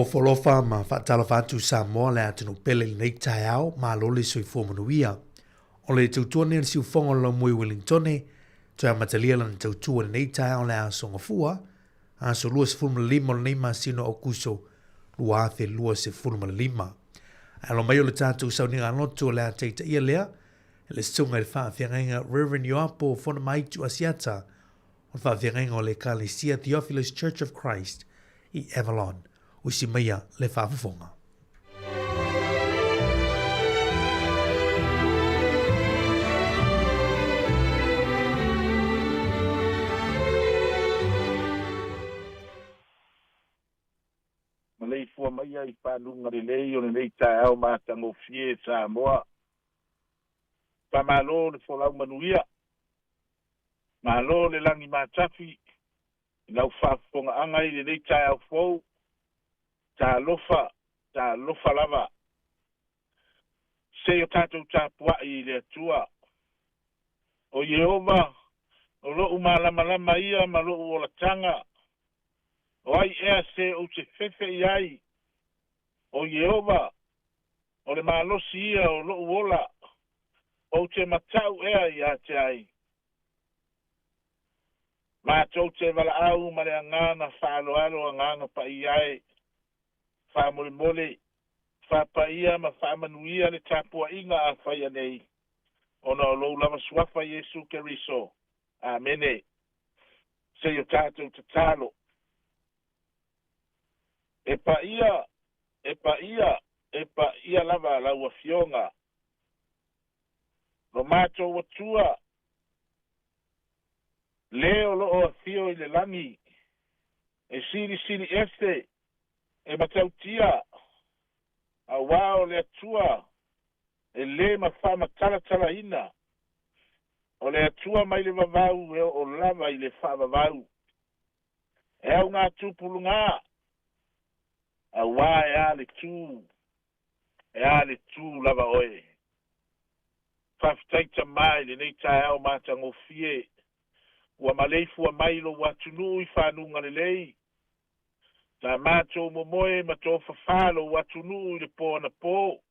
Ofo alofa ma faatalofa atu Samoa le atunuu pele i lenei taeao, malo le soifua manuia. O le tautua nei o le siufofoga o le laumua i Wellingtone, toe amatalia lana tautua i lenei taeao o le aso Gafua, aso 25 o lenei masina o Aokuso 2025. Ae alo mai o le tatou sauniga lotu o le a taitaia lea e le susuga i le faafeagaiga Reverend Ioapo Fonamaitu Asiata o le faafeagaiga o le Ekalesia Theophilus Church of Christ i Avalon. Usi maia le faafofoga. Maleifua maia i fanuga lelei o lenei taeao matagofie Samoa. Faamalo le folau manuia. Malo le lagi matafi i lau faafofogaaga i lenei taeao fou. Talofa, talofa lava. Se i o tatou tapuai i le Atua. O Ieova, o lo'u malamalama ia ma lo'u olataga. O ai ea se ou te fefe i ai? O Ieova, o le malosi ia o lo'u ola. Ou te mata'u ea ia te ai. Matou te valaau ma le agaga faaaloalo agaga paia e. Faamolemole, faapaia ma faamanuia le tapuaiga a faia nei, ona o lou lava suafa Iesu Keriso. Amene. Se i o tatou tatalo. E paia, e paia, e paia lava lau Afioga. Lo matou Atua, le o loo afio i le lagi, e silisili ese, e matautia, auā o le Atua e lē ma faamatalatalaina, o le Atua mai le vavau e oo lava i le faavavau. E augatupulugā, auā e a le tū, e a le tū lava oe. Faafetai Tamā i lenei taeao matagofie, ua maleifua mai lou atunuu i fanuga lelei. Sa matou momoe ma tofafā lou atunuu i le po anapo.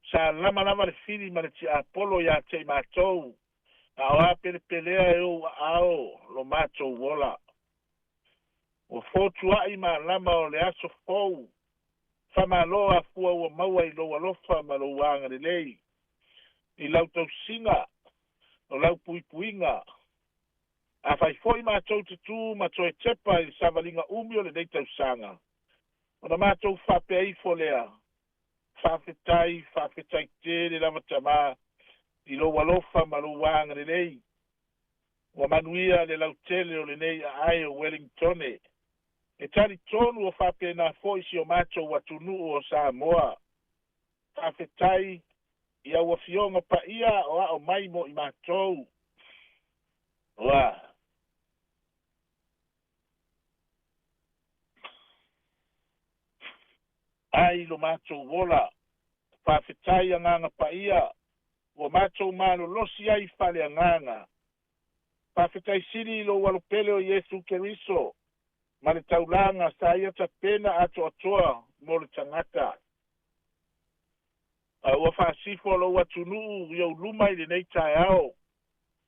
Sa lama lava le fili ma le tiapolo iā te i matou, a o apelepelea e ou aao lo matou ola. Ua fotua'i malama o le aso fou, faamalo afua ua maua i lou alofa ma lou agalelei. I lau tausiga, o lau puipuiga, afai foi matou te tu ma toe tepa i le savaliga umi o lenei tausaga, ona matou faapea ifo lea, faafetai, faafetai tele lava Tamā i lou alofa ma lou agalelei. Ua manuia le lautele o lenei aai o Wellingtone. E talitonu o faapena foi si o matou atunuu o Samoa. Faafetai i au afioga paia o ao mai mo i matou. Ua ai lo matou ola. Faafetai agaga paia ua matou malolosi ai faaleagaga. Faafetai sili i lou alopele o Iesu Keriso ma le taulaga sa ia tapena atoatoa mo le tagata. A ua faasifo lou atunuu i ou luma i lenei taeao,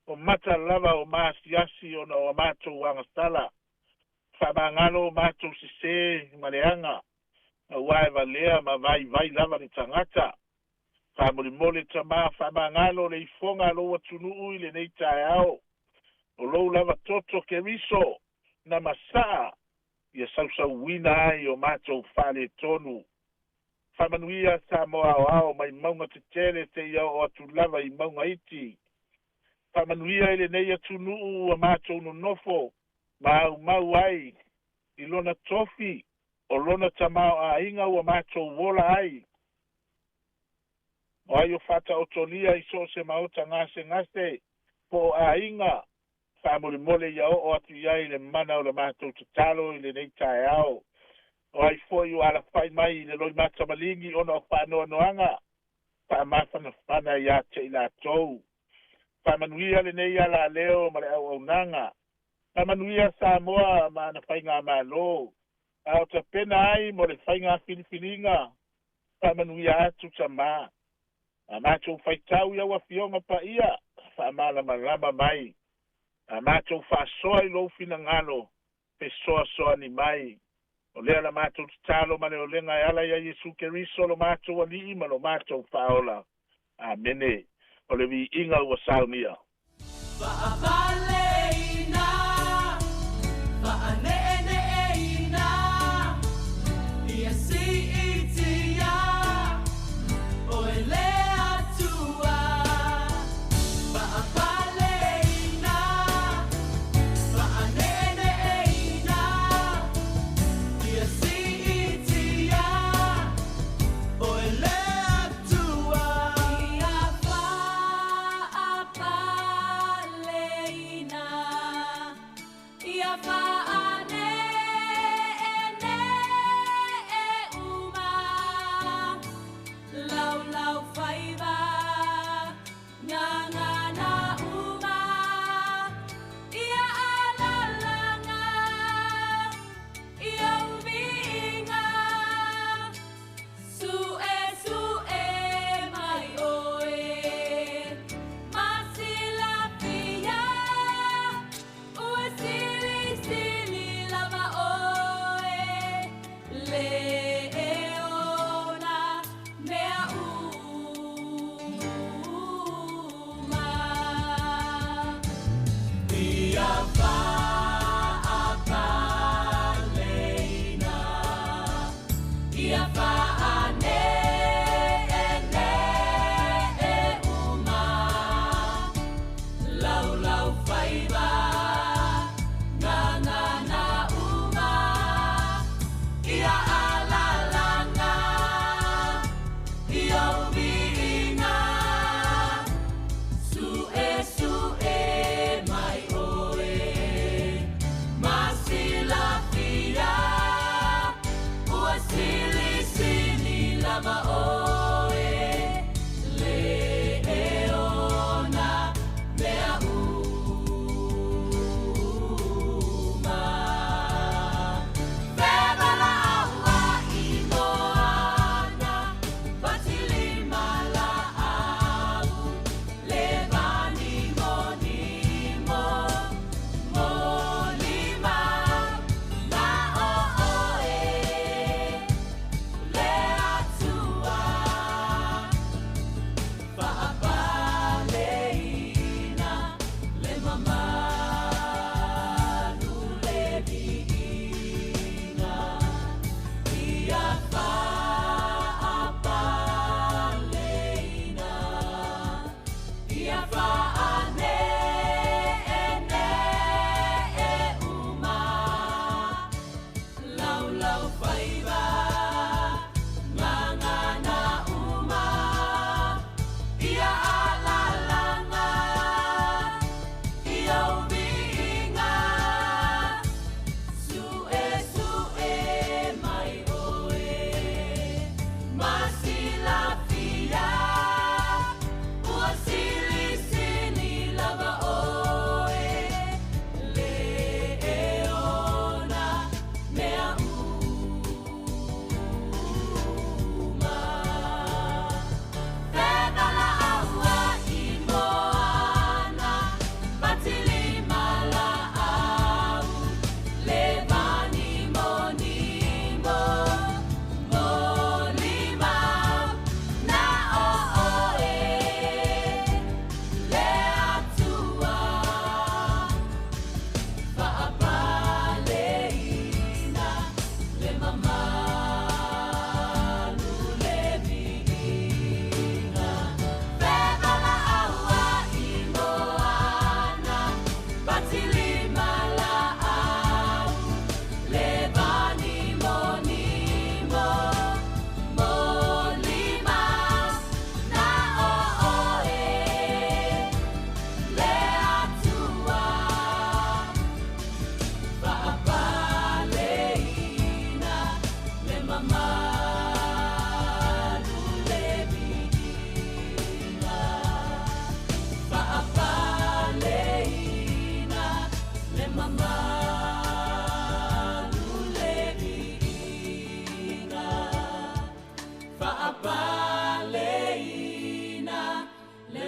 o mata lava o maasiasi ona o a matou agasala. Faamagalo o matou sesē ma leaga, auā e valea ma vaivai lava le tagata. Faamolemole Tamā, faamagalo le ifoga a lou atunuu i lenei taeao. O lou lava toto Keriso na masaa ia sausauina ai o matou faaletonu. Faamanuia Samoa aoao mai mauga tetele seia oo atu lava i mauga iti. Faamanuia i lenei atunuu ua matou nonofo ma aumau ai i lona tofi o lona tamaoaiga ua matou ola ai. O ai o faataotolia i so o se maota gasegase po o aiga, faamolemole ia oo atu i ai le mana o le matou tatalo i lenei taeao. O ai foi ua alafai mai i le loimata maligi ona o faanoanoaga, faamafanafana iā te i latou. Faamanuia lenei alaleo ma le auaunaga. Faamanuia Samoa ma ana faigamalo. A o tapena ai mo le faiga filifiliga, faamanuia atu tamā. A matou faitau i au Afioga Paia, faamalamalama mai. A matou faasoa i lou finagalo, fesoasoani mai. O lea la matou tatalo ma le olega e ala iā Iesu Keriso lo matou Alii ma lo matou Faaola. Amene. O le viiga ua saunia. Faapaleina, faaneeneeina, ia siitia, oe le Atua. Faapaleina, faaneeneeina, ia siitia, oe le Atua. Ia faapaleina.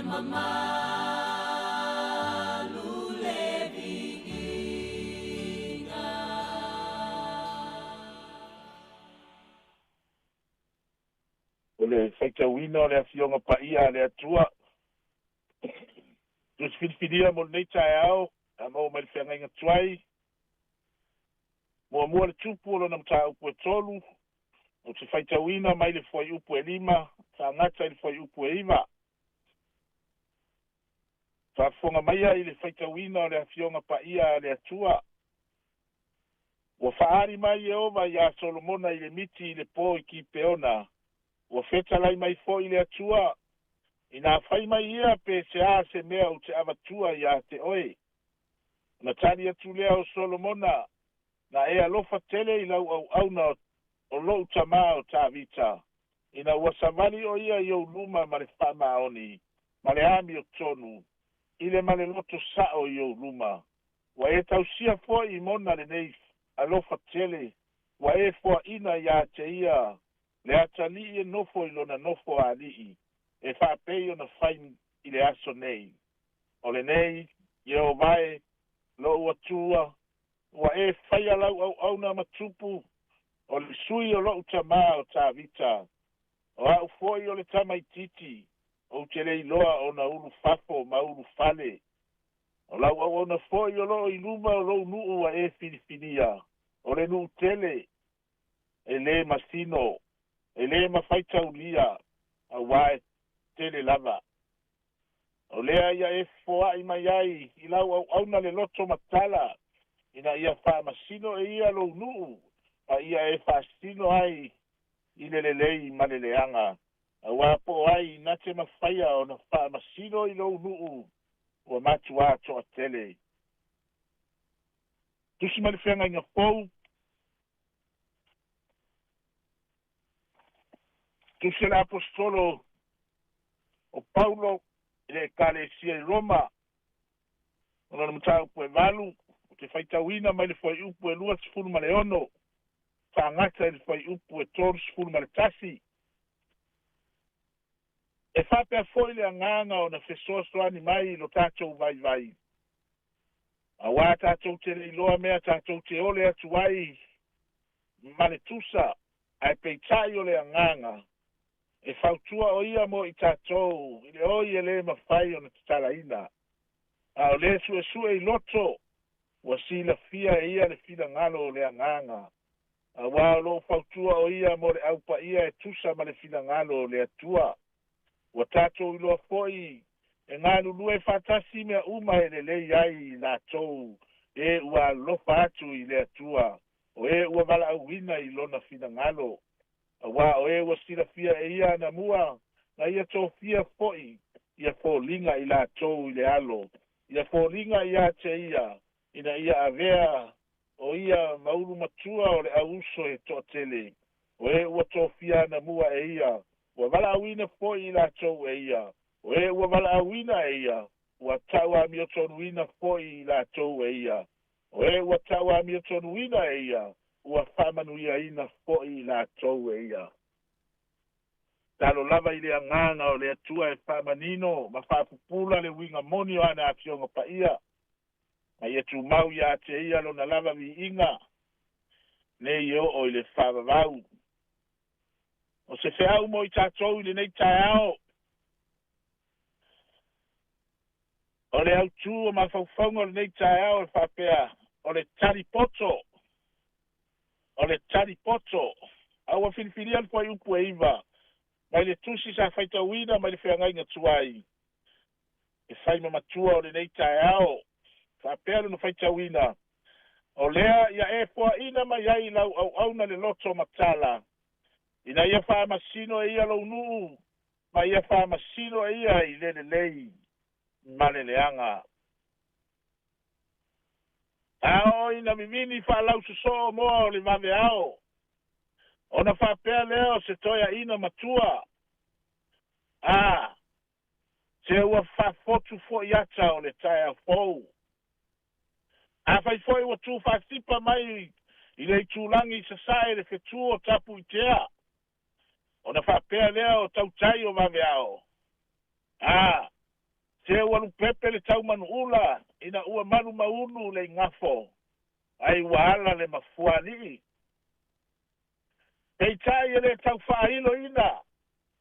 mamalu le viiga. O le faitauina o le Afioga Paia a le Atua. Tusi filifilia mo lenei taeao, a maua mai le feagaiga tuai. Muamua le tupu o lona mataupu e 3, ou te faitauina mai le fuaiupu e 5, faagata i le fuaiupu e 9. Faafofoga maia i le faitauina o le Afioga Paia a le Atua. Ua faaali mai Ieova iā Solomona i le miti i le pō i Kipeona. Ua fetalai mai foi le Atua, inā fai mai ia pe se a se mea ou te avatua iā te oe. Ona tali atu lea o Solomona, na e alofa tele i lau auauna o lou tamā o Tavita, ina ua savali o ia i ou luma ma le faamaoni, ma le amiotonu, i le ma le loto sa'o i ou luma. Ua e tausia foi i mona lenei alofa tele, ua e foaʻina iā te ia le atalii e nofo i lona nofo alii, e faapei ona fai i le aso nei. O lenei, Ieova e, lou Atua, ua e faia lau auauna ma tupu, o le sui o lou tamā o Tavita. O a'u foi o le tamaititi, ou te le iloa ona ulufafo ma ulufale. O lau auauna foi o loo i luma o lou nuu ua e filifilia, o le nuu tele, e lē masino, e lē mafaitaulia, auā e tele lava. O lea ia e foaʻi mai ai i lau auauna le loto matala, ina ia faamasino e ia lou nuu, ma ia e faasino ai i le lelei ma le leaga. Auā po o ai na te mafaia ona faamasino i lou nuu ua matuā toatele. Tusi mai le feagaiga fou, tusi a le Aposetolo o Paulo i le Ekalesia i Roma, o lona mataupu e 8, ou te faitauina mai le fuaiupu e 26, faagata i le fuaiupu e 31. E faapea foi le agaga ona fesoasoani mai i lo tatou vaivai. Auā tatou te le iloa mea tatou te ole atu ai ma le tusa, ae peitai o le agaga e fautua o ia mo i tatou i le oi e lē mafai ona tatalaina. A o lē suesue i loto, ua silafia e ia le finagalo o le agaga. Auā o loo fautua o ia mo le aupaia e tusa ma le finagalo o le Atua. Ua tatou iloa foi e galulue faatasi mea uma e lelei ai i latou e ua alofa atu i le Atua, o e ua valaauina i lona finagalo. Auā o e ua silafia e ia anamua, na ia tofia foi ia foliga i latou i le alo, ia foliga iā te ia, ina ia avea o ia ma ulu matua o le auuso e toatele. O e ua tofia anamua e ia, ua valaauina foi i latou e ia. O e ua valaauina e ia, ua tauamiotonuina foi i latou e ia. O e ua tauamiotonuina e ia, ua faamanuiaina foi i latou e ia. Talo lava i le agaga o le Atua e faamanino ma faapupula le uiga moni o ana Afioga Paia, ma ia tumau iā te ia lona lava viiga, nei e oo i le faavavau. O se feau mo i tatou i lenei taeao, o le autū o mafaufauga o lenei taeao e faapea, o le talipoto, o le talipoto. A ua filifilia le fuaiupu e 9, mai le tusi sa faitauina mai le feagaiga tuai, e fai ma matua o lenei taeao, faapea lona faitauina, o lea ia e foaʻina mai ai lau auauna le loto matala, ina ia faamasino e ia lou nuu, ma ia faamasino e ia i le lelei ma le leaga. A oo ina vivini faalausoso'o moa o le vaveao, ona faapea lea o se toeaʻina matua, a se ua faafotu fo'i ata o le taeao fou. Afai foi ua tufaasipa mai i le itulagi i sasae le fetū o Tapuitea, ona faapea lea o tautai o vaveao. A Teu alupepe le taumanuula ina ua malumaunu le igafo, ai ua ala le mafuaalii. Peitai e lē taufaailoina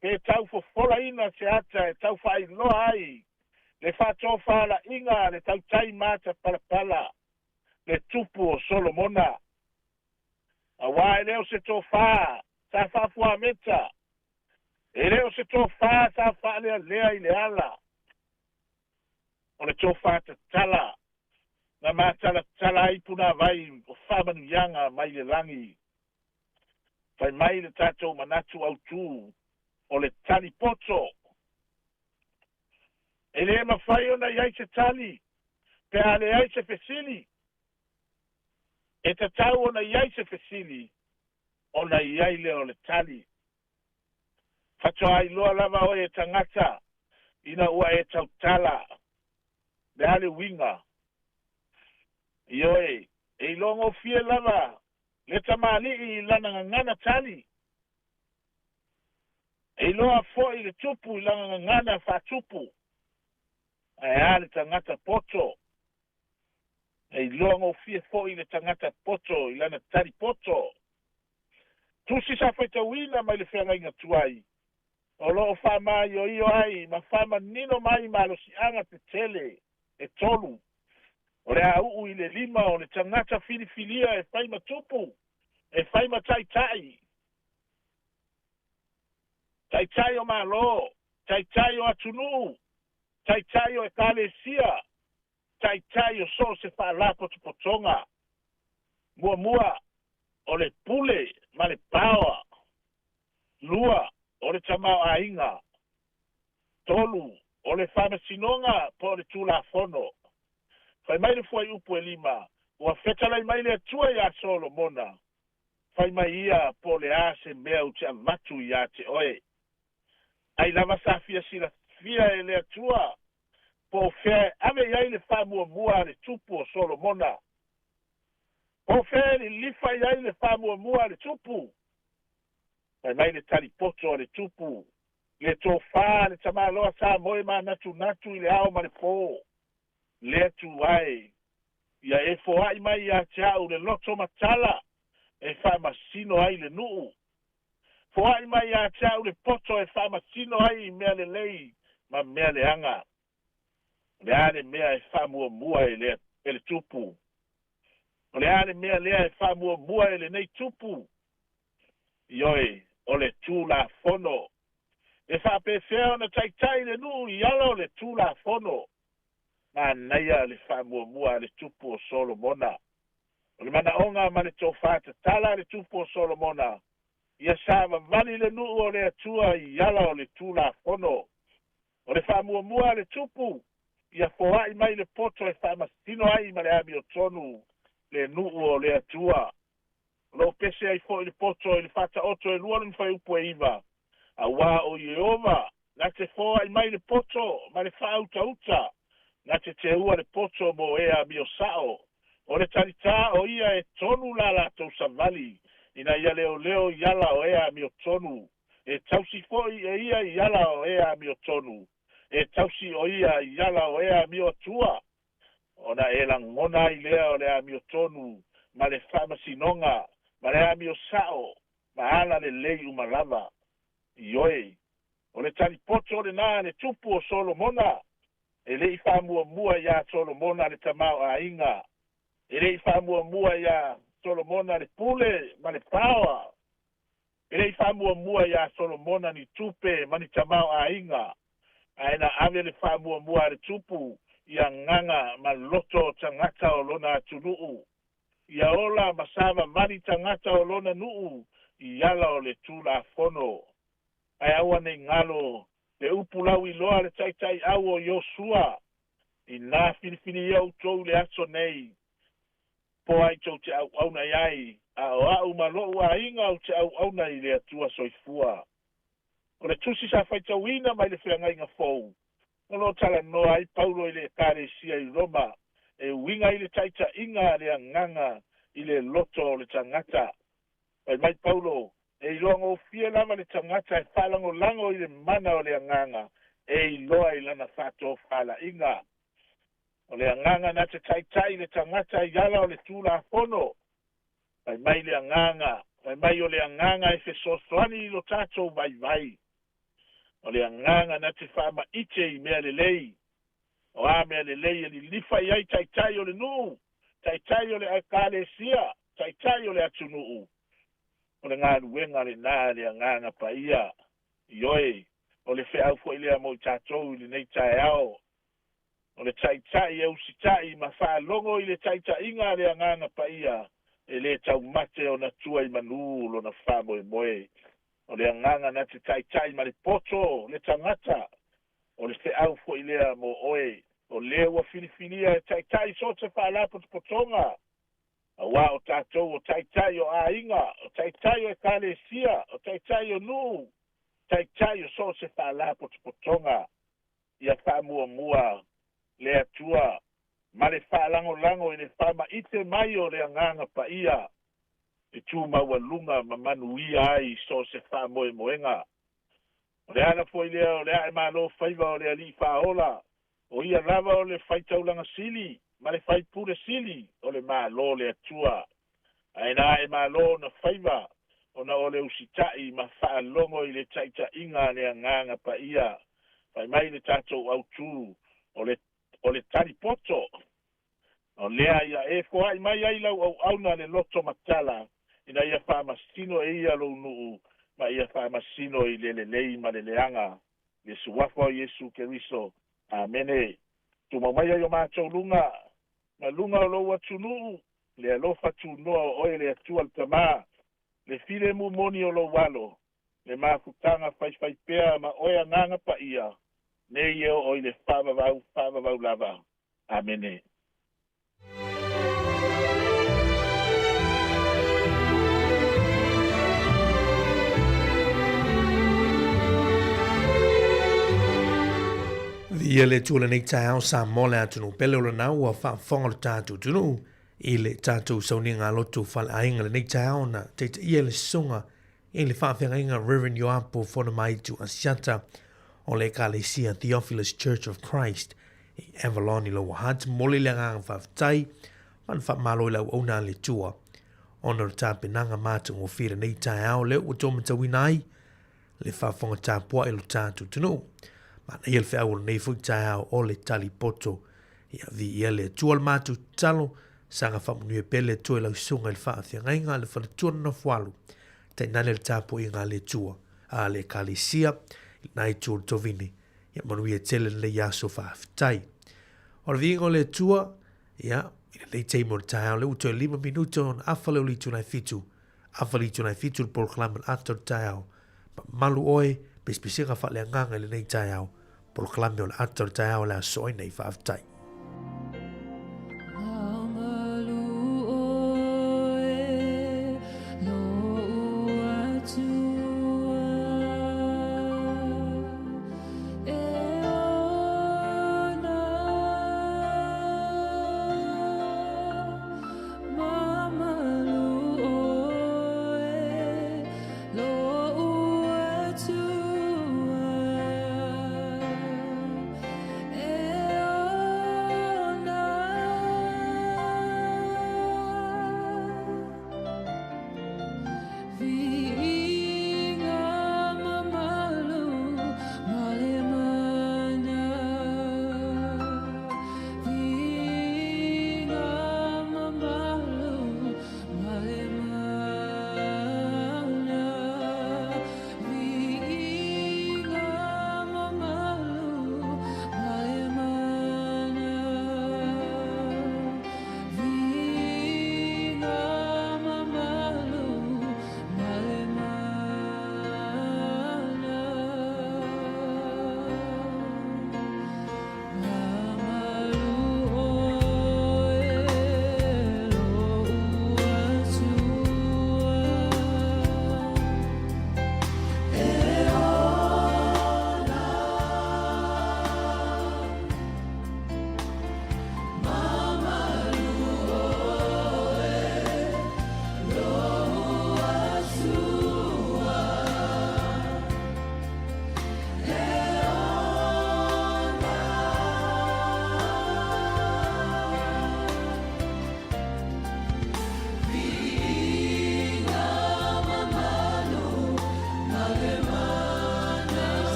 pe taufofolaina se ata e taufaailoa ai le faatofalaiga le tautai matapalapala le tupu o Solomona. Auā e lē o se tofā sa faafuameta, e lē o se tofā sa faalealea i le ala, o le tofā tatala na matalatala ai punāvai o faamanuiaga mai le lagi. Fai mai le tatou manatu autū o le tali poto. E lē mafai ona i ai se tali pe a leai se fesili. E tatau ona i ai se fesili ona i ai lea o le tali. Faatoa iloa lava oe e tagata ina ua e tautala. Le a le uiga? Ioe, e iloagofie lava le tamalii i lana gagana tali. E iloa foi le tupu i lana gagana faatupu. Ae a le tagata poto? E iloagofie foi le tagata poto i lana tali poto. Tusi sa faitauina mai le feagaiga tuai, o loo faamaioio ai ma faamanino mai malosiaga tetele e tolu o le auu i le lima o le tagata filifilia e fai ma tupu, e fai ma taitai, taitai o malo, taitai o atunuu, taitai o ekalesia, taitai o so o se faalapotopotoga. Muamua, o le pule ma le paoa. Lua, o le tamaoaiga. Tolu, o le faamasinoga po o le tulafono. Fai mai le fuaiupu e 5, ua fetalai mai le Atua iā Solomona, fai mai ia po o le a se mea ou te avatu iā te oe. Ai lava sa fia silafia e le Atua po o fea e ave i ai le faamuamua a le tupu o Solomona. Po o fea e lilifa i ai le faamuamua a le tupu. Fai mai le talipoto a le tupu, le tofā le tamaloa sa moe manatunatu i le ao ma le pō. Le Atua e, ia e foai mai ia te au le loto matala e faamasino ai le nuu. Foai mai ia te au le poto e faamasino ai i mea lelei ma mea leaga. O le a le mea e faamuamua e le tupu? O le a le mea lea e faamuamua e lenei tupu? Ioe, o le tulafono. E faapefea ona taitai le nuu i ala o le tulafono. Manaia le faamuamua a le tupu o Solomona. O le manaoga ma le tofā tatala a le tupu o Solomona, ia savavali le nuu o le Atua i ala o le tulafono. O le faamuamua a le tupu, ia foai mai le poto e faamasino ai ma le amiotonu le nuu o le Atua. O loo pese ai foi le poto i le faataoto e 2 le fuaiupu e 9, auā o Ieova na te foai mai le poto ma le faautauta, na te teua le poto mo e amio sao. O le talitā o ia e tonu la latou savali, ina ia leoleo i ala o e amiotonu. E tausi foi e ia i ala o e amiotonu. E tausi o ia i ala o e amio atua. Ona e lagona ai lea o le amiotonu ma le faamasinoga ma le amio sao ma ala lelei uma lava. Ioe, o le talipoto lenā le tupu o Solomona. E lei faamuamua iā Solomona le tamaoaiga. E lei faamuamua iā Solomona le pule ma le paoa. E lei faamuamua iā Solomona ni tupe ma ni tamaoaiga. Ae na ave le faamuamua a le tupu i agaga ma loto o tagata o lona atunuu. Ia ola ma savavali tagata o lona nuu i ala o le tulafono. Ae aua nei galo le upu lauiloa le taitaiau o Iosua. Inā filifilia outou i le aso nei, po ai tou te auauna i ai, a o au ma lou aiga ou te auauna i le Atua soifua. O le tusi sa faitauina mai le feagaiga fou, o loo talanoa ai Paulo i le ekalesia i Roma, e uiga i le taitaiga a le agaga i le loto o le tagata. Fai mai Paulo, e iloagofie lava le tagata e faalagolago i le mana o le agaga, e iloa i lana faatofalaiga. O le agaga na te taitai le tagata i ala o le Tulafono, fai mai le agaga, fai mai o le agaga e fesoasoani i lo tatou vaivai. O le agaga na te faamaite i mea lelei, o a mea lelei e lilifa i ai taitai o le nuu, taitai o le ekalesia, taitai o le atunuu. O le galuega lenā a le Agaga Paia. Ioe, o le feau foi lea mo i tatou i lenei taeao. O le taitai e usitai ma faalogo i le taitaiga a le Agaga Paia, e le taumate ona tua i manu lona faamoemoe. O le agaga na te taitai ma le poto le tagata, o le feau foi lea mo oe, o le ua filifilia e taitai so o se faalapotopotoga, auā o tatou o taitai o aiga, o taitai o ekalesia, o taitai o nuu, taitai o so o se faalapotopotoga. Ia faamuamua le Atua ma le faalagolago i le faamaite mai o le Agaga Paia e tu maualuga ma manuia ai so o se faamoemoega. O le ala foi lea o le ae malo faiva o le Alii Faaola, o ia lava o le faitaulaga sili ma le faipule sili o le Malo o le Atua. Ae na ae malo ona faiva ona o le usitai ma faalogo i le taitaiga a le Agaga Paia. Fai mai le tatou autu o le o le tali poto. O lea ia e foai mai ai lau auauna le loto matala, ina ia faamasino e ia lou nuu, ma ia faamasino i le lelei ma le leaga. I le Suafa o Iesu Keriso. Amene. Tumau maia i o matou luga, ma luga o lou atunuu, le alofa tunoa o oe le Atua le Tama, le filemu moni o lou Alo, le mafutaga faifaipea ma oe Agaga Paia, nei e oo i le faavavau faavavau lava. Amene. Viia le Atua i lenei taeao Samoa le atunuu pele o lena ua faafofoga lo tatou atunuu i le tatou sauniga lotu faleaiga lenei taeao na taitaia le susuga i le faafeagaiga Reverend Ioapo Fonomaitu Asiata o le Ekalesia Theophilus Church of Christ i Avalon i Lower Hutt. Momoli le agaga faafetai ma le faamalo i le auauna a le Atua ona o le tapenaga matagofie lenei taeao lea ua outou matauina ai le faafofoga tapuai o lo tatou atunuu. Manaia le feau o lenei foi taeao o le tali poto. Ia viia le Atua le matou tatalo, saga faamanuia pea le Atua i lau susuga i le faafeagaiga a le faletua nonofo alu. Tainane le tapuaiga a le Atua, a le Ekalesia, i lena itu o le tovine. Ia manuia tele lenei aso faafetai. O le viiga o le Atua, ia, i lenei taimi o le taeao, lea ua toe 5 minuta ona afa lea o le itula e 7. Afa le itula e 7 le polokalame o le ata o le taeao. Mamalu oe, pesepesega faaleagaga i lenei taeao. Polokalame o le ata o le taeao o le aso ai nei. Faafetai.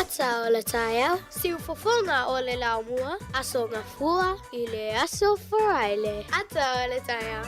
Ata o le taeao, siufofoga o le laumua, Aso Gafua i le Aso Faraile. Ata o le taeao.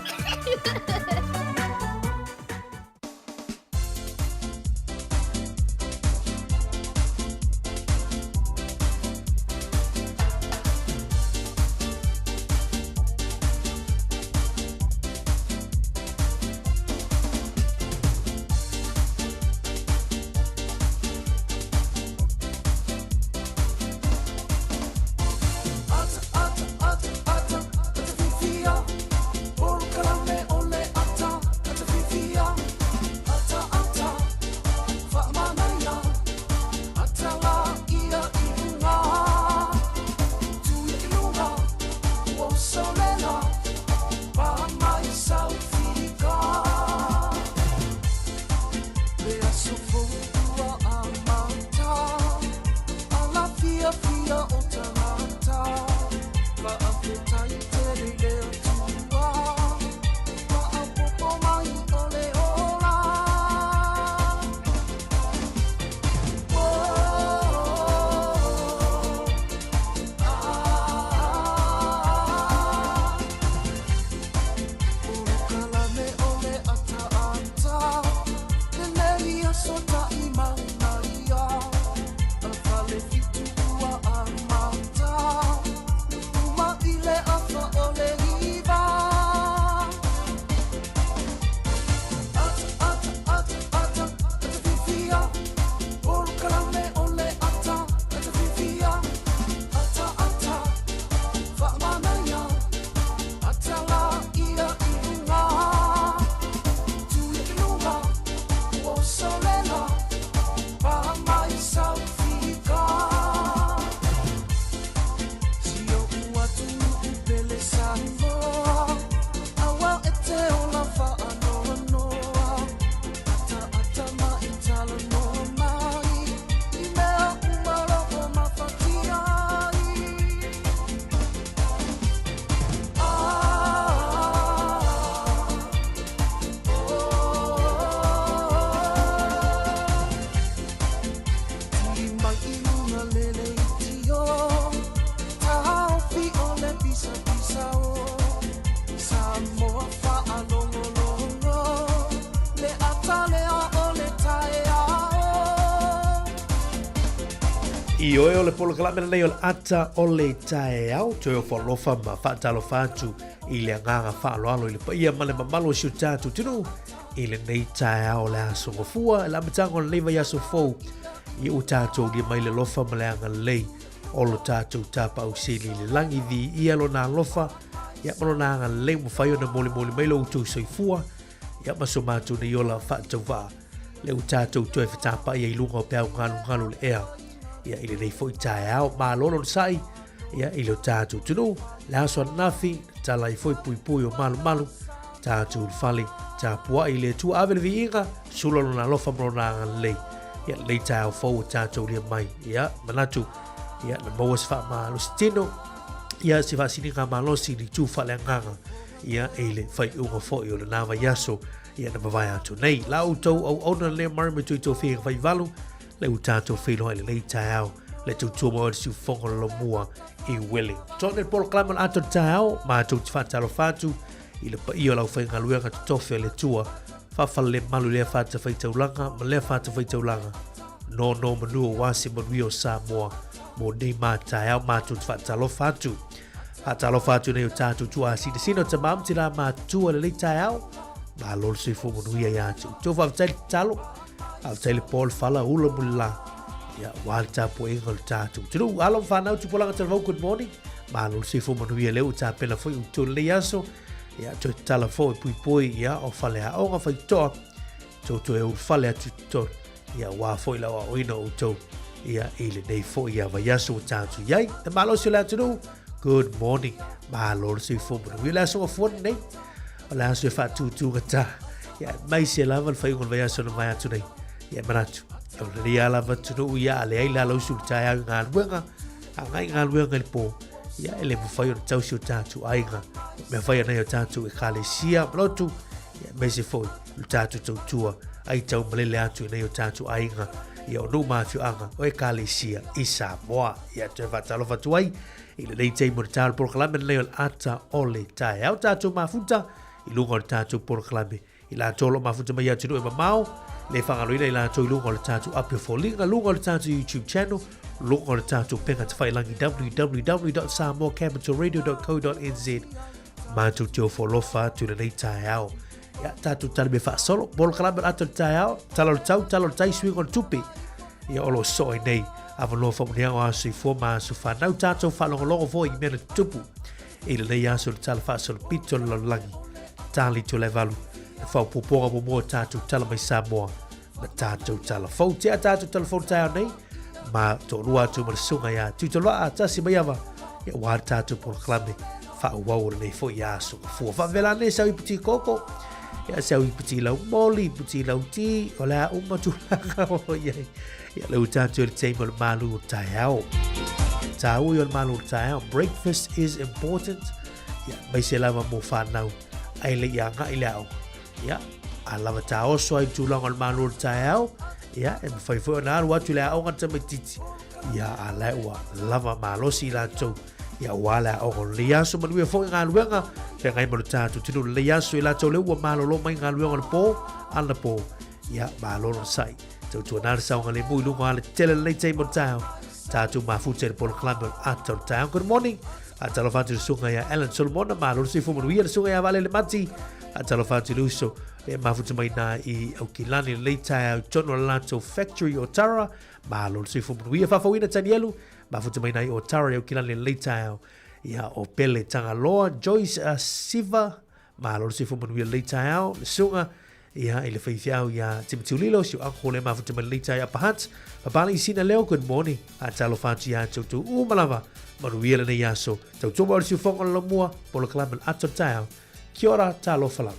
Ioe o le polokalame lenei o le ata o le taeao, toe o falofa ma faatalofa atu i le agaga faaaloalo i le paia ma le mamalu o si o tatou atunuu i lenei taeao o le aso Gafua, le amataga o lenei vaiaso fou ia ua tatou aulia mai le alofa ma le agalelei o lo tatou Tapaau Sili i le lagi. Viia lona alofa ia ma lona agalelei ua mafai ona molimoli mai lo outou soifua ia ma so matou nei ola faatauvaa lea ua tatou toe fetapaai ai i luga o peau galugalu o le ea ia i lenei foi taeao. Malo lona sai ia i lo tatou atunuu le aso ananafi tala ai foi puipui o malumalu tatou i le fale tapuai i le Atua ave le viiga sula lona alofa ma lona agalelei ia lenei taeao fou ua tatou lia mai ia manatu ia na maua se faamalosi tino ia se faasiliga malosi i le itu faaleagaga ia i le faaiuga foi o lena vaiaso ia na mavae atu nei. La outou auauna lea mari me tui tō fai valu le ua tatou feiloai i lenei taeao le tautua mai o le siufofoga o le Laumua i Wellington. Le polokalame o le ata o le taeao, matou te faatalofa atu i le paia o le aufaigaluega totofi a le Atua, faafalelemalu i lea fatafaitaulaga ma lea fatafaitaulaga, nono manu aua se manuia o Samoa mo nei ma taeao, matou te faatalofa atu. Faatalofa atu nei o tatou tuasinasina o tamā ma tinā matutua i lenei taeao. Malo le soifua manuia ia te outou. Faafetai le tatalo, faafetai le po, le fala, ula ma le la. Ia, aua le tapuaiga o le tatou atunuu. Alo ma fanau Tupolaga Talavou, good morning. Malo le soifua manuia lea ua tapena foi outou i lenei aso. Ia, toe tatala foi puipui, ia, o faleaoga faitotoa. Tou toe ulufale atu i totonu. Ia, aua foi le aoaoina o outou ia, i lenei foi ia vaiaso ua tatou i ai. Le malosi o le atunuu, good morning. Malo le soifua manuia. Le aso Gafua lenei, o le aso e faatutugata. Ia, aemaise lava le faaiuga o le vaiaso na mavae atu nei. Ia, e manatu, o lenei lava lava atunuu ia a leai le alausu i le taeao i galuega, agai i galuega i le po, ia, e le mafai ona tausi o tatou aiga, mea fai a nai o tatou ekalesia ma lotu, ia, aemaise foi lo tatou tautua ai taumalele atu i nai o tatou aiga. Ia o nuu ma afioaga o Ekalesia i Samoa. Ia toe faatalofa atu ai i lenei taimi o le taeao o le polokalame lenei o le ata o le taeao. Tatou mafuta i luga o le tatou polokalame i latou o lo o mafuta mai i atunuu e mamao, le faagaloina i latou i luga o le tatou api o foliga, luga o le tatou YouTube channel, luga o le tatou pega tafailangi www.samoacapitalradio.co.nz matou te ofo alofa atu i lenei taeao. Ia, tatou tali me faasolo, polokalame o le ata o le taeao, tala o le tau, tala o le tai, suiga o le tupe. Ia, o lo o soo ai nei, avanoa faamanuiaga o aso soifua ma aso fanau, tatou faalogologo foi i mea na tutupu i lenei aso i le tala faasolopito o le lalolagi. Tali Tulevalu, le faaopoopoga muamua o tatou tala mai Samoa ma tatou tala fou. Tea tatou tala fou taeao nei, ma toalua atu ma le susuga ia Tuitoloa Tasi Maiava, ia aua le tatou polokalame faaauau o lenei foi aso gafua. Faavela ane sau ipu ti koko, ia sau ipu ti lau moli, ipu ti lau ti, o le a uma tulaga o iai. Ia le ua tatou i le taimi o le malu o taeao. Tāua i o le malu o taeao. Breakfast is important. Ia, maise lava mo whanau, ai le ia ngai le aoga. Ia, a lava tā oso ai tulaga o le malu o le taeao, ia, e mawhai foi ona alu atu le aoga tamaititi. Ia, a lae ua lava malosi i latou. Ia, ua le aoga o lenei aso, manuia foi galuega, feagai ma le tatou tino lenei aso i latou le ua malolo mai galuega o le pō, ana pō. Ia, malo le sai. Tautuana le saogalemu i luga o ala tetele lenei taimi o le taeao. Tatou mafuta i le polokalame o le ata o le taeao. Good morning. Faatalofa atu i le susuga ia Alan Solomona, malo le soifua manuia le susuga ia Valele Mati. Faatalofa atu i le uso e mafuta mai na i Aukilani lenei taeao i totonu o le latou factory o Tara. Malo le soifua manuia. Faafouina Tanielu, mafuta mai na i Otara i Aukilani lenei taeao. Ia o Pele Tagaloa, Joyce Siva, malo le soifua manuia lenei taeao. Le susuga Ia, i le faifeau ia Timothy Lilo, si o uncle le mafuta mai lenei taeao Upper Hutt. Papalagi sina leo, good morning. Faatalofa atu ia te outou uma lava. Manuia lenei aso. Tautua mai o le siufofoga o le Laumua, polokalame o le ata o le taeao. Kia ora, talofa lava.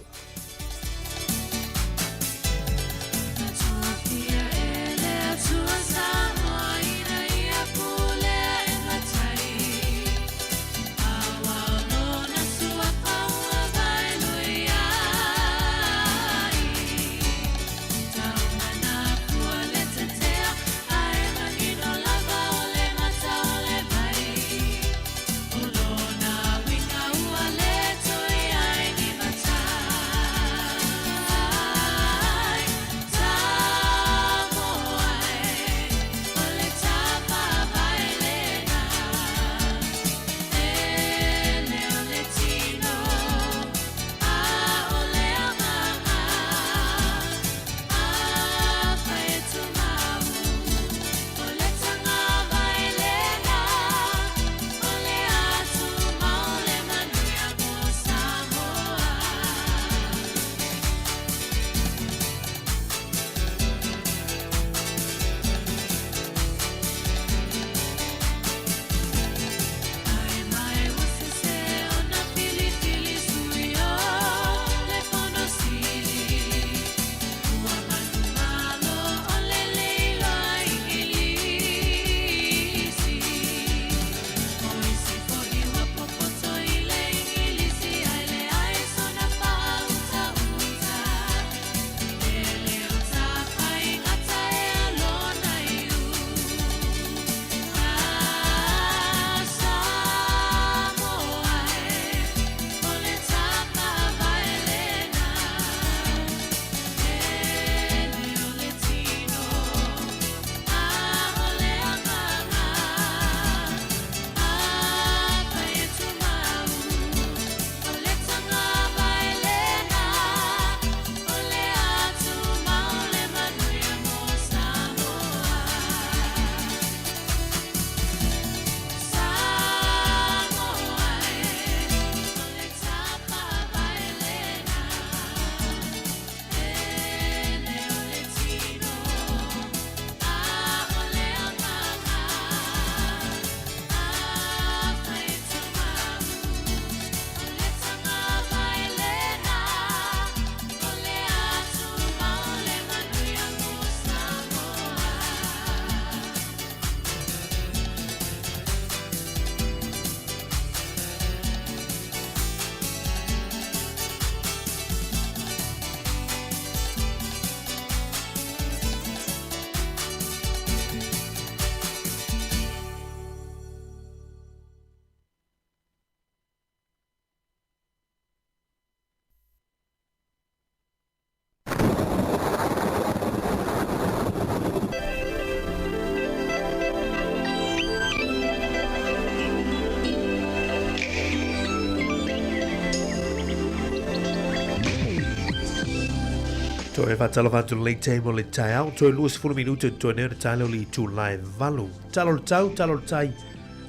Toe faatalofa atu lenei taimi o le taeao, toe 20 minute toe nei ona tae lea o le itula e 8. Tala o le tau, tala o le tai,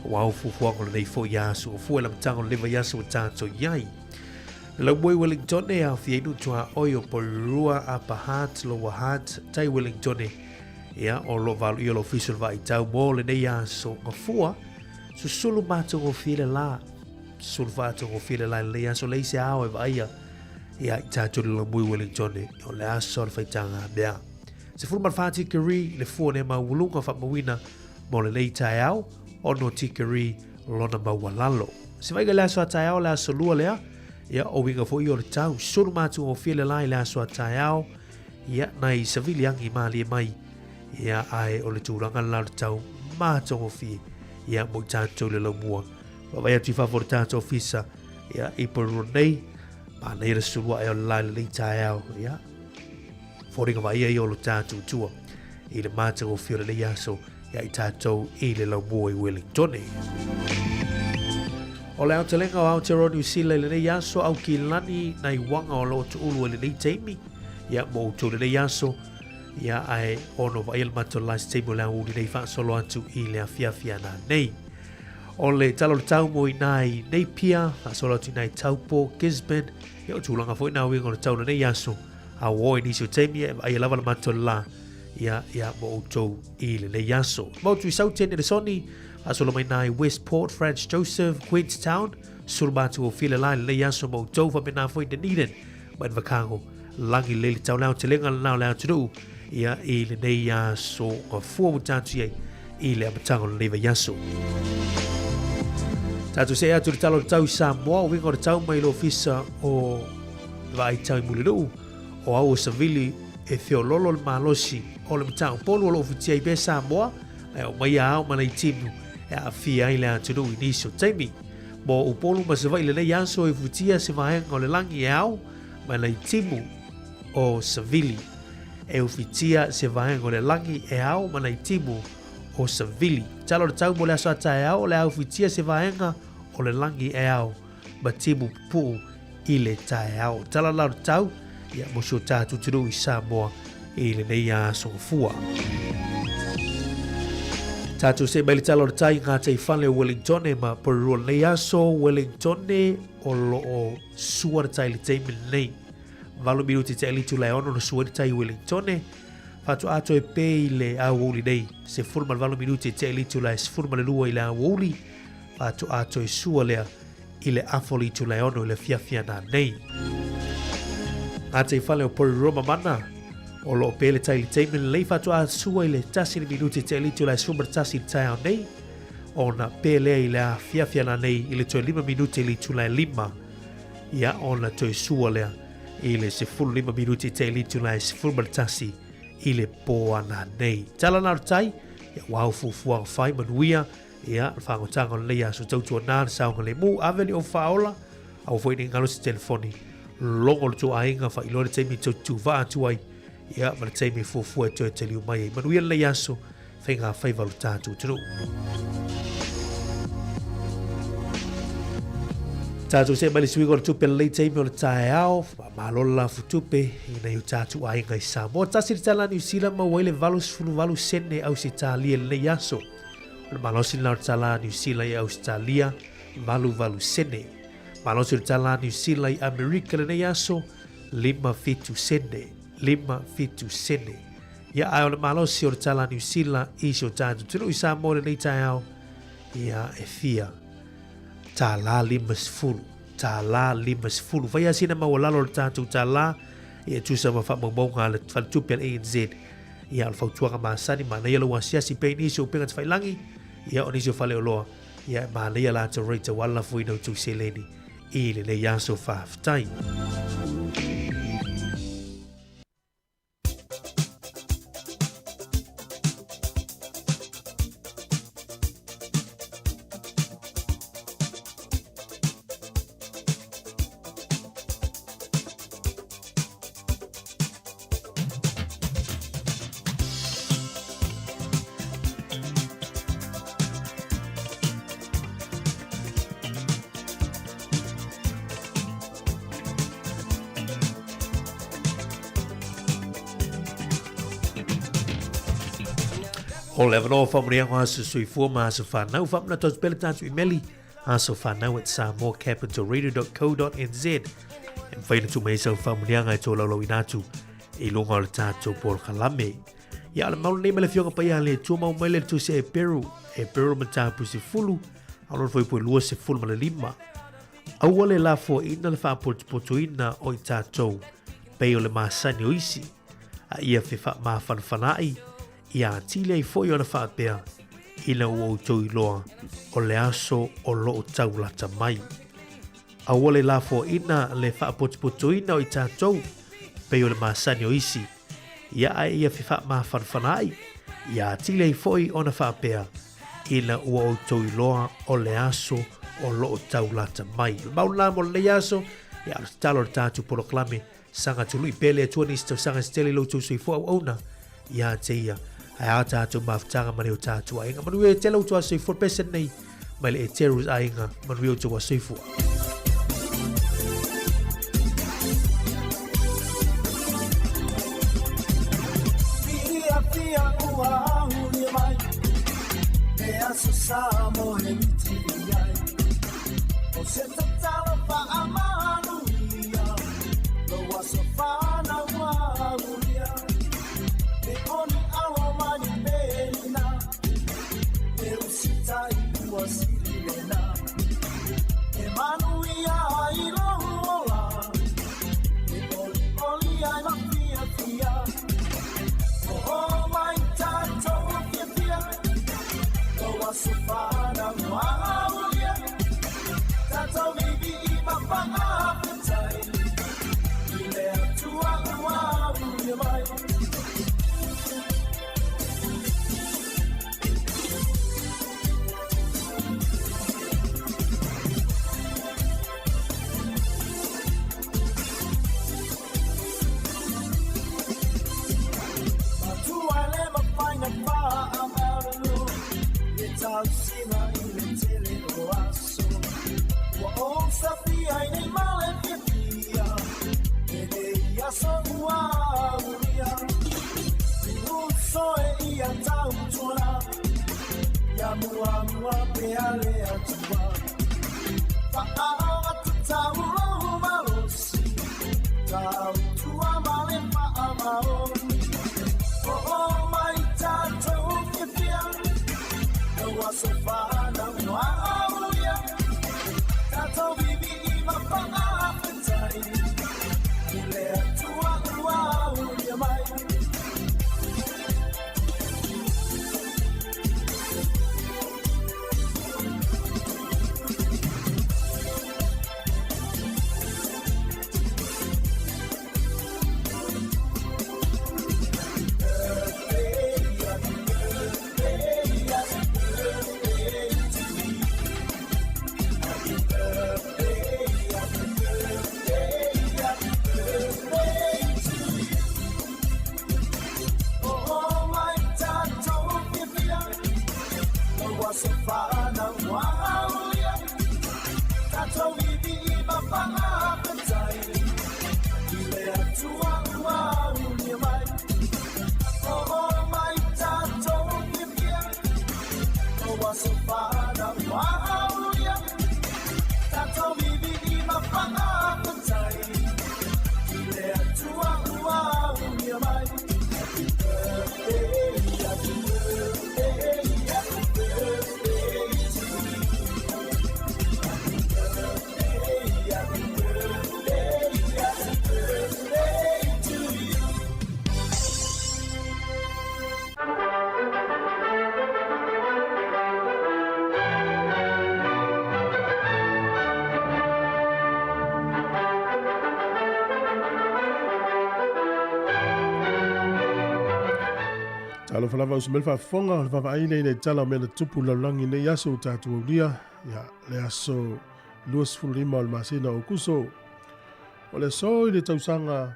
aua o fuafuaga o lenei foi aso, o fua i le amataga o lenei vaiaso ua tatou i ai. Le laumua i Wellington e aofia ai Nutuaoi o Porirua, Upper Hutt, Lower Hutt, tai Wellington ia o lo o valoia le ofisa o le vaaitau mo lenei aso gafua. Susulu matagofie le la, susulu faatagofie le la i lenei aso, leai se ao e vaaia ia i tatou le laumua i Wellington o le aso o le faitaga mea. 14 tikeri le fua nei maualuga faamauina mo lenei taeao, 6 tikeri lona maualalo. Se vaaiga i le aso a taeao, le aso lua lea, ia, o uiga foi o le tau, sulu matagofie le la i le aso a taeao, ia, nai savili agi malie mai, ia, ae o le tulaga la o le tau matagofie, ia, mo i tatou le laumua. Vaavaai atu i fafo o le tatou ofisa, ia, i Porirua nei, manaia le sulu ae o le la i lenei taeao, ia, foliga vaaia ia o lo tatou tua i le matagofie o lenei aso ia i tatou i le laumua i Wellington. O le aotelega o Aotearoa New Zealand i lenei aso, Aukilani nai uaga o lo o tuulu i lenei taimi, ia mo outou lenei aso, ia ae ono vaaia le matou last taimi o le aoauli nei faasolo atu i le afiafi ana nei. O le tala o le tau mo i nai Napier, faasolo atu i nai Taupo, Gisborne, ia o tulaga foi nā uiga o le tau lenei aso, a ua o i nisi o taimi e vaaia lava le matou la ia ia mo outou i lenei aso. Motu i Southern i le Soni, faasolo mai nai Westport, Franz Joseph, Queenstown, sulu matu o file la i lenei aso mo outou faapena foi Dunedin, ma Invercargill, lagi lele tau le aotelega lena o le atunuu ia i lenei aso gafua ua tatou i ai i le amataga o lenei vaiaso. Tatou see atu i le tala o le tau i Samoa, o uiga o le tau mai le ofisa o Vaai tau i Mulinuu, o au o Savili e feololo le malosi o le mataupu o lo o fitia ai pea Samoa, ae aumaia ao ma nai timu e aafia ai le atunuu i nisi o taimi. Mo Upolu ma Savaii lenei aso e futia se vaega o le lagi e ao ma nai timu o Savili. E ufitia se vaega o le lagi e ao ma nai timu o Savili. Tala o le tau mo le aso a taeao o le a ufitia se vaega o le lagi e ao ma timu pupuu i le taeao. Tala la o le tau, ia mo si o tatou atunuu i Samoa i lenei aso gafua. Tatou see mai le tala o le tai ngā teifale o Wellington ma Porirua lenei aso. Wellington o lo o sua le tai i le taimi lenei. 8 minuti te alitu la e ono na sua le tai i Wellington. Faatoa toe pē i le aoauli nei. 18 minuti te alitu la e 12 i le aoauli. Faatoa toe sua lea i le afa o le itula e ono i le afiafi ana nei. Ngā teifale o Porirua Mamana, o lo o pē le tai i le taimi lenei faatoa sua i le tasi le minuti te itula e 11 i le taeao nei, ona pē lea i le afiafi ana nei i le toe 5 minuti i le itula e 5, ia ona toe sua lea i le 15 minuti te itula e 11 i le pō ana nei. Tala nā o le tai, ia ua au fuafuaga whai manuia, Ia, le faagotaga o lenei aso tautuanā le saogalemu, ave le faaola, aua foi ne i galo se telefoni, logo le tou aiga, faailoa le taimi e tou tutuvaa atu ai, ia, ma le taimi e fuafua e toe taliu mai ai. Manuia lenei aso, faiga faiva o le tatou atunuu. Tatou see mai le suiga o le tupe lenei taimi o le taeao, faamalo le lafutupe i nai o tatou aiga i Samoa. Tasi le tala Niu Sila maua ai le 88 sene Ausetalia i lenei aso. O le malosi lena o le tala Niu Sila i Ausetalia, 88 sene. Malosi o le tala Niu Sila i Amerika lenei aso, 57 sene. 57 sene. Ia, ae o le malosi o le tala Niu Sila i si o tatou atunuu i Samoa lenei taeao, ia, e fia tālā 50. Tālā 50. Whai a sina maualalo o le tatou tālā, ia tusa ma faamaumauga a le faletupe a le ANZ. Ia, o le fautuaga masani, manaia lou asiasi pea i nisi o upega tafailangi, ia, o nisi o faleoloa, ia, e manaia latou rate auala foi na outou seleni i lenei aso. Faafetai. O le avanoa faamanuiaga o aso soifua ma aso fanau, faamanatu atu pea le tatou imeli asofanau@samoacapitalradio.co.nz e mafai ona tuu mai ai sau faamanuiaga e tolaulauina atu i luga o le tatou polokalame. Ia, o le mau lenei ma le Afioga Paia a le Atua mau mai le tusi a Eperu, Eperu mataupu 10, a o lona fuaipua 25. Aua le lafoaina le faapotopotoina o i tatou, pei o le masani o isi, a ia fefaamafanafanaai, ia atili ai foi ona faapea, ina ua outou iloa o le aso o lo o tau lata mai. Aua le lafoaina le faapotopotoina o i tatou, pei o le masani o isi, ia ae ia fefaamafanafanaai, ia atili ai foi ona faapea, ina ua outou iloa o le aso o lo o tau lata mai. O le mau lena mo lenei aso, ia o le tatalo o le tatou polokalame, saga tului pea le Atua nisi tausaga se tele i lo outou soifua auauna ia te ia. Ae a tatou mafutaga ma le o tatou aiga. Manuia e tele outou aso soifua pese nei mai le Eterus aiga. Manuia outou aso soifua. Talofa lava uso mai le faafofoga o le vaavaai lea i le tala o mea na tupu i le lalolagi i lenei aso ua tatou aulia, ia, le aso 25 o le masina o Aokuso. O le aso i le tausaga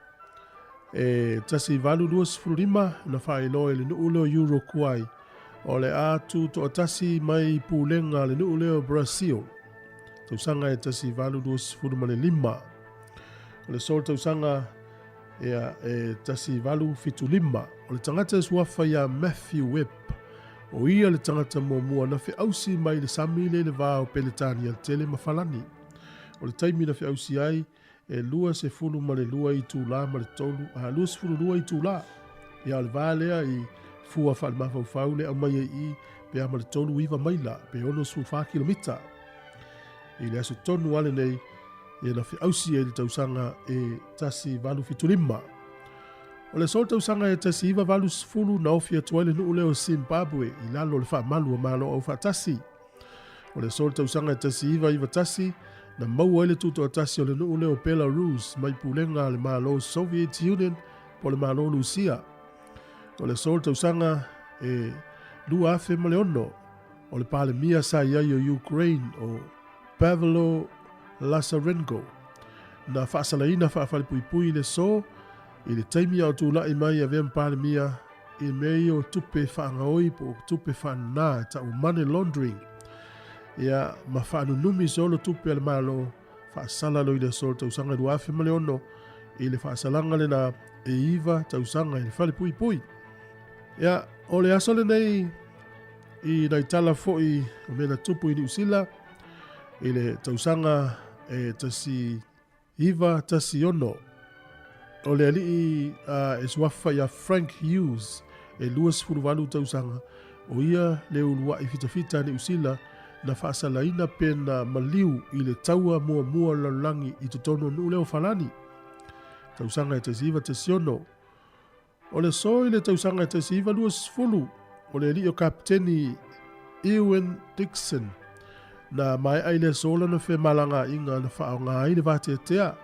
e 1825 na faailoa i le nuu lea o Uruguay o le a tutoatasi mai pulega a le nuu lea o Brazil. Tausaga e 1825. O le aso o le tausaga ia, e 1875. O le tagata e suafa ia Matthew Webb O ia le tagata muamua na feausi mai le sami lea i le va o Peretania tele ma Falani. O le taimi na feausi ai e 22 itulā ma le tolu, a 22 itulā. Ia o le va lea i fua faalemafaufau le aumai ai i pe a ma le 39 maila pe 64 kilomita. I le aso tonu lava lenei ia na feausi ai le tausaga e 1875. O le aso tausaga e 1980 na ofi atu ai le nuu lea o Zimbabwe i lalo o le faamalu o Malo Aufaatasi. O le aso tausaga e 1991 na maua ai le tutoatasi o le nuu lea o Belarus mai pulega a le Malo Soviet Union po o le Malo Lusia. O le aso tausaga e 2006 o le Palemia sa i ai o Ukraine o Pavlo Lazarenko na faasalaina faafalepuipui i le aso i le taimi a o tulai mai avea ma Palemia i mea ia o tupe faagaoi po o tupe faanana e tau money laundering ia ma faanunumi solo tupe a le Malo faasala loa i le aso o le tausaga 2006 i le faasalaga lena e 9 tausaga i le falepuipui. Ia, o le aso lenei i nai tala foi o mea na tupu i Niu Sila i le tausaga e 1916. O le alii e suafa ia Frank Hughes e 28 tausaga, o ia le uluai fitafita a Niu Sila na faasalaina pe na maliu i le taua muamua o le lalolagi i totonu o nuu lea o Falani. Tausaga e 1916. O le aso i le tausaga e 1920, o le alii o Kapeteni Ewan Dixon na maea i le aso lana femalagaaiga na faaaoga ai le vateatea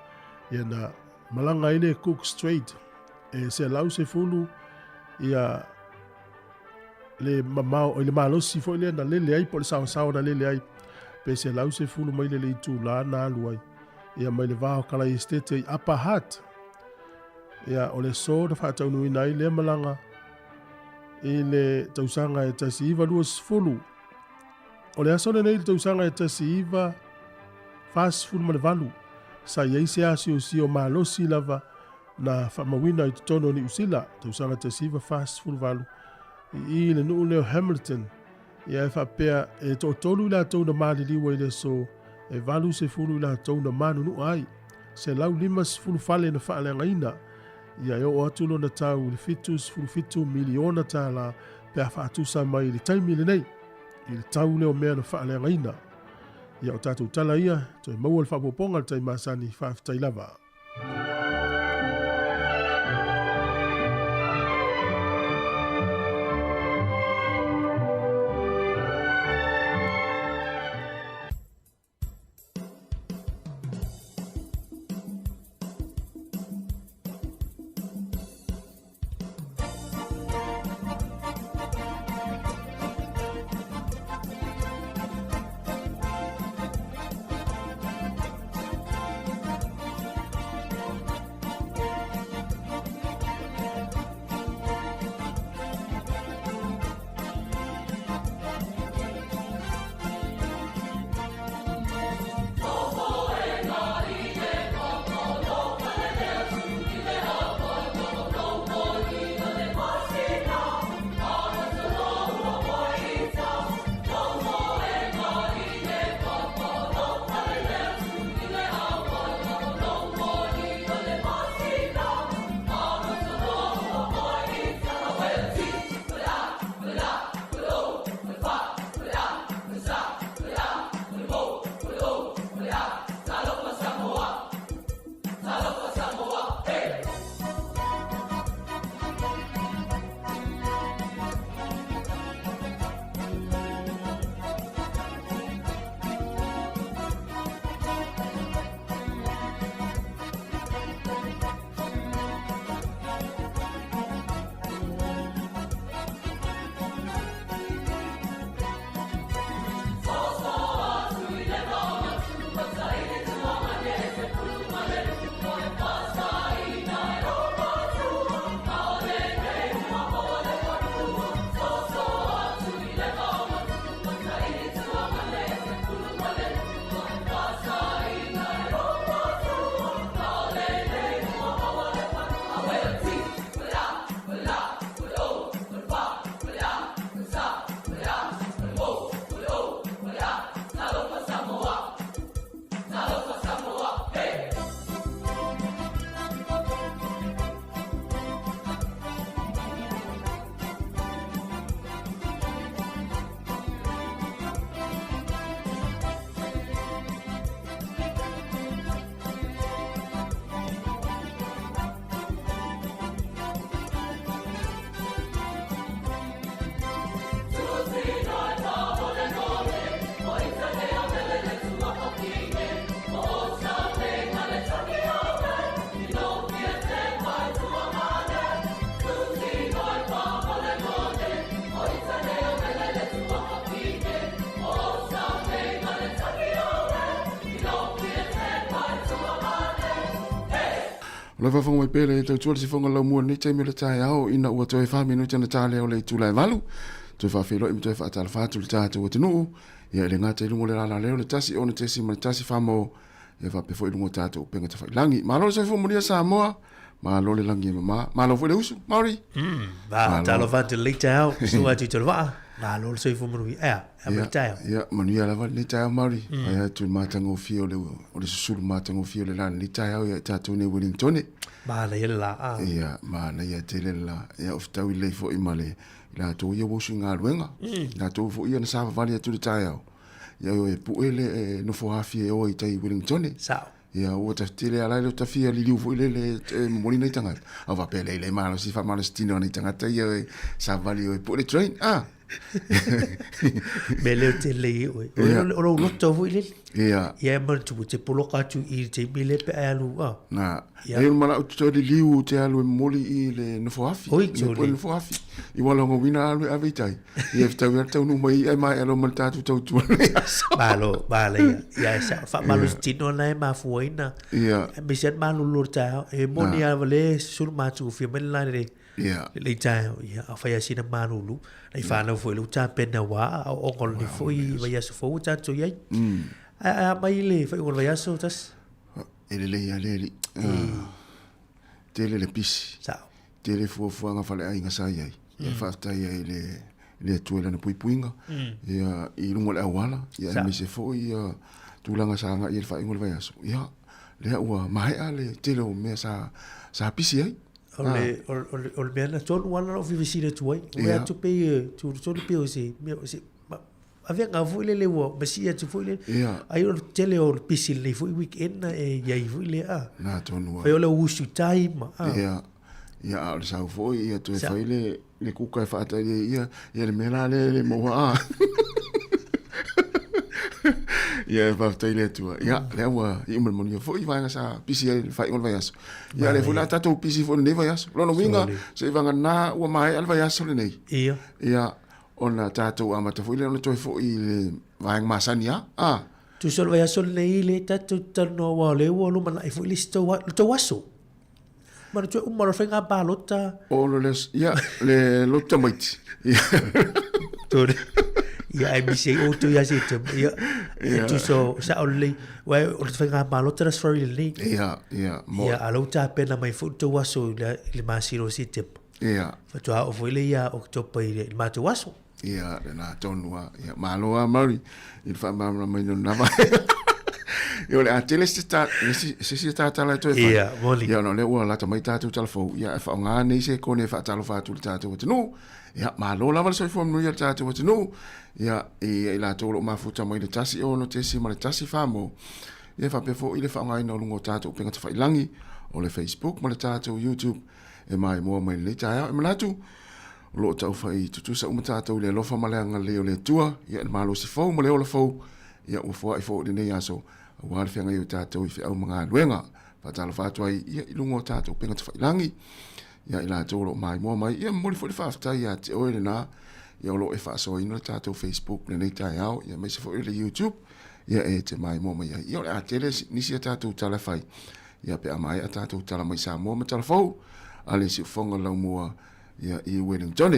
ia na malaga ai le Cook Strait e 110 ia le mamao i le malosi foi lea na lele ai po o le saosaoa na lele ai pe 110 maile le itulā na alu ai ia mai le va o Kalaiestete i Upper Hutt. Ia, o le aso na faataunuuina ai lea malaga i le tausaga e 1920. O le aso lenei i le tausaga e 1948, sa i ai se asiosio malosi lava na faamauina i totonu o Niu Sila, tausaga 1948, i i le nuu lea o Hamilton. Ia e faapea e toatolu i latou na maliliu ai i le aso, e 80 i latou na manunua ai, 150 fale na faaleagaina, ia e oo atu lona tau i le $77 miliona tala pe a faatusa mai i le taimi lenei, i le tau lea o mea na faaleagaina. Ia o tatou tala ia, toe maua le faaopoopoga i le tai masani, faafetai lava. O le faafofoga mai pea le tautua le sifoga laumua i lenei taimi o le taeao ina ua toe 4 minute ona ta lea o le itula e 8. Toe faafeiloai ma toe faatalofa atu i le tatou atunuu. Ia e le gata i luga o le lala lea o le 1 6.1 famo ia faapea foi i luga o tatou upega tafailagi. Malo le soifua manuia Samoa, malo le lagi e mama, malo foi le usu, Maori. Va, talofa atu i lenei taeao, susu atu i Tolevaa, malo le soifua manuia. Ea, ea mai le taeao. Ia, manuia lava lenei taeao Maori. Fai atu le matagofie o le, o le susulu matagofie o le la lenei taeao ia i tatou nei Wellingtone. Manaia le la, a. Ia, manaia tele le la. Ia, o fetaui lelei foi ma le, i latou ia ua usu i galuega. Latou foi ia na savavali atu i le taeao. Ia, o e pue le e nofo afi e oa i tai Wellingtone. Sao. Ia, ua tele ala le tafia liliu foi lele e momoli nai tagata. Au faapea lei lei malosi faamalosi tino nai tagata ia e savali o e pue le train. Ah. Mea leo tele i oe. O lou loto foi lele. Ia. Ia e manatu te poloka atu i le taimi le pe ai alu. Ah. Na. Ia. E mana o te liliu te alu e momoli i le nofo afi. Oi, Le pue le nofo afi. I wala ngo wina alu e ave i tai. Ia fetau ia taunuu mai ai mai alo ma le tatou tautua lenei aso. Malo, malo ia. Ia e sao, faamalosi tino na e mafuaina. Ia. Aemaise ai le malolo o le taeao. E moni lava le susulu matagofie mai le la le Ia. lenei taeao. Ia, a fai lava sina malulu. Nai fanau foi lea ua tapena aua aoaoga o lenei foi vaiaso fou ua tatou i ai. Ae a mai le faaiuga o le vaiaso, Tasi? E lelei lava le alii. Tele le pisi. Sao. Tele fuafuaga faleaiga sa i ai. Ia faafetai ai i le le Atua i lana puipuiga ia i luga o le auala, ia aemaise foi ia tulaga sa agai i ai le faaiuga o le vaiaso. Ia, lea ua maea le tele o mea sa sa pisi ai. O le, o le, o le mea na tonu lava na ou fia fesili atu ai. Ua atu pei, tonu pei o se mea, o se avega foi lele ua masi atu foi lele. Ia. Ai o le tele o le pisi lenei foi weekend na e i ai foi le a. Na tonu Fai o le usu time a. Ia. Ia a o le sau foi ia toe fai le le kuka e faatali ai ia ia le mea la lea e le maua a. Ia e faafetai i le Atua. Ia lea ua iu ma le manuia foi vaega sa pisi ai le faaiuga o le vaiaso. Ia lea foi la tatou pisi foi lenei vaiaso. Lona uiga seiavagana ua maea le vaiaso lenei. Ia. Ia ona tatou amata foi lea ona toe foi i le vaega masani lava. A. Tusa o le vaiaso lenei lea tatou te talanoa aua o lea ua lumanai foi le isi le tou aso. Manatua e uma loa le faiga palota. O le, ia, le lotu tamaiti. Tore. Ia, ae misi ai outou ia Setema. Ia, e tusa o sao lelei. Aua o le faiga palota le Aso Faraile lenei. Ia, ia. Mo... Ia, a o lea ua tapena mai foi le tou aso i le masina o Setema. Ia. Faatoa oo foi lea ia Oketopa i le matou aso. Ia, lena tonu lava. Ia, malo lava Murray i le faamalamalamaina o lena vaega. Ia, o le a tele se ta, se isi tatala e toe fai. Ia, moni. Ia, ona o lea ua lata mai tatou tala fou, ia, e faaaoga nei se kone e faatalofa atu i le tatou atunuu. Ia, malo lava le soifua manuia i le tatou atunuu. Ia, i, i latou o lo o mafuta mai le 1 6.1 famo. Ia, faapea foi le faaaogaina o luga o tatou upega tafailagi, o le Facebook ma le tatou YouTube e maimoa mai lenei taeao. E manatu, o lo o taufai tutusa uma tatou i le alofa ma le agalelei o le Atua, ia i le malosi fou ma le ola fou, ia ua foai foi lenei aso, aua le feagai o tatou i feau ma galuega. Faatalofa atu ai ia i luga o tatou upega tafailagi, ia i latou o lo o maimoa mai, ia momoli foi le faafetai ia te oe lena, ia o lo o e faasoaina le tatou Facebook lenei taeao, ia aemaise foi le YouTube, ia e te maimoa mai ai. Ia o le a tele nisi a tatou tala e fai, ia pe a maea tatou tala mai Samoa ma tala fou, a le siufofoga laumua ia i Wellington.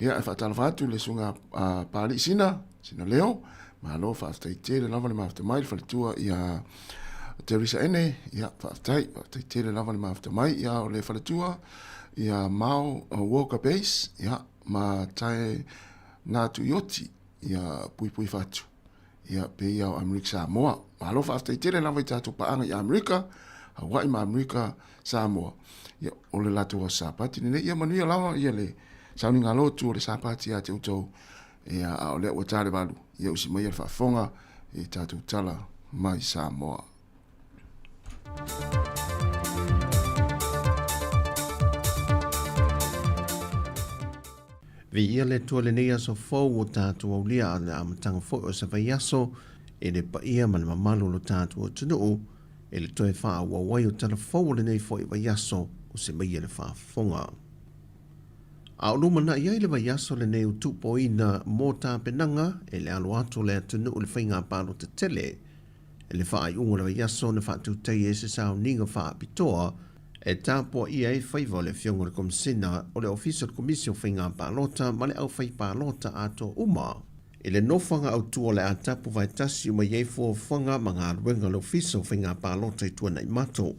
Ia e faatalofa atu le susuga a Papalii Sina, Sina Leo, malo faafetai tele lava le mafuta mai le faletua ia Teresa Ene, ia faafetai, faafetai tele lava le mafuta mai ia o le faletua ia Mao Walker Base, ia ma Tae Natu Ioti, ia Puipui Fatu. Ia, pei ia o Amerika Samoa. Malo faafetai tele lava i tatou paaga i Amerika, Hawaii ma Amerika Samoa. Ia, o le latou aso Sapati lenei. Ia manuia lava ia le sauniga lotu o le Sapati ia te outou. Ia, a o lea ua ta le 8, ia usi mai ia le faafofoga i tatou tala mai Samoa. Viia le Atua lenei aso fou o tatou aulia a le amataga foi o se vaiaso i le paia ma le mamalu o lo tatou atunuu i le toe faaauau ai o tala fou o lenei foi vaiaso o se maia le faafofoga. A o lumanai ai le vaiaso lenei o tuupoina mo tapenaga e le alo atu o le atunuu i le faiga palota tele, I le faaiuga o le vaiaso na faatutaia ai se sauniga faapitoa e tapuaia ai faiva o le Afioga i le Komesina o le Ofisa o le Komisi o Faiga Palota ma le Aufaipalota atoa uma. I le nofoaga autu o le a tapu vaetasi uma i ai fuafuaga ma galuega a le Ofisa o Faiga Palota i Tuanaimato.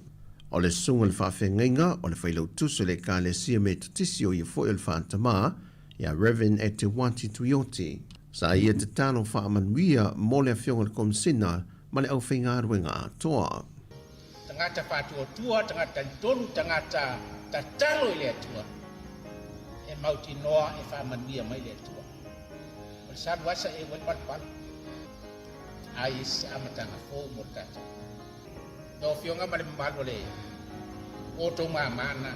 O le susuga i le faafeagaiga o le Failautusi o le Ekalesia Metotisi o ia foi o le Faatamā, ia Rev. Eteuati Tuioti. Sa ia tatalo faamanuia mo le Afioga i le Komesina ma le aufaigaluega atoa. Tagata faatuatua, tagata talitonu, tagata tatalo i le Atua, e mautinoa e faamanuia mai le Atua. O le salu asa e ua le palupalu, ai se amataga fou mo le tatou. Lau Afioga ma le mamalu o le outou mamana,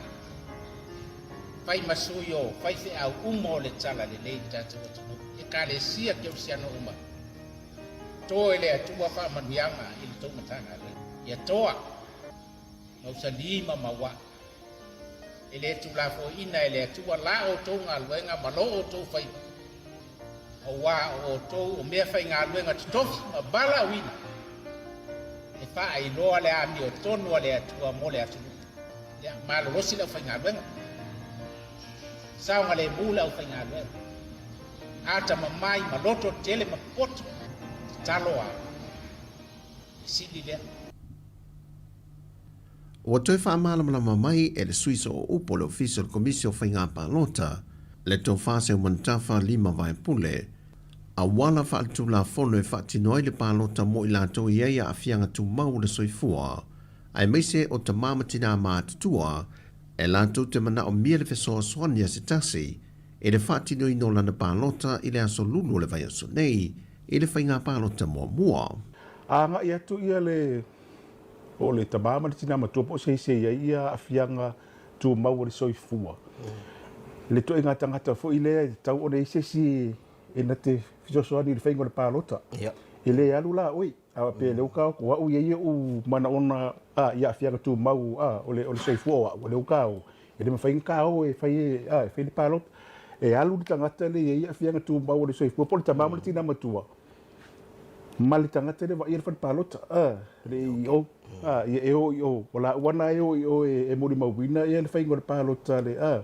fai ma sui o faifeau uma o le tala lelei i le tatou atunuu, Ekalesia Kerisiano uma, To e le Atua faamanuiaga i le tou Matagaluega. Ia toa, mausali ma mauaa. E le tulafoina e le Atua la outou galuega ma lo outou faiva, auā o outou o meafaigaluega totofi ma valaauina e faailoa le amiotonu a le Atua mo le atunuu. Ia malolosi le aufaigaluega, saogalemu le aufaigaluega. Atamamai ma loto tele ma poto, tatalo a e sili lea. Ua toe faamalamalama mai e le Sui Sooupu o le Ofisa o le Komisi o Faiga Palota, le Tofa Seumanutafa Lima Vaepule, auala faaletulafono e faatino ai le palota mo i latou e i ai aafiaga tumau o le soifua, aemaise o tama ma tinā matutua e latou te manaomia le fesoasoani a se tasi i le faatinoina o lana palota i le aso lulu o le vaiaso nei i le faiga palota muamua. Agai atu ia le o le tama ma le tina matua po o se isi e i ai ia aafiaga tumau o le soifua. Le ituaiga tagata foi lea e tatau ona i ai se isi e na te fesoasoani i le faiga o le palota. E le alu la oe. A pe lea ua kao o au e i ai ou manaona a i aafiaga tumau a o le o le soifua o au o lea ua kao e le mafai ona kao e fai e a e fai le palota. E alu le tagata lea e i ai aafiaga tumau o le soifua po o le tama ma le tina matua ma le tagata lea e vaaia le fale palota a le AEO a ia e o i o o laua na e o i o e molimauina ia le faiga o le palota a le a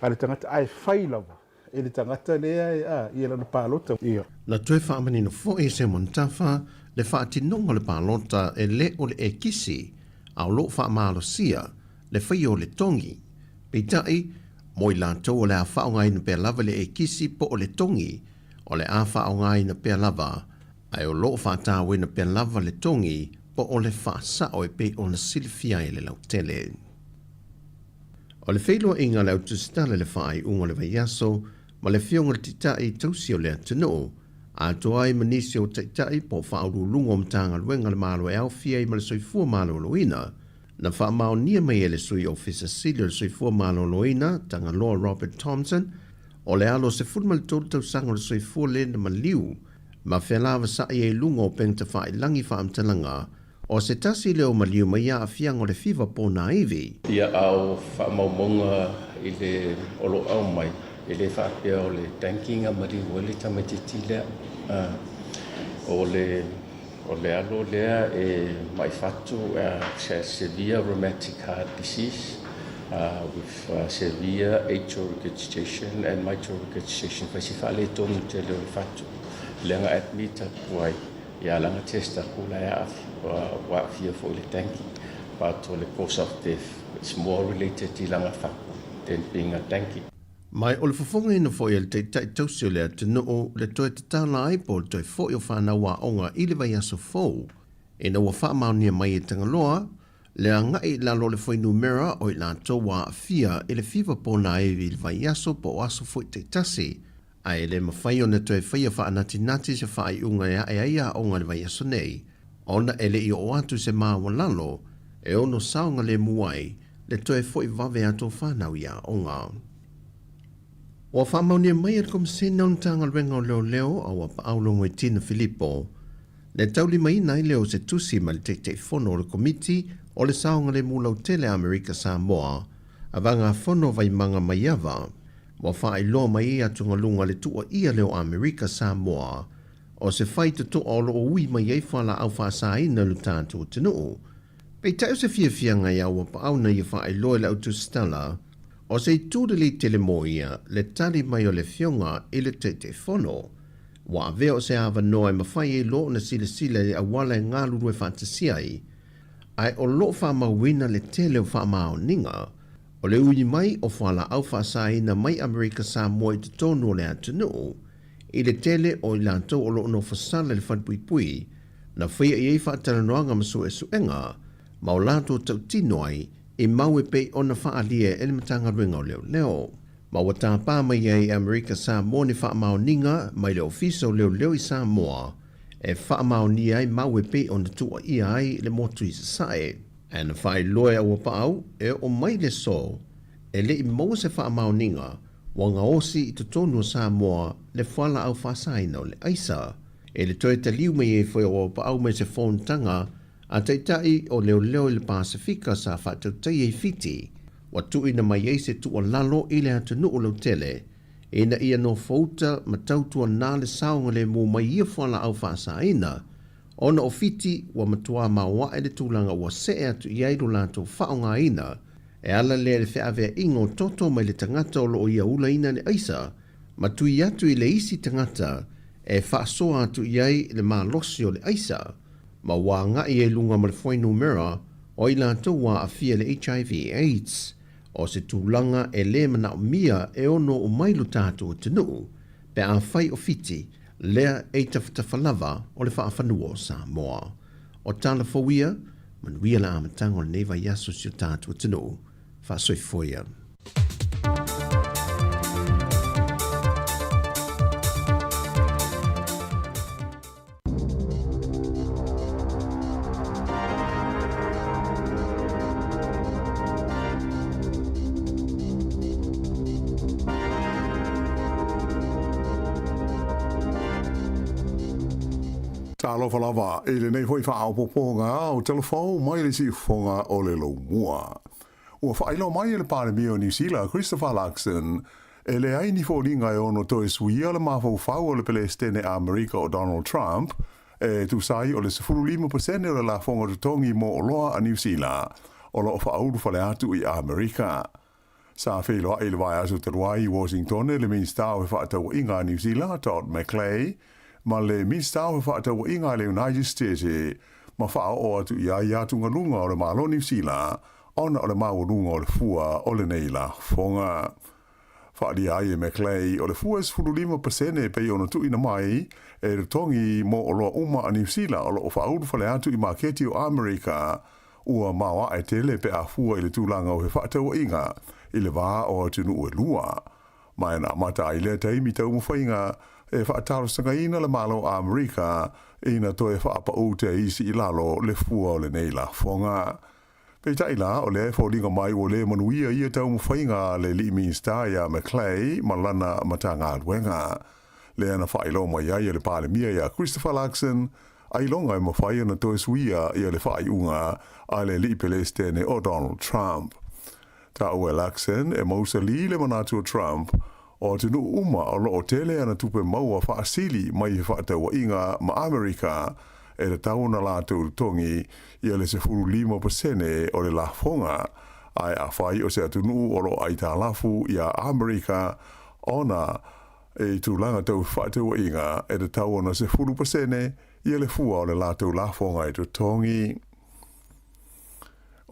a le tagata ae fai lava e le tagata lea e a ia lana palota. Ia. Na toe faamanino foi e Simon Tafa le faatinoga o le palota e le o le ekisi, a o lo o faamalosia le faia o le togi. Peitai, mo i latou o le a faaaogaina pea lava le ekisi po o le togi, o le a faaaogaina pea lava, ae o lo o faatauina pea lava le togi po o le faasao e pei ona silafia ai e le lautele. O le feiloaiga a le Autusitala i le faaiuga o le vaiaso ma le Afioga i le Taitai Tausi o le atunuu, atoa ai ma nisi o Taitai po o Faauluuluga o Matagaluega a le Malo e aofia ai ma le Soifua Maloloina, na faamaonia mai e le Sui Ofisa Sili o le Soifua Maloloina, Tagaloa Robert Thomson, o le alo 13 tausaga o le soifua le na maliu ma fealavasa'i ai i luga o upegatafailagi faamatalaga O se tasi lea o maliu mai aafiaga o le fiva ponaivi. Ia, a o faamaumauga i le o lo o aumai, e le faapea o le tanki na maliu ai le tamaitiiti lea. O le o le alo lea e mai fatu, has severe rheumatic heart disease with severe atrial regurgitation and mitral regurgitation, fai si faaletonu tele o le fatu lea na admit atu ai. Ia lana test aku la e ua aafia foi le tanki but o le cause of death it's more related i lana fatu than being a tanki. Mai o le fofogaina foi e le Taitai Tausi o le atunuu le toe tatala ai po o le toe foi o fanau aoga i le vaiaso fou ina ua faamaonia mai e Tagaloa le agai i lalo o le fuainumera o i latou ua aafia i le fiva ponaivi i le vaiaso po o aso foi taitasi Ae le mafai ona toe faia faanatinati se faaiuga e ae ai aoga i le vaiaso nei, ona e le i oo atu se maualalo e ono saogalemu ai le toe foi vave atu o fanau i aoga. Ua faamaonia mai e le Komesina o le Matagaluega o Leoleo a ua paau Logoitina Filipo le taulimaina ai lea o se tusi mai le Taitaifono o le Komiti o le Saogalemu Lautele a Amerika Samoa a Vagafono Vaimaga Maiava. Ua faailoa mai ai atugaluga le tuuaia lea o Amerika Samoa o se faitotoa o lo o ui mai ai fualaau faasaina i lo tatou atunuu. Peitai o se fiafiaga ia Auapaau na ia faailoa i le au tusitala, o se itu lelei tele mo ia le tali mai o le Afioga i le Taitaifono. Ua avea o se avanoa e mafai ai loa ona silasila i le auala e galulue faatasi ai, ae o lo o faamauina le tele o faamaoniga o le ui mai o fualaau faasaina mai Amerika Samoa i totonu o le atunuu i le tele o i latou o lo o nofosala i le falepuipui na faia i ai faatalanoaga ma suesuega ma o latou tautino ai i mau e pei ona faaalia e le Matagaluega o Leoleo. Ma ua tapa mai ai e Amerika Samoa ni faamaoniga mai le Ofisa o Leoleo i Samoa e faamaonia ai mau e pei ona tuuaia ai le motu i Sasae. Ae na faailoa e Auapaau e oo mai le aso e le i maua se faamaoniga ua gaosi i totonu o Samoa le fualaau faasaina o le aisa. E le toe taliu mai ai foi o Auapaau mai se fonotaga a Taitai o Leoleo i le Pasefika sa faatautaia i Fiti, ua tuuina mai ai se tuualalo i le atunuu lautele ina ia nofouta ma tautuana le saogalemu mai ia fualaau faasaina, ona o Fiti ua matua maoae le tulaga ua see atu i ai lo latou faaaogaina e ala lea i le feaveaiga o toto mai le tagata o lo o ia ulaina le aisa ma tui atu i le isi tagata e faasoa atu i ai le malosi o le aisa ma ua agai ai i luga ma le fuainumera o i latou ua aafia i le HIV AIDS. O se tulaga e lē manaomia e ono oo mai lo tatou atunuu pe afai o Fiti lea e i tafatafa lava o le faafanua o Samoa. O tala fou ia, manuia le amataga o lenei vaiaso si o tatou atunuu. Faasoifua ia. Talofa lava i lenei foi faaopoopoga o Telefou mai le siufofoga o le Lomua. Ua faailoa mai e le Palemia o Niu Sila, Christopher Luxon, e leai ni foliga e ono toe suia le mafaufau o le Pelesitene Amerika o Donald Trump e tusa ai o le 15% o le lafoga totogi mo oloa a Niu Sila o lo o faaulufale atu i Amerika. Sa feiloai i le vaiaso talu ai i Washington le Minisita o Fefaatauaiga a Niu Sila, Todd McClay, ma le Minisita o Fefaatauaiga a le United States ma faaoo atu i ai atugaluga o le Malo Niu Sila ona o le maualuga o le fua o lenei lafoga. Faaalia ai e McClay o le fua e 15% e pei ona tuuina mai e totogi mo oloa uma a Niu Sila o lo o faaulufale atu i maketi o Amerika ua maoae tele pe a fua i le tulaga o fefaatauaiga i le va o atunuu e lua. Ma e na amata ai lea taimi taumafaiga e faatalosagaina le Malo Amerika ina toe faapaū tea isi i lalo le fua o lenei lafoga. Peitai la, o lea e foliga mai ua le manuia ia taumafaiga a le alii Minisita ia McClay ma lana Matagaluega. Lea na faailoa mai ai e le Palemia ia Christopher Luxon, ailoga e mafai ona toe suia ia le faaiuga a le alii Pelesitene o Donald Trump. Taua e Luxon e mausali le manatu o Trump, o atunuu uma o lo o tele ana tupe maua faasili mai fefaatauaiga ma Amerika e tatau ona latou totogi ia le 15% o le lafoga, ae afai o se atunuu o lo o aitalafu iā Amerika ona i tulaga tau fefaatauaiga e tatau ona 10% ia le fua o le latou lafoga e totogi.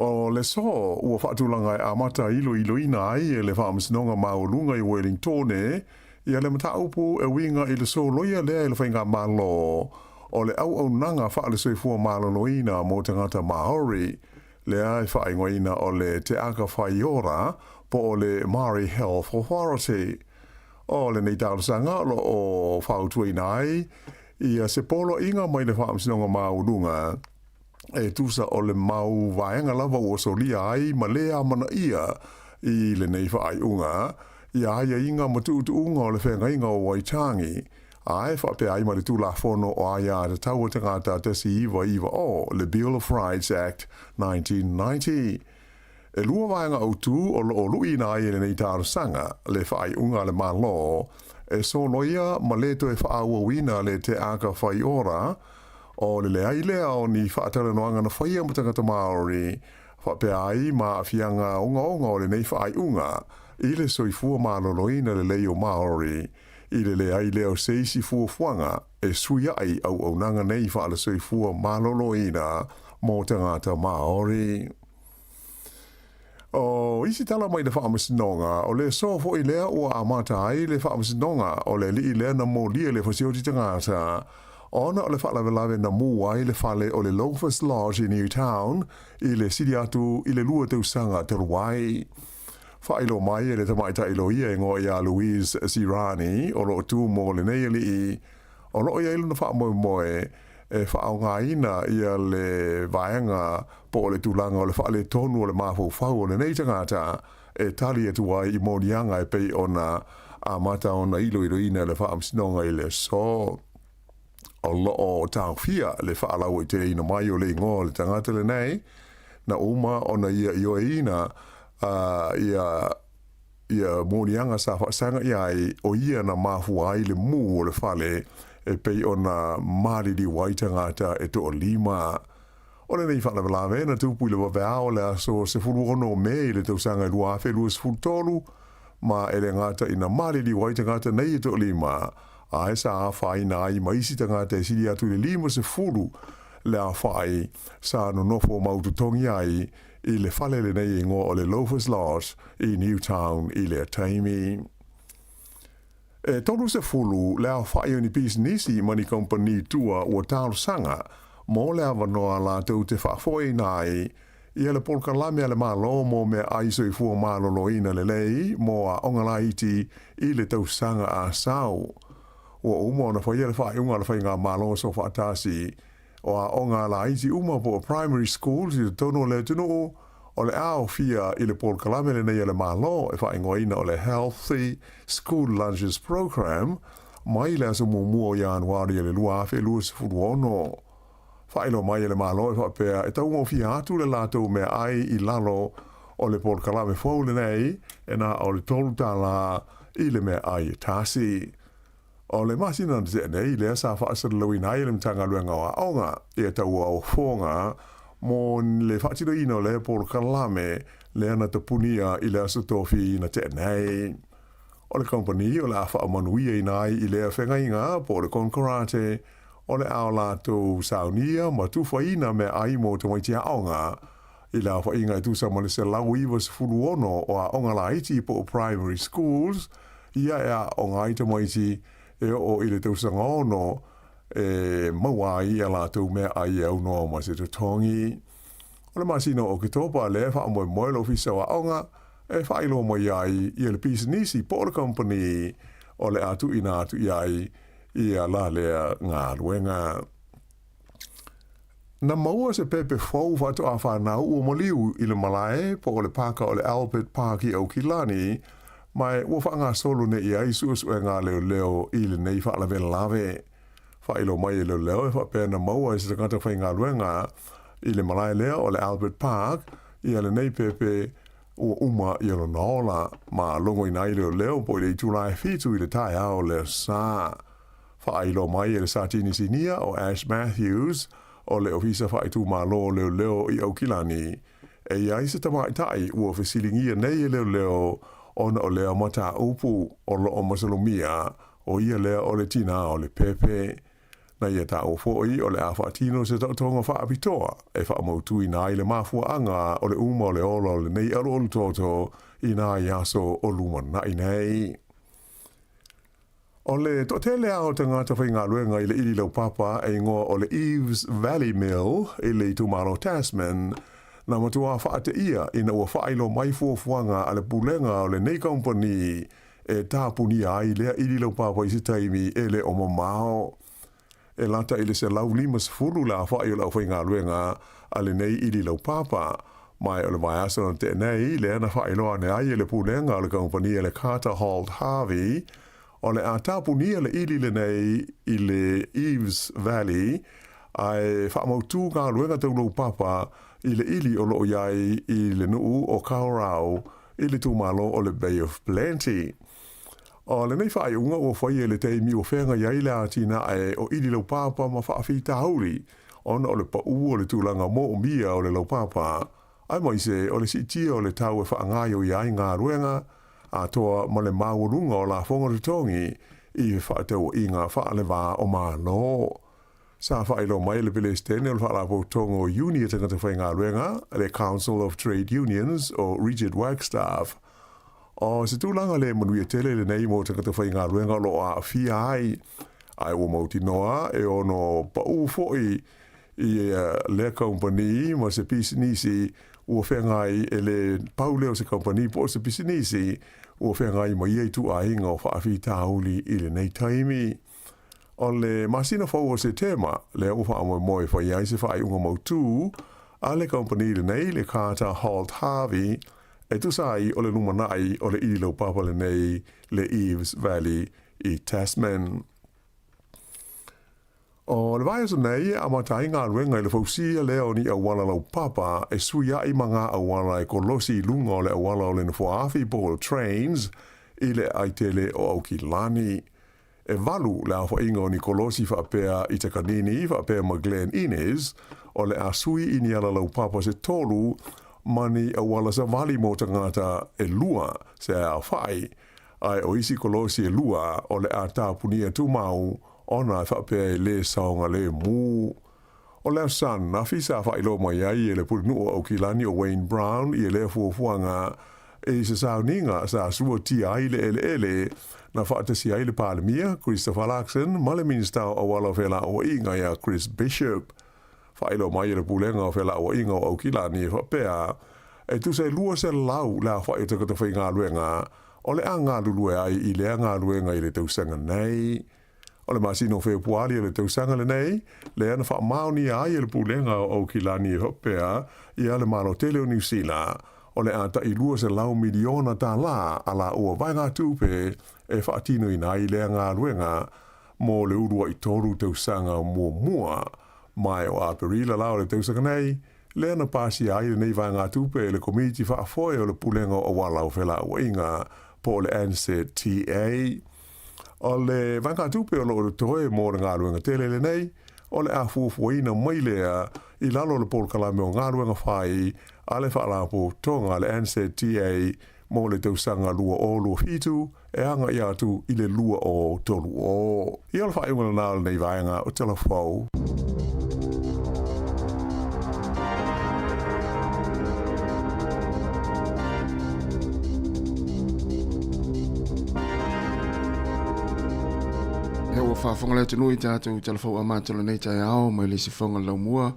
O le aso ua faatulaga e amata iloiloina ai e le Faamasinoga Maualuga i Wellingtone ia le mataupu e uiga i le soloia lea e le Faigamalo o le auaunaga faale-soifua maloloina mo tagata Maori, lea e faaigoaina o le Te Aka Whai Ora po o le Māori Health Authority. O lenei talosaga o lo o fautuaina ai ia se poloaiga mai le Faamasinoga Maualuga e tusa o le mau vaega lava ua solia ai ma le amanaia i lenei faaiuga ia aiaiga ma tuutuuga o le feagaiga o Waitangi, a e faapea ai ma le Tulafono o Aia Tatau a Tagata 1990, le Bill of Rights Act 1990. E lua vaega autu o lo o luiina ai e lenei talosaga le faaiuga a le Malo e soloia ma le toe faaauauina le Te Aka Whai Ora. O le leai lea o ni faatalanoaga na faia ma tagata Māori, faapea ai ma aafiaga ogaoga o lenei faaiuga i le soifua maloloina lelei o Māori, i le leai lea o se isi fuafuaga e suiaʻi auaunaga nei faale-soifua maloloina mo tagata Māori. O isi tala mai le Faamasinoga, o le aso foi lea ua amata ai le Faamasinoga o le alii lea na molia le fasioti tagata ona o le faalavelave na mū ai le fale o le Loafers Lodge i Newtown i le sili atu i le 2 tausaga talu ai. Faailoa mai e le tamaitai loia e igoa ia Louise Sirani o lo o tu mo lenei alii O lo o i ai lona faamoemoe e faaaogaina ia le vaega po o le tulaga o le faaletonu o le mafaufau o lenei tagata e tali atu ai i moliaga e pei ona amata ona iloiloina e le Faamasinoga i le aso. O lo o taofia le faalauaiteleina mai o le igoa o le tagata lenei na uma ona ia ioeina ia Ia moliaga sa faasaga i ai, o ia na mafua ai le mū o le fale e pei ona maliliu ai tagata e toalima. O lenei faalavelave na tupu i le vaveao o le aso 16 o Me i le tausaga e 2023, ma e le gata ina maliliu ai tagata nei e toalima, ae sa afaina ai ma isi tagata e sili atu i le 50 le aofai sa nonofo mautotogi ai i le fale lenei e igoa o le Loafers Lodge i Newtown i lea taimi. E 30 le aofai o ni pisinisi ma ni kamupani tua ua talosaga mo le avanoa latou te faafoeina ai ia le polokalame a le Malo mo meaai soifua maloloina lelei mo aoga laiti i le tausaga a sau. Ua uma ona faia le faaiuga a le Faigamalo Soofaatasi O aoga laiti uma po o primary schools i totonu o le atunuu, o le a aofia i le polokalame lenei a le Malo e faaigoaina o le Healthy School Lunches Programme mai le aso muamua o Ianuari i le 2026. Faailoa mai e le Malo e faapea e taugofie atu le latou meaai i lalo o le polokalame fou lenei e na o le $3 i le meaai e tasi. O le masina na tea nei lea sa faasalalauina ai e le Matagaluega o Aoga ia tauaofoga mo le faatinoina o lea polokalame lea na tapunia i le Aso Tofi na tea nei. O le kamupani o le a faamanuiaina ai i lea feagaiga po o le konekarate o le a o latou saunia ma tufaina meaai mo tamaiti aoga i le aofaiga e tusa ma le 196 o aoga laiti po o primary schools ia e aooga ai tamaiti e oo i le tausaga ono e maua ai i a latou meaai e aunoa ma se totogi. O le masina o Oketopa lea e faamoemoe le Ofisa o Aoga e faailoa mai ai ia le pisinisi po o le kamupani o le a tuuina atu i ai ia la lea galuega. Na maua se pepe fou faatoa fanau ua maliu i le malae po o le pāka o le Albert Park i Aukilani, ma ua faagasolo nei i ai suesuega a leoleo i lenei faalavelave. Faailoa mai e leoleo e faapea na maua e se tagata faigaluega i le malae lea o le Albert Park ia lenei pepe ua uma ia lona ola, ma logoina ai leoleo po i le itula e 7 i le taeao o le aso Sa. Faailoa mai e le Satini Sinia o Ash Matthews o le Ofisa Faaitumalo o Leoleo i Aukilani, e i ai se tamaitai ua fesiligia nei e leoleo ona o lea mataupu o lo o masalomia o ia lea o le tinā o le pepe. Na ia taua foi o le a faatino se taotoga faapitoa e faamautuina ai le mafuaaga o le uma o le ola o lenei alualu toto i nai aso o lumanai nei. O le toatele lava o tagata faigaluega i le ili laupapa e igoa o le Eves Valley Mill i le itumalo Tasman, na matua faateia ina ua faailoa mai fuafuaga a le pulega o lenei kamupani e tapunia ai lea ili laupapa i se taimi e le o mamao. E lata i le 150 le aofai o le aufaigaluega a lenei ili laupapa, ma o le vaiaso na tea nei lea na faailoa ane ai e le pulega o le kamupani a le Carter Holt Harvey o le a tapunia le ili lenei i le Eves Valley ae faamautu galuega tau laupapa i le ili o lo o i ai i le nuu o Kawerau i le itumalo o le Bay of Plenty. O lenei faaiuga ua faia i le taimi ua feagai ai le atinae o ʻili laupapa ma faafitauli ona o le paʻu o le tulaga moomia o le laupapa, aemaise o le siitia o le tau e faagaioia ai galuega atoa ma le maualuga o lafoga totogi i fefaatauaiga faaleva o Malo. Sa faailoa mai e le Peresetene o le Faalapotopotoga o Iuni a Tagata Faigaluega, le Council of Trade Unions, o Richard Wagstaff, o se tulaga le manuia tele lenei mo tagata faigaluega o lo o aafia ai, ae ua mautinoa e ono paʻu foi i lea kamupani ma se pisinisi ua feagai e le pau lea o se kamupani po o se pisinisi ua feagai ma ia ituaiga o faafitauli i lenei taimi. O le masina fou o Setema, lea ua faamoemoe e fai ai se faaiuga mautū a le kamupani lenei, le Carter Holt Harvey, e tusa ai o le lumanai o le ʻili laupapa lenei, le Eves Valley i Tasman. O le vaiaso nei e amata ai galuega i le fausia lea o ni auala laupapa e suiaʻi ma ngā auala e kolosi i luga o le auala o le nofoa-afi po o le Trains i le aai tele o Aukilani. E valu le aofaiga o ni kolosi faapea i Takanini faapea ma Glen Innes, o le a sui i ni ala laupapa se tolu ma ni auala savali mo tagata e lua se aofai, ae o isi kolosi e lua o le a tapunia tumau ona e faapea e le saogalemu. O le Aso Ananafi sa faailoa mai ai e le Pulenuu o Aukilani o Wayne Brown ia lea fuafuaga i se sauniga sa suatia ai le eleele na faatasi ai le Palemia, Christopher Luxon, ma le Minisita o Auala o Felauaiga ia Chris Bishop. Faailoa mai e le Pulega o Felauaiga o Aukilani e faapea, e tusa e 200 le aofai o tagata faigaluega o le a galulue ai i lea galuega i le tausaga nei. O le masina o Fepuari o le tausaga lenei, lea na faamaonia ai e le Pulega o Aukilani e faapea ia le Malo tele o Niu Sila, o le a taʻi $200 miliona tālā a lāua vaegatupe e faatinoina ai lea galuega mo le uluaʻi tolu tausaga muamua. Ma o Aperila la o le tausaga nei, lea na pasia ai lenei vaegatupe e le Komiti Faafoe o le Pulega o Auala o Felauaiga po o le NZTA. O le vaegatupe o lo o totoe mo le galuega tele lenei, o le a fuafuaina mai lea i lalo o le polokalame o galuega fai a le Faalapotopotoga a le NZTA mo le tausaga 2027 e agai atu i le 2030. Ia o le faaiuga lena o lenei vaega o Tala Fou. Ia ua faafofoga le atunuu i tatou talafou amata o lenei taeao mai le sifoga laumua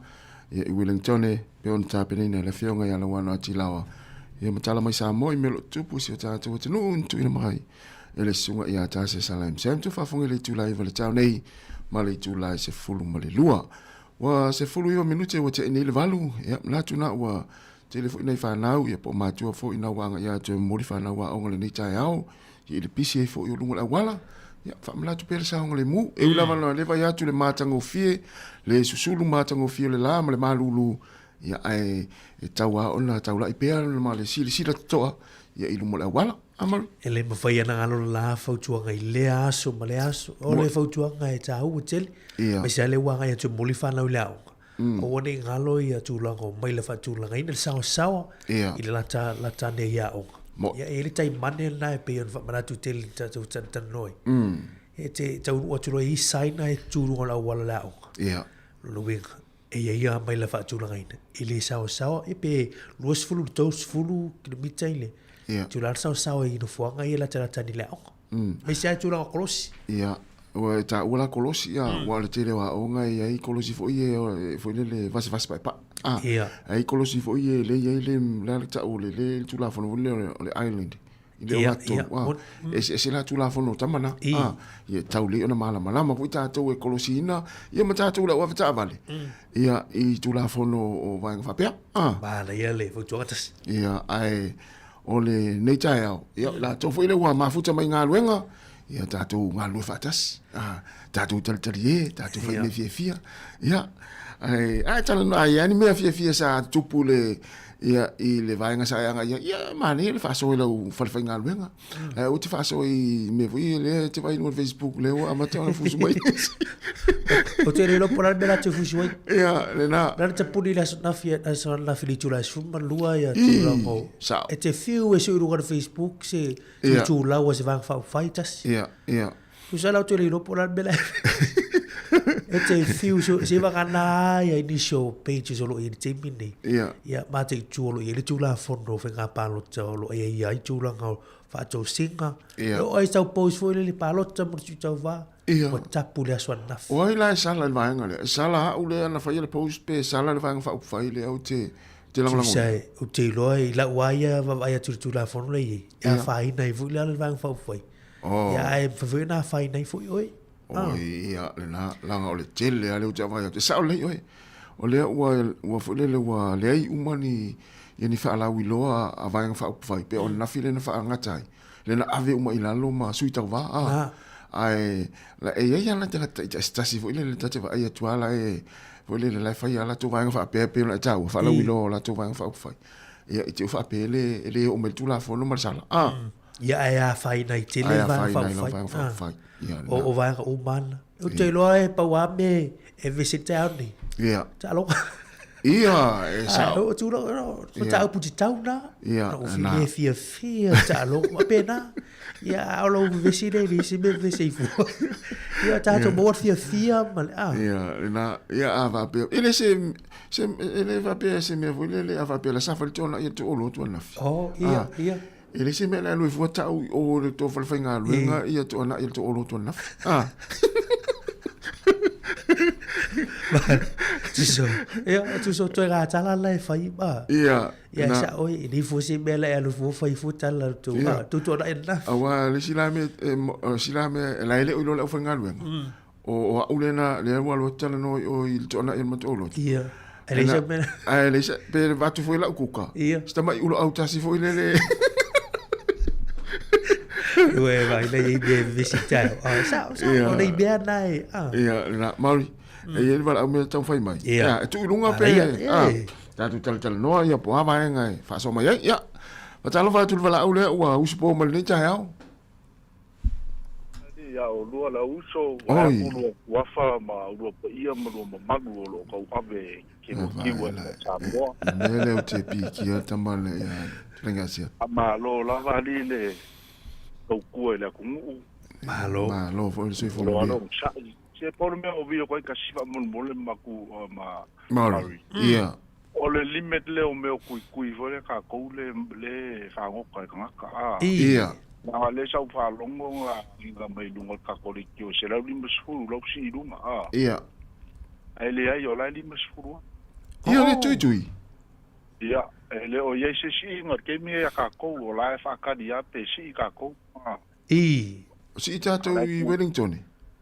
ia i Wellingtone pe ona tapenaina e le afioga ia Lauano Atilawa ia ma tala mai Samoa i mea o lo o tupu i si o tatou atunuu na tuuina mai e le susuga ia Tase Salaim Sam tu faafofoga i le itula 9 le taeao nei ma le itula 12. Ua 19 minute ua tea nei le 8, ia manatu na ua tele foi nai fanau ia po o matua foi na ua agaia atu e momoli fanau aoga lenei taeao ia i le pisi ai foi o luga o le auala. Ia faamanatu pea le saogalemu. E ui lava na le vaai atu le matagofie, le susulu matagofie o le la ma le malulu, ia ae e tau lava ona taulai pea ma le silasila totoa ia i luma o le auala. Amalu. E le mafai ana galo la fautuaga i lea aso ma lea aso. O le fautuaga e tāua tele. Ia. Aemaise lava le ua agai atu e momoli fanau i le aoga. Aua ne i galo ia tulaga o maila faatulagaina le saoasaoa Ia. i le lata lata ane i aoga. Mo. Ia e i ai le taimane lena e pei ona faamanatu tele i le tatou talatalanoa ai. E te taunuu atu loa i sign e tu i luga o le auala o le aoga. Ia. Lona uiga, e i ai lava maila faatulagaina e le saoasaoa, ia pe 20 i le 30 kilomita i le Ia. tulaga saoasaoa i nofoaga ia e latalata ane i le aoga. Aemaise lava i tulaga kolosi. Ia, ua e taua la kolosi, ia, aua o le tele o aoga e i ai kolosi foi ia foi lele vasevase paepae. Ah, Ia. e i ai kolosi foi ia e le i ai le, le a le tau o le, le Tulafono foi lea o le Island. I le Ia, ogatotonu, ia, ah, eseese la Tulafono o tama na. I. Ah, ia e tau lelei ona malamalama foi tatou e kolosiina, ia ma tatou le au avetaavale, ia, i Tulafono o vaega faapea. Ah. Manaia le fautuaga tasi. Ia, ae o lenei taeao, ia, latou foi lea ua mafuta mai galuega, Ia tatou galulue faatasi, tatou talitalie, tatou fai mea fiafia. Ia, ae, ae talanoa, a i ai ni mea fiafia sa tupu le, ia, i le vaega sa e agai ai, ia, manaia le faasoa i lau fale faigaluega. Ae aua te faasoa i mea foi lea e te vaai i luga o le Facebook lea ua amata ona fusu mai. Ou te le iloa po o le a le mea la te fusu ai. Ia, lena. Na te tapuni i le aso nafi, aso nafi le itula e 12 ia tulaga o. Sao. E te fiu e sui i luga o le Facebook se itulau a se vaega faaupufai tasi. Ia, ia. Tusa la ou te le iloa po o le a le mea la e te fiu se vagana ai ai nisi o pages o lo o i ai i le taimi lenei. Ia. Ia, ma te itu o lo o i ai le Tulafono o Faiga Palota o lo o i ai ai tulaga o faatosina. Ia. E oo ai sau post foi lele palota mo le sui tauva. Ia. Ua tapu le aso ananafi. O ai la e sala i le vaega lea? E sala au lea na faia le post pe sala le vaega faaupufai lea ou te te lagolagoina? Tusa ou te iloa i lau lava ia vaavaai atu i le Tulafono lea e i ai, e afaina ai foi la le vaega faaupufai. Oh. Ia, ae mafai foi ona afaina ai foi oe. Oi, ia, lena, leaga o le tele lava lea ou te vaai atu. E sao lelei oe. O lea ua, ua foi lele ua leai uma ni, ia ni faalauiloa a Vaega Faaupufai, pe o ananafi lea na faagata ai, lea na ave uma i lalo ma sui tauva, a. Ah. Ae, la, e i ai lava nai tagata taitasi foi lele ta te vaai atu lava la e, foi lele la e fai lava latou vaega faapea e pei ona e taua, faalauiloa o latou vaega faaupufai. Ia, i te i ua faapea e le, e le oo mai le Tulafono ma le sala, a. Ia ae afaina ai tele le vaega faaupufai. O vaega uma ana. Ou te iloa e pau lava mea e vevesi ai le taeao lenei. Ia. Taaloga. Ia, e sao. O tulaga, o mataupu tatau na. Ia, Na ou file fiafia i taaloga. Faapena. Ia, a o lou vevesi lea e leai se mea e vevesi ai fua. Ia, tatou maua le fiafia ma le, a. Ia, lena, ia a faapea, e le se, se, e le faapea se mea foi lele, a faapea la safa le tona ia toolo atu ananafi. Oh, ia, ia. E leai se mea le alu ai fua tau i o le tou falefaigaluega ia tuanai le tou olotu ananafi. Ah. Tuso, ia, tuso toe ngā tala la e whai ma. Ia. Ia, sa oi, ni fua se mea la e alu fua whai fua tala tu, Ia. tu tuanai ananafi. Aua le isi la mea, e, si la mea, e la e le o iloa le aufaigaluega. O, o au lena, lea ua alu atu talanoa i o i le toanai o le matou lotu. Ia. E leai se mea. Ae leai se, pe avatu foi lau kuka. Ia. Si tamai ulo autasi foi lele. Ue vai nei i mea vevesi taeao. Ah, sao, sao, Ia. o nei mea na e. Ah. Ia, lena, Maori, e i ai le valaau mea e taumafai mai. Ia. Ia, e tuu i luga pe, Manaia, ia. ah, tatou talatalanoa ia po o a vaega e faasoa mai ai. Ia, faatalofa atu i le valaau lea ua usupo mai lenei taeao. Ia olua lau uso, ua Oi. aku lua kuafa ma lua paia ma lua mamalu o loo tauave ke lua kiu ai ma Samoa. Le mea lea ou te pikia tama le ia Tulengasia. Faamalo lava alii le tautua i le atunuu. Malo. Malo foi le soifua Malo manuia. alo onosai. Se pau le mea o vio koe kasi faamolemole ma ku ma Maori. Maori. Ia. O le limit lea o mea o kuikui foi lea tatou le le fagoka e tagata a. Ia. Leaga lea sa ou faalogo na agiga mai luga o le tatou leitio e 150 lau sii i luga a. Ia. Ae leai o la e 50 lava. Ia le tuitui. Ia, e le o i ai se siiga i le taimi ia tatou o la e faatali lava pe sii tatou a. I. Sii tatou i Wellington.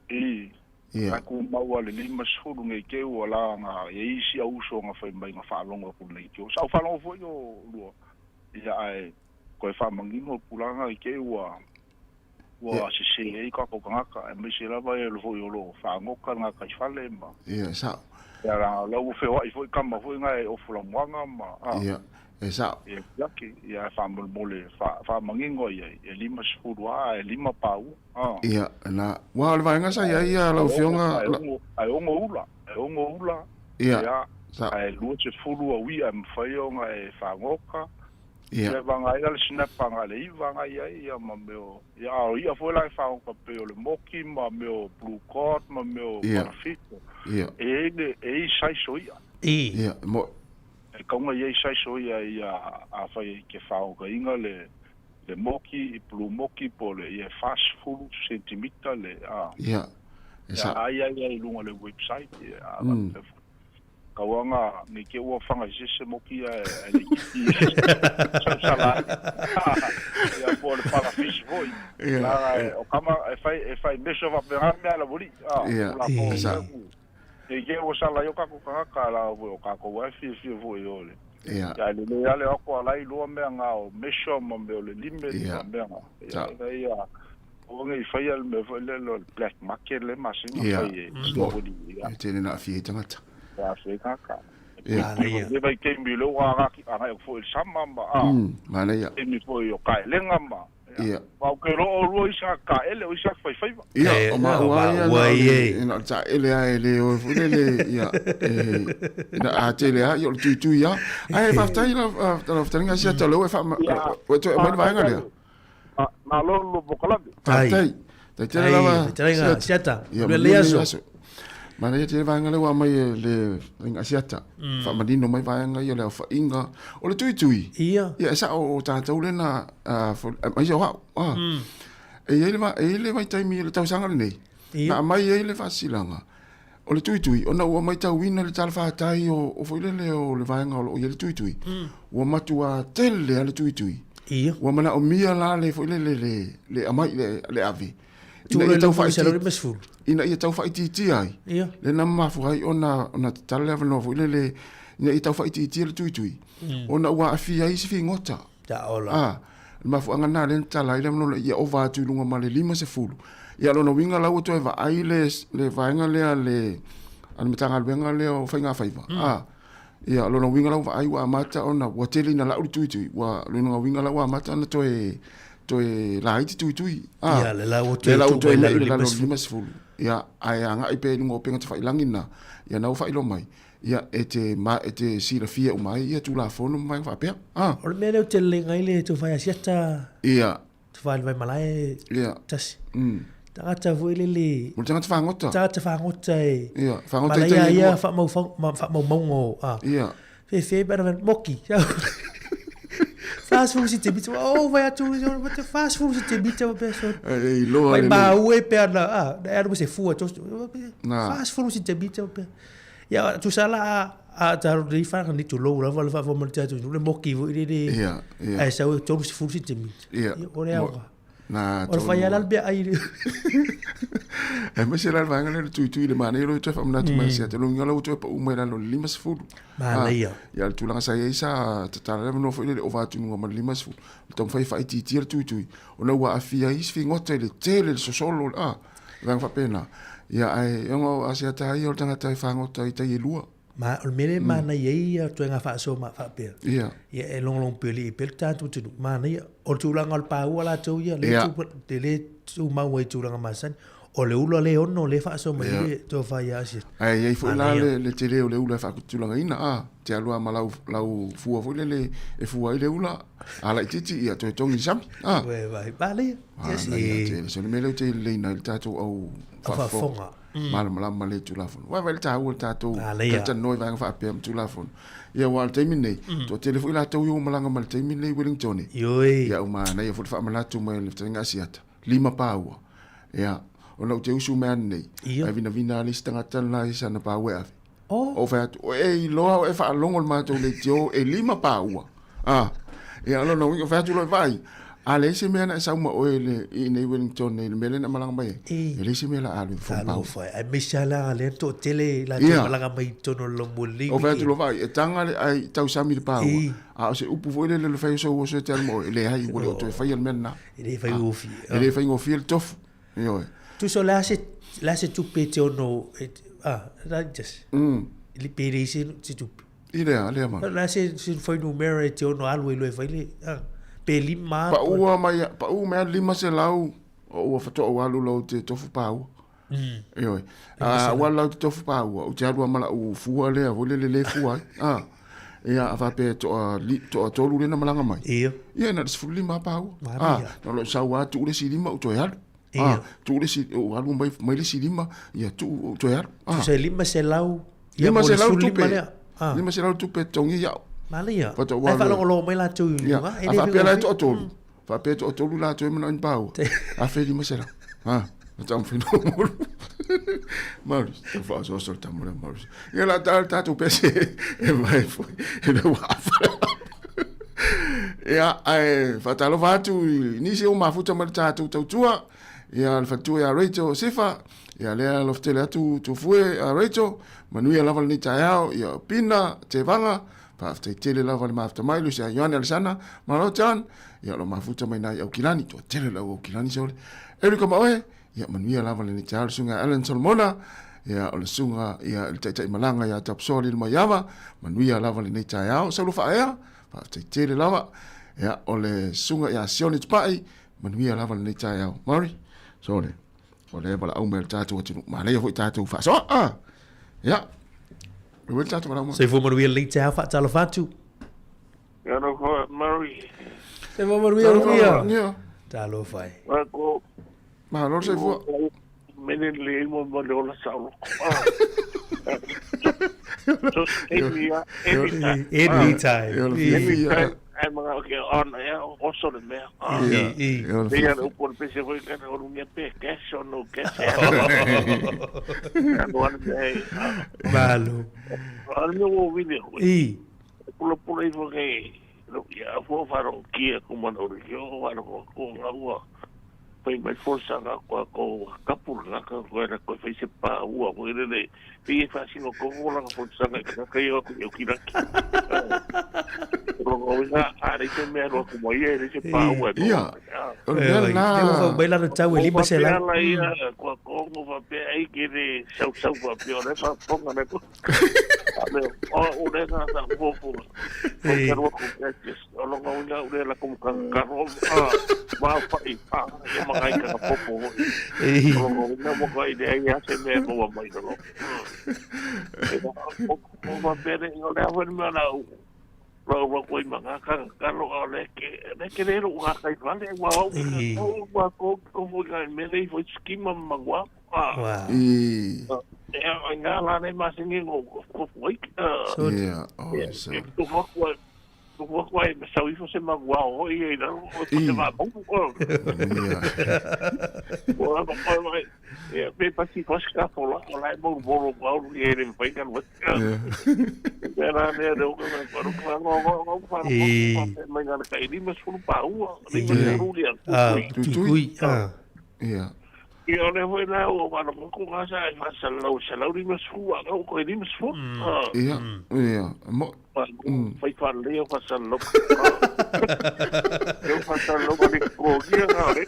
I. Ia. Ae tumau lava le 50 nei te ua la na i ai isi au uso na fai mai na faalogo atu i lenei tio. Sa ou faalogo foi o lua ia ae toe faamanino le tulaga i te ua ua sese ai tatou tagata aemaise lava e foi o lo o faagoka le gataifale ma Ia, sao. Ia la la ua feoai foi tama foi na e ofu lamoaga ma a. Ia, e sao. Ia tiaki, ia faamolemole faamanino ai ai, e 50 lava ae 5 paua a. Ia, na, ua o le vaega sa i ai ia lau Afioga. Ae 6 ula, ae 6 ula. Ia, sao. Ae 20 auia e mafai ona e faagoka. Ia. Ia vagaina ai la le snapper na le 9 na i ai ia ma mea o, ia a o ia foi la e faagoka pei o le moki ma mea o blue cod ma mea o Ia. palafito. Ia. E i ai le, e i ai size o ia. Ia, mo. E kauga i ai size o ia ia afai e ke faagokaina le le moki, i blue moki po o le ia e 40 sentimita le a. Ia. E Ia sa. ai ai ai i luga o le website ia a Kauaga nei te ua fanga i se moki ae le kiki sausala ai. Ia po o le palafisi foi. Leaga o kama e fai e fai meso faapena mea la voli. Ia, O latou sa. Nei te ua sala ai o kakou tagata la foi o kakou lava e fiafia foi o le. Ia. Ia e lelei lava le o atu a la e iloa mea na o meso ma mea o le lime ma mea na. Sa. Ia ia Aua ne i faia le mea foi lea o le black market lea e masina Ia. fai e Mo. ia. E tele na aafia ai tagata. E aafia ai tagata. Ia. Manaia. Le vaitaimi lea ua agai atu foi i le sama ma a. Manaia. Taimi foi o kaelega ma. Ia. Aua ou te iloa o oulua isi tagata taele o isi tagata faifaiva. Ia, o maua lava ia, na o le taele lava e le o foi lele, ia, e, na, a tele lava, ia, o le tuitui lava. Ae faafetai lau fetalaiga Asiata, o lea ua e faa, ua e toe aumai le vaega lea. Malo le polokalame. Faafetai. Tai tele lava. Fetalaiga Asiata. Ia, Manuia manuia le lenei aso. aso. Manaia tele vaega lea ua aumai e le fetalaiga Asiata. Faamanino mai vaega ia o le aofaiga. O le tuitui. Ia. Ia, e sao o tatou lea na, aemaise o au. E i ai le, e i ai le vaitaimi i le tausaga lenei. Ia. Na aumai ai le faasilasilaga. O le tuitui, ona ua matauina le talafatai o, o foi lele o le vaega o lo o i ai le tuitui, ua matua tele lava le tuitui. Ia. Ua manaomia la le foi lele le, le aumai, le, le ave. Ina ia tau faaitiitia, ina ia tau faaitiitia ai. Ia. Lea na mafua ai ona, ona tatala le avanoa foi lele, ina ia tau faaitiitia le tuitui, ona ua aafia ai isi figota. Taola. A, le mafuaaga lena lea na tatala ai le avanoa ia ova atu i luga ma le 50. Ia, o lona uiga la ua toe vaai le, le vaega lea a le, a le Matagaluega lea o Faigafaiva. A, ia, o lona uiga la ua vaai ua amata ona, ua tele ina lau le tuitui, ua, o lona uiga la ua amata ona toe, toe laiti tuitui. A, Ia, le la ua toe lea la ua tuu toe mai i me'i i lalo lalo o le 50. 50. Ia, ae agai pea i luga o upega tafailagi na, ia na ua faailoa mai. Ia, e te, ma, e te silafia uma ai ia Tulafono ma vaega faapea. Ah. O le mea lea ou te lelega ai le tofa ia Asiata. Ia. Tofa i le Vaimalae. Ia. Tasi. Tagata foi lele. O le tagata fagota. Tagata fagota e. Ia, fagota i tai tai ia faamaumauga o. Ah. Ia. Fefe pe ana moki. 40 sentimita. Oh, vai atu, 40 sentimita pe so. E iloa Vai lelei. maue pe ana, ah, e alu se fua to. Na. 40 sentimita pe. Ia, tusa la a ta ri fa ni tu lou lava le fa ma te atu le moki foi le le. Ia, ia. Ai sau 30 sentimita. Ia. O le auga. Na, O le fai ala le mea ai. Aemaise la le vaega lea o le tuitui i le manaia lea ua toe faamanatu mai sia te luga la ua toe pau mai lalo i le 50. Manaia. Ia le tulaga sa i ai sa tatala le avanoa foi lea i le ova atu i luga ma le 50. O le taumafai e faaitiitia le tuitui ona ua aafia ai isi figota i le tele le sosolo a vaega faapena. Ia ae ona o Asiata ia o le tagata e fagota i tai e lua. Ma o le mea lea e manaia ai ia ituaiga faasoa ma faapea. Ia. Ia e logologo pea pea le tatou atunuu. Manaia. O le tulaga o le paua latou ia, lea e le tumau ai i tulaga masani. O le ula le ono lea e faasoa mai ai le tofa ia Asiata. Ae i ai foi la le tele o le ula e faatulagaina, a, te alu lava ma lau, lau fua foi lele e fua ai le ula, a laitiiti ia toe togi i le sami, a. Uē vai, manaia. Manaia tele. So o le mea lea ou te leleina ai le tatou au faafofoga. Malamalama le Tulafono. Vaai le taua o le tatou talatalanoa i vaega faapea ma Tulafono. Ia aua o le taimi lenei, toatele foi latou ia ua malaga mai i le taimi lenei i Wellington. Ioe. Ia ua manaia foi le faamanatu mai o le fetalaiga Asiata, 5 paua. Ia, ona ou te usu mai ananei, ae vinavina lava le isi tagata lena i sana paua e ave. Ou fai atu, o e iloa o e faalogo i le matou leitio e 5 paua. Ah, ia o lona uiga, fai atu loa, vaai, a leai se mea na e sau ma oe i le, i inei Wellington nei, i le mea lea na e malaga mai ai, e leai se mea la alu i fua paua. Talofa e, aemaise lava leaga lea na toatele latou malaga mai i totonu o le Lomoli Ou fai atu loa, vaai, e taga le ai tausami i le paua, a o se upu foi lele o le fai o sou oso e te alu ma oe, e leai, ua le o toe faia le mea lena. E le faigofie. E le faigofie le tofu. Ioe. Tusa o le a se, le a se tupe e te ono, e, ah, just, pe leai se tupe. I lea, lea ma. La se se fuainumera e te ono alu ai loa e fai le, ah, pe lima a. Paua mai, pau mai a 500 o ua whatoa o alu lau te tofu pāua. Ioe. A ua lau te tofu pāua, u te alu a mala u fua lea, voi le le le fua ai. Ah. Ia, a whapea toa, li, toa tolu lena malanga mai. Ia. Ia, na te 15 pāua. Manaia. Ah, na lo sau a tu le si lima u toe alu. Ia. Ah, tu le si, u alu mai, mai le si lima, ia tu u toe alu. Ah. Tusa e 500 Ia mo le 500 15 tupe. lea. Ah. 500 tupe togi iau. Manaia. Faatoa ua Ai alu. faalogologo mai latou i Ia, luga. E a le faapea la e faigofie. toatolu. Faapea e toatolu latou e manao i ni paua. 1500. Ha, faatoa mafai ona molu. Maurice, tau faaosooso le tama lea Maurice. Ia la ta tatou pese e vai foi. E le ua afa. Ia, ae faatalofa atu i nisi o mafuta mai le tatou tautua. Ia, le faletua ia Rachel Sifa. Ia lea alofa tele atu Tufue a Rachel, manuia lava lenei taeao, ia Pina, Tevaga, Faafetai tele lava le mafuta mai Lucy Ioane Alesana, malo John. Ia lo mafuta mai nai Aukilani, toa tele lau Aukilani sole. Erika Maoe, ia manuia lava lenei taeao le susuga Alan Solomona, ia o le susuga ia le taitai malaga ia Tapsoa Lili Maiava, manuia lava lenei taeao. Saulo Faaea, faafetai tele lava. Ia o le susuga ia Sione Tupai, manuia lava lenei taeao. Mari, sole. O le valaau mai o le tatou atunuu. Manaia foi tatou faasoa. Ah. Ia. E le tatou valaau mai. Soifua manuia lenei taeao faatalofa atu. Talofa Mary. Soifua manuia Luia. Talofa e. Ko. Malo le soifua. Mene le mo mo le ola saulo. Just any anytime. Anytime. Anytime. Ai mga o ke on ia oso le mea. I i. Ia le upu o le pese foi kana o rungia pe cash or no cash. Ano ana mea e. Malo. Ano mea ua vile hui. I. Pulapula ifo ke ia fua wharo kia kumana uri ki o wharo ko ngā ua fai mai forsa ngā koa ko kapu ngā ka koe ra koe fai se pā ua koe rere pe e whasino ko ko langa forsa ngā ka kai o ku ki raki Rongo inga a rei te mea roa kuma ia rei se pā ua Ia, o le mea la Te mai lana tau e lima se lau. Ia kua kongo whapea ai ke re sau sau whapea o re whaponga ne ko Wow. I. E ai ngā rā nei māsenge ngō ko wai. Ia, oh, so. Ko wakua, ko wakua e sau ifo se mangua o i e raro o te wā mau. Ia. O a ko mai. Ia pe pasi pasika fola o lai mo boro ko au i e re pai kan wat. Ia rā ne re o ka ko ro ko ngo ngo ngo pa ko mai ngā kai ni mas fulu pa ua ni mas ruri a. Ah, tuitui. Ah. Ia. Ia o le foi la o wala ko ko ngasa ai fa salau salau ni masu a ko ko ni masu. Ia, ia. Mo fai fa le fa salau. Yo fa salau ko ni ko kia nga re.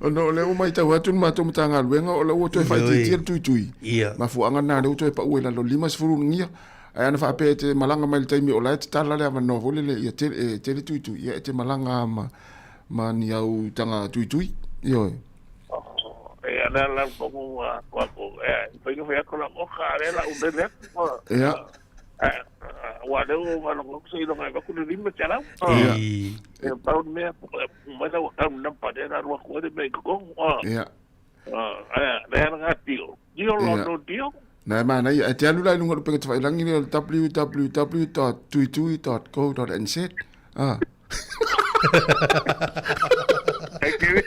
Ona o le o mai tau atu ni mātou Matagaluega o la ua toe faaitiitia le tuitui. Ia. Mafuaaga lena lea ua toe pau ai lalo 50 nia. Ae ana faapea e te malaga mai le taimi o la e tatala le avanoa foi lele ia tele, e tele tuitui, ia e te malaga ma ma ni au tanga tuitui, ioe. E ana la ko mo ko ko e fai no fai ko la o ka le la u le Ia. Wa le o wa lo ko se lo ngai ko le lima tala. Ia. E pa un mea mai la ka na pa de la ro ko de me ko. Ia. Ah, le ana nga tio. Dio lo no dio. Na e manaia, e te alu la i lunga o le upega tafailangi lea o le www.tuitui.co.nz. Ah. E kere,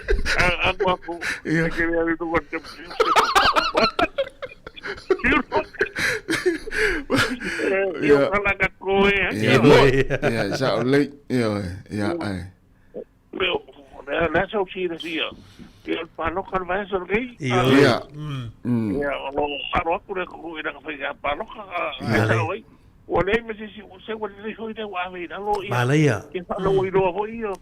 aku aku, e kere ari tu macam Ia kala ka koe. Ia, ia, sa o lei, ia, ia, ai. Leo, le sau si le sia. Ia paloka le vaesa le kei. Ia. Ia, o lo aro aku le kuku ina ka whai paloka. Ia. Sa oi. Ua lei me sisi, se ua lei hoi le ua ave i lalo. Malaia. Ia whalo i roa hoi ia.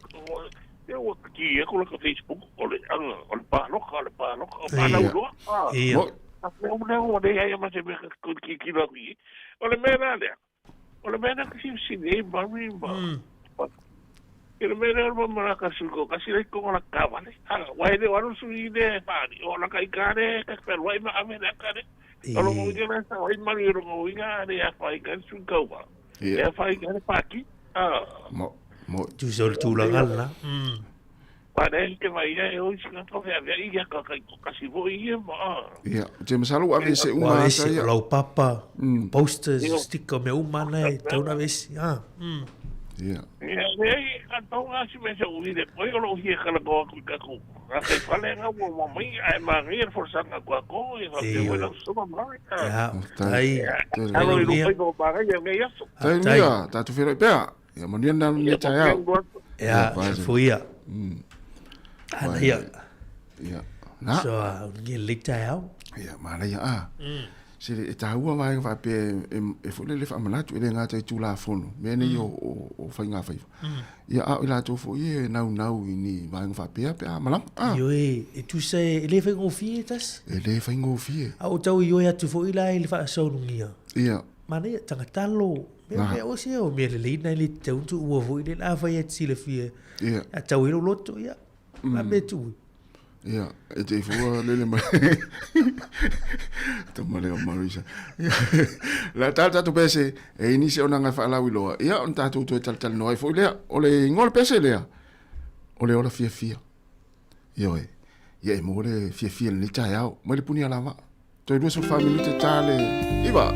Ia ua ki e kula ka Facebook o le anga, o le paloka, o le paloka, o pālau roa. Ia. A mea ua leo ua lei ai ma se mea ka ki ki roa ki. O le mea la lea. O le mea la kasi si nei mari ma. I le mea lea o le mamana ka sui ko kasi lei kongo la kawale. A wai le waru sui le whāni. O la kai kare, ka whenua i ma ame le akare. O longo inga la sa wai mari o longo inga le a whai ka sui kaua. Ia. E a whai ka le pāki. Mo, mo. Tu so le tulaga lena. Wā le te vai ia e oi sika ka whea whea ia ka kai ko kasi voi ia ma. Ia, te masalo ua ave se uma Ua ata ese, ia. lau papa, posters, sticker, mea uma na e tau na vesi. Ah. Ia. Ia, le ka tau ngā si me se ui le koi o lo hia kala ko aku i kaku. Ngā kai whale ngā ua ua mai ai mā ngai e forsanga kua ko i wha te ua lau suma mai. Ia, tai. Alo i rupai ko mā ngai e ngai aso. Tai nuia, tātou whenua i pea. Ia, manuia nā nei tai au. Ia, fuia. Ana ia. Ia. Na. So, ngi le tai au. Ia, manaia a. Se e taua vaega faapea e foi lele faamanatu, e le gata i Tulafono, mea nei o faigafaiva. Ia, a o i latou foi e naunau i ni vaega faapea pe a malama. Ioe, e tusa e le faigofie e tasi. E le faigofie. A o tau ioe atu foi la i le faasaunugia. Ia. Manaia, tagatalo, mea mea o se o mea lelei na le tatau ona tuua foi lele. Afai e te silafia, Ia. a tau ai lou loto, ia, a mea tuu. Ia, e te fua lele mai. Tama leo Marisa. La tala tatou pese, e ini se ona ngai whaalau iloa. Ia, on tatou toe talitali noa ai foi lea. O le ingoa le pese lea, o le ola fiafia. Ioe, ia e mo le fiafia lenei taeao. Mai le puni a lava. Toe 24 minute ta le iva.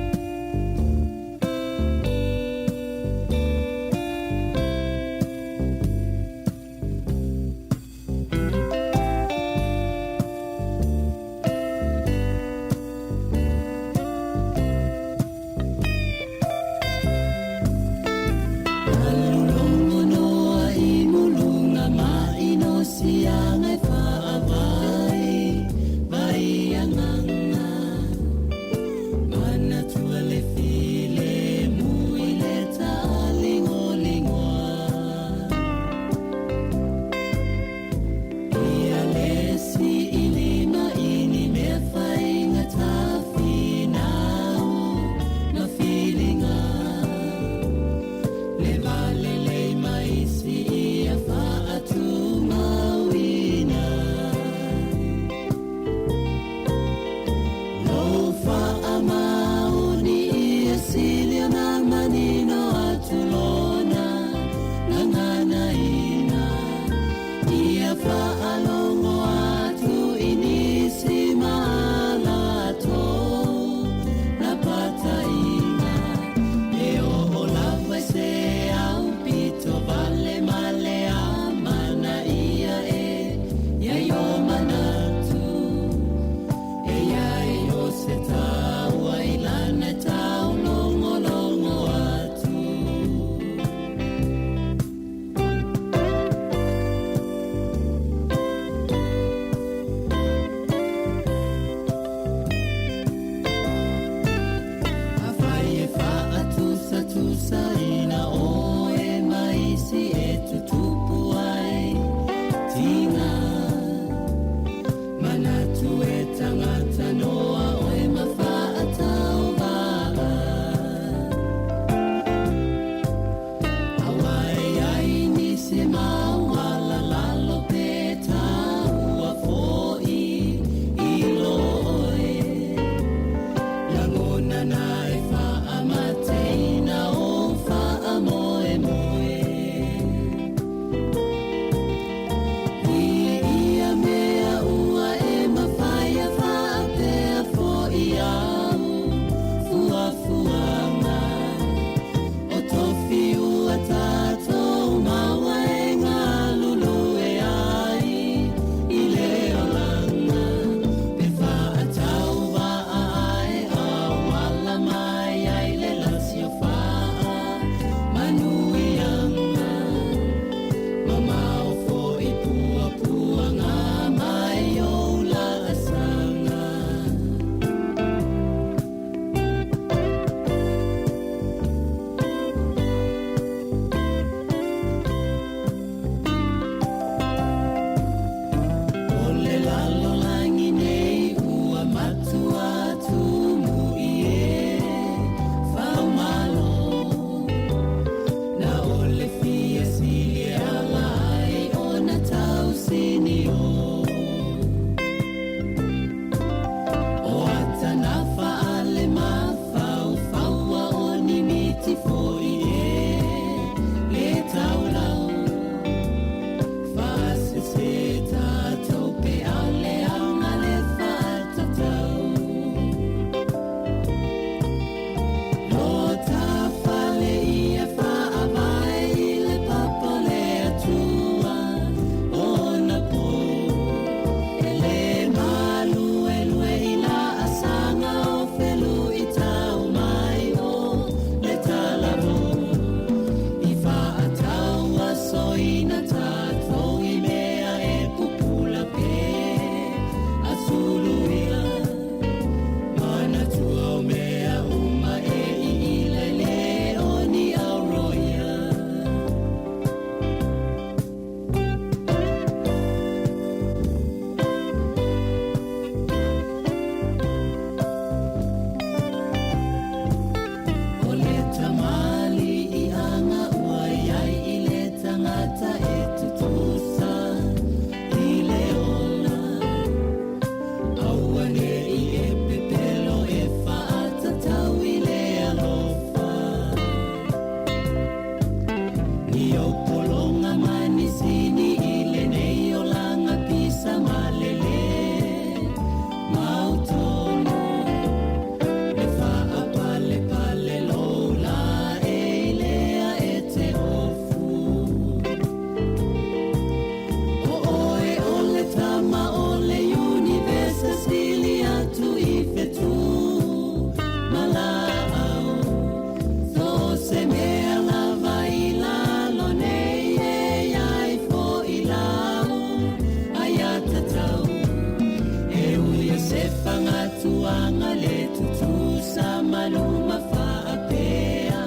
luga le tutusa ma luma faapea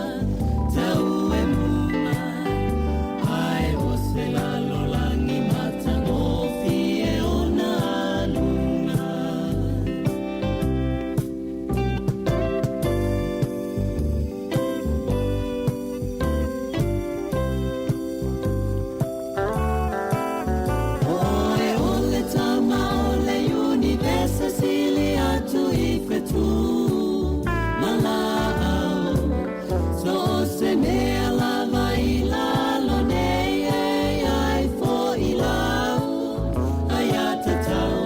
tau e muga ae o se lalolagi matagofie ona aluga. Oe o le tama o le universe sili atu i fetu ma laau so o se mea lava i lalo nei e ai fo'i lau aiatatau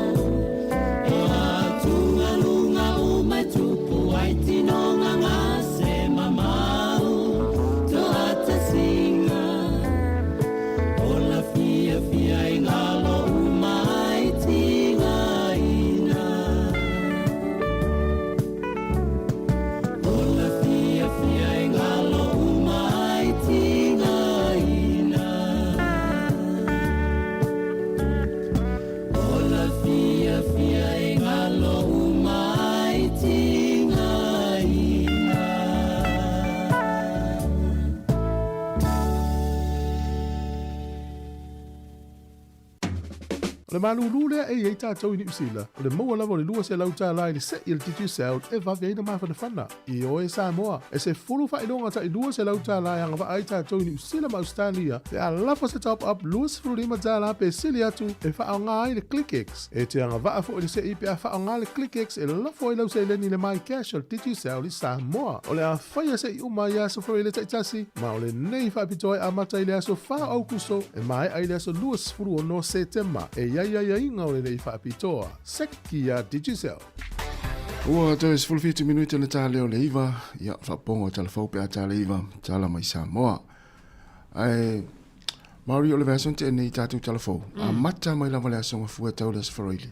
e atugaluga uma e tupu ai tinoga gase mamau toatasiga Ola fiafia i galo uma ai tigaina. Ola fiafia i galo uma ai tigaina. Ola fiafia i galo uma ai tigaina. O le malūlū lea e i ai tatou i Niu Sila, o le maua lava o le $200 i le se'i a le Digicel e vave ai ona mafanafana. I oe Samoa, e sefulu faailoga tai $200 e agavaa ai tatou i Niu Sila ma Ausetalia pe a lafo se top-up $25 pe sili atu e faaaoga ai le ClickX. E te agavaa foi le se'i pe a faaaoga le ClickX e lafo ai lau seleni i le MyCash o le Digicel i Samoa. O le a faia se'i uma i aso Faraile taitasi, ma o lenei faapitoa e amata i le aso 4 o Aukuso e maea i le aso 26 Setema. E i ai aiaiga o lenei faapitoa. Seki a Digicel. Ua toe 17 minute na tā leo le iva, ia, faapopoga o tala fou pe a tā le iva, tala mai Samoa. Ae, Maori o le vaiaso na tea nei i tātou tala fou, amata mai lava le aso Gafua e tau le aso Faraile.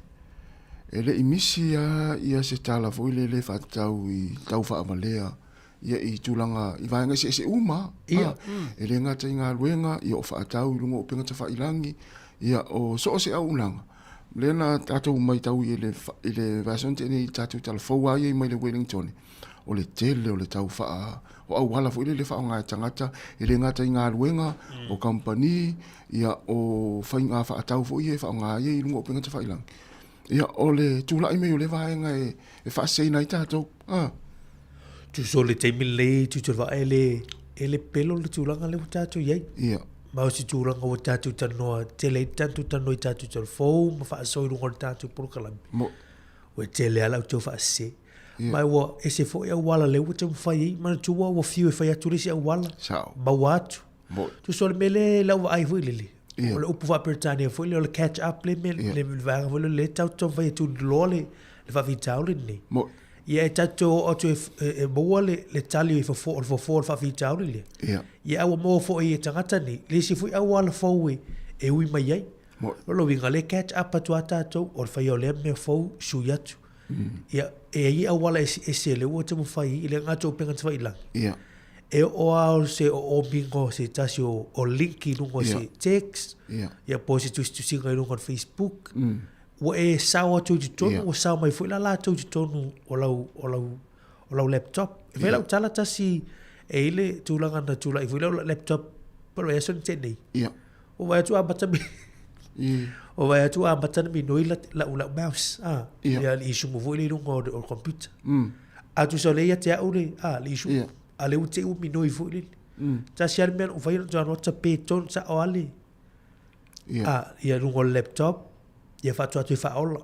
E le i misi a ia se tala foi lele faatatau i tau faavalea ia i tulaga i vaega eseese uma. Ia. E le gata i galuega, ia o faatau i luga o upega tafailangi, ia o so o se auaunaga. Lea na tatou matau i le, i le vaiaso na tea nei i tatou tala fou lava ia mai le Wellington, o le tele o le tau faa, o auala foi lele faaaoga e tagata, e le gata i galuega, o kamupani, Ia, o faiga faatau foi ia e faaaoga ai i luga o upega tafailangi. Ia, o le tulai mai o lea vaega e, e faaseseina ai tatou. Ah. Tusa o le taimi lenei, tusa o le vaa, e le, e le pelo le tulaga lea ua tatou i ai. Ia. Ma o se tulaga ua tatou talanoa tele ai tatou talanoa i tatou telefou ma faasoa i luga o le tatou polokalame. Mo. Ua tele lava lau tau faasese. Ia. Ma ua ese foi auala lea ua taumafai ai. Manatua ua fiu e fai atu le isi auala. Sao. Maua atu. Moni. Tusa o le mea lea i lau vaai foi lele, Ia. o le upu faa-Peretania foi lea o le catch up le mea, Ia. le vaega foi lea lea tatou te taumafai e tuliloa le, le faafitauli lenei. Moni. Ia e tatou te oo atu e, e, e maua le, le tali i fofo, o le fofo o le faafitauli lea. Ia. Ia a ua maua foi e tagata nei, le isi foi auala fou e, e ui mai ai. Moni. O lona uiga, lea catch up atu lava tatou, o le faia o lea mea fou, sui atu. Ia, e i ai auala eseese lea ua taumafai ai, e le gata o upega tafailagi. Ia. E oo lava o se oomiga o se tasi o, o link i luga o se text, Ia. ia po o se tusitusiga i luga o le Facebook, ua e sao atu i totonu, ua sao mai foi la latou i totonu o lau, o lau, o lau laptop. E fai lau tala tasi e i ai le tulaga na tulai foi lau laptop po o le vaiaso na tea nei. Ia. Ua vaai atu amata mi ua vaai atu amata ona minoi lau lau mouse a Ia. ia le isumu foi lea i luga o le o le computer. A tusa o lea ia te au le a le isumu Ia. a lea ua te i ua minoi foi lele. Tasi lava le mea na ou faia na ou alu atu tape tonu sao lava le Ia. a ia luga o le laptop ia faatoa atu e faaola.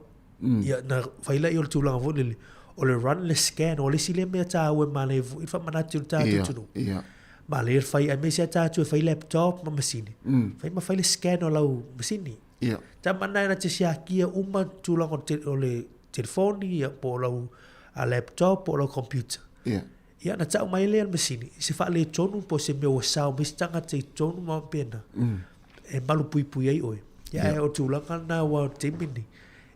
Ia na fai laia o le tulaga foi lele o le run le scan o le isi lea mea taua e manaia foi le faamanatu i le tatou Ia. atunuu. Ia. Manaia le fai aemaise lava tatou e fai laptop ma masini. Fai ma fai le scan o lau masini. Ia. Tama na na te siakia uma tulaga o le te- o le telefoni ia po o lau a laptop po o lau computer. Ia. Ia na tau mai lea e le masini i se faaletonu po o se mea ua sao mai se tagata i totonu ma faapena. E malupuipui ai oe. Ia ae o tulaga na aua o le taimi lenei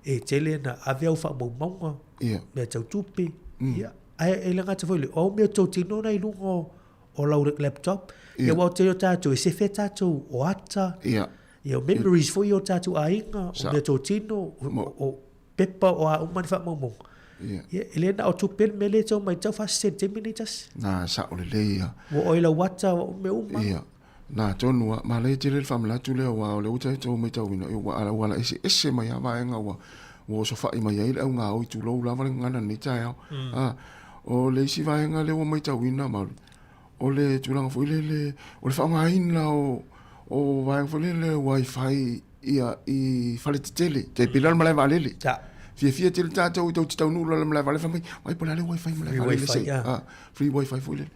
e tele na ave au faamaumauga, Ia. mea tau tupe, ia ae e le gata foi i lea, o au mea totino na i luga o o lau laptop. Ia aua o le tele o tatou e sefe tatou o ata, Ia. ia o memories foi o tatou aiga, o Sa. meatotino, o, o pepa, o a uma ni faamaumauga. Ia, e le na o tupe le mea lea e tau matau faasese i le taimi lenei tasi. Na, sao lelei ia. Ua oi lau ata, ua mea uma. Ia, na tonu lava. Manaia tele le faamanatu lea aua o lea ua tatou matauina, ua ua ala eseese mai lava vaega ua ua osofai mai ai le augaoi tulou lava le gagana i lenei taeao. A, o le isi vaega lea ua matauina Mauli, o le tulaga foi lele o le faaaogaina o o vaega foi lele wifi ia i fale tetele tai pei la o le malae vaalele fiafia tele tatou tou te taunuu loa i le malae vaalele fai mai ai po o le a le wifi malae vaalele se free wifi foi lele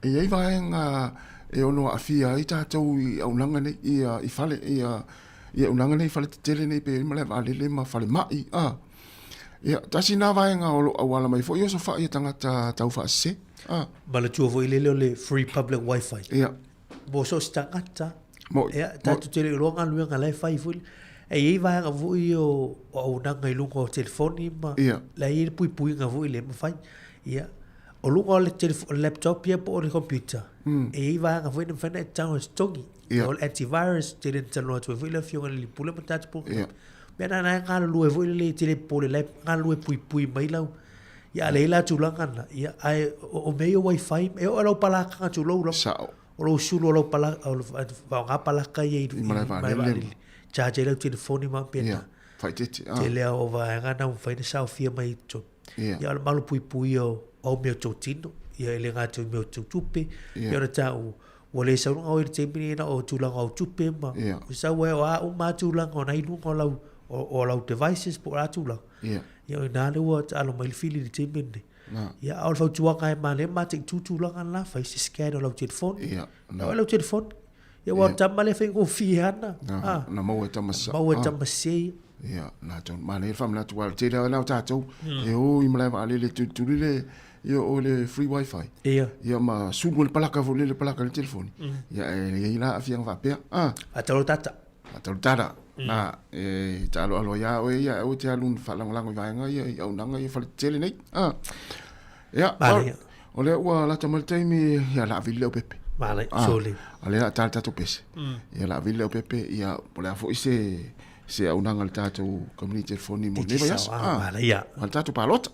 e i ai vaega e ono aafia ai tatou i auaunaga nei ia i fale ia i auaunaga nei i fale tetele nei pei malae vaalele ma falemai a ia tasi na vaega o lo o auala mai foi osofai e tagata taufaasese a Manatua foi lele o le free public wifi. Ia. Mo so o se tagata. Mo. Ia, tatou te le iloa galuega la e fai foi. E i ai vaega foi o auaunaga i luga o telefoni ma Ia. la e i ai le puipuiga foi lea e mafai. Ia, o luga o le laptop ia po o le computer, e i ai vaega foi na mafai ona e tago e totogi. Ia. O le antivirus, tele na talanoa atu ai foi le afioga i le Pule ma tatou polokalame. Ia. Mea na na e galulue foi lele e te le popole la e galulue puipui mai lau Ia a leai la tulaga na, ia ae o mea ia o wifi, e oo i lau palakaga tulou lava. Sao. O lou sulu o lau palaka, o le faaaoga palaka ia i malae vaalele. Charge ai lau telefoni ma mea na. Ia, faaeteete. Ah. Tele lava o vaega na ua mafai ona saofia mai i totonu. Ia. Ia o le malupuipuia o au mea o tou tino, ia e le gata i mea o tou tupe, Ia. pei ona taua, ua le sau luga oe i le taimi lenei na o tulaga o au tupe ma Ia. sau ai o a uma lava tulaga o na i luga o lau, o lau devices po o a tulaga. Ia. Ia o ina lea ua taalo mai le fili i le taimi lenei. Na. Ia, a o le fautuaga e manaia mataitu tulaga la, fai se scan o lau telefoni. Ia, na. O lau telefoni. Ia, ua o le tama lea e faigofie lava na. Na, Ah. na maua e tama sa. Maua e Ah. tama sese. Ia, na tonu. Manaia le faamanatu aua o le tele lava lena o tatou e o i malae vaalele e tulituli le, ia o le free wifi. Ia. Ia ma sulu ai le palaka foi lele palaka i le telefoni. Ia, e i ai la aafiaga faapea. Ah. Faatalo tata. Faatalo tala. Na, e taaloalo ai lava oe ia, aua e te alu faalagolago i vaega ia i auaunaga ia faletetele nei. Ah. Ia, Manaia. o lea ua lata mai le taimi, ia, o le a vili le aupepe. Manaia, Ah, sole. o lea o le a ta le tatou pese. Ia, o le a vili le aupepe, ia, po o le a foi se, se auaunaga a le tatou kamupani telefoni mo lenei vaiaso. Ah, manaia. Ma le tatou palota.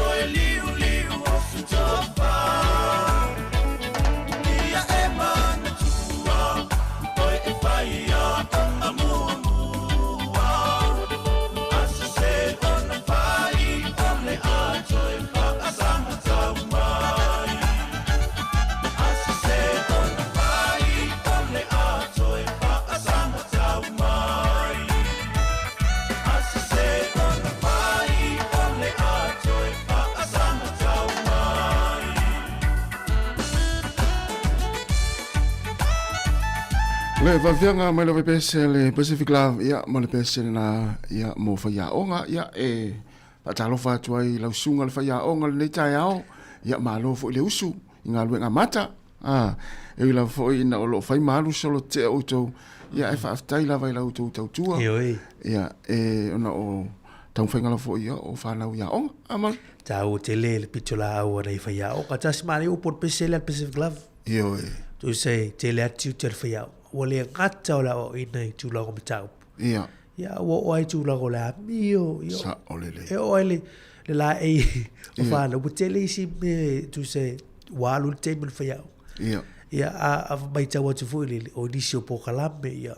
toe liuliu o se tofa. Ia e manatua, oe e faia ona muamua. A sese ona fai, o le a toe faasaga tau mai. A sese ona fai, o le a toe faasaga tau mai. A sese ona fai, o le a toe faasaga tau mai. Le faafiaga mai lava i pese le Pacific Love, ia, ma le pese lena, ia, mo faiaoga, ia, e faatalofa atu ai i lau susuga le faiaoga lenei taeao, ia, malo foi le usu i galuega mata, a, e ui lava foi ina o lo o fai ma alu solo tea outou, ia, ae faafetai lava i la outou tautua, Ioe. ia, e, ona o taumafaiga lava foi ia o fanau i aoga, a Malu? Taua tele le pitolaau a nai faiaoga. Tasi manaia upu o le pese lea le Pacific Love. Ioe. Tusa e tele atu tiute o le faiaoga. Ua le gata o le aoaoina i tulaga o mataupu. Ia. Ia, ua oo ai tulaga o le amio. Ia, Sao lelei. E oo ai le, le laei o whanau. Ua tele isi mea tusa e ua alu le taimi o le faiaoga. Ia. Ia, a, a matau atu foi le, o nisi o polokalame, ia,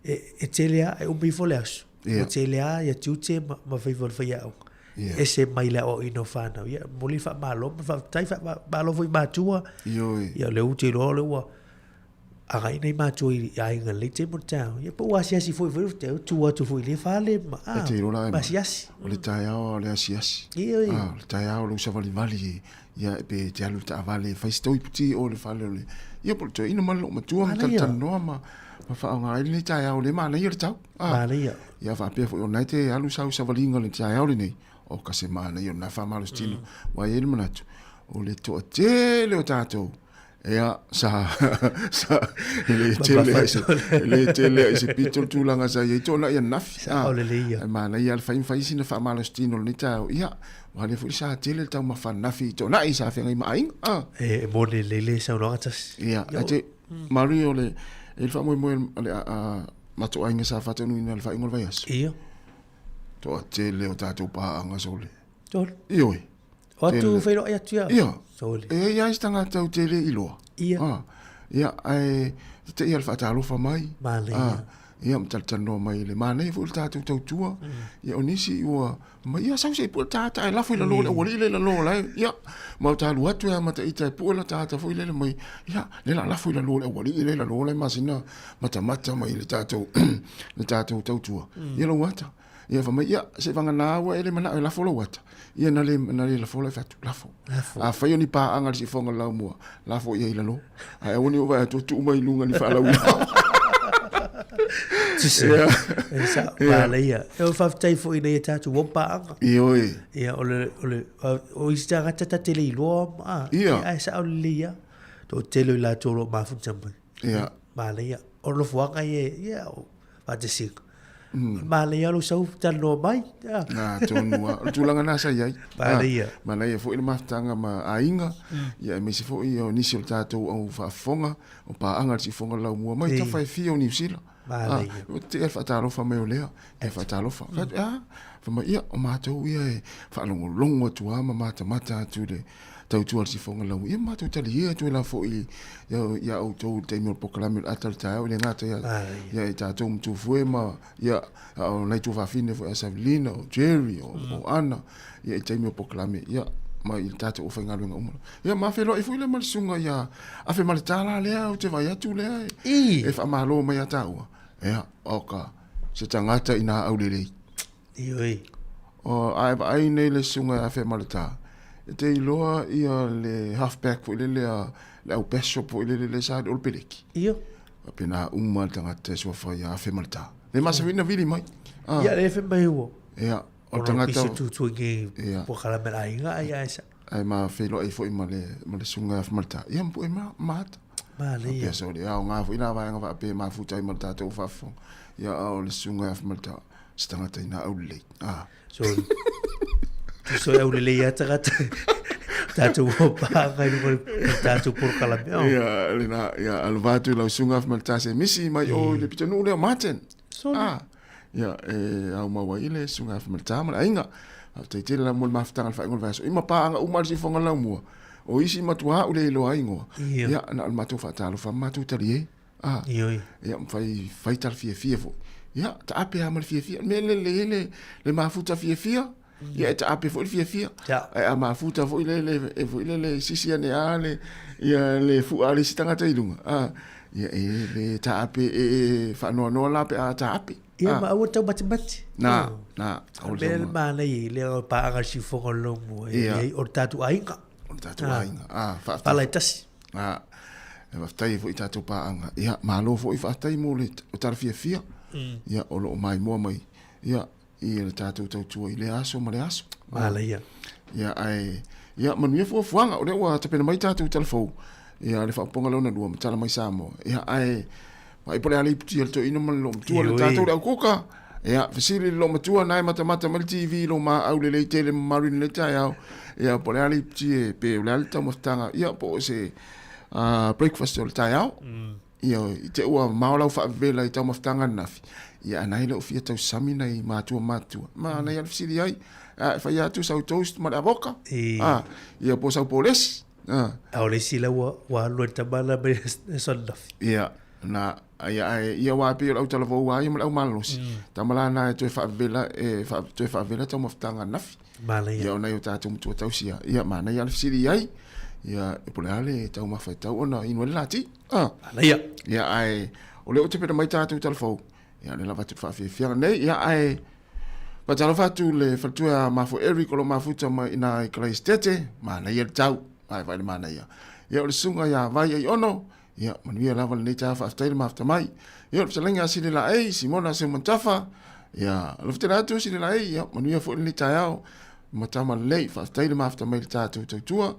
e, e tele a, e umi ifo le aso. Ia. Ua tele a ia tiute ma, ma faiva o le faiaoga. Ia. Ese mai le aoaoina o whanau. Ia, momoli le faamalo ma le faafetai, faamalo foi i matua. Ioe. Ia, o lea ua te iloa o lea ua agai nai matua i aiga lelei taimi o le taeao. Ia, po ua asiasi foi foi, te tu atu foi i le fale ma, E te iloa la e ma asiasi. O le taeao o le asiasi. Ioe. Ah, o le taeao o lou savalivali ia pe te alu i le taavale e fai se toiputi o le fale o le ia po o le toeaina ma le loomatua ma Manaia. talatalanoa ma ma faaaoga ai lenei taeao le manaia le tau. Ah, Manaia. Ia faapea foi o lena e te alu sau savaliga i le taeao lenei, o ka se manaia o lena faamalositino. Ua i ai le manatu, o le toatele o tatou, ia, sa, sa, e le tele ai se, e le tele ai se pito le tulaga sa i ai toonai ananafi. Sao lelei ia. Ae manaia le fai ma fai sina faamalositino i lenei taeao. Ia, ua lea foi sa tele le taumafa ananafi i toonai sa feagai ma aiga. Ah. E moni lelei le saunoaga tasi. Ia, ae te, malu ia o le, e le faamoemoe o le, a, matou aiga sa faataunuuina i le faaiuga o le vaiaso. Ia. Toatele o tatou paaga sole. Sole. Ioe. O atu feiloai atu ia. Ia. Sole. E i ai se tagata ou te le iloa. Ia. Ah, ia, ae te ia le faatalofa mai. Manaia. Ah, ia, ma talatalanoa mai le manaia foi le tatou tautua. Ia, o nisi ua ma ia sau se i pue le tagata ae lafo i lalo o le aualii lea i lalo o la e, ia, ma o ta alu atu e amata ita e pue la tagata foi lele mai, ia, lea la lafo i lalo o le aualii lea i lalo o la e masina matamata mai le tatou le tatou tautua. Ia lou ata. Ia fai mai, ia, se vagana ua e le manao e lafo lou ata. Ia na le, na le lafo la e fai atu, lafo. Lafo. Afai o ni paaga le siufofoga o le laumua, lafo i ai i lalo. Ae aua ne i ou vaai atu tuu mai i luga ni faalauiloa. Tusa. Ia. E sao, Ia. manaia. E o faafetai foi ina ia tatou ua paaga. Ioe. Ia, o le, o le, o isi tagata ta te le iloa, ma, Ia. ae sao lelei lava. Toatele o i latou o lo o mafuta mai. Ia. Manaia. O nofoaga ia, ia, o faatasiga. Manaia lou sau talanoa mai. Ia. Na, tonu lava. O le tulaga lena sa i ai. Manaia. Ah, manaia foi le mafutaga ma aiga, ia aemaise foi o nisi o le tatou au faafofoga, o paaga i le siufofoga o le laumua mai tafa e fia o Niu Sila. Manaia. Ah, ua tea le faatalofa mai o lea, ia faatalofa. Fai atu, ah, fai mai, ia, o matou ia e faalogologo atu lava ma matamata atu i le tautua a le siufofoga o le laumua. Ia matou talie atu ai la foi ia outou i le taimi o le polokalame o le ata o le taeao, e le gata ia i tatou ma Tufue ma, ia, a o nai tuafafine foi a Savelina, o Jerry, o Ana, ia i taimi o polokalame, ia, ma i le tatou aufaigaluega uma. Ia, ma feiloai foi lea ma le susuga ia Afemaletā la lea ou te vaai atu lea e faamalo mai ia tāua. Ia, o ka, se tagata ina aulelei. Ioe. O, a e vaai nei le susuga ia Afemaletā, e te iloa ia le halfback foi lele a le au bishop foi lele lea sa o le peleki. Ia. Faapena uma le tagata e suafa ia Afemaletā. Le masa foi na vili mai. Ah. Ia, le fai mai ua. Ia, o le Ona tagata. pisa tutu i Ia. po kala me aiga ai ai sa. Ae ma feiloai foi ma le, ma le susuga ia Afemaletā. Ia, ma pue ma, ma ata. Manaia. Faapea sa o le aoga foi la vaega faapea e mafuta ai ma le tatou faafofoga. Ia, a o le susuga ia Afemaletā, se tagata ina aulelei. Ah. So, tuso e aulelei a tagata. Tatou o pānga i lunga i le tatou polokalame. Oh. Ia, lena, ia, alofa atu i lau susuga Afemaletā se misi mai o i le pitonuu lea o Martin. Sole. Ah. Ia, e aumau ai le susuga Afemaletā ma le aiga. Faafetai tele lava mo le mafutaga i le faaiuga o le vaiaso. I ma paaga uma a le siufofoga laumua, o isi matua au le iloa ai igoa. Ia, na o le matou faatalofa ma matou taliē. Ah, ia, ma fai, fai tala fiafia foi. Ia, taape lava ma le fiafia. O le mea lea e lelei ai le mafuta fiafia, ia e taape foi le fiafia. Ae a mafuta foi lele, e foi lele sisi ane lava le, ia le fua a le isi tagata i luga, ah, ia e le taape, e faanoanoa la pe a taape. Ia ma aua tau matimati. Na, na. O le mea le manaia i lea o paaga le siufofoga o le laumua, e o le tatou aiga. O le tatou aiga. Ah, faafetai. Pala e tasi. Ah, e faafetai ai foi i tatou paaga. Ia, malo foi faafetai mo le tala fiafia. Ia, o lo o maimoa mai, ia, i le tatou tautua i lea aso ma le aso. Manaia. Ia, ae, ia, manuia fuafuaga, o lea ua tapena mai tatou tala fou, ia, le faaopoopoga lona lua ma tala mai Samoa. Ia, ae, Vaai po o le a le iputi a le toeaina ma le loomatua, le tatou le aukuka. Ia, fesili le loomatua na e matamata mai le TV i lo maau lelei tele mamalu i lenei taeao. Ia, po o le a le iputi e, pe o le a le taumafataga, ia, po o se breakfast o le taeao. Ia, i te ua mamao lau faavevela i taumafataga ananafi, ia, a na e le o fia tausami nai matua matutua. Ma nai a le fesili ai, a e fai atu sau toast ma le avoka, a, ia, po o sau polesi. A o le isi la ua ua alu ai le tama la mai le aso ananafi. Ia, na, ia, ae, ia aua e pei o le autalavou lava ia ma le aumalolosi, tama la na e toe faavevela, e faa, toe faavevela taumafataga ananafi. Manaia. Ia, o nai o tatou matua tausi a, ia, manaia lava le fesili i ai, ia, po o le a le taumafa e tatau ona inu ai le lati. Manaia. Ia, ae, o lea ua tapena mai tatou tala fou, Ia, lea lava atu le faafiafiaga nei, ia, ae faatalofa atu le faletua a Mafo Eric o lo o mafuta mai ina i Kalaisitete, manaia le tau, ae vaai le manaia. Ia, o le susuga ia Vai Aiono, ia, manuia lava lenei taeao, faafetai le mafuta mai. Ia, o le fetalaiga a Sililaei, Simona Seumanutafa, ia, alofa tele atu Sililaei, ia, manuia foi lenei taeao, ma tama lelei, faafetai le mafuta mai i le tatou tautua.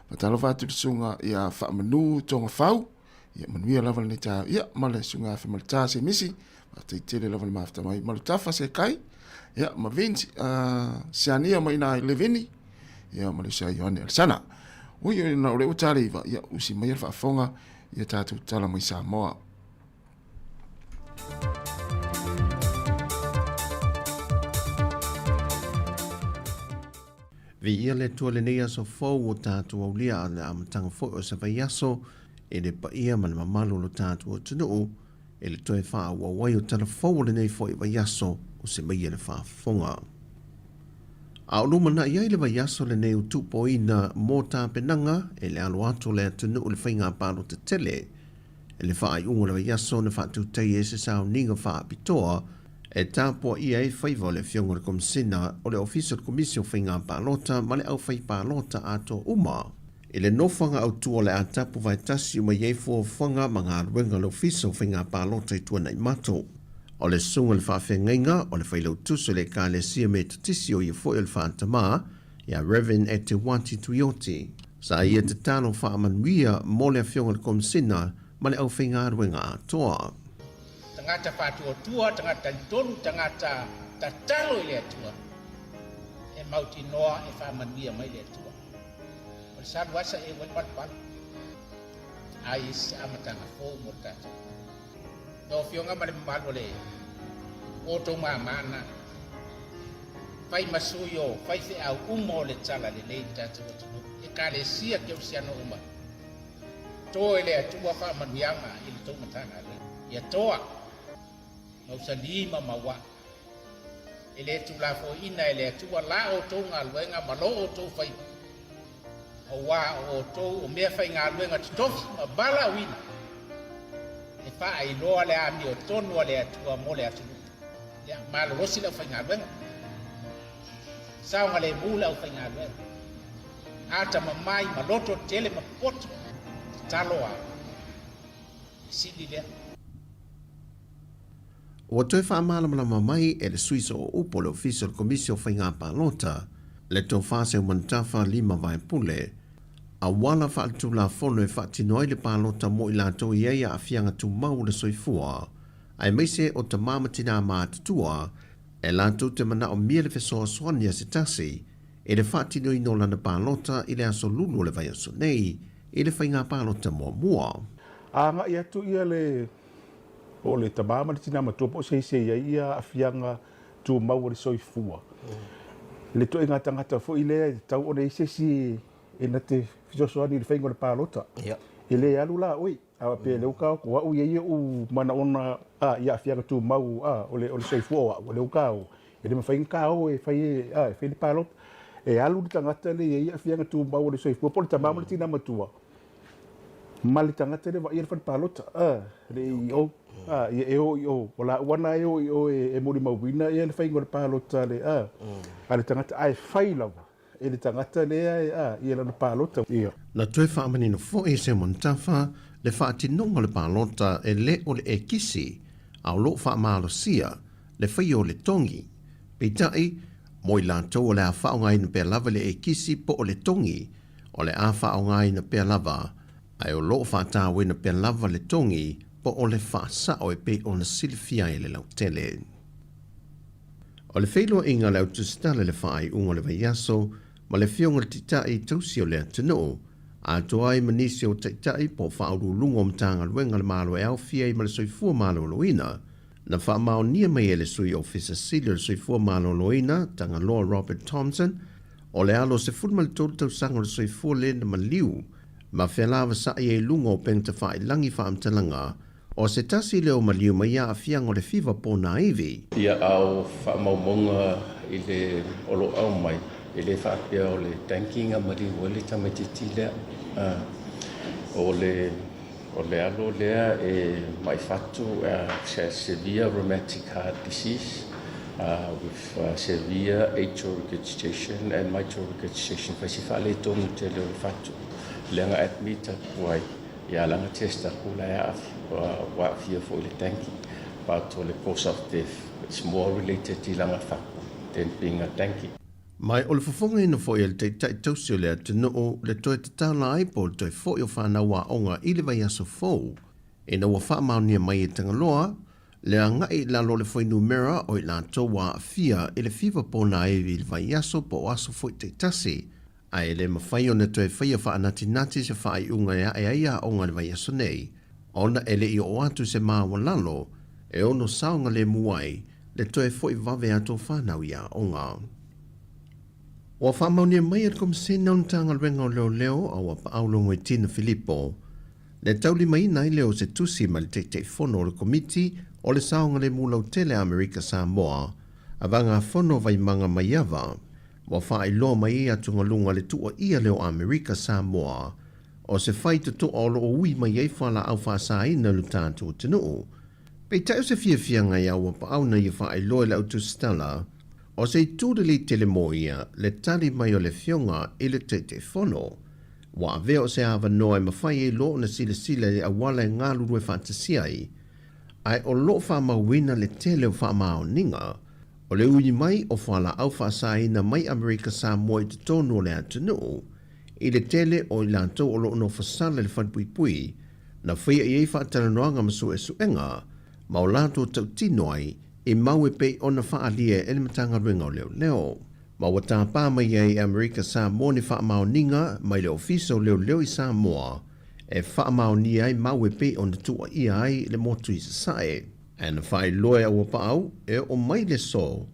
Faatalofa atu le susuga ia Faamanu Togafau, Ia manuia lava lenei taeao. Ia, ma le susuga ia Femalata Semisi, faafetai tele lava le mafuta mai. Ma Lutafa Sekai, ia, ma Vince, Siania mai ina i Levini, ia, ma le uso ia Ioane Alesana. Ui, ui, na o le ua tale iva, ia, usi mai le faafofoga, ia tatou tala mai Samoa. Viia le Atua lenei aso fou o tatou aulia a le amataga foi o se vaiaso i le paia ma le mamalu o lo tatou atunuu i le toe faaauau ai o tala fou o lenei foi vaiaso o se maia le faafofoga. A o lumanai ai le vaiaso lenei o tupoina mo tapenaga e le alo atu o le atunuu i le faiga palota tele i le faaiuga o le vaiaso na faatutaia ai se sauniga faapitoa e tapuaia ai faiva o le Afioga i le Komesina o le Ofisa o le Komisi o Faiga Palota ma le Aufai Palota atoa uma. I le nofoaga autu o le a tapu vaetasi uma i ai fuafuaga ma galuega a le Ofisa o Faiga Palota i Tuanaimato. O le susuga i le faafeagaiga o le Failautusi o le Ekalesia Metotisi o ia foi o le Faatamā, ia Rev. Eteuati Tuioti. Sa ia tatalo faamanuia mo le Afioga i le Komesina ma le aufaigaluega atoa. Tagata faatuatua, tagata talitonu, tagata tatalo i le Atua, e mautinoa e faamanuia mai le Atua. O le salu asa e ua le palupalu, ai se amataga fou mo le tatou. Lau Afioga ma le mamalu o le outou mamana, fai ma sui o faifeau uma o le tala lelei i le tatou atunuu, Ekalesia Kerisiano uma. Toa i le Atua faamanuiaga i le tou Matagaluega. Ia toa, mausali ma mauaa. E le tulafoina e le Atua la outou galuega ma lo outou faiva, auā o outou o meafaigaluega totofi ma valaauina e faailoa le amiotonu a le Atua mo le atunuu. Ia malolosi le aufaigaluega, saogalemu le aufaigaluega. Ata mamai ma loto tele ma poto tatalo a sili lea. Ua toe faamalamalama mai e le Sui Sooupu o le Ofisa o le Komisi o Faiga Palota, le Tofa Seumanutafa Lima Vaepule, auala faaletulafono e faatino ai le palota mo i latou i ai aafiaga tumau o le soifua, aemaise o tama ma tinā matutua, e latou te manaomia le fesoasoani a se tasi i le faatinoina o lana palota i le aso lulu o le vaiaso nei i le faiga palota muamua. Agai atu ia le po o le tama ma le tina matua po o se isi e i ai ia aafiaga tumau o le soifua. Le ituaiga tagata foi lea e tatau ona i ai se isi e na te fesoasoani i le faiga o le palota. E le alu la oe, a faapea o lea ua taoto o au e i ai ou manaoga i aafiaga tumau o le soifua o au, o lea ua taoto, e le mafai ona ta o e fai e fai le palota. E alu le tagata lea e i ai aafiaga tumau o le soifua po o le tama ma le tina matua ma le tagata lea e vaaia le fale palota, le AEO. Ia e o i o, o laua na e o i o e molimauina le faiga o le palota a le tagata, ae fai lava e le tagata lea e a ia lana palota. Ia. Na toe faamanino foi e Simon Tafa le faatinoga o le palota e le o le ekisi a o lo o faamalosia le faia o le togi. Peitai, mo i latou o le a faaaogaina pea lava le ekisi po o le togi, o le a faaaogaina pea lava, ae o lo o faatauina pea lava le togi po o le faasao e pei ona silafia ai e le lautele. O le feiloaiga a le Autusitala i le faaiuga o le vaiaso ma le Afioga i le Taitai Tausi o le atunuu, atoa ai ma nisi o Taitai po o Faauluuluga o Matagaluega a le Malo e aofia ai ma le Soifua Maloloina, na faamaonia mai e le Sui Ofisa Sili o le Soifua Maloloina, Tagaloa Robert Thomson, o le alo 13 tausaga o le soifua le na maliu ma fealavasa'i ai i luga o upegatafailagi faamatalaga O se tasi lea o maliu mai aafiaga o le fiva ponaivi. Ia, a o faamaumauga i le o lo o aumai, e le faapea o le tanki na maliu ai le tamaitiiti lea. O le o le alo lea e mai fatu, has severe rheumatic heart disease with severe atrial regurgitation and mitral regurgitation, fai si faaletonu tele o le fatu lea na admit atu ai. Ia lana test atu la e ua aafia foi le tanki but o le cause of death it's more related i lana fatu than being a tanki. Mai o le fofogaina foi e le Taitai Tausi o le atunuu le toe tatala ai po o le toe foi o fanau aoga i le vaiaso fou ina ua faamaonia mai e Tagaloa le agai i lalo o le fuainumera o i latou ua aafia i le fiva ponaivi i le vaiaso po o aso foi taitasi. Ae e le mafai ona toe faia faanatinati se faaiuga e ae ai aoga i le vaiaso nei, ona e le i oo atu se maualalo e ono saogalemu ai le toe foi vave atu o fanau i aoga. Ua faamaonia mai e le Komisena o le Matagaluega o Leoleo a ua paau Logoitina Filipo le taulimaina ai lea o se tusi mai le Taitaifono o le Komiti o le Saogalemu Lautele a Amerika Samoa a Vagafono Vaimaga Maiava Ua faailoa mai ai atugaluga le tuuaia lea o Amerika Samoa o se faitotoa o lo o ui mai ai fualaau faasaina i lo tatou atunuu. Peitai o se fiafiaga ia ua paau na ia faailoa i le autusitala, o se itu lelei tele mo ia le tali mai o le Afioga i le Taitaifono. Ua avea o se avanoa e mafai ai loa ona silasila i le auala e galulue faatasi ai, ae o lo o faamauina le tele o faamaoniga O le ui mai o fualaau faasaina mai Amerika Samoa i totonu o le atunuu, i le tele o i latou o lo o nofosala i le falepuipui, na faia i ai faatalanoaga ma suesuega, ma o latou tautino ai i mau e pei ona faaalia e le Matagaluega o Leoleo. Ma ua tapa mai ai e Amerika Samoa ni faamaoniga mai le Ofisa o Leoleo i Samoa e faamaonia ai mau e pei ona tuuaia ai le motu i Sasae. Ae na faailoa e Auapaau e oo mai le so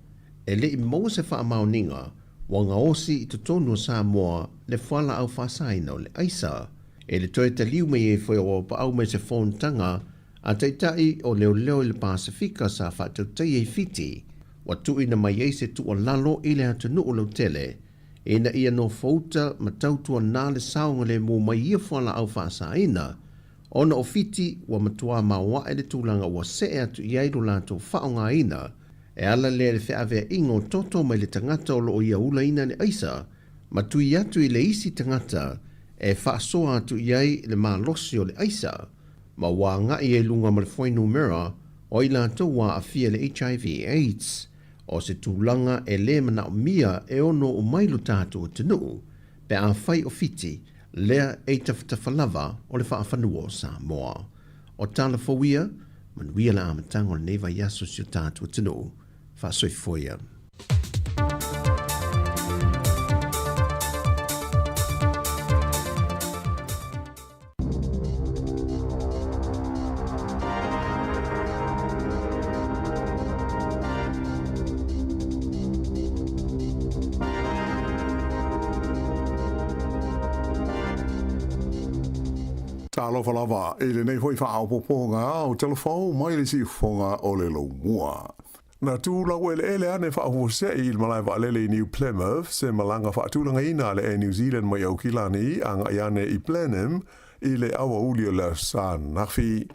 e le i maua se faamaoniga ua gaosi i totonu o Samoa le fualaau faasaina o le aisa. E le toe taliu mai ai foi o Auapaau mai se fonotaga a Taitai o Leoleo i le Pasefika sa faatautaia i Fiti, ua tuuina mai ai se tuualalo i le atunuu lautele ina ia nofouta ma tautuana le saogalemu mai ia fualaau faasaina Ona o Fiti, ua matua maoae le tulaga ua see atu i ai lo latou faaaogaina, e ala lea i le feaveaiga o toto mai le tagata o lo o ia ulaina le aisa, ma tui atu i le isi tagata e faasoa atu i ai le malosi o le aisa, ma ua agai ai luga ma le fuainumera o i latou ua aafia i le HIV AIDS, o se tulaga e le manaomia e ono oo mai lo tatou atunuu pe afai o Fiti lea e i tafatafa lava o le faafanua o Samoa. O tala fou ia, manuia le amataga o lenei vaiaso i si o tatou atunuu. Faasoifua ia. Talofa lava i lenei foi faaopoopoga o Talafou mai le siufofoga o le Laumua. Na tu laueleele ane faafuasei i le malae vaalele i New Plymouth se malaga faatulagaina a le Air New Zealand mai Aukilani agai ane i Blenheim i le aoauli o le Aso Sa ananafi.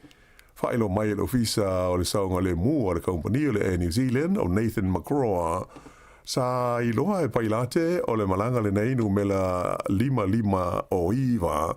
Faailoa mai e le Ofisa o le Saogalemu a le Kamupani o le Air New Zealand o Nathan McGraw, sa iloa e Pailate o le malaga lenei numela 559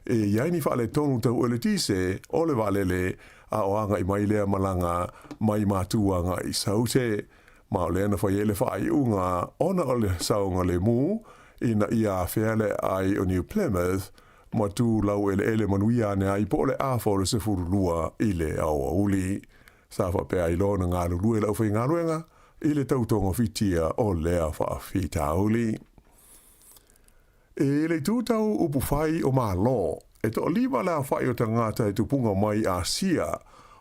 e i ai ni faaletonu tau eletise o le vaalele a o agai mai lea malaga mai Matu agai i Saute. Ma o lea na fai ai le faaiuga ona o le saogalemu ina ia afea le aai o New Plymouth ma tu laueleele manuia ane ai po o le afa o le 12 i le aoauli. Sa faapea ai loa ona galulue le aufaigaluega i le tau togafitia o lea faafitauli. I le itu tau upufai o Malo, e toalima le aofai o tagata e tupuga mai Asia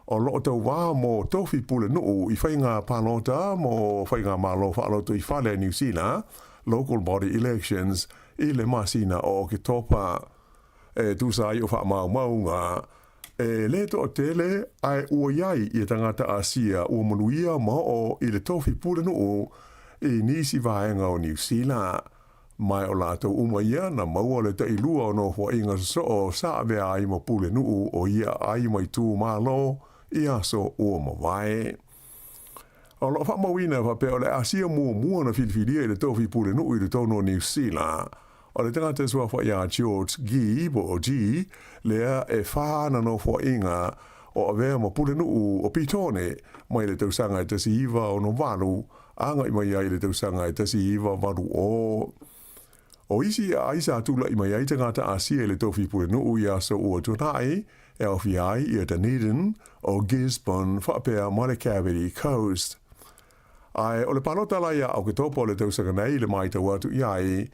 o lo o tauā mo tofi pulenuu i faiga palota mo faigamalo faalotoifale a Niu Sila, local body elections, i le masina o Oketopa. E tusa ai o faamaumauga, e le toatele ae ua i ai ia tagata Asia ua manuia ma oo i le tofi pulenuu i nisi vaega o Niu Sila. Ma o latou uma ia na maua le tailua o nofoaiga sosoo sa avea ai ma pulenuu o ia aai ma itumalo i aso ua mavae. O lo o faamauina faapea o le Asia muamua na filifilia i le tofi pulenuu i totonu o Niu Sila. O le tagata e suafa iā George Gee po o Gee, lea e whā ana nofoaiga o avea ma pulenuu o Petone mai le tausaga e 1968 agai mai ai i le tausaga e 1980. O isi aai sa tula'i mai ai tagata Asia i le tofi pulenuu i aso ua tuanai, e aofia ai ia Dunedin, o Gisborne faapea ma le Cavity Coast. Ae o le palota la ia Oketopa o le tausaga nei i le maitau atu i ai,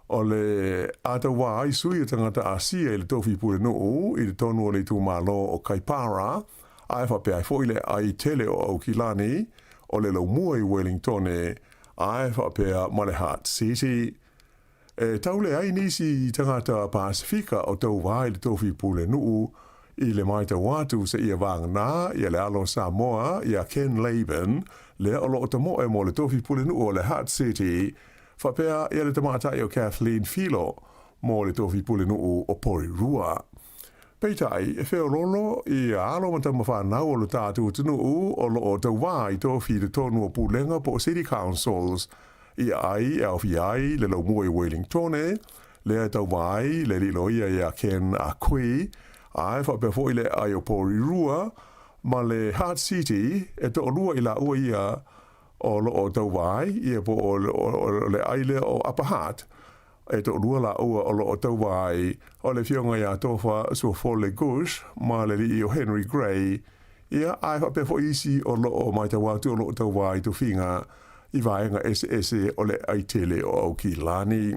o le a tauā ai sui o tagata Asia i le tofi pulenuu i totonu o le itumalo o Kaipara, ae faapea ai foi le aai tele o Aukilani, o le Laumua i Wellingtone, ae faapea ma le Hutt City. E taule ai nisi tagata Pasefika o tauā i le tofi pulenuu i le maitau atu seia vagana ia le alo Samoa ia Ken Laban, lea o lo o tamoe mo le tofi pulenuu o le Hutt City, faapea ia le tamaitai o Kathleen Filo mo le tofi pulenuu o Porirua. Peitai, e feoloolo i alo ma tama fanau o lo tatou atunuu o lo o tauā i tofi i totonu o pulega po o City Councils i aai e aofia ai le Laumua i Wellingtone, lea e tauva ai le alii loia ia Ken Ah Kui, ae faapea foi le aai o Porirua ma le Hutt City e toalua i laua ia o lo o tauva ai ia po o le aai lea o Upper Hutt. E toalua laua o lo o tauva ai, o le afioga ia Tofa Suafole Gush ma le alii o Henry Gray, ia, ae faapea foi isi o lo o matau atu o lo o tauva ai tofiga i vaega eseese o le aai tele o Aukilani.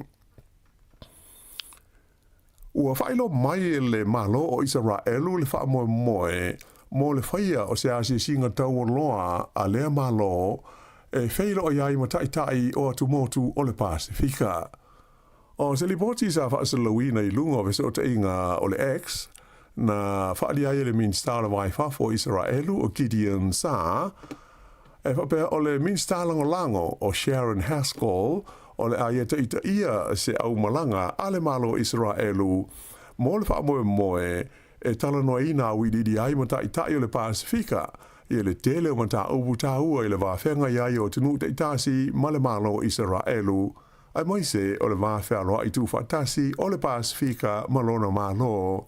Ua faailoa mai e le Malo o Isaraelu le faamoemoe mo le faia o se asiasiga taualoa a lea Malo e feiloai ai ma taitai o atumotu o le Pasefika. O se lipoti sa faasalalauina i luga o fesootaiga o le X, na faaalia ai e le Minisita o le Va i Fafo o Isaraelu o Gideon Saar, E faapea o le Minisita Lagolago o Sharon Haskell o le a ia taitaia se aumalaga a le Malo o Isaraelu mo le faamoemoe e talanoaina auiliili ai ma taitai o le Pasefika i le tele o mataupu taua i le va feagai ai o atunuu taitasi ma le Malo o Isaraelu aemaise o le va fealoai tuufaatasi o le Pasefika ma lona Malo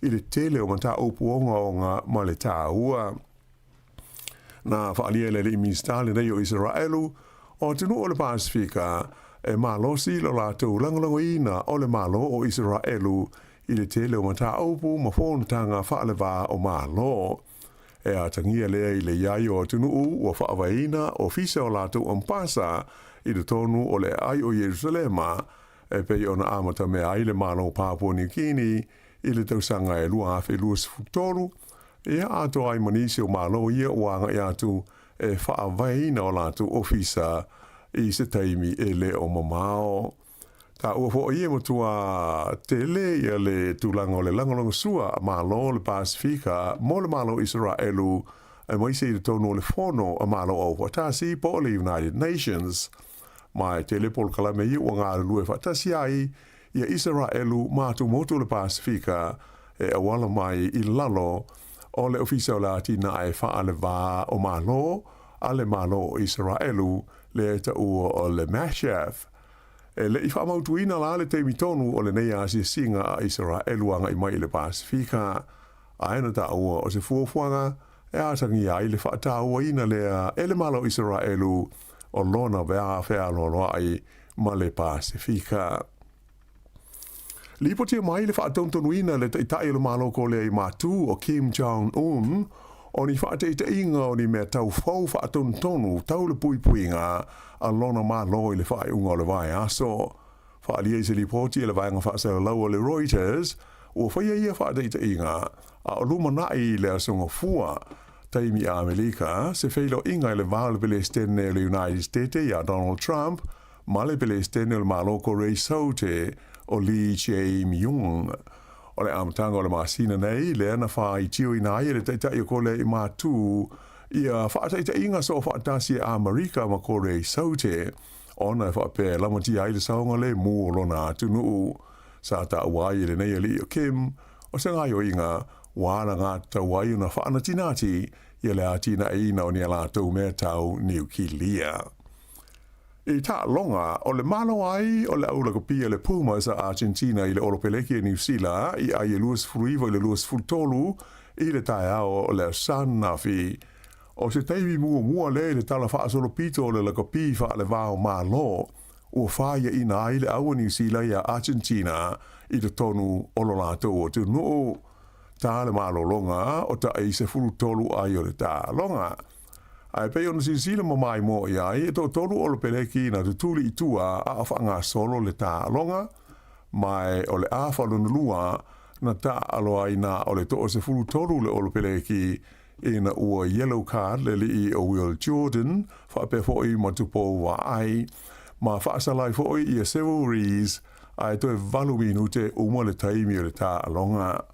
i le tele o mataupu ogaoga ma le taua. Na faaalia e le alii Minisita lenei o Isaraelu, o atunuu o le Pasefika, e malosi lo latou lagolagoina o le Malo o Isaraelu i le tele o mataupu ma fonotaga faaleva o Malo. E atagia lea i le i ai o atunuu ua faavaeina ofisa o latou ampasa i totonu o le aai o Ierusalema, e pei ona amatamea ai le Malo o Papua Niu Kini i le tausaga e 2023, Ia atoa ai ma nisi o Malo ia ua agai atu e faavaeina o latou ofisa i se taimi e le o mamao. Taua foʻi e matuā tele ia le tulaga o le lagolagosua a Malo o le Pasefika mo le Malo o Isaraelu aemaise i totonu o le Fono a Malo Aufaatasi po o le United Nations. Ma e tele polokalame ia ua galulue faatasi ai ia Isaraelu ma atumotu o le Pasefika e auala mai i lalo o le Ofisa o le Atinae Faaleva o Malo a le Malo o Isaraelu lea e taua o le MASHAV. E le i faamautuina la le taimi tonu o lenei asiasiga a Isaraelu agai mai i le Pasefika, ae na taua o se fuafuaga e atagia ai le faatauaina lea e le Malo o Isaraelu o lona fealoaloai ma le Pasefika. Lipotia mai le faatonutonuina e le Taitai o le Malo Kolea i Matu o Kim Jong Un o ni faataitaiga o ni mea tau fou faatonutonu tau le puipuiga a lona Malo i le faaiuga o le vaiaso. Faaalia i se lipoti a le vaega faasalalau a le Reuters, ua faia ia faataitaiga a o lumanai i le Aso Gafua, taimi Amelika, se feiloaiga i le va o le Pelesitene o le United State ia Donald Trump ma le Pelesitene o le Malo Korea i Saute o Lee Jae-myung. O le amataga o le masina nei, lea na faaitioina ai e le Taitai o Korea i Matu ia faataitaiga soofaatasi a Amerika ma Korea i Saute, ona e faapea e lamatia ai le saogalemu o lona atunuu. Sa taua ai e lenei alii o Kim, o se gaoioiga ua alagatatau ai ona faanatinati ia le atinaeina o ni a latou mea tau niukilia. I taaloga, o le malo ai o le au lakapi a le Pumas a Argentina i le Olopeleki a Niu Sila i ai e 29 i le 23 i le taeao o le Aso Ananafi. O se taimi muamua lea i le tala faasolopito o le lakapi faalevao Malo ua fāiaʻina ai le au a Niu Sila iā Argentina i totonu o lo latou atunuu. Tā le malologa o taʻi 13 ai o le taaloga. Ae pei ona silasila ma maimoa i ai, e toatolu Olopeleki na tutuli i tua a o faagasolo le taaloga, ma o le afa lona lua na taaalo ai na o le toa-13 le Olopeleki ina ua yellow card le alii o Will Jordan faapea foi ma Tupou Vaai, ma faasala ai foi ia Cyril Rees ae toe valu minute uma le taimi o le taaloga.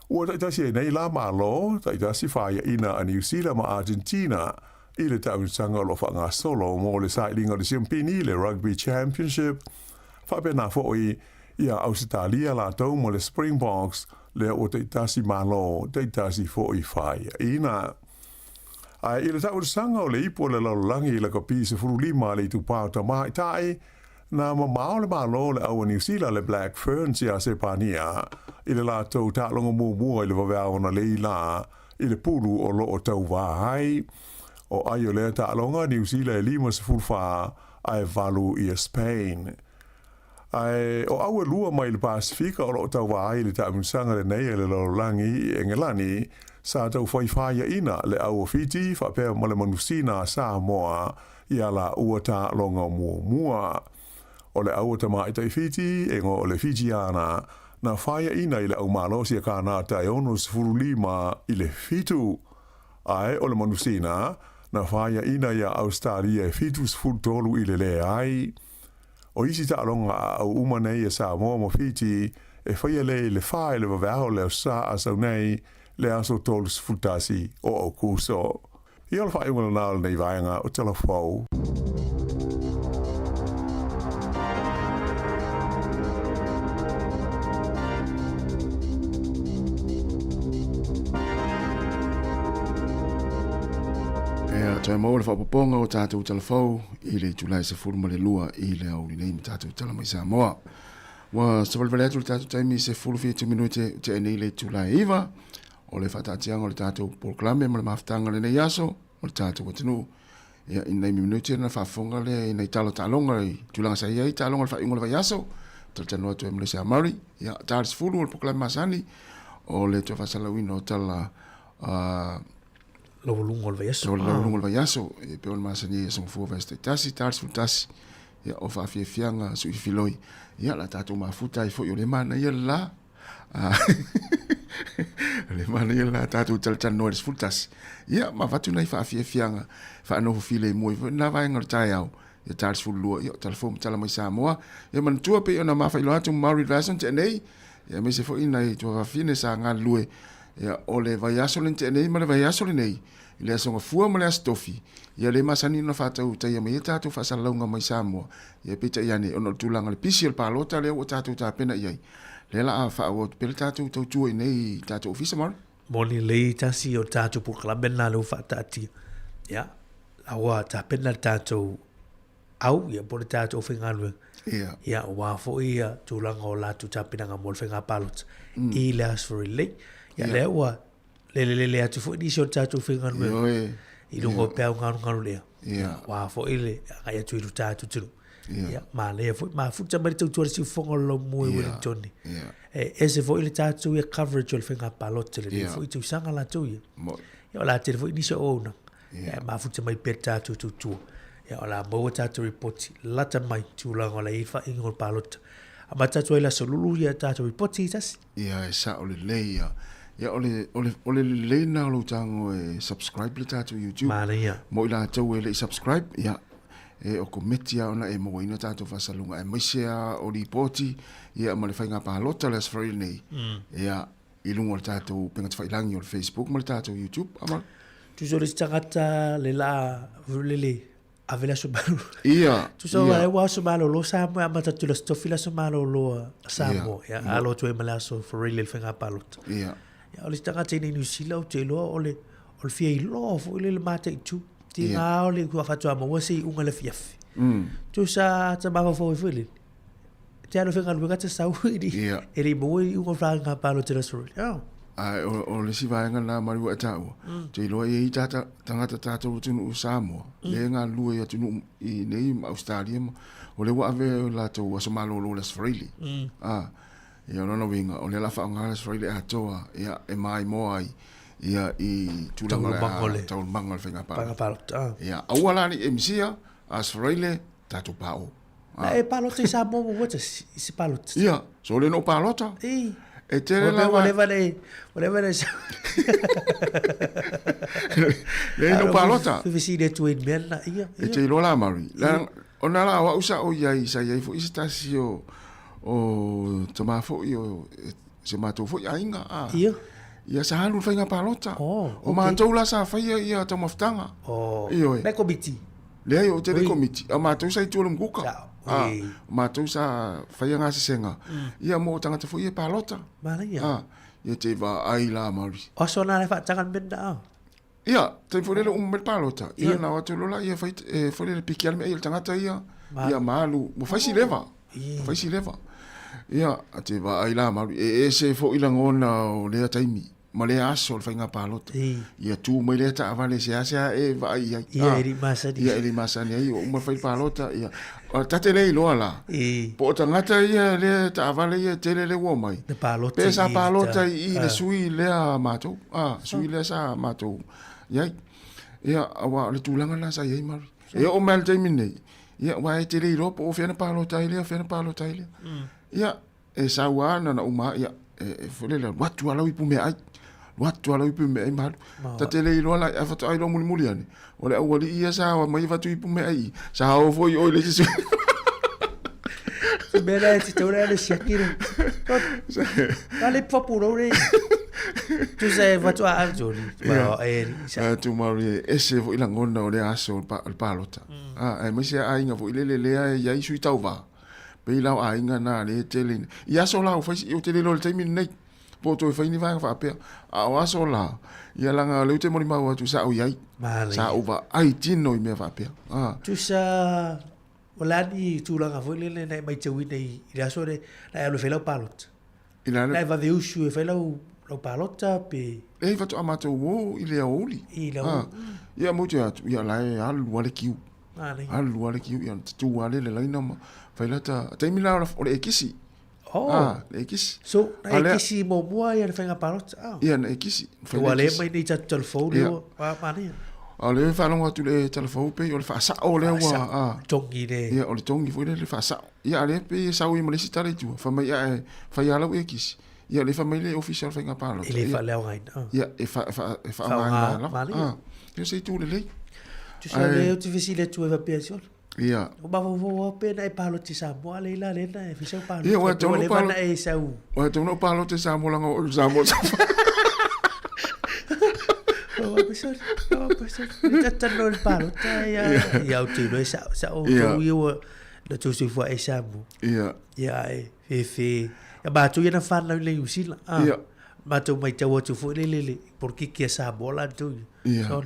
Ua taitasi ai nei la Malo, taitasi fāiaʻina a Niu Sila ma Argentina i le taamilosaga o lo o faagasolo mo le sailiga o le siampini le Rugby Championship, faapena foi iā Ausetalia latou ma le Springboks lea ua taitasi Malo, taitasi foi fāiaʻina. Ae i le taamilosaga o le ipu o le lalolagi i lakapi 15 a le itupa o Tamaitai, Na mamao le Malo o le Au a Niu Sila le Black Ferns iā Sepania i le latou taaloga muamua i le vaveao analeī la i le pulu o lo o tauvā ai. O ai o lea taaloga, Niu Sila e 54 ae valu ia Spain. Ae o au e lua mai le Pasefika o lo o tauvā ai i le taamilosaga lenei a le lalolagi i Engelani, sa tau faifaaiaina le au o Fiti faapea ma le manusina a Samoa Ia la ua taaloga muamua. O le au o Tamaitai Fiti, e igoa o le Fijiana, na faiaina i le au malosi a Kanata e 65 i le fitu. Ae o le manusina, na faiaina iā Ausetalia e 73 i le leai. O isi taaloga a au uma nei e Samoa ma Fiti e faia lea i le fa i le vaveao o le Aso Sa a sau nei, le aso 31 o Aokuso. Ia o le faaiuga lena o lenei vaega o Tala Fou. Ea, toe maua le faaopoopoga o tatou tala fou i le itula e 12 i le aoauli nei ma tatou tala mai Samoa. Ua savalivali atu le tatou taimi i 17 minute o tea nei le itula e 9 o le faataatiaga o le tatou polokalame ma le mafutaga o lenei aso o le tatou atunuu. Ia, i nai minute na faafofoga lea i nai tala taaloga i tulaga sa i ai taaloga o le faaiuga o le vaiaso. Talatalanoa atu ai ma Lesa Murray. Ia, ta le 10 o le polokalame masani o le toe faasalauina o tala Laualuga o le vaiaso. O le laualuga o le vaiaso, e pei ona masani ai Aso Gafua vaiaso taitasi, ta le 11, ia, o faafiafiaga suifiloi. Ia, o le a tatou mafuta ai foi o le manaia le la. O le manaia le la tatou talatalanoa i le 11. Ia, ma avatu nai faafiafiaga faanofo filemu ai foi lena vaega o le taeao. Ia ta le 12, ia o tala fou ma tala mai Samoa. Ia manatua pei ona mafailoa atu ma Maori le vaiaso na tea nei, ia aemaise foi nai tuafafine sa galulue, ia o le vaiaso le na tea nei ma le vaiaso lenei, i le Aso Gafua ma le Aso Tofi, ia lea e masani ona faatautaia mai ai tatou faasalalauga mai Samoa, ia peitai ane ona o le tulaga o le pisi o le palota lea ua tatou tapena i ai, lea la a faaauau atu pea le tatou tautua i inei i tatou ofisa Maori. Moni lelei tasi o le tatou polokalame lena lea ua faataatia. Ia, la ua tapena le tatou au, ia po o le tatou aufaigaluega. Ia. Ia, aua foi ia tulaga o latou tapenaga mo le faiga palota i le Aso Lelei. Ia, lea ua lelelele atu foi nisi o le tatou faigaluega. Ioe. I luga o peau galugalu lea. Ia. Aua foi le agai atu i lo tatou atunuu. Ia. Ia, manaia foi, mafuta mai le tautua le siufofoga o le laumua i Wellington. Ia. E ese foi le tatou ia coverage o le faiga palota lenei Ia. foi tausaga latou ia. Moni. Ia, o le a tele foi nisi o auaunaga. Ia. Ia, e mafuta mai pea le tatou tautua. Ia, o le a maua tatou ripoti lata mai tulaga o le a i ai faaiuga o le palota. Amata atu ai le aso lulu ia tatou ripoti i tasi. Ia, e sao lelei ia. Ia, o le, o le, o le lelei lena o lou tago e subscribe le tatou YouTube. Manaia. Mo i latou e le i subscribe, ia, e o kometi lava ona e mauaina tatou faasaluga, aemaise lava o lipoti, ia, ma le faiga palota le Aso Faraile nei, ia, i luga o le tatou upega tafailagi o le Facebook ma le tatou YouTube. A Malu? Tusa o le isi tagata le laa lele ave le aso malolo. Ia, Tusa ia. ua aso malolo Samoa e amata atu i le aso Tofi le aso malolo a Samoa. Ia, alo atu ai ma le aso Faraile le faiga palota. Ia. Ia, o le isi tagata i nei Niu Sila ou te iloa o le, o le fia iloa foi lele mataitu. Tiga o le faatoa maua se iuga i le afiafi. Tusa ata mafaufau ai foi lele. Te alo faigaluega ta sau i le e le i maua iuga o le faiga palota i le aso Faraile. Oh. Ae o le isi vaega lena Malu ua e taua, ou te iloa e i ai tagata tatou atunuu o Samoa, lea e galulue i atunuu i nei ma Ausetalia ma, o lea ua ave o latou aso malolo i le Aso Faraile. A, ia o lona uiga, o lea o le a faaaoga le Aso Faraile atoa, ia, e maimoa ai ia i tulaga o le taualumaga o le faiga palota. Ia, aua la ne i e misia, Aso Faraile, tatou paoo. Na e palota i Samoa muamua tasi, i se palota. Ia, so le no palota. Ei. E tele lava. Ua leva le, ua leva le. Le no palota. Fefesili atu ai i le mea lena, ia. E te iloa la Mauri. La, ona la o au sa o iai, sa iai foi se tasi o, o tama foi o, se matou foi aiga. A. Ia. Ia sa alu i le faiga palota. Oh, O matou la sa faia ia taumafataga. Oh. Ioe. Mai komiti. Leai, ou te le i komiti. A matou sa i tua o le mukuka. Sa, A, o matou sa faia gasesega. Ia mo tagata foi ia palota. Manaia. A, ia te vaai la Maori. O aso na le faataga le mea lena, a? Ia, taimi foi lele uma mai le palota. Ia, na o atu loa la, ia fai, e, foi lele piki a le mea ia le tagata ia. Ia ma alu, ua fai si leva. Ua fai si leva. Ia, a te vaai la Maori. E ese foi lagona o lea taimi. ma lea aso o le faiga palota. Ia tu mai lea taavale seasea e vaai i ai. Ia e le i masani. Ia e le i masani ai, ua uma fai le palota. Ia. O ta te le iloa la. Po o tagata ia lea taavale ia tele lea ua omai. Na palota Pe sa palota i i le sui lea matou. Ah, sui lea sa matou i ai. Ia, aua o le tulaga lena sa i ai Mari. E oo mai lava i le taimi lenei, ia, aua e te le iloa po o fea na palota ai lea, fea na palota ai lea. Ia, E sau lava na ona uma lava, ia, e foi lele, alu atu lava lau ipu meaai. Alu atu lava lau ipu meaai ma alu. Ta te le iloa la, ae faatoa iloa mulimuli ane, o le aualii ia sa omai avatu ipu meaai i i, sa o foi i o i le isi sui. Se mea lea e tatau la le siaki le. Na le pupulou le. Tusa e faatoa ave toli. Ia, tu Maori e ese foi lagona o lea aso o le palota. Aemaise lava aiga foi lele lea e i ai sui tauva. Pei la o aiga na lea e tele ina. I aso la ua fai si, ou te le iloa i le taimi lenei, po o toe fai ni vaega faapea. A o aso la, ia leaga o lea ou te molimau atu sa ou i ai. Sa ou vaai tino i mea faapea. A. Tusa, o le a ni tulaga foi lele na e matauina i le aso lea, na e alu e fai lau palota? I le Na e vave usu e fai lau, lau palota pe? Leai, faatoa matou o i le aoauli. I le aoauli. Ia, mo te atu, ia la e alu lava le kiu. Alu lava le kiu, ia ona tatū lava lea i le laina ma fai lata, taimi la o le ekisi. Oh. Ah, le ekisi. So, na ekisi muamua ia le faiga palota? Ah. Ia, na ekisi. Ua le mai nei tatou talafou lea ua manaia. A o lea e faalogo atu i le talafou pei o le faasao lea ua... Faasao, togi le... Ia, o le togi foi lea le faasao. Ia, a lea pei e sau ai ma le isi tala i tua, fai mai ae fai lava lau ekisi. Ia, lea fai mai le Ofisa o le Faiga Palota. E le faaleaogaina. Ia, e faaaogaina lava. Ia, se itu lelei. Tusa o lea ou te fesili atu ai faapea, sole. Ia. O mafaufau pe na e palota i Samoa le ila le na e fai sau palota. Ia, ua Pe ua tau leva palo- na e sau. Ua tau no palota i Samoa langa o Samoa sa. Ua pasal, ua pasal. Ni tatalo le palota ia. Ia o te iloa e sa sa o Ia. tou ia ua na tou soifua ai Samoa. Ia. Ia e fefe. Ia matou ia na whanau i le New Zealand. Ah. Ia. Matou maitau atu foi le le polokiki a Samoa latou ia. Ia. So,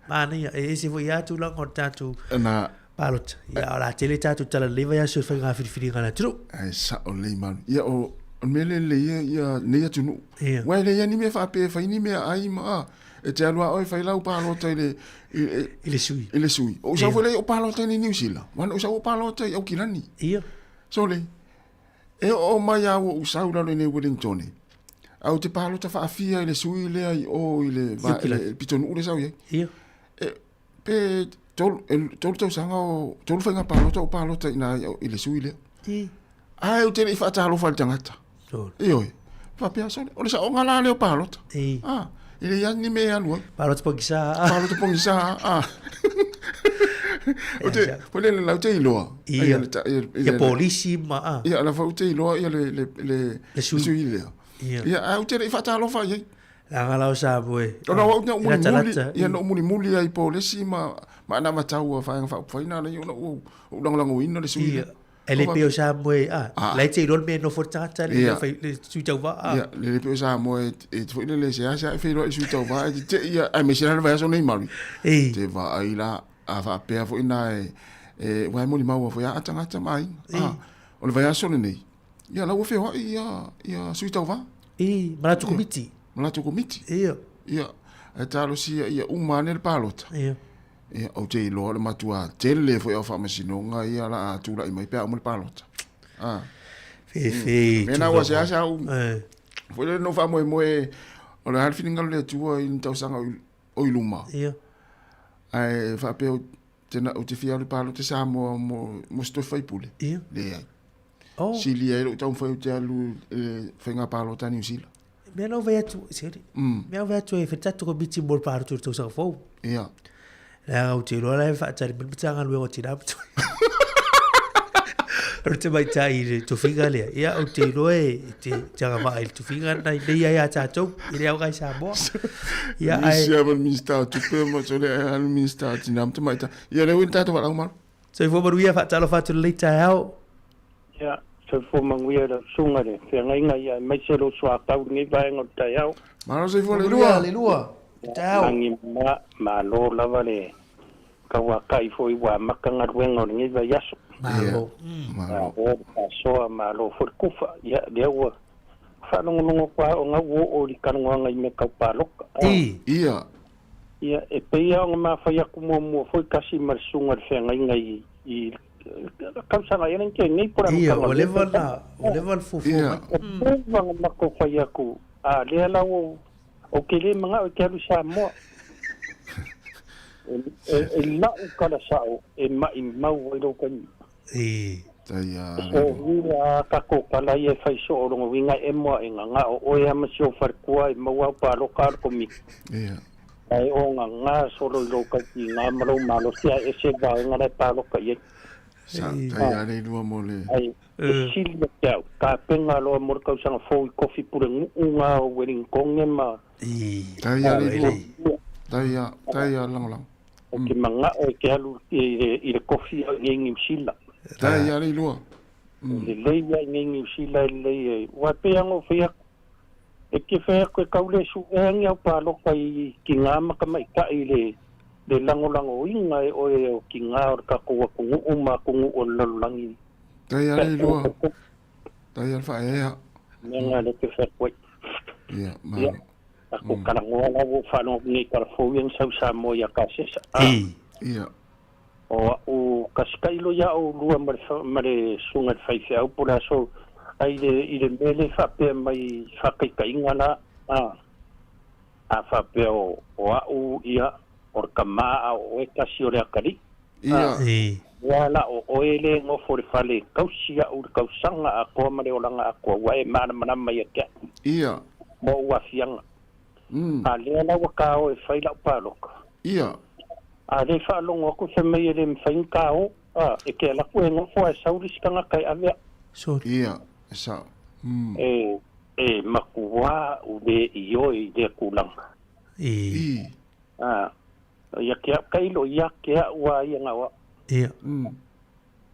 manaia, e ese foi ia tulaga o le tatou Na palota. Ia, o le a tele tatou tala lelei vaiaso e faiga filifiliga a le atunuu. Ai sao lelei malu. Ia o o le mea lea lelei ia ia nei atunuu. Ia. Ua e leai ni mea faapea e fai ni mea ai ma a. E te alu a oe fai lau palota i le i, I le sui. I le sui. O sau Ia. foi lea o palota i le New Zealand. Ua na ou sau o palota i Aukilani. Ia. Sole. E oo mai a ua ou sau i lalo i nei Wellington. A ou te palota faafia i le sui lea i o i le va, i le pitonuu lea sa ou i ai. Ia. E, pe tolu, e, tolu tausaga o, tolu faiga palota o palota i na i le sui lea. I. Ae ou te le i faatalofa i le tagata. Sole. Ioe. Faapea sole. O le saoga la lea o palota. I. Ah, e leai lava ni mea e alu ai. Palota pogisa. Palota pogisa. Ah. O te, foi le lau te iloa. Ia. le ta- ia, Ia polisi ma a. Ia, la foi te iloa ia le, le, le, Le sui. sui lea. Ia. Ia, ae ou te le i faatalofa i ai. Leaga la o Samoa e. Ona o au na E ou mulimuli, latalata. ia na ou mulimuli ai po le isi ma, ma ana matau a whaenga whaupaina na ia ona ou, ou langolagoina le sui Ia. lea. E le pei o Samoa e, a, Ah. la e te iloa le mea e nofo le tagata le Ia. mea fai, le sui tauva, a. Ia, le le pei o Samoa e, e foi le le se asa e whailoa i sui tauva e te te ia, ai me se rana vaiaso nei maru. Ei. Te vaai la, a whaapea foi nā e, e wai moli maua foi a atangata mai. A, o le vaiaso lenei. Ia, la ua wheoai ia, ia sui tauva. I, ma latou komiti. Ma latou komiti. Ia. Ia, e talosia ia uma ane le palota. Ia. Ia, ou te iloa le matua tele foi au faamasinoga ia la a tula'i mai pe a uma le palota. Ah. Fefe. Mea na ua se asa au. Eh. Foi le no faamoemoe o le a le finagalo le Atua i ni tausaga o i- o i luma. Ia. Ae faapea ou te na- ou te fia alu i palota Samoa mo mo se toe faipule. Ia. Leai. Oh. Sili ai lou taumafai ou te alu i le faiga palota a Niu Sila. Mea na ou vaai atu, seri. Mea ou vaai atu e fai tatou komiti mo le palota o le tausaga fou. Ia. Leaga ou te iloa la e faatali mai le Matagaluega o Tina ma Tamaitai. O le tamaitai i le tofiga lea. Ia, ou te iloa e te te agavaa i le tofiga lena i nei ai a tatou, i le aoga i Samoa. Ia, ae... Nisi lava le Minisita o Tupe ma sole ai lava le Minisita o Tina ma Tamaitai. Ia, lea ua i le tatou valaau malo. Soifua manuia, faatalofa atu lenei taeao. Ia, soifua manuia lau susuga le feagaiga ia aemaise lou suatau i lenei vaega o le taeao. Malo soifua le lua. Le lua. Taeao. Lagi ma, malo lava le tauakai foi ua amata galuega o lenei vaiaso. Malo. Malo le faasoa, malo foi le kufa. Ia, lea ua faalogologo atu lava o gau ua oo i le talanoaga i mea tau paloka. I. Ia. Ia, e pei lava ona mafai atu muamua foi tasi ma le susuga le feagaiga i, i tausaga ea lenei nei po o le Ia, amataga o ua lenei leva tausaga. na, ua leva le fuafua mai. E leva ona matou fai atu, a lea la ua ou te le manao e te alu i Samoa. E, e, e lau kala sao e maimau ai lou taimi. I. Tai O uiga a tatou tala ia e fai soo logo uiga e moa e gagao oe a ma si ou falekua e maua au paloka a le komiti. Ia. Ae o gagā solo i lou tautiga ma lou malosi ae ese vaega la e paloka i ai. Sa, tai a le lua mo le. Ai, e sili ia te au, tapenga loa mo le tausaga fou i kofi pule nu'uga o Wellington ma I. Tai a le lua. Tai a, tai a lagolago. O te manao e te alu i le, i le kofi au i nei Niu Sila. Tai a le lua. Lelei ia i nei Niu Sila e lelei e. Ua pei ona ou fai atu. E te fai atu e tau le su'ea ni au paloka i tigā ma tamaita'i i le le lagolagoina e oe o tigā o le tatou atunu'u ma atunu'u o le lalolagi. Tai a le lua. Tai a le faaea. Mea na le te fai atu ai. Ia, Ia, malo. tatou talanoa la ua ou faalogo atu nei i talafou ia na sau Samoa ia Kasesa. I. Ia. O a'u kasika'i lo ia ou lua ma le fa- ma le susuga i le faifeau po o le aso ai le i le mea le faapea mai faakaitaiga la a a faapea o o a'u ia o le kamā a o oe tasi o le akali'i. Ia. I. Ua la o oe le gofo i le fale tausi a'u i le tausaga atoa ma le olaga atoa ua e malamalama ia te a'u Ia. mo ou afiaga. A lea la ua kao e fai la'u paloka. Ia. A lē faalogo atu fai mai e lē mafai ona kao. A, e ke ala ku e ngofo e sauli sikanga kai avea. Ia, e sa'o. E makuā u le i oe i lea kulaga. I. A, ia ke au kailo ia ke au a ia ngawa. Ia.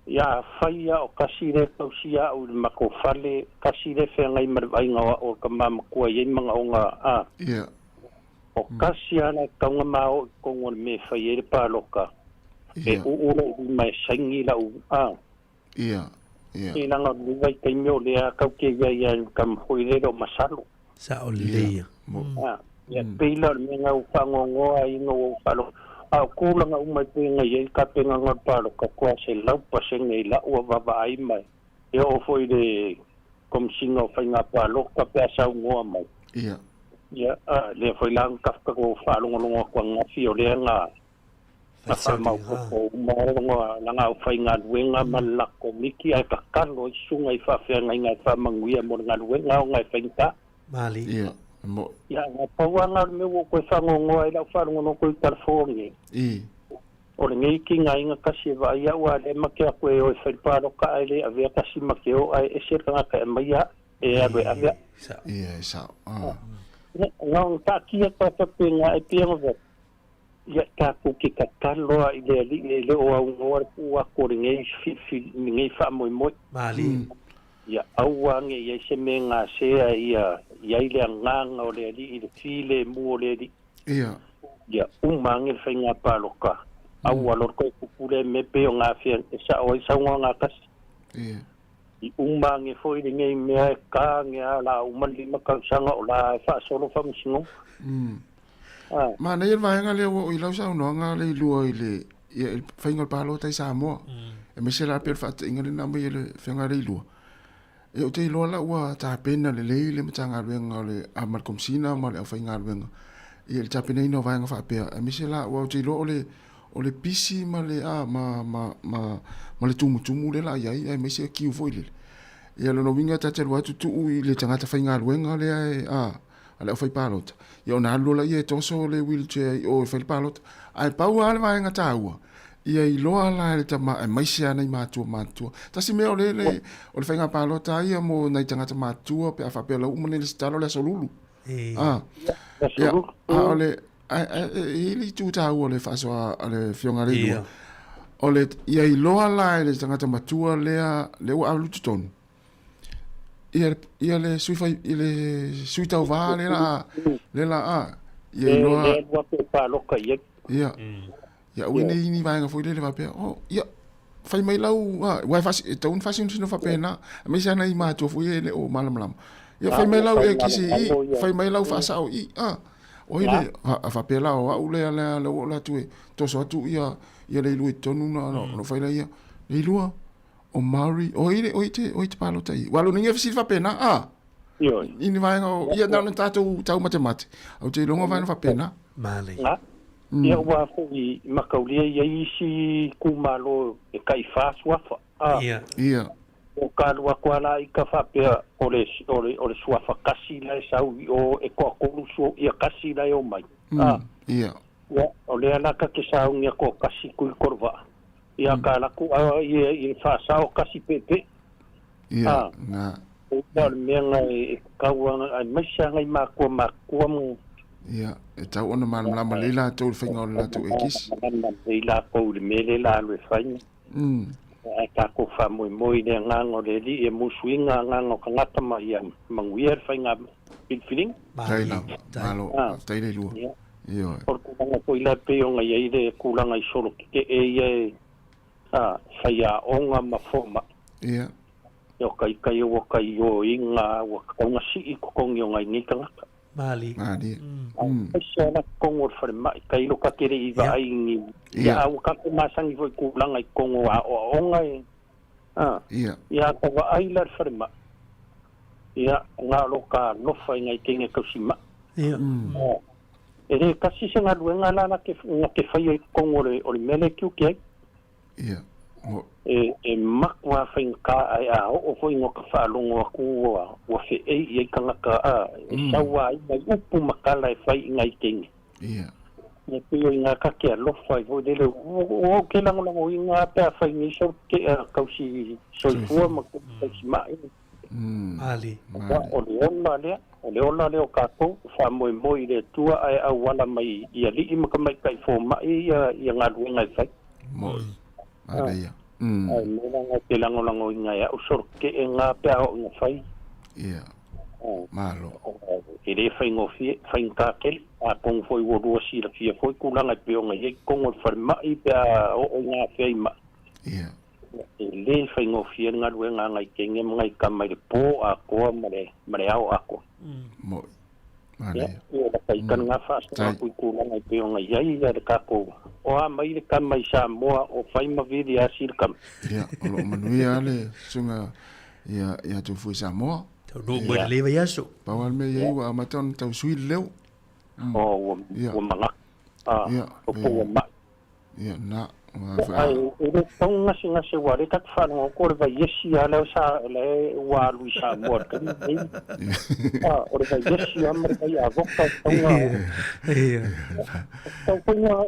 Ia fai ia o kasi le tausia au i le mako fale, kasi le whengai ma le vaaiga o au o ka mamakua i ai magaoga a. Ia. O kasi ala e taunga mao i totonu o le mea e fai ai le paloka. E uu lau lima e saini lau a. Ia. Ia. I langa o le vaitaimi o lea kau ke ia ia ka mahoi le o masalo. Sa'o lelei ia. A, ia pei la o le mea ngau whangongoa i ngau o whalo. A o kūlanga uma i penga i ai ka penga ngau paloka kua se laupa se ngei lau a vava ai mai. E o foi le komisinga o whainga paloka pe a sau ngoa mai. Ia. Ia, a, lea foi la kafka ko whaalongolongo kua ngafi o lea ngā na whamaupopo uma o ngā langa o whainga luenga ma lako miki ai ka kalo i sunga i whawhea ngai ngai whamanguia mo ngā luenga o ngai whainga. Mali. Ia. Mo. Ia, ngā pauanga o le mea ua koe whangongoa i lau whaalongono koe i California. I. O le ngei ki ngā inga kasi e vai au a le make a koe o e whaipāroka ai le avea kasi make o ai e se tangata e mai a e alu e avea. Ia, e sa'o. A. Ngā o tākia koe whapenga e pia ngā ia tākou ke tataloa i le ali'i e le o augoa le puʻu aku o legei filifili legei faamoemoe. Mali. Ia aua age i ai se mea gasea ia i ai le agaga o le ali'i i le filemu o le ali'i. Ia. Ia uma age le faiga paloka. Aua lo le koe kupu le mea pei o gafea e sa'o ai saugoaga tasi. Ia. I uma age foi legei mea e ka age a la uma le 5 tausaga o la e faasolo faamasinoga. Manaia le vaega lea ua oo i lau saunoaga le ilua i le ia i le faiga o le palota i Samoa. Aemaise la pei o le faataitaiga lea na aumai e le Afioga ia Leilua. Ia ou te iloa la ua tapena lelei le Matagaluega o le a ma le Komesina ma le aufaigaluega ia i le tapenaina o vaega faapea, aemaise la aua ou te iloa o le o le pisi ma le a ma ma ma ma le tumutumu lea la i ai aemaise e kiu foi lele. Ia lona uiga ta te alu atu tuu i le tagata faigaluega lea e a a le aufaipalota, ia ona alu loa laia e toso le wheelchair i o e fai le palota. Ae pau lava le vaega taua, ia iloa la e le tama aemaise lava nai matua matutua. Tasi mea o le le o le faiga palota lava ia mo nai tagata matutua pe a faapea o la ua uma nei lesitala o le aso lulu. A, ia, a o le ae ae e i ai le itu taua o le faasoa a le Afioga ia Leilua, o le ia iloa la e le tagata matua lea lea ua alu i totonu, ia ia le sui fai i le sui tauvā le la le la a ia iloa le alu atu e paloka i ai. Ia. Ia aua nei ni vaega foi lele faapea oh ia fai mai lau a ua e faasi e tatau ona faasinosino faapena aemaise lava nai matua foi ia e le o malamalama. Ia fai mai lau ekisi i fai mai lau faasao i a oi le faapea la o au lea lea lea ua oo atu e toso atu ia ia le ilua i totonu na ona fai lea ia le ilua O Maori, o i, o i te, o i te palota i. Ua lona inga fesili faapena, a? Ioi. I ni vaega o, ia na ona tātou tau matemate. Au te iloga vaega faapena. Male. Nga. Ia ua foi i makaulia i ai isi itumalo e tai fa suafa. A. Ia. Ia. O ka alu atu a la i ka faapea o le, o le, o le suafa kasi la e sau i o e toatolu sua, ia kasi la e omai. A. Ia. Ia, o lea la ka te sauni a toatasi kui korova. Ia ka laku a ia i le faasao kasi pepe. Ia, na. O ia o le mea nga e kau ana, aemaise a ngai makua makua mo. Ia, e tau ona malamalama lelei latou i le faiga o le latou ekisi. Malamalama lelei latou i le mea lea la alu e fai. Ae tatou faamoemoe i le agaga o le Alii e musuiga agaga o tagata ma ia manuia le faiga filifiliga. Tai lava, malo, faafetai le lua. Ioe. O le tulaga foi la e pei ona i ai le tulaga i solo tetee ia e faiaoga ma fomai. Ia. Ia o kai ua kai ioiga ua tatau ona sii totogi o nai nei tagata. Mali. Mali. Aemaise lava totonu o le falemai, tailo ta te le i vaai i ni, ia a ua tatou masani foi i tulaga i totonu o aoaoga e, a, ia a ta vaai la i le falemai, ia, na o lo ta alofa i nai teine tausimai. E le tasi se galuega la na te faia i totonu o le mea lea e tiute ai. Ia. E, e matua faigata ae a oo foi ina ka faalogo atu ua, ua feei i ai tagata, a, e saua ai nai upu ma tala e fai i nai teine. Ia. E pei o iga ka ke alofa ai foi lele ua ou ke lagolagoina a pe a fai nei sau tea kausi soifua ma kausi ma'i. Ali. O le ola lea, o le ola lea o kākou, faamoemoe i le Atua ae auala mai i alii ma tamaitai foma'i ia ia galuega e fai. Mo'i. Manaia. Ae mea la na te lagolagoina e a'u soloke'e na pe a oo ina fai. Ia. Malo. E lē faigofie, faigata tele, atonu foi ua lua silafia foi tulaga e pei ona i ai totonu o le falema'i pe a oo ina afea i ma'i. Ia. E lē faigofie le galuega a nai teine ma nai tama i le pō atoa ma le ma le ao atoa. Mo'i. Ia, ia lata i tana faasoa atu i tulaga e pei ona i ai ia le tatou o a mai le tama i Samoa o fai ma vili asi le tama. Ia, o loo manuia le susuga ia ia Tufui Samoa. Taunuu mai lenei vaiaso. Pau lava le mea i ai ua amata ona tau sui le leo. O ua ua manatu. Ia. O po ua mai. Ia, na. Ae e le tatau ona gasegase aua o lea ta te faalogo atu o le vaiesi lava lea sa lea ua alu i Samoa i le taimi lenei. O le vaiesi lava ma le vai avoka e tatau ona tatau foi ona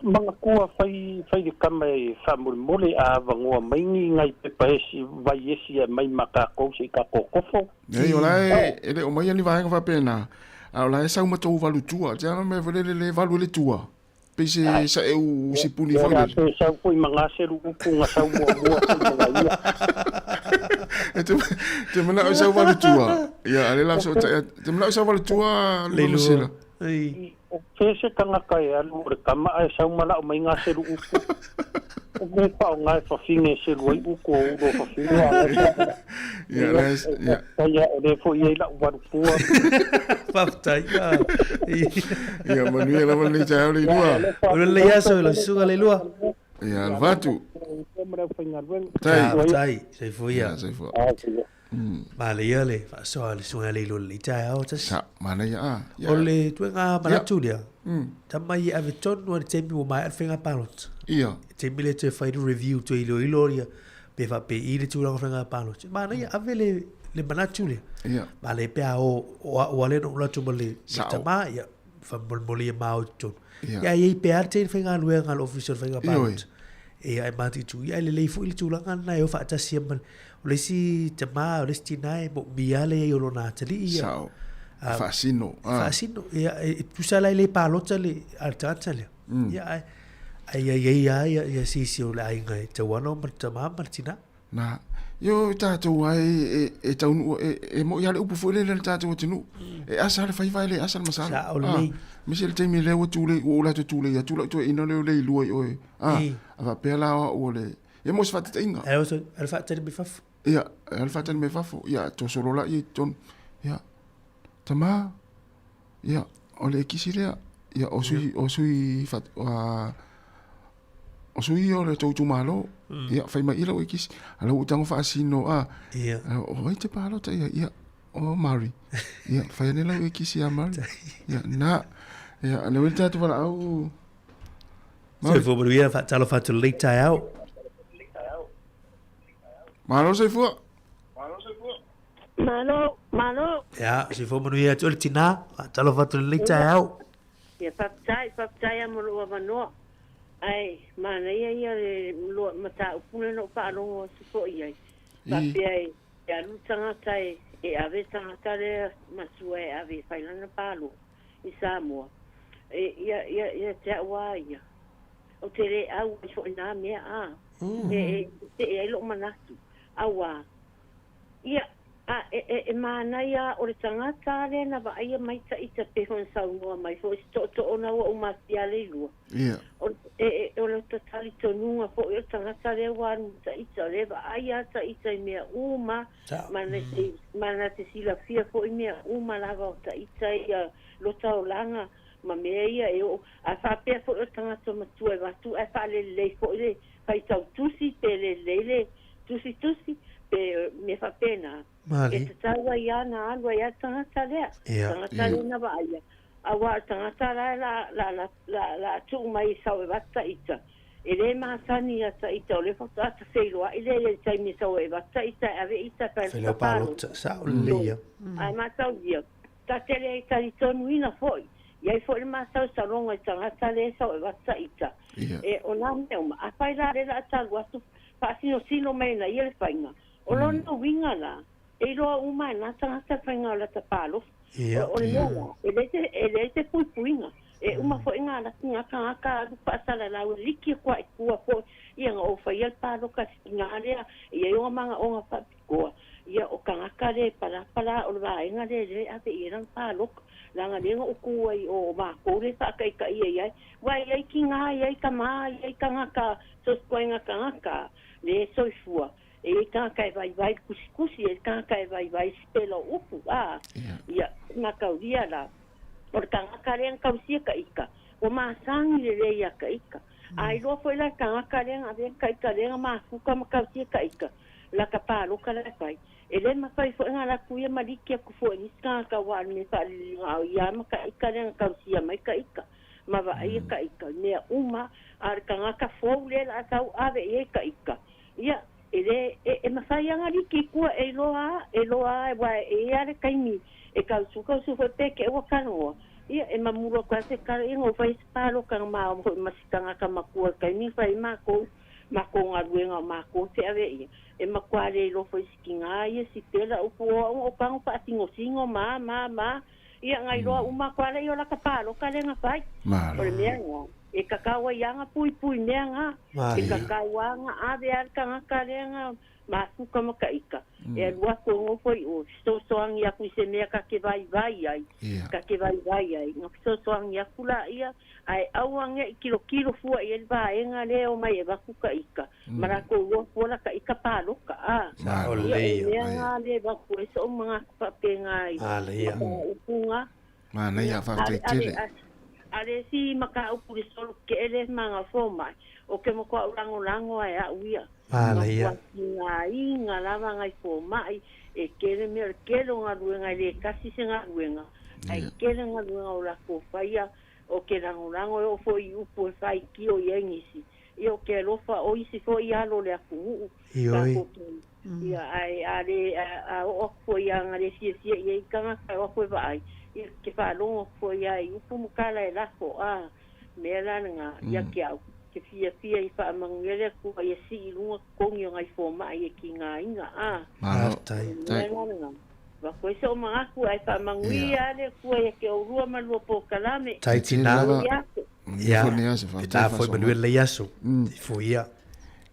manatua fai fai le tama e faamolemole a avanoa mai ni nai pepa esi vaiesi e aumai ma tatou se i tatou tofo. Leai, o la e, e le o maia ni vaega faapena, a o la e sau ma tou valu tua. Te ala mea foi lele le valu ai le tua. Pei se saeu sipuni foi lele. Pe sau foi ma gaselu upu na sau muamua foi ma ia. E te, te manao i sau valu tua. Ia, a le la so tai, te manao i sau valu tua le masela. O fea se tagata e alu o le tama ae sau ma lau mai gaselu upu. O mea faaaoga e fafine e selu ai upu o ulo fafine a o Ia, la, ia. Faafetai o lea foi i ai lau valutua. Faafetai. Ia, manuia lava lenei taeao Leilua. O le aso i lau susuga Leilua. Ia, alofa atu. Tai. Faafetai, soifua ia. Ia, soifua. Manaia le faasoa a le susuga ia Leilua i lenei taeao tasi. Sa, manaia a. O le tuaiga manatu lea, tama ia ave tonu lava i le taimi ua maea le faiga palota. Ia. Taimi lea toe fai le review, toe iloilo ia, pe faapei le tulaga o faiga palota. Manaia, ave le, le manatu lea. Ia. Manaia pe a o, o au lava lea na ou alu atu ma le tama, ia, faamolemole ia ma o i totonu. Ia. Ia, e i ai pea le tele faigaluega a le Ofisa o le Faiga Ioe. Palota. Ia, e mataitu, ia, e lelei foi le tulaga lena e o faatasi ai ma le, o le isi tama, o le isi tina e moomia lava le i ai o lona atalii. Ia. Sao. Ah, Faasino. E faasino. Ia, e tusa la e le palota le, a le tagata lea. Ia, ae, ae ia i ai lava ia, ia sisi o le aiga e tau ana ma le tama ma le tina. Na, ioe tatou ai e, e taunuu, e, e mo'i lava le upu foi lele a le tatou atunuu. E asa le faiva e le asa le masalo. Sao lelei. Ah, aemaise le taimi lea ua tulei, ua ou latou tulei atu lau toeaina lea o Leilua i oe. Ah, a faapea la o au o le, ia mo se faataitaiga. Ae oso, alu faatali mai fafo. Ia, alu faatali mai fafo. Ia, tosolo laia i totonu. Ia, tama, ia, o le ekisi lea. Ia, o sui, o sui, fat, o sui ia o le tou itumalo. Ia, fai mai i lau ekisi. A lau ua tago faasino, a. Ia. O ai te palota ia, ia, o Mari. Ia, fai ane lau ekisi ia Mari. Ia, na. Ia, le wele tātou walaau. Soifua manuia, faatalofa atu lenei taeao. Malo soifua. Malo, malo. Ia, soifua manuia atu le tina, faatalofa atu lenei taeao. Ia, faafetai, faafetai lava mo lou avanoa. Ae manaia ia le loa mataupu lea na ou faalogo atu foi i ai. Faapea e e alu le tagata e e ave le tagata lea matua e ave e fai lana palo i Samoa. E ia ia ia te au lava ia, ou te le au ai foi i na mea a. E e tetee ai lou manatu, auā Ia, a e, e, e manaia o le tagata lea na vaaia mai ita pei foi ona saunoa mai foi i se tootooga ua uma atu ia Leilua. Ia. O, e, e, o le talitonuga foi o le tagata lea ua alu ma ita, o lea e vaai lava ita i mea uma, ma na te, ma na te silafia foi mea uma lava o ita ia lota olaga ma mea ia e oo. A faapea foi o le tagata matua e avatu ae faalelelei foi le faitau tusi pe lelei le tusitusi pe mea faapena, e tatau ai lava ona alu ai lava le tagata lea, tagata lea na vaaia, aua o le tagata la la la la la la tuu mai e sau e avatu ta ita, e le masani ia ta ita, o lea faatoa ta feiloai lea i le taimi e sau ai e avatu ta ita e ave ita e fai Palota. Sao lelei ia. Ae mataulia, ta te le talitonuina foi I ai fo'i le masalosaloga i tagata lea e sau e avatu ta'ita e o na mea uma. Afai la lea o le a talu atu fa'asinosino mai e na ia le faiga. O lona uiga la, e iloa uma e na tagata le faiga o lata palofa. O le mea la, e leai se, e leai se puipuiga. E uma fo'i ga laki ga tagata alu fa'asalalau e liki atu a'i tua fo'i ia na ou faia le paloka i sikiga lea, e i ai ona maga'oga fa'apitoa. Ia o tagata lea e palapala o le vaega lea lea e ave i ai lana paloka. Leaga lea na ou tu ai o matou lea e fa'ata'itaia i ai. Uae i ai tigā, i ai tamā, i ai tagata, so o se ituaiga tagata lea e soifua. E i ai tagata e vaivai le tusitusi, e i ai tagata e vaivai sipela o upu, a. Ia, mataulia la, o le tagata lea na tausia ta ita, ua masani lelei ia ta ita. A iloa foi la le tagata lea na avea ta ita lea na mafuta ma tausia ta ita, la ta paloka la e fai. E le mafai foi ona alu atu ia ma liki atu foi i nisi tagata aua o le mea faaliliga o ia ma ta ita lea na tausia mai ta ita. Ma vaaia ta ita i mea uma, a o le tagata fou lea o le a sau ave i ai ta ita. Ia, e lē, e, e mafai lava ona liki i tua e iloa a, e iloa a, aua e i ai lava le taimi e tausu, tausu foi pe te i ua talanoa. Ia, e mamulu atu ai se tala, ia na ou fai ai se paloka na maua foi ma si tagata matua i le taimi na fai ai makou, makou galuega o makou e feʻave ia. E matua le iloa foi i si tigā ia, si pela upu o au na ou tago faasingosingo ma, ma, ma. Ia, na iloa uma atu lava lea o lata paloka lea na fai. O le mea lena, e tatau ai lava ona puipui mea na. E tatau lava ona ave lava le tagata lea na mafuta ma ta ita, e alu atu e nofo i o, fesoasoani atu i se mea ta te vaivai ai, ta te vaivai ai. Ona fesoasoani atu laia, ae aua ne i tilotilo fua i ai le vaega lea e omai e avatu ta ita. Ma latou iloa fua la ta ita paloka, a. Ia, o le mea na lea e avatu ai so'u manatu faapena i mataupu na. Manaia, faafetai tele. A le isi mataupu i le solo ke'e lea ma fomai, o ke matua ou lagolago a e a'u ia. Matua tigaina lava nai fomai, e tele mea, o le tele o galuega, e le tasi se galuega, ae tele galuega o latou faia, o ke lagolago e oo foi i upu e faitio i ai nisi, Ia o ke alofa o isi foi alo o le atunuu Ioe. tatou te ia ae a le a oo atu foi ia na le fiafia i ai tagata e o atu e vaai ia ke faalogo atu foi ia i upu ma tala e lafo a mea la lena ia te au ke fiafia i faamanuia le Atua ia sii i luga totogi o nai fomai e tigaina a Malo. Faafetai. mea la lena avatu ai sou manatu ae faamanuia le Atua ia te oulua ma lua polokalame. Tai Tele tina. lava. Manuia atu. Manuia Ia, foi lenei aso, e faafetai tā foi faasoa manuia mai. lenei aso. Ifo ia.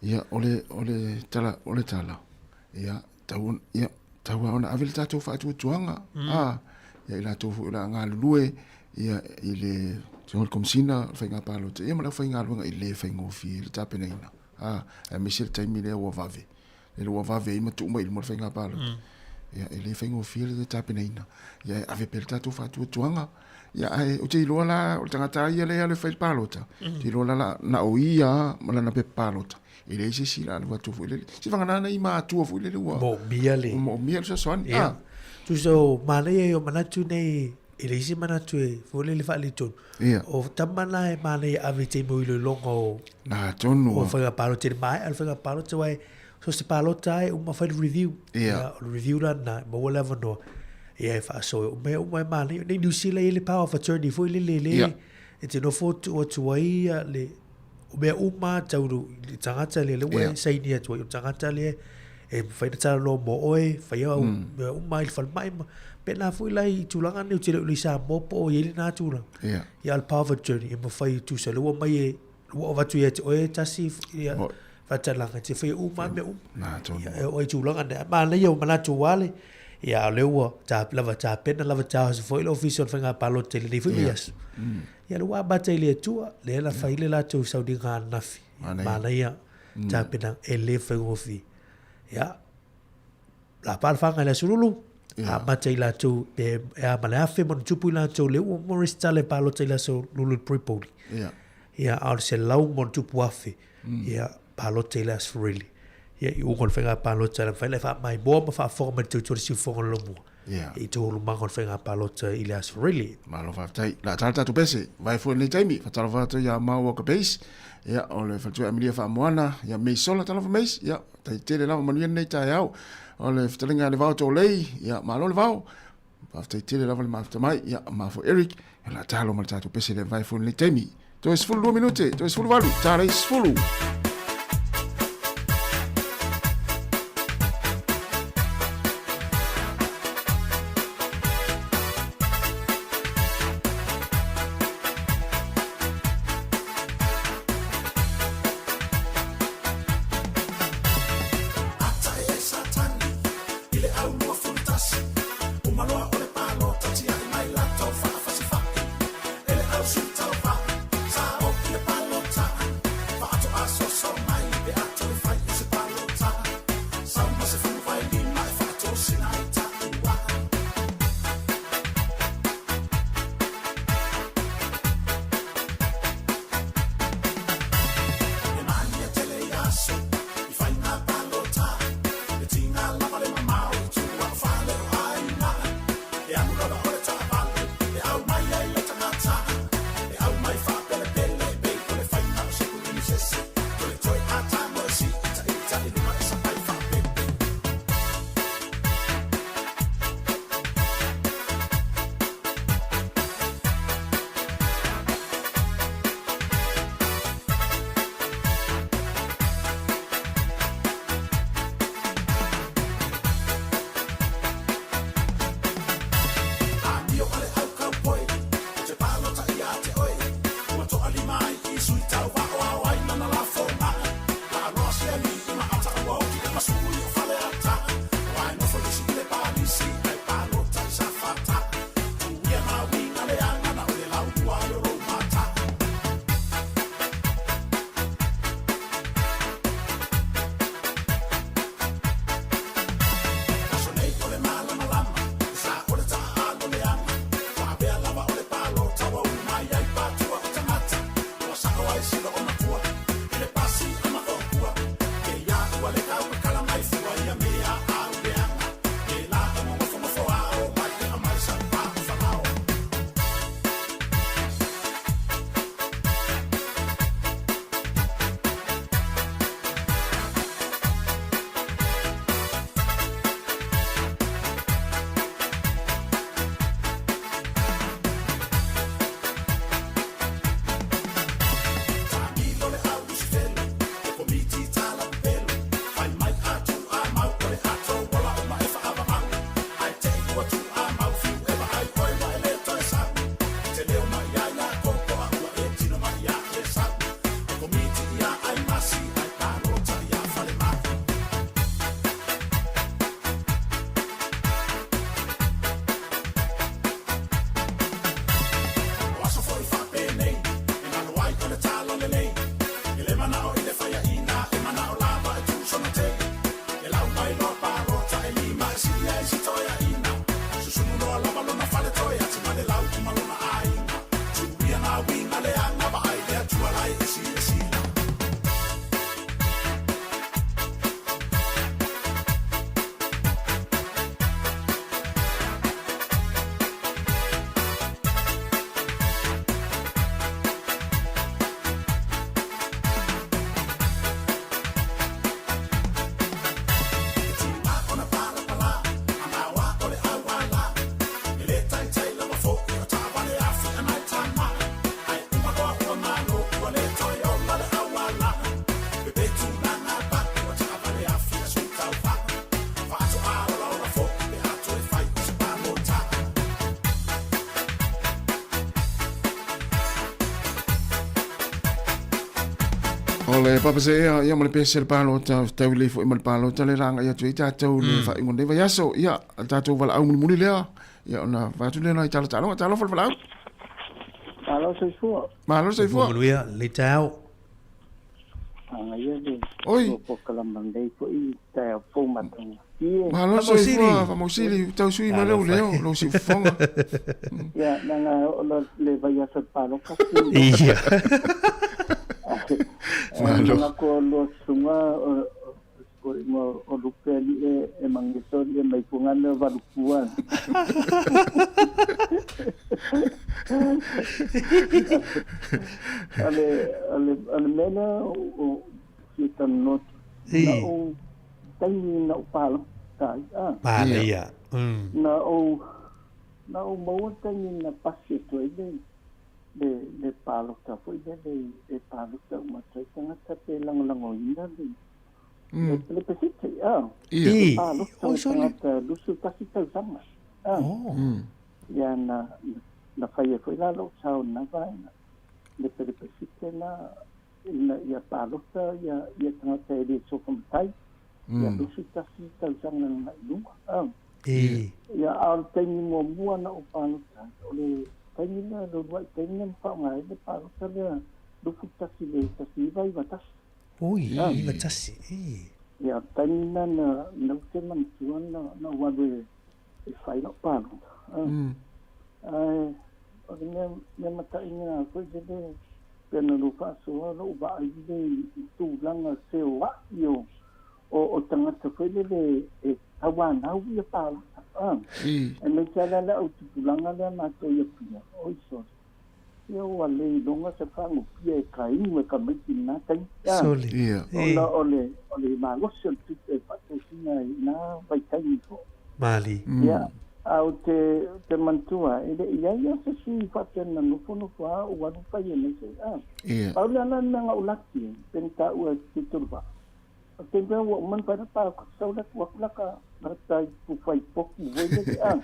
Ia, o le, o le tala, o le tala, ia, tau, ia, tau lava ona ave le tatou faatuatuaga, a, ia i latou foi o le a galulue, ia, i le Afioga i le Komesina o le Faiga Palota, ia ma le aufaigaluega e le faigofie le tapenaina, a, aemaise le taimi lea ua vave, lea ua vave ai ma tuu mai i luma le Faiga Palota. Ia, e le faigofie le tapenaina, ia e ave pea le tatou faatuatuaga. Ia, ae ou te iloa la, o le tagata lava ia lea e alu e fai le palota, ou te iloa la, la, na o ia lava ma lana pepa palota. E leai se isi la alu atu foi lele. Se vagana nai matua foi lele ua Moomia le. ua moomia le fesoasoani. Ia. Ah. Tusa o manaia ia o manatu nei, e leai se manatu e foi lele faaletonu. Ia. O tama na e manaia e ave i taimi o iloiloga o Na tonu. o faiga palota i le maea o le faiga palota aua e so se palota lava e uma fai le review. Ia. O le review la lena e maua le avanoa ia e faasoa ai. O mea uma e manaia. Nei Niu Sila e i ai le power of attorney foi lele lea Ia. e te nofo tuu atu ai ia le o mea uma lava tau i le tagata lea lea ua e saini atu ai o le tagata lea e mafai ona talanoa mo oe, faia au mea uma i le falemai ma pena foi la i tulaga nei ou te le o i Samoa po o i ai lena tulaga. Ia. Ia o le power of attorney e mafai e tusa lea ua mai e ua avatu ia te oe tasi ia faatalaga e te faia uma lava mea uma. Na tonu. Ia e oo ai i tulaga nei. Ae manaia ua manatu ua ale, ia o lea ua ta, lava tapena lava taoso foi le Ofisa o le Faiga Palota i lenei foi vaiaso. Ia lea ua amata i le Atua, lea na fai le latou sauniga ananafi. Manaia. Manaia tapenaga e le faigofie. Ia, lapa le whangai le aso lulu, amata i latou, pe e a ma le afe ma ona tupu i latou le ua mo resitala e palota i le aso lulu i le pre-polling. Ia, a o le 100+,000, ia, palota i le aso Faraili. Ia, i uga o le faiga palota, le mafai ona e faamaimoa ma faafofoga mai le tautua i le siufofoga o le lomua. I taualumaga o le faiga palota i le aso Faraili. Malo faafetai. O le a tala le tatou pese. Vae foi i lenei taimi. Faatalofa atu ia maua ka base. Ia, o le faletua Emilia Faamoana. Ia, Mace Sola, talofa Mace. Ia, tai tele lava manuia lenei taeao. O le fetalaiga ia Levao Tolei. Ia, malo Levao. Faafetai tele lava le mafuta mai, ia ma foi Eric, ia la talo ma le tatou pese le vai foi le taimi. Toe 12 minute, toe 18, tala i 10. O le papaseea ia ma le pese le palota tau le foi ma le palota le langa ia tui tatou le faaiuga o lenei vaiaso ia le tatou valaau mulimuli lea ia ona vaeatu lea nai tala taaloga talofa le valaau. Malo soifua. Malo soifua. Manuia le taeao. Agaia le Oi. polokalama lenei foi taeao fou matagofie. Malo soifua Faamausili tau sui mai lou leo lou siufofoga. Ia, leaga o le vaiaso le palota. Ia. Malo. Manatu o lua susuga o lupe alii e mageso alii e mai fuga o valupua. O le mea lea o fia talanoa atu, na ou taimi na ou palota ai, Manaia. Na ou Na ou maua le taimi na pasi atu ai le le le palota foi lele i le palota uma atu ai tagata pe lagolagoina le le le pesete a. Ia. Le palota Oi, o sole. tagata 21 tausaga a. Ia na na fai ai foi la lou sao i lena vaega le pelepesite la ina ia palota ia ia tagata e le sofa matai ia 21 tausaga agai i luga a. Ia a o le taimi muamua na ou palota ai, o le taimi lea le uluai taimi lea na faaaoga ai le palota lea 21 i le 1991. Oi, 91, e. Ia, o le taimi lena na na ou te manatua na na ou alu e e fai lau palota. Ae o le mea mea mataʻi foi lele pe na lou faasoa lou vaai lelei i tulaga feoai o o o tagata foi lele e tauanau ia palota a. Aemaise lava la le au tupulaga lea matou i Apia, oi sole, ia ua le iloga se fagupia e kainu e tamaiti i lena taimi a. Sole. Ona o le o le malosi o le tupe e faatosina i lena vaitaimi foi. Mali. Ia, ae ou te ou te manatua e le i i ai lava se sui faapea na nofonofo lava ou alu fai ai nei se a. Pau lea la le mea na ou laki ai, pe na taua e Tuitoluvaa, o le taimi ua uma ona fai lau palota, sau la atu atu la ka lata ipu fai potu foi lele a.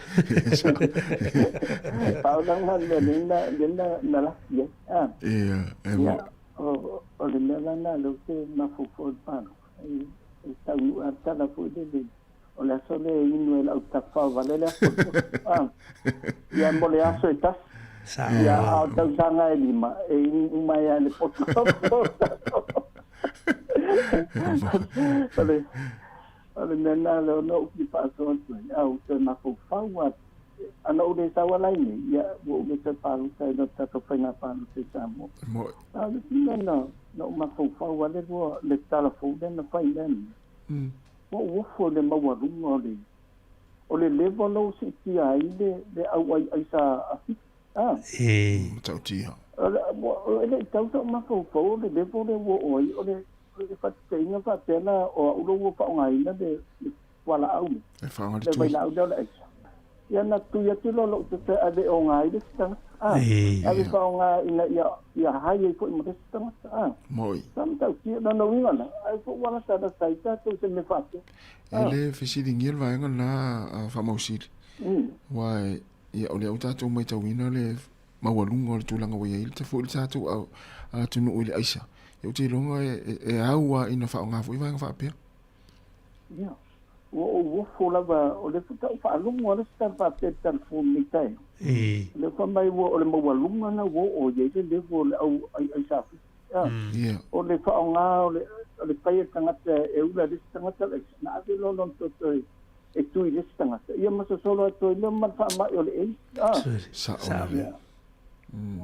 Pau la lena le mea lea na lea na na laki ai a. Ia, e Ia, o o le mea la lena lea ou te mafaufau i le palota, e e taunuu lava le tala foi lele O le aso lea e inu ai lau tafao vale le aso a. Ia mo le aso e tasi. Ia a o tausaga e lima e inu uma ai lava i le poto. O le o le mea lena lea na ou fia faasoa atu ai, a ua toe mafaufau lava. Ana ou le sau ala ai nei, ia ua ou le toe palota ai i le tatou faiga palota i Samoa. A o le isi mea na ou mafaufau lava le lua le tala fou lea na fai i lea mea. Ua ou ofo i le maualuga o le o le level o siitia ai le le au ai aisa a Fiti a. E. Matautia. O le ua e le i tau so'u mafaufau o le level lea ua oo ai o le o le faataitaiga faapea la o a'u lea ua faaaogaina le le fualaau lea E faaaoga le le tui. vailaau lea o le aisa. Ia na tui atu loa lo'u toto e ave e oga ai le isi tagata a. E. Ave faaaoga ina ia ia hai ai foi ma le isi tagata a. Moi. Sa matautia lona uiga la, ai foi ua latalata ai tatou i se mea faapea. E le fesiligia le vaega lena a Faamausili, aua ia o lea ua tatou matauina le maualuga o le tulaga ua i ai le foi le tatou atunuu i le aisa. Ia ou te iloga e au lava ina faaaoga foi vaega faapea. Ia, ua ou ofo lava, o lea faatoa ou faalogo lava le isi tala faapea i le telefoni nei taeao. O lea fai mai ua o le maualuga lena ua oo i ai le level o le au aiai sa fiti. O le faaaoga o le o le fai e le tagata e ula i le isi tagata le aisa, na ave loa lona toto e tui i le isi tagata, ia ma sosolo atu ai lea ma le faamai o le AIDS. Sao lelei.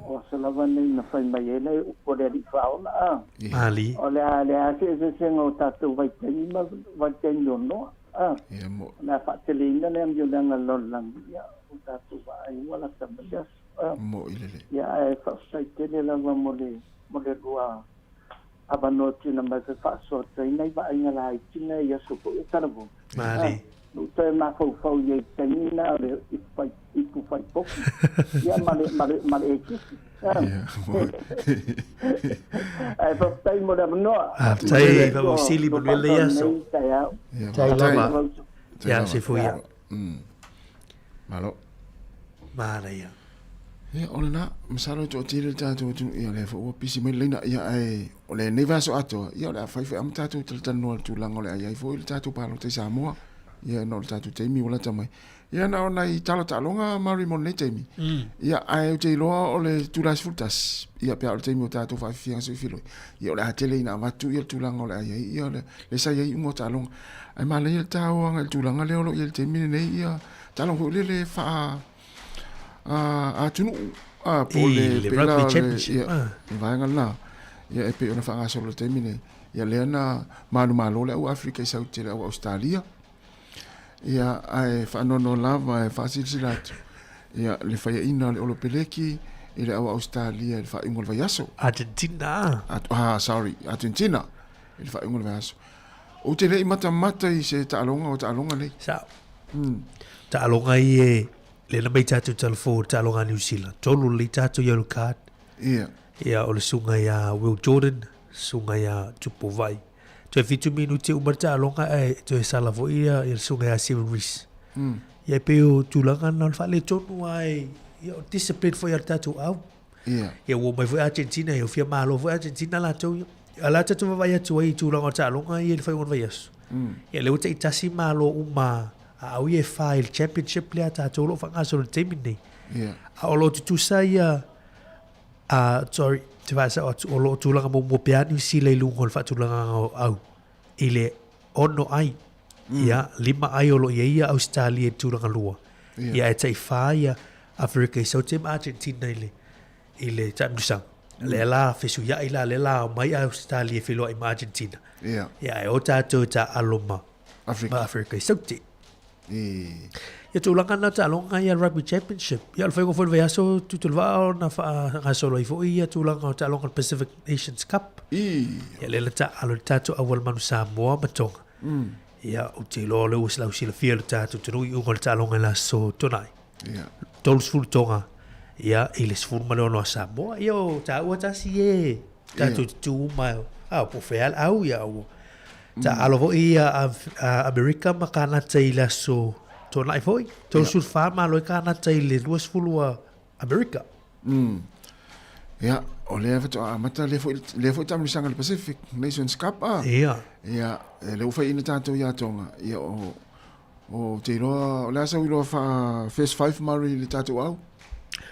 O aso lava nei na fai mai ai le upu a le Alii Faaola, a. Ali. O le a le a se eseesega o tatou vaitaimi ma vaitaimi o Noa, a. O le a faateleina le amioleaga a le lalolagi, ia, ua tatou vaai ua lata mai le aso, a. Ia, ae faafetai tele lava mo le, mo le lua avanoa tuuina mai foi e faasoa atu ai nai vaaiga laiti na i aso foi o talavou. Ali. Na ou toe mafaufau i ai i le taimi lena o le ipu fai poki, ia ma le, ma le, ma le ekisi. Ae faafetai mo le avanoa. Faafetai Faamausili, manuia lenei aso. Faafetai lava. Ia, soifua ia. Malo. Manaia. Ia, o lena, masalo e toatele le tatou atunuu, ia lea foi ua pisi mai le laina, ia ae o lenei vaiaso atoa, ia o le a fai foi lava ma tatou talatalanoa i le tulaga o le a i ai foi le tatou palota i Samoa, ia ona o le tatou taimi ua lata mai. Ia na o nai tala taaloga Mary mo lenei taimi, ia ae ou te iloa o le itula e 11, ia pe a o le taimi o tatou faafiafiaga soifiloi, ia o le a tele ina avatu ia le tulaga o le a i ai ia le sa i ai iuga o taaloga. Ae manaia le taoaga i le tulaga lea o lo o i ai i le taimi lenei ia taaloga foi lele faa atunuu po o le le Rugby Championship. Le vaega lena ia e pei ona faagasolo i le taimi lenei. Ia lea na manumalo le au Afrika i Saute le au Ausetalia. Ia ae faanoanoa lava e faasilasila atu ia le faiaina o le Olopeleki i le au Ausetalia i le faaiuga o le vaiaso. Argentina. Ah, sorry, Argentina i le faaiuga o le vaiaso. Ou te le i matamata i se taaloga o taaloga nei. Sao. Taaloga ia e. Lena mai tatou talafou o le taaloga a Niu Sila. Tolu lelei tatou yellow card. Ia. Ia, o le susuga ia Will Jordan, susuga ia Tupou Vai. Toe 7 minute uma le taaloga ae toe sala foi ia, ia le susuga ia Seven Reece. Ia e pei o tulaga na o le faaletonu lava e, ia o discipline foi a le tatou au. Ia. Ia ua omai foi Argentina, ia ua fia malo foi Argentina latou ia. A o le a tatou vaavaai atu ai i tulaga o taaloga ia i le faaiuga o le vaiaso. Ia lea ua taitasi malo uma a au ia e fa i le championship lea a tatou o lo o faagasolo i le taimi lenei. Ia. A o lo o tutusa ia sorry, te faasao atu, o lo o tulaga muamua pea Niu Sila i luga o le faatulagaga o au i le ono ai. Ia, lima ai o lo o i ai ia Ausetalia i le tulaga lua. Ia. Ia, ae taifa ia Aferika i Saute ma Argentina i le i le taamilosaga. Lea la fesuiai la, lea la omai Ausetalia e feiloai ma Argentina. Ia. Ia, ae o tatou e taaalo ma Afrika. Ma Afrika i Saute. I. Ia tulaga na taaloga ia Rugby Championship. Ia o le faaiuga foi o le vaiaso Tutuila ona faagasolo ai foi ia tulaga o taaloga o le Pacific Nations Cup. I. Ia lea la taaalo i le tatou auala manu Samoa ma Tonga. Ia ou te iloa o lea ua lausilafia le tatou atunuu i iuga o le taaloga i le aso Toonai. Ia. 30 Tonga ia i le 16 a Samoa. Ia o taua tasi e tatou te tu uma a po o fea le au ia ua taaalo foi ia Amerika ma Kanata i le aso Toonai foi. 34 malo ai Kanata i le 20 a Amerika. Ia, o lea faatoa amata lea foi lea foi taamilosaga i le Pacific Nations Cup a. Ia. Ia, e lea ua faiaina tatou ia Tonga. Ia o o te iloa o le a sau iloa faa first five Murray i le tatou au.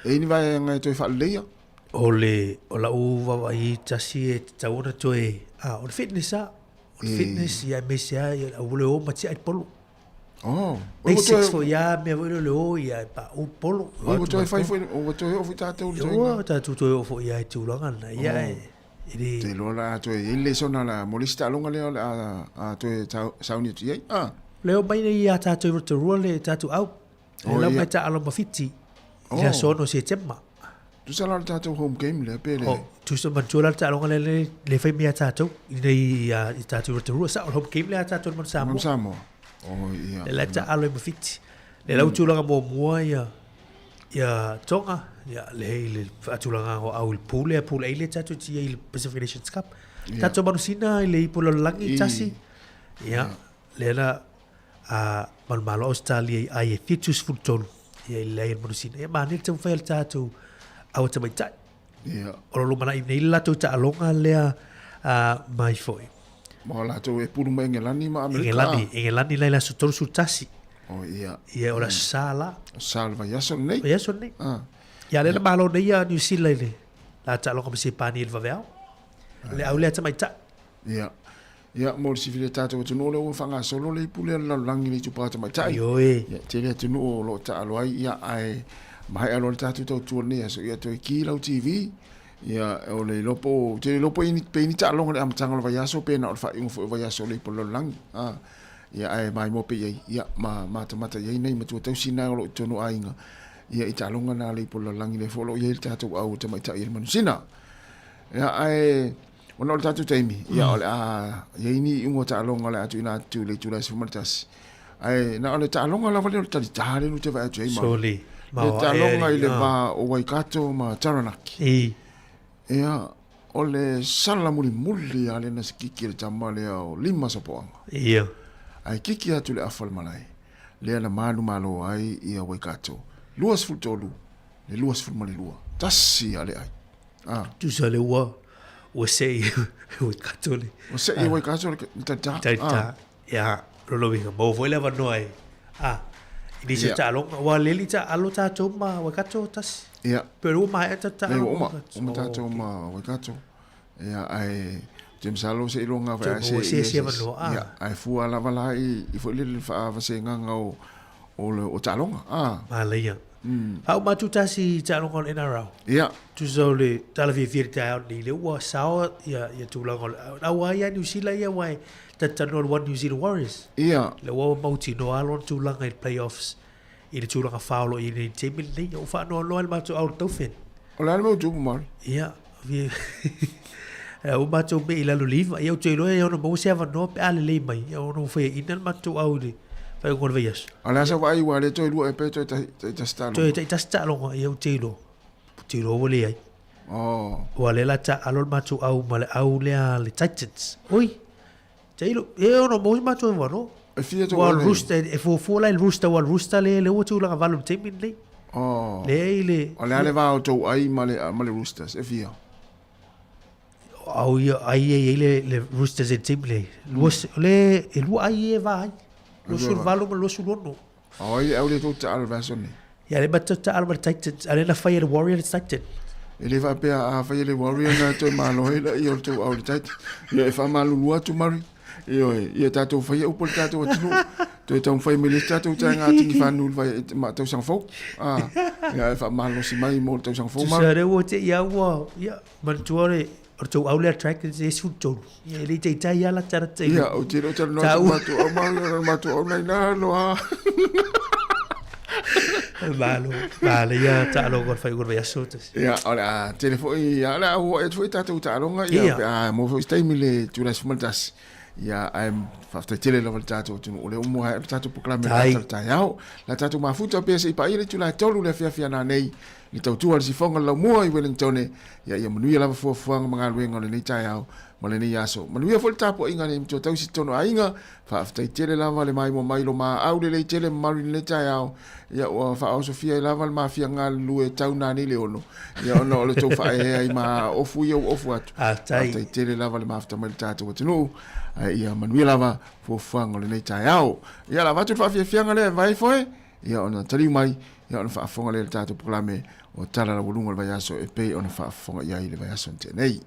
E i ai ni vaega e toe faaleleia? O le o lau vaavaai tasi e tatau ona toe a o le fitness lava. O le fitness ia aemaise lava ia aua le o ma tiai le polo. Oh, Basics foi lava mea foi lea o le o ia e paau le polo. Ua toe fai foi, ua toe oo foi tatou i le Ua tatou toe oo foi lava i tulaga na. Ia e e le Te iloa o le a toe i ai le lesona o le a mo le isi taaloga lea o le a toe sauni atu i ai. Ah. Lea omai nei ia tatou i Rotorua le tatou au. Lea la omai taalo ma Fiti i le aso 6 o Setema. Tusa la o le tatou home game lea pe le. Oh, tusa manatua la le taaloga lea le, le fai mai ia tatou i nei ia i tatou i Rotorua. Sao, le home game lea a tatou i le Manu Samoa. Manu Samoa. Oh, ia. Lea la taalo ai ma Fiti. Lea la ua tulaga muamua ia ia Tonga, ia le i le faatulagaga o au i le pool lea, pool A lea tatou te i ai i le Pacific Nations Cup. Tatou manusina i le ipu lalolagi tasi. Ia, lea la a manumalo Ausetalia i ai e 73 ia i le leai o le manusina. Ia manaia le taumafai a le tatou aua tamaitai. Ia. O lo lumanai nei le latou taaloga lea mai foi. Ma latou e pulu mai Engelani ma Amerika. Engelani, Engelani la i le aso 31. Oh, ia. Ia, o le aso Sa la. Sa le vaiaso lenei. Vaiaso lenei. Ah. Ia, lea na malo nei ia New Zealand i le la taaloga ma Sepani i le vaveao. Le au lea tamaitai. Ia. Ia, mo le silafia e tatou atunuu o lea ua faagasolo le ipu lea o le lalolagi i le itupa tamaitai. Ioe. Ia, tele atunuu o lo o taalo ai, ia, ae maea loa le tatou tautua i lenei aso, ia toe ki lau TV, ia, o le iloa po o, ou te le iloa po o i ai ni, pe i ai ni taaloga i le amataga o le vaiaso pe na o le faaiuga foi o le vaiaso o le ipu o le lalolagi. A, ia, ae maimoa pea i ai, ia, ma matamata i ai nai matua tausi na o lo o i totonu o aiga, ia, i taaloga na a le ipu o le lalolagi lea foi o lo o i ai le tatou au tamaitai i le manusina. Ia, ae, Ona o le tatou taimi, ia o le a i ai ni iuga o taaloga o le a tuuina atu i le itula e 11. Ae na o le taaloga lava lea o le talitā lea ou te vaai atu ai ma. Soli. Le taaloga i le va o Waikato ma Taranaki. I. Ia, o le sala mulimuli lava lea na sikiki e le tama lea o Lima Sopoaga. Ia. Ae kiki atu le afa o le malae, lea na manumalo ai ia Waikato. 23 le 22. Tasi a le ai. Ah. Tusa le ua ua sei Waikato le. Ua sei Waikato le talitā. Talitā. Ia, lona uiga, maua foi le avanoa e, a, i nisi o taaloga. Ua leli taalo tatou ma Waikato tasi. Ia. Pe ua maea tatou taalo. Nei, ua uma. Uma tatou ma Waikato. Ia, ae, ou te masalo seiloga Toe maua se isi avanoa, a. Ia, ae fua lava la i foi lele faavasegaga o, o le o taaloga, a. Malaia. Faauma atu tasi i taaloga o le NRL. Ia. Tusa o le tala fiafia i le taeao lenei, lea ua sao ia, ia tulaga o le, aua ia New Zealand ia aua e talatalanoa i le One New Zealand Warriors. Ia. Lea ua mautinoa lona tulaga i le playoffs i le tulaga fa o lo o i ai nei i le taimi lenei. Ua faanoanoa i le matou au i le taufen. O le a le mea ua tupu Maori? Ia, ua matou mei i lalo i le iva. Ia ou te iloa e ono maua se avanoa pe a lelei mai. Ia ono faiaina le matou au i le Faaiuga o le vaiaso. A o le a sau vaai ua le toe lua ea pe toe taitasi taaloga? Toe taitasi taaloga, ia ou te iloa. Ou te iloa ua leai. Oh. Ua lea la taaalo le matou au ma le au lea le Titans. Oi, tailo, e ono maua si matou avanoa. E fia tou Ua ai nei? Rooster, e fuafua la i le Rooster, ua Rooster le lea ua tulaga valo i le taimi lenei. Oh. Lea i le... O le a le va o tou ai ma le, ma le Roosters, e fia? Au ia, ai e i ai le, le Roosters i le taimi lenei. Lua, le, e lua ai e va ai. 28 ma le 26. O ai le au lea tou te taalo i le vaiaso lenei? Ia, lea matou te taalo ma le Titans, a lea na faia e le Warrior le Titan. E le faapea a faia e le Warrior na toe malo ai laia o le tou au i le Titan. Ia, e faamalulu atu Murray. Ioe, ia tatou faia upu a le tatou atunuu. Toe taumafai mai le isi tatou taega tigifanu i le vai, ma tausaga fou. Ah, ia, e faamalosi mai mo le tausaga fou Tusa Murray. lea ua te ia ua, ia, manatua le, o le tou au lea Dragons e 13. Ia, e le i taitai lava la tala Ia, ou te le o talanoa atu i le matou au Murray, ona o le matou au naina loa. Malo, malo ia taaloga o le faaiuga o le vaiaso tasi. Ia, o le a tele foi, ia, o le a oo atu foi tatou taaloga, ia, Ia. pe a maua foi se taimi i le itula 11. Ia, ae faafetai tele lava i le tatou atunuu o lea ua mua ai le tatou polokalame Tai. le taeao. La tatou mafuta pea se i paia le itula e 3 le afiafi a nanei i le tautua a le sifoga o le laumua i Wellingtone. Ia, ia manuia lava fuafuaga ma galuega o lenei taeao ma lenei aso. Manuia foi le tapuaiga a nei matua tausi totonu o aiga. Faafetai tele lava le maimoa mai lo maau lelei tele mamalu i lenei taeao. Ia ua faaosofia ai lava le mafia galulue tau nanei le ono. Ia ona o le tou faaeaea i ma ofu ia ua ofu atu. Faafetai tele lava le mafuta mai le tatou atunuu. Ae ia manuia lava fuafuaga o lenei taeao. Ia la avatu le faafiafiaga lea e vai foe. Ia ona taliu mai, ia ona faafofoga lea i le tatou polokalame o Tala Laualuga o le Vaiaso e pei ona faafofoga i ai i le vaiaso na tea nei.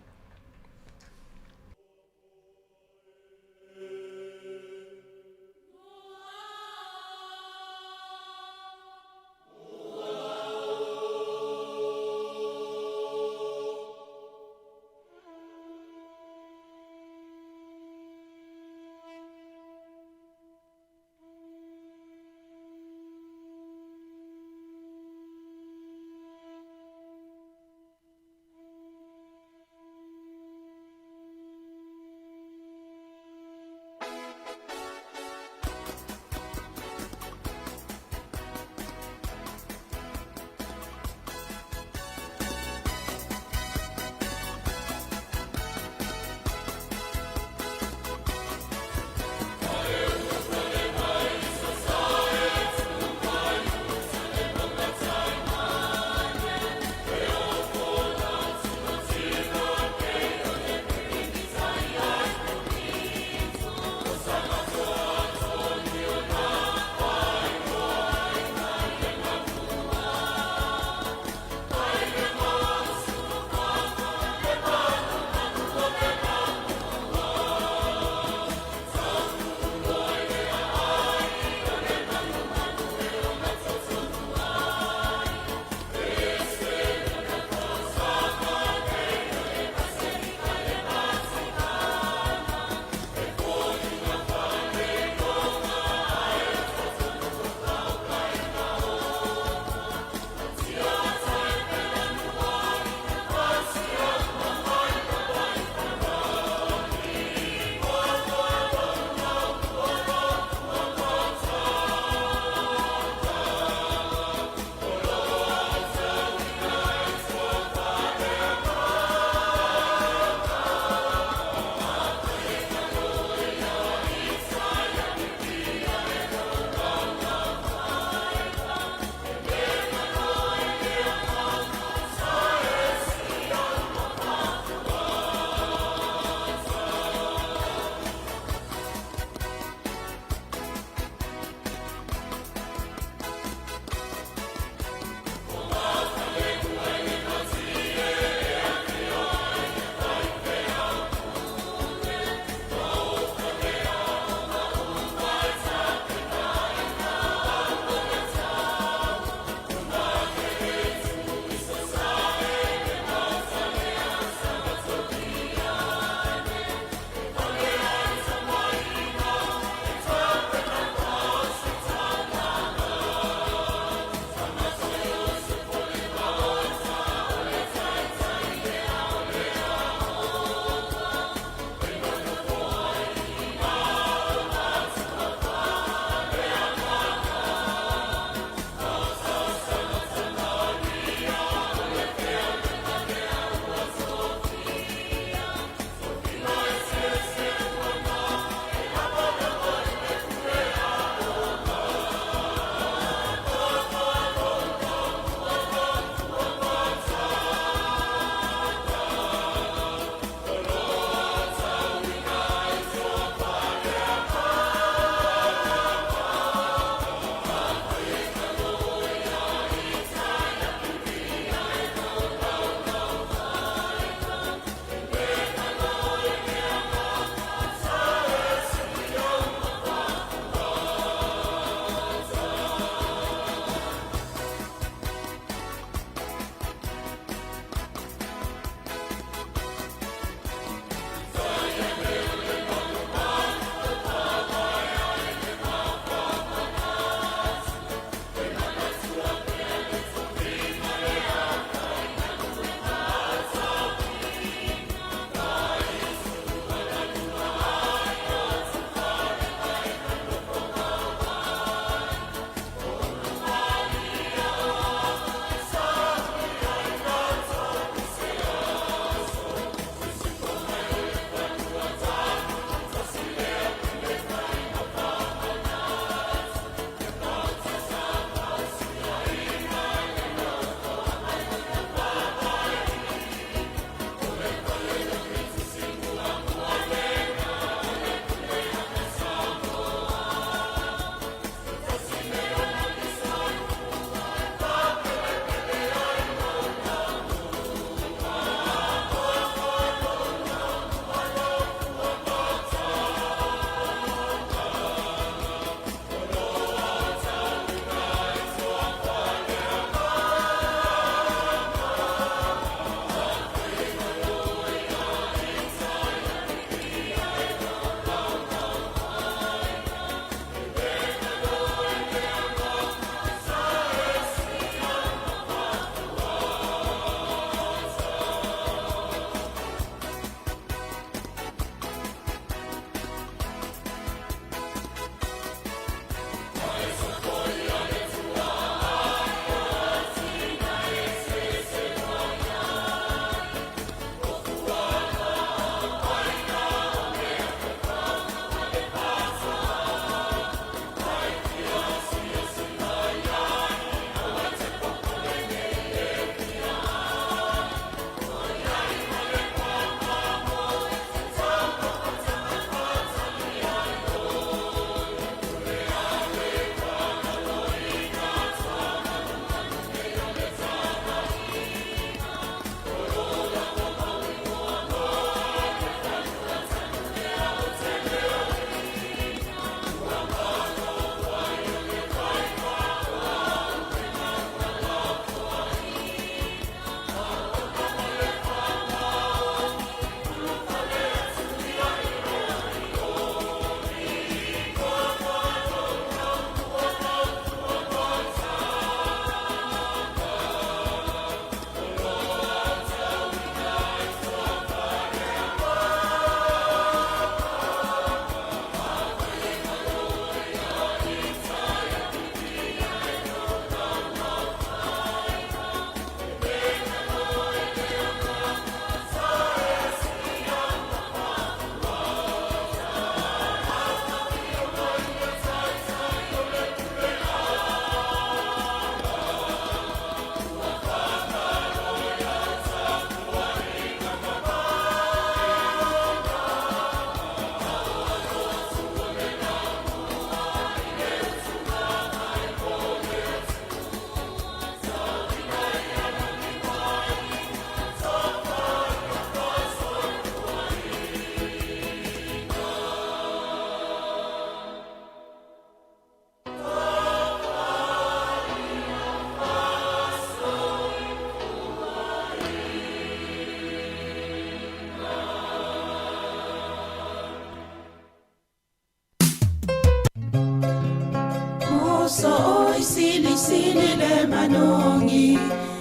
sili le manogi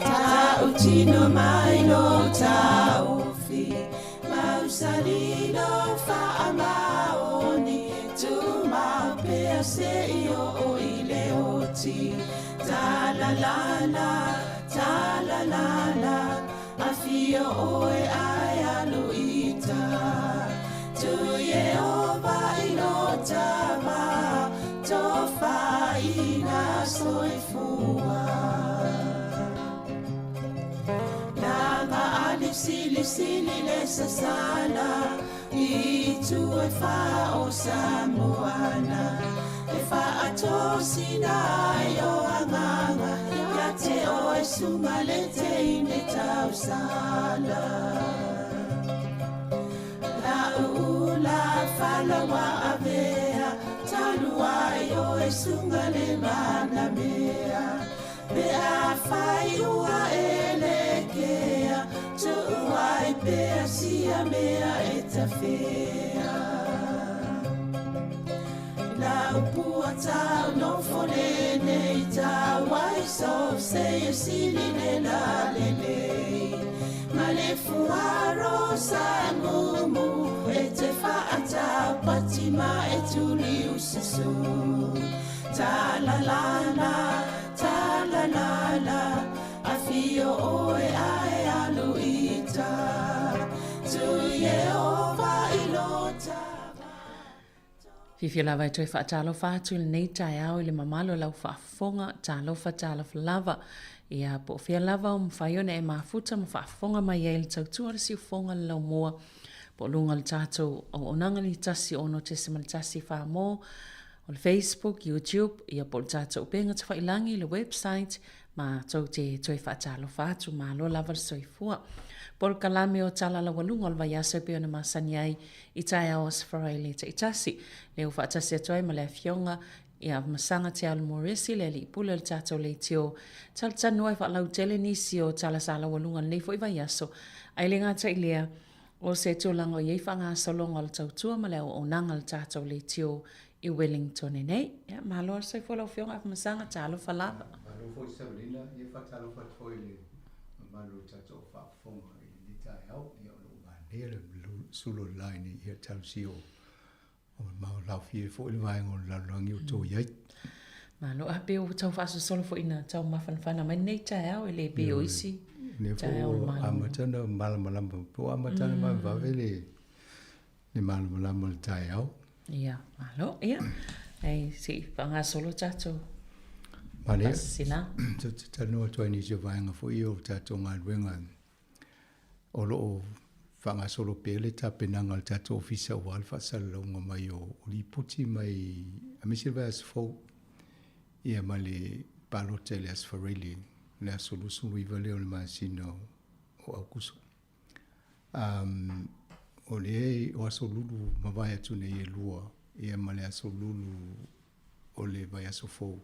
Tautino mai lo taofi Mausali lo faamaoni Tumau pea seia oo i le oti Talalala, talalala Afio oe ae alu i uta Tu Ieova i lo tama Tofaina soifua Na maalisilisili le sasala I itu e fā o Samoana E faatosina ai o agaga Ia te oe suga le teine tausala La'u ula fala ua avea Talu ai oe suga le manamea Pe afai ua e lekea Tuu ai pea sia mea e tafea Lau pua tau nofo lenei tau ai so se e sili le la lelei Ma le fuaro sa mumu e te faatau pati ma e tuli ususu Ta la la la, ta la la la Afio oe ae alu i uta Tu Ieova i lo tama Fiafia lava e toe faatalofa atu i lenei taeao i le mamalu o lau faafofoga, talofa talofa lava. Ia, po o fea lava o mafai ona e mafuta ma faafofoga mai ai i le tautua a le siufofoga le laumua, po o luga o le tatou auaunaga le 1 6.1 Samoa, o le Facebook, YouTube, ia po o le tatou upega tafailangi, le website, ma tou te toe faatalofa atu, malo lava le soifua. Polokalame o Tala Laualuga o le vaiaso e pei ona masani ai i taeao Aso Faraile taitasi. Lea ua faatasi atu ai ma le Afioga ia Masaga Te Alu Moresi, le alii pule o le tatou leitio talatalanoa e faalautele nisi o tala sa laualuga i lenei foi vaiaso. Ae le gata i lea, o se tulaga o i ai faagasologa o le tautua ma le auaunaga a le tatou leitio i Wellington nei. Ia, malo le soifua lau Afioga Afamasaga, talofa lava. Malo foi Savalina, ia faatalofa atu foi i le mamalu o le tatou faafofoga i lenei taeao. Ia o lo o manaia le sulu o le line ia talosia o o laofie ai foi le vaega o le lalolagi o outou i ai. Malo, a pei ua tau faasolosolo foi ina tau mafanafana mai lenei taeao e le pei o isi taeao o le Malo. Amata ona malamalama, po ua amata ona vavevave le le malamalama o le taeao. Ia, malo, ia. Ai, se i faagasolo tatou. Manaia. Sila. Tou te talanoa atu ai i nisi o vaega foi ia o tatou galuega o lo o faagasolo pea le tapenaga a le tatou Ofisa aua le faasalalauga mai o lipoti mai aemaise le vaiaso fou ia ma le palota i le Aso Faraile le aso 29 lea o le masina o Aukuso. Um, o lea o aso lulu mavae atu nei e lua, ia ma le aso lulu o le vaiaso fou.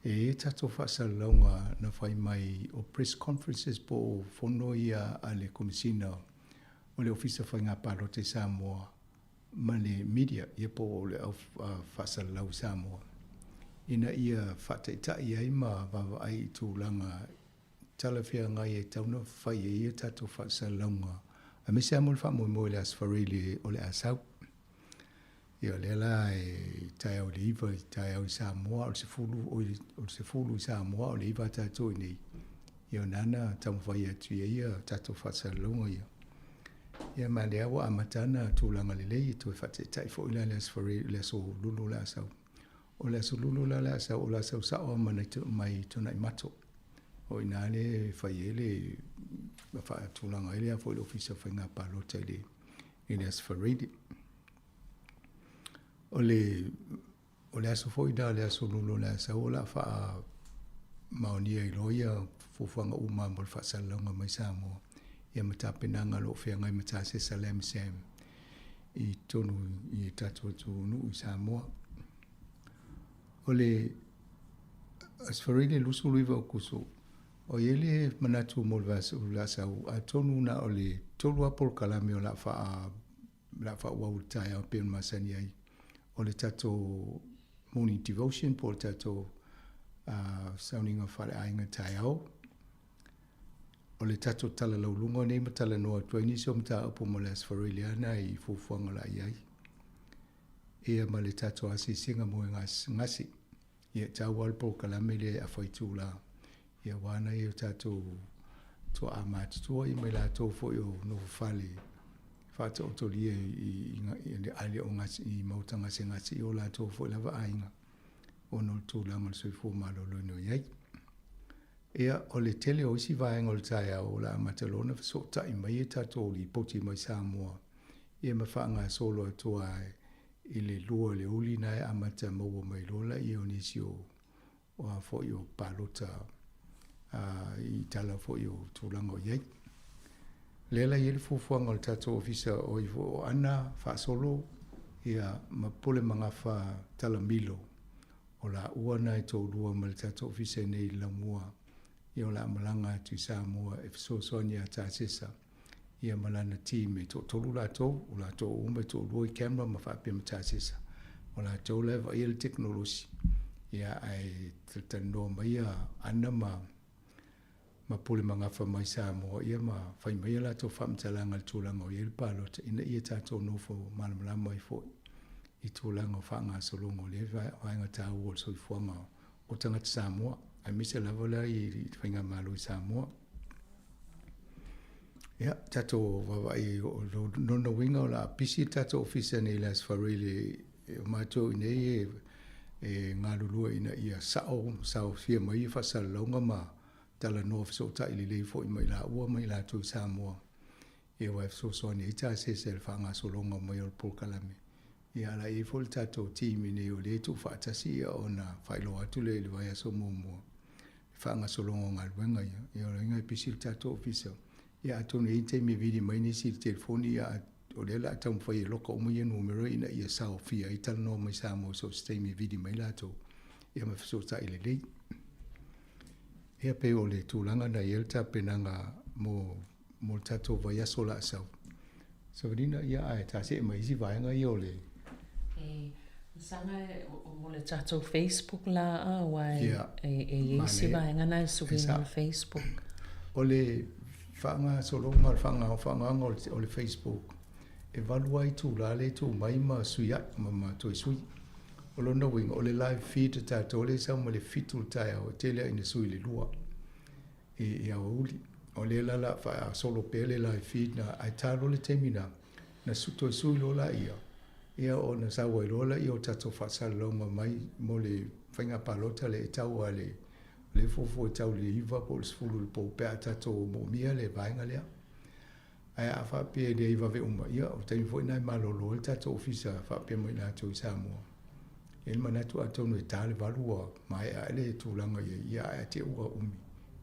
E i ai tatou faasalalauga na fai mai o press conferences po o fono ia a le Komesina o le Ofisa Faiga Palota i Samoa ma le media, ia po o le au faasalalau i Samoa, ina ia faataitai ai ma vaavaai i tulaga talafeagai e tatau ona fai ai a tatou faasalalauga, aemaise lava mo le faamoemoe i le Aso Faraile o le a sau. Ia o lea la e taeao i le 9 i taeao i Samoa, o le 10, oi, o le 10 i Samoa, o le 9 a tatou i inei. Ia o lena na taumafai atu i ai a tatou faasalalauga ia. Ia ma lea ua amata ana tulaga lelei e toe faataitai foi la i le Aso Faraile, le Aso Lulu o le a sau. O le Aso Lulu la o le a sau, o le a sau sao lava mai Tuanaimato. O i ina lea e fai ai le faatulaga ai le foi le Ofisa o Faiga Palota i le i le Aso Faraile. O le o le aso foi la le aso lulu o le a sau o le a faamaonia ai loa ia fuafuaga uma mo le faasalalauga mai Samoa ia ma tapenaga o lo o feagai ma tasesa le MSM i totonu i tatou atunuu i Samoa. O le Aso Faraile 29 o Aokuso, o i ai le manatu mo le le a sau, atonu na o le tolu lava polokalame o le a faa, le a faaauau i le taeao e pei ona masani ai. O le tatou morning devotion po o le tatou Sauniga Faaleaiga taeao. O le tatou tala lauluga nei ma talanoa atu ai nisi o mataupu mo le Aso Faraile lea na i fuafuaga o le a i ai. Ia ma le tatou asiasiga mo e gasegase. Ia e taua lava le polokalame lea e afa itula. Ia aua nai o tatou tuaa matutua ia ma i latou foi o nofo fale faataotolia i i maota gasegase i o latou foi lava aiga ona o le tulaga o le soifua maloloina o i ai. Ia, o le tele o isi vaega o le taeao o le a amata loa ona fesootai mai e tatou lipoti mai Samoa ia ma faagasolo atu lava i le 2 o le aoauli na e amata maua mai loa laia o nisi o a foi o palota i tala foi o tulaga o i ai. Lea la e i ai le fuafuaga o le tatou ofisa o ai foi o Ana Faasolo ia ma Pule Magafa Talamilo o laua na e toalua ma le tatou ofisa i nei i le Laumua ia o le a malaga atu i Samoa e fesoasoani ia Tasesa ia ma lana team e toatolu latou, o latou uma e toalua i camera ma faapea ma Tasesa. O latou la e vaaia le tekonolosi ia ae talatalanoa mai ia Ana ma ma Pule Magafa mai Samoa ia ma fai mai a latou faamatalaga i le tulaga o i ai le palota ina ia tatou nofo malamalama ai foi i tulaga o faagasologa o lea vaega taua o le soifuaga o tagata Samoa, aemaise lava la i le Faigamalo i Samoa. Ia, tatou vaavaai o lona uiga o le a pisi le tatou ofisa nei i le Aso Faraile o matou i inei e, e galulue ina ia sao ma saofia mai ia faasalalauga ma talanoa fesootai lelei foi ma i laua ma i latou i Samoa. Ia aua e fesoasoani ai tasese i le faagasologa mai o le polokalame. Ia a la i ai foi le tatou team i inei o lea e tuufaatasi ia ona faailoa atu lea i le vaiaso muamua le faagasologa o galuega ia. Ia o le uiga e pisi le tatou ofisa. Ia atonu e i ai taimi e vili mai nisi i le telefoni ia o lea o le a taumafai e loka uma ia numera ina ia saofia ai talanoa mai Samoa i so o se taimi e vili mai latou ia ma fesootai lelei. Ia pei o le tulaga na i ai le tapenaga mo mo le tatou vaiaso o le a sau. Savalina, ia ae ta see mai isi vaega ia o le. E masaga mo le tatou Facebook la aua e e i ai isi vaega na e suiga o le Facebook. O le faagasologa o le faagaoga o le Facebook, e 8 lava itula lea e tu mai ma suiai ma toe sui. O lona uiga, o le live feed a tatou lea e sau mai le 7 i le taeao, e tele lava ina sui i le 2. I aoauli. O lea la la faasolo pea le live feed na, ae ta loa le taimi na, na toe sui loa laia, ia ona sau ai loa laia o tatou faasalalauga mai mo le faiga palota lea e tau lava i le, o lea e fuafua e tau i le 9 po o le 10 i le po pe a tatou moomia le vaega lea. Ae a faapea e leai vave uma, ia o le taimi foi lena e malolo ai le tatou ofisa faapea ma i latou i Samoa. E i ai le manatu atonu e ta le 8 ua maea ae le tulaga i ai, ia ae te i ua umi,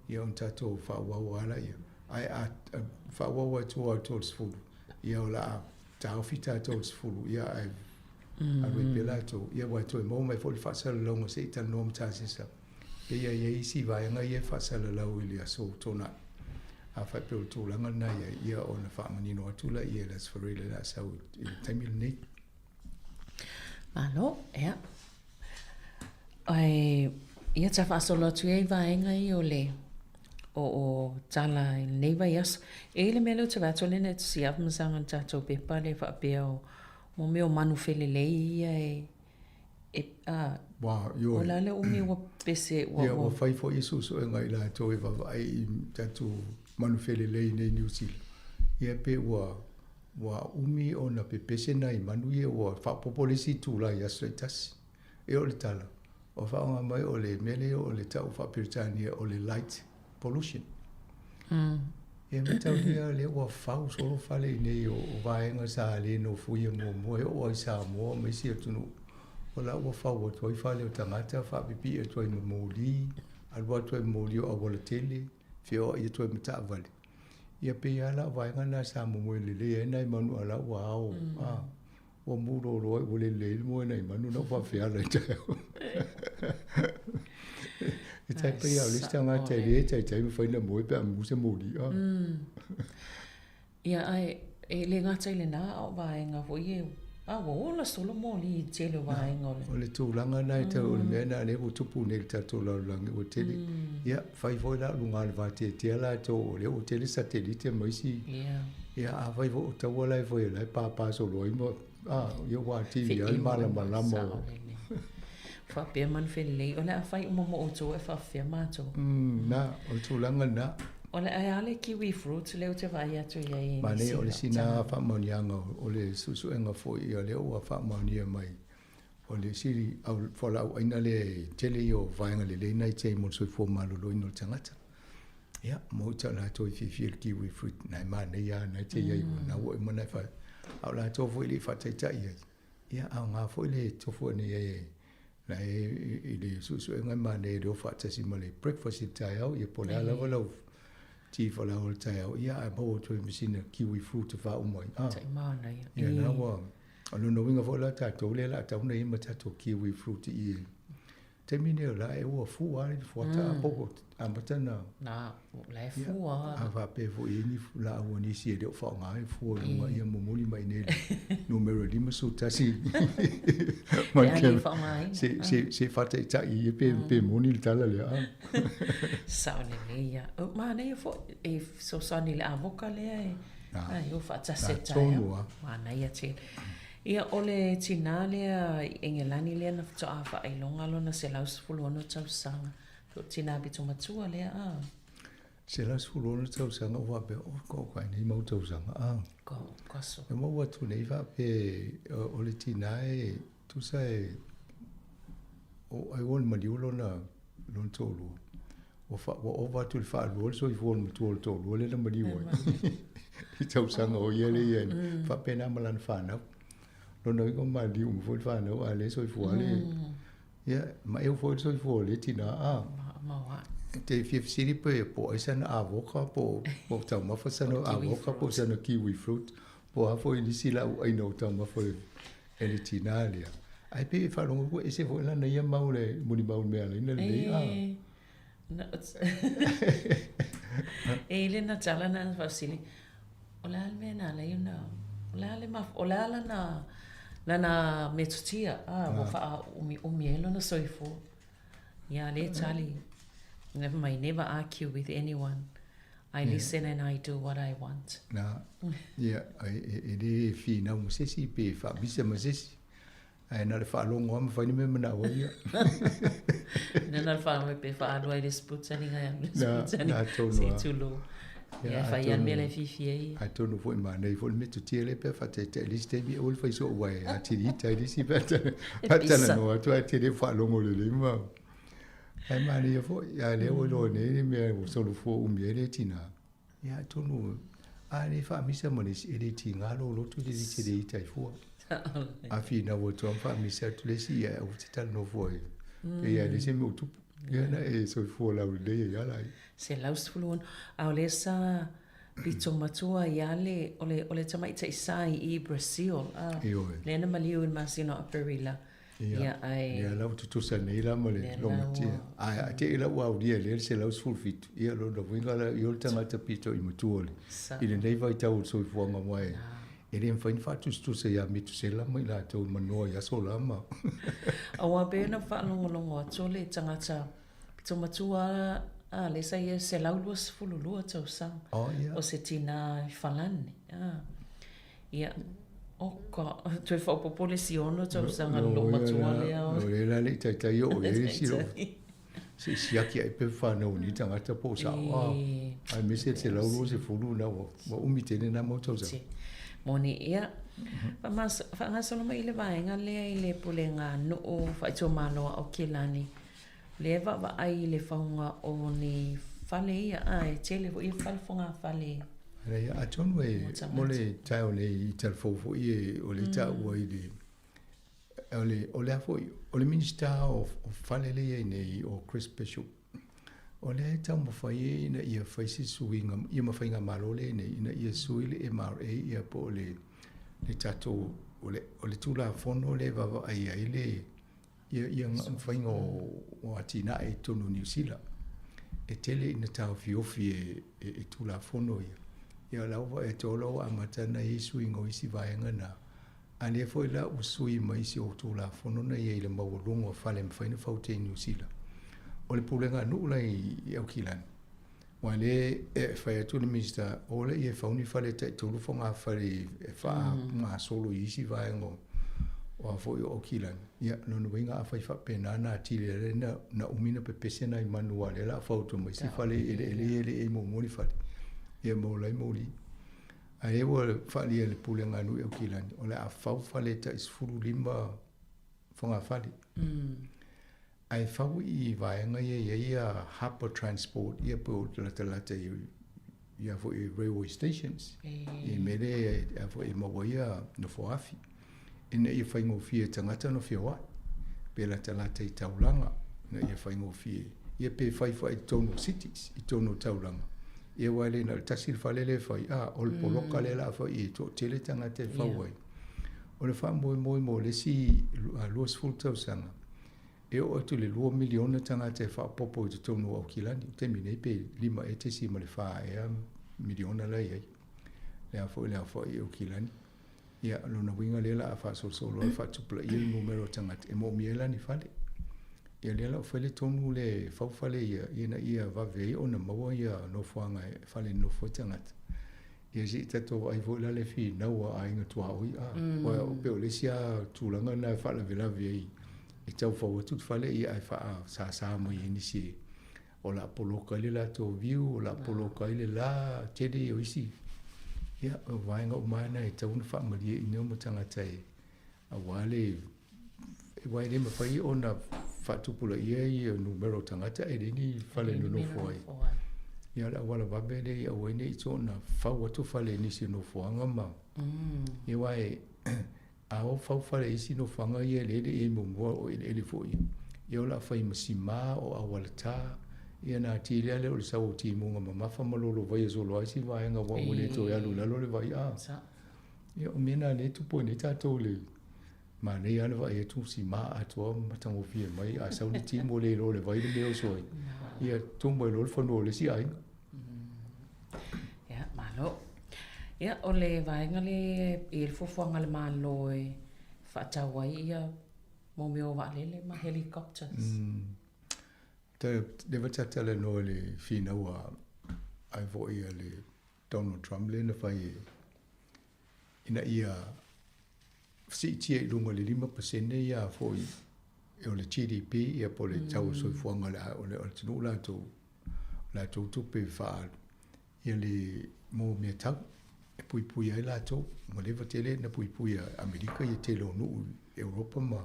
ia ona tatou faaauau lava laia. Ae a faaauau atu lava i le 30, ia o le a taofi tatou i le 10, ia ae alu ai pea latou. Ia aua e toe maua mai foi le faasalalauga se i talanoa ma Tasesa. Pei e i ai isi vaega ia e faasalalau i le aso Toonai. A faapea o le tulaga lena e i ai, ia ona faamanino atu laia i le Aso Faraile o le a sau i le taimi lenei. Malo, ia. Ae, ia ta faasolo atu ia i vaega ia o le o o tala i lenei vaiaso. E i ai le mea lea ou te vaai atu lea na e tusia masaga i le tatou pepa lea faapea o mo mea o manu felelei ia e e a Ua, ioe. O le a le umi ua pese ua Ia, ua fai foi ia suesuega i latou e vaavaai i tatou manu felelei i nei Niu Sila. Ia pe ua Ua umi ona pepese nai manu ia ua faaopoopo le isi itula i aso taitasi. E o le tala, ua faaaoga mai o le mea lea o le tau faa-Peretania o le light pollution. E mataulia lea ua fau solo fale i nei o vaega sa le nofoia muamua e oo ai Samoa ma isi atunuu. O la ua fau atu ai fale o tagata, faapipii atu ai ma moli, alu atu ai ma moli o auala tele, feoai atu ai ma taavale. Ia pei lava la o vaega na sa momoe lelei ai nai manu a la ua ao, a, ua mūlōlō ai ua le lelei le moe nai manu na ua faafeala i taeao. E tai pei lava o le isi tagata e le taitai mafai ona moe pe a mu se moli, a. Ia, ae e le gata i lena, a o vaega foi e. A ua ola solo moli i le tele o vaega o le. O le tulaga lena e tau, o le mea lena lea ua tupu nei i le tatou lalolagi ua tele. Ia, fai foi la o luga o le vateatea latou o lea ua tele satelite ma isi. Ia, afai foi o taua la e fai o la e papa solo ai ma, a, ia ua atili ai le malamalama o. Faapea ma le felelei, o le a fai uma mo outou ae faapefea matou. Na, o le tulaga lena. O le a le kiwi fruit lea ou te vaai atu i ai i Manaia, o le sina faamaoniaga o le suesuega foi ia lea ua faamaonia mai o le sili au fualaau aina lea e tele ia o vaega lelei na i tai mo le soifua maloloina o le tagata. Ia, mo ita latou e fiafia i le kiwi fruit, na e manaia lava na e te i ai na ua uma na e fai. A o latou foi e le i faataitai ai, Ia, aoga foi le tofu ane i ai e na e i le suesuega e manaia le o faatasi ma le breakfast i le taeao, ia po o le a lava lau ti falaoa i le taeao, ia ae maua atu ai ma sina kiwi fruit e faauma ai. Ah, Tai manaia. Ia, na ua, o lona uiga foi la tatou lea o le a tatau ona i ai ma tatou kiwi fruit i i. Taimi nei o la e ua fua lava le fuata a po amata na. Na, la e fua lava. A faapea foi e i ai ni laau a nisi e le o faaaoga e fua i luga, ia momoli mai i inei le numera 51. Ma le faaaogaina. Se faataitai ia pe moni le tala lea. Sao lelei lava. Manaia foi e fesoasoani i le avoka lea e o faatasi i le taeao. Manaia tele. Ia, o le tinā lea i Engelani lea na faatoa faailoga lona 116 tausaga. O le tinā pito matua lea, a. 116 tausaga ou faapea, oh, ko kai nei mau tausaga, a. Ko, ko aso. E maua atu nei faapea, o le tinā e, tusa e, o ai ua maliu lona, lona toalua. Ua, fa, ua ova atu i le faalua le soifua o le matua o le toalua lea na maliu ai. I tausaga o ia lea i ai. Faapena ma lana fanau. Lona uiga ua maliu uma foi le fanau, a o lea e soifua lava le... Ia, maeu foi le soifua o lea tinā, a. E te fia fesili pe po o ai sana avoka, po o taumafa sana avoka, po o sana kiwi fruit, po o a foi nisi laau aina o taumafa e le tinā lea. Ae pei e faalogo atu ua ese foi lana ia mau le molimau i le mea alaina lenei, a. E i le na tala na faafesili, o le a le mea na ala ai ona, o le a le maf, o le a lana, lana metotia, a, ua faaumiumi ai lona soifua. Ia, lea e tali, never mind, never argue with anyone. I listen and I do what I want. Na, ia, e le finau ma se isi pe faamisa ma se isi. Ae na o le faalogo lava ma fai le mea e manao ai ia. Na na o le faalogo pe faaalu ai le sputani ai alu le sputani. Na tonu Se tulou. Ia fai lava le mea la e fiafia ai. Atonu foi manaia foi le metotia lea pe a faataitai i le isi taimi aua le fai soo aua e atili ita ai le isi pe a talanoa atu ae te le faalogo lelei ma ae manaia foi a lea ua iloa nei le mea ua solofua umi ai le tinā. Ia atonu a le faamisa ma le isi e le tiga lou loto i le tele ita ai fua. A finau atu lava ma faamisa atu le isi ia aua te talanoa fua i pei lava e leai se mea o tupu. Ia na e soifua laulelei ai lava la. 116. A o lea sa pito matua ai lava le, o le, o le tamaitai sa i i Brazil, a, lea na maliu i le masina o Aperila. Ia, ae. Lea la ua tutusa nei la ma le lomatia. Ae a te i la ua aulia e lea le 117, ia lona uiga la ia o le tagata pito i matua le, i lenei vaitau o le soifuaga aua e, e le mafai ona faatusatusa ia Metusela ma i latou i manoa i aso la ma. Aua pei ona faalogologo atu le tagata pito matua a lea sa ia 122 tausaga. Oh, ia. O se tinā i Falani. Ah. Ia, oka, toe faaopoopo le isi ono tausaga i lou matua lea. O lea la le i taitai oo i ai le isi lou. Se i siaki ae pe whanau ni tagata po o sao. Ah, aemaise le 120 na ua umi tele na mau tausaga. Moni, ia, faagasolo mai i le vaega lea i le pulega nuu faaitumalo a Aukilani, lea e vaavaai i le fauga o ni fale ia, a e tele foi ia fale fogafale. Ia, atonu e mo le taeao nei i Talafou foi e o le taua i le o le o le a foi o le Minisita o fale lea i ai nei o Chris Bishop o lea e taumafai ai ina ia fai se suiga ia ma faigamalo lea i nei ina ia sui le MRA ia po o le le tatou o le o le Tulafono lea e vaavaai ai le ia ia faiga o atinae i totonu o Niu Sila. E tele ina taofiofi e e Tulafono ia. Ia o la ua e tolo ua amata ona i ai suiga o isi vaega na. A lea foi la ua sui ma isi o Tulafono na i ai i le maualuga o fale e mafai ona fautia i Niu Sila. O le pulega a nuu la i Aukilani, aua lea e fai atu le Minisita, o lea e fau ni fale e taitolu fogafale e faagasolo i isi vaega o a foi o Aukilani. Ia, lona uiga afai faapena na atili ai na, na umi na pepese nai manu aua o lea o le a fau atu ma isi fale i eleele ia e le i muamua ni fale. Ia ma ola ai moli. Ae ua faaalia e le Pulega a Nuu i Aukilani, o le a fau fale e tai 15 fogafale. Ae fau i vaega ia e i ai ia harbour transport ia pe o latalata i ia foi railway stations. I mea lea e foi e maua ai ia nofoafi. Ina ia faigofie e tagata ona feoai, pe latalata i taulaga, ina ia faigofie, ia pe fai foi i totonu o cities, i totonu o taulaga. Ia aua e le na o le tasi le fale lea e fai, a, o le poloka lea o le a fai e toatele tagata e fau ai. O le faamoemoe mo le isi 20 tausaga, e oo atu i le 2 miliona tagata e faaopoopo i totonu o Aukilani. O le taimi nei pe 5 ea 0.4 ea miliona la e i ai. Le a foi le aofai i Aukilani. Ia, o lona uiga lea o le a faasolosolo ai, faatupulaia le numera o tagata e moomia ai la ni fale. Ia lea la ua fai le tonu le fau fale ia ina ia vave ai ona maua ia nofoaga e fale e nonofo ai tagata. Ia se i tatou vaai foi la le finau a aiga tuaoi a. Aua pei o le isi lava tulaga lena e faalavelave ai e tau fau atu le fale ia ae faasasa mai e nisi e o le a poloka ai le latou viu, o le a poloka ai le la, tele ia o isi. Ia, o vaega uma lava na e tatau ona faamalieina uma tagata e aua le aua e le mafai ona faatupulaia ia numera o tagata ae leai ni fale e nonofo ai. Ia o le auala vave lea ia aua ai ne i soona fau atu fale i nisi o nofoaga ma ia aua e A o fau fale i isi nofoaga ia eleele i ai muamua o eleele foi ia o le a fai ma simā o auala tā, ia ona atili lava lea o le sau o timuga mamafa ma lolovaia solo ai isi vaega aua ua le toe alu i lalo le vai a. Ia o mea na lea e tupu ai nei tatou i le manaia lava le vaai atu simā atoa ma matagofie mai, a sau le timu ua le iloa e le vai le mea e oso ai, ia tumu ai loa le fanua o le isi aiga. Ia, malo. Ia, o le vaega lea e i ai le fuafuaga a le Malo e faatau ai ia mo mea o vaalele ma helicopters. Lea ta talanoa i le finau a ai foi a le Donald Trump lea na fai e ina ia siitia i luga i le 5% ia foi o le GDP ia po o le tau o le soifuaga o le atunuu latou, latou tupe faaalu ia le mo mea tau e puipui ai latou. Ua leva tele na puipui a Amerika ia tele o nuu i Europa ma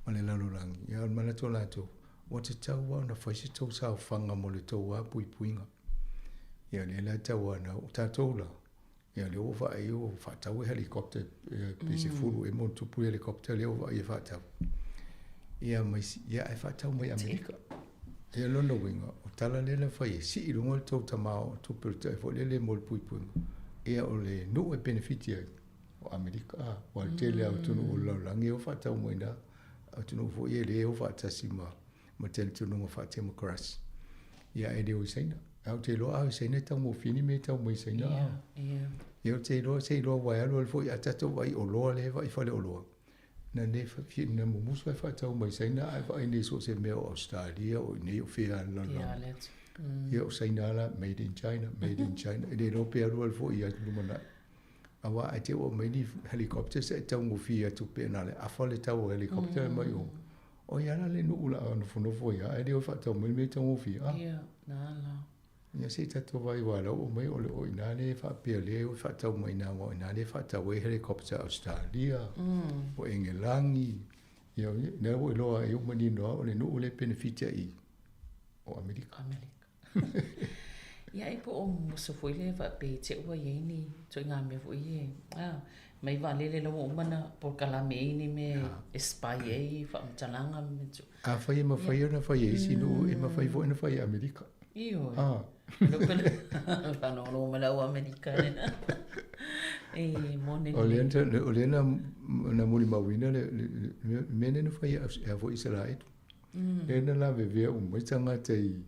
ma le lalolagi. Ia o le manatu o latou, ua tatau lava ona fai se tou saofaga mo le tou lava puipuiga. Ia lea la e tau ana, o tatou la, Ia lea ua vaai ua faatau e helicopter pe 10 ea ma ona tupu helicopter lea ua vaai e faatau. Ia ma isi, ia ae faatau mai Amerika. Ia lona uiga, o tala lea na fai e sii i luga le tou tama o tupe o le tai foi lele mo le puipuiga. Ia o le nuu e penefiti ai o Amerika, a, aua o le tele lava o atunuu o le lalolagi e o faatau mai i ina, atunuu foi ia e le o faatasi ma ma talitonuga faa-temokarasi. Ia ae le o i Saina. Ae ou te iloa a o i Saina e taugofie ni mea e tau mai i Saina. Ia ou te iloa se iloa ua e alu alu foi a tatou vaai i oloa lea e vaai i faleoloa. Na ne na mumusu ai faatau mai Saina ae vaai nei so o se mea o Ausetalia o i inei o fea lava i le lalolagi. Ia o Saina la made in China, made in China. E le iloa pe alu alu foi i lumanai. Aua ae te i ua aumai ni helicopters ae taugofie atu pe na o le afa le tau o helicopter mai o. O ia la le nuu o le a nofonofo ai ae le o faatau mai le mea taugofie a. Ia, na la. Ia se i tatou vaai aua o la ua aumai o le o i ina lea e faapea lea e faatau mai ina aua o i ina lea e faatau ai helicopter a Ausetalia, o Engelagi, ia lea ua iloa ai ua manino lava o le nuu lea e penefiti ai i o Amerika. Amerika. Ia e po o musu foi lea faapea i te i ua i ai ni ituaiga mea foi ia a mai vaalele la ua uma ona polokalame ai ni mea e spy ai faamatalaga ma mea tu. Afai e mafai ona fai e isi nuu, e mafai foi ona fai e Amerika. Ioe. Faalogologo mai le au Amerika lena. E moni. O lea o lea na molimauina le mea lea na fai e a foi Isaraelu. Lea na lavevea uma ai tagata i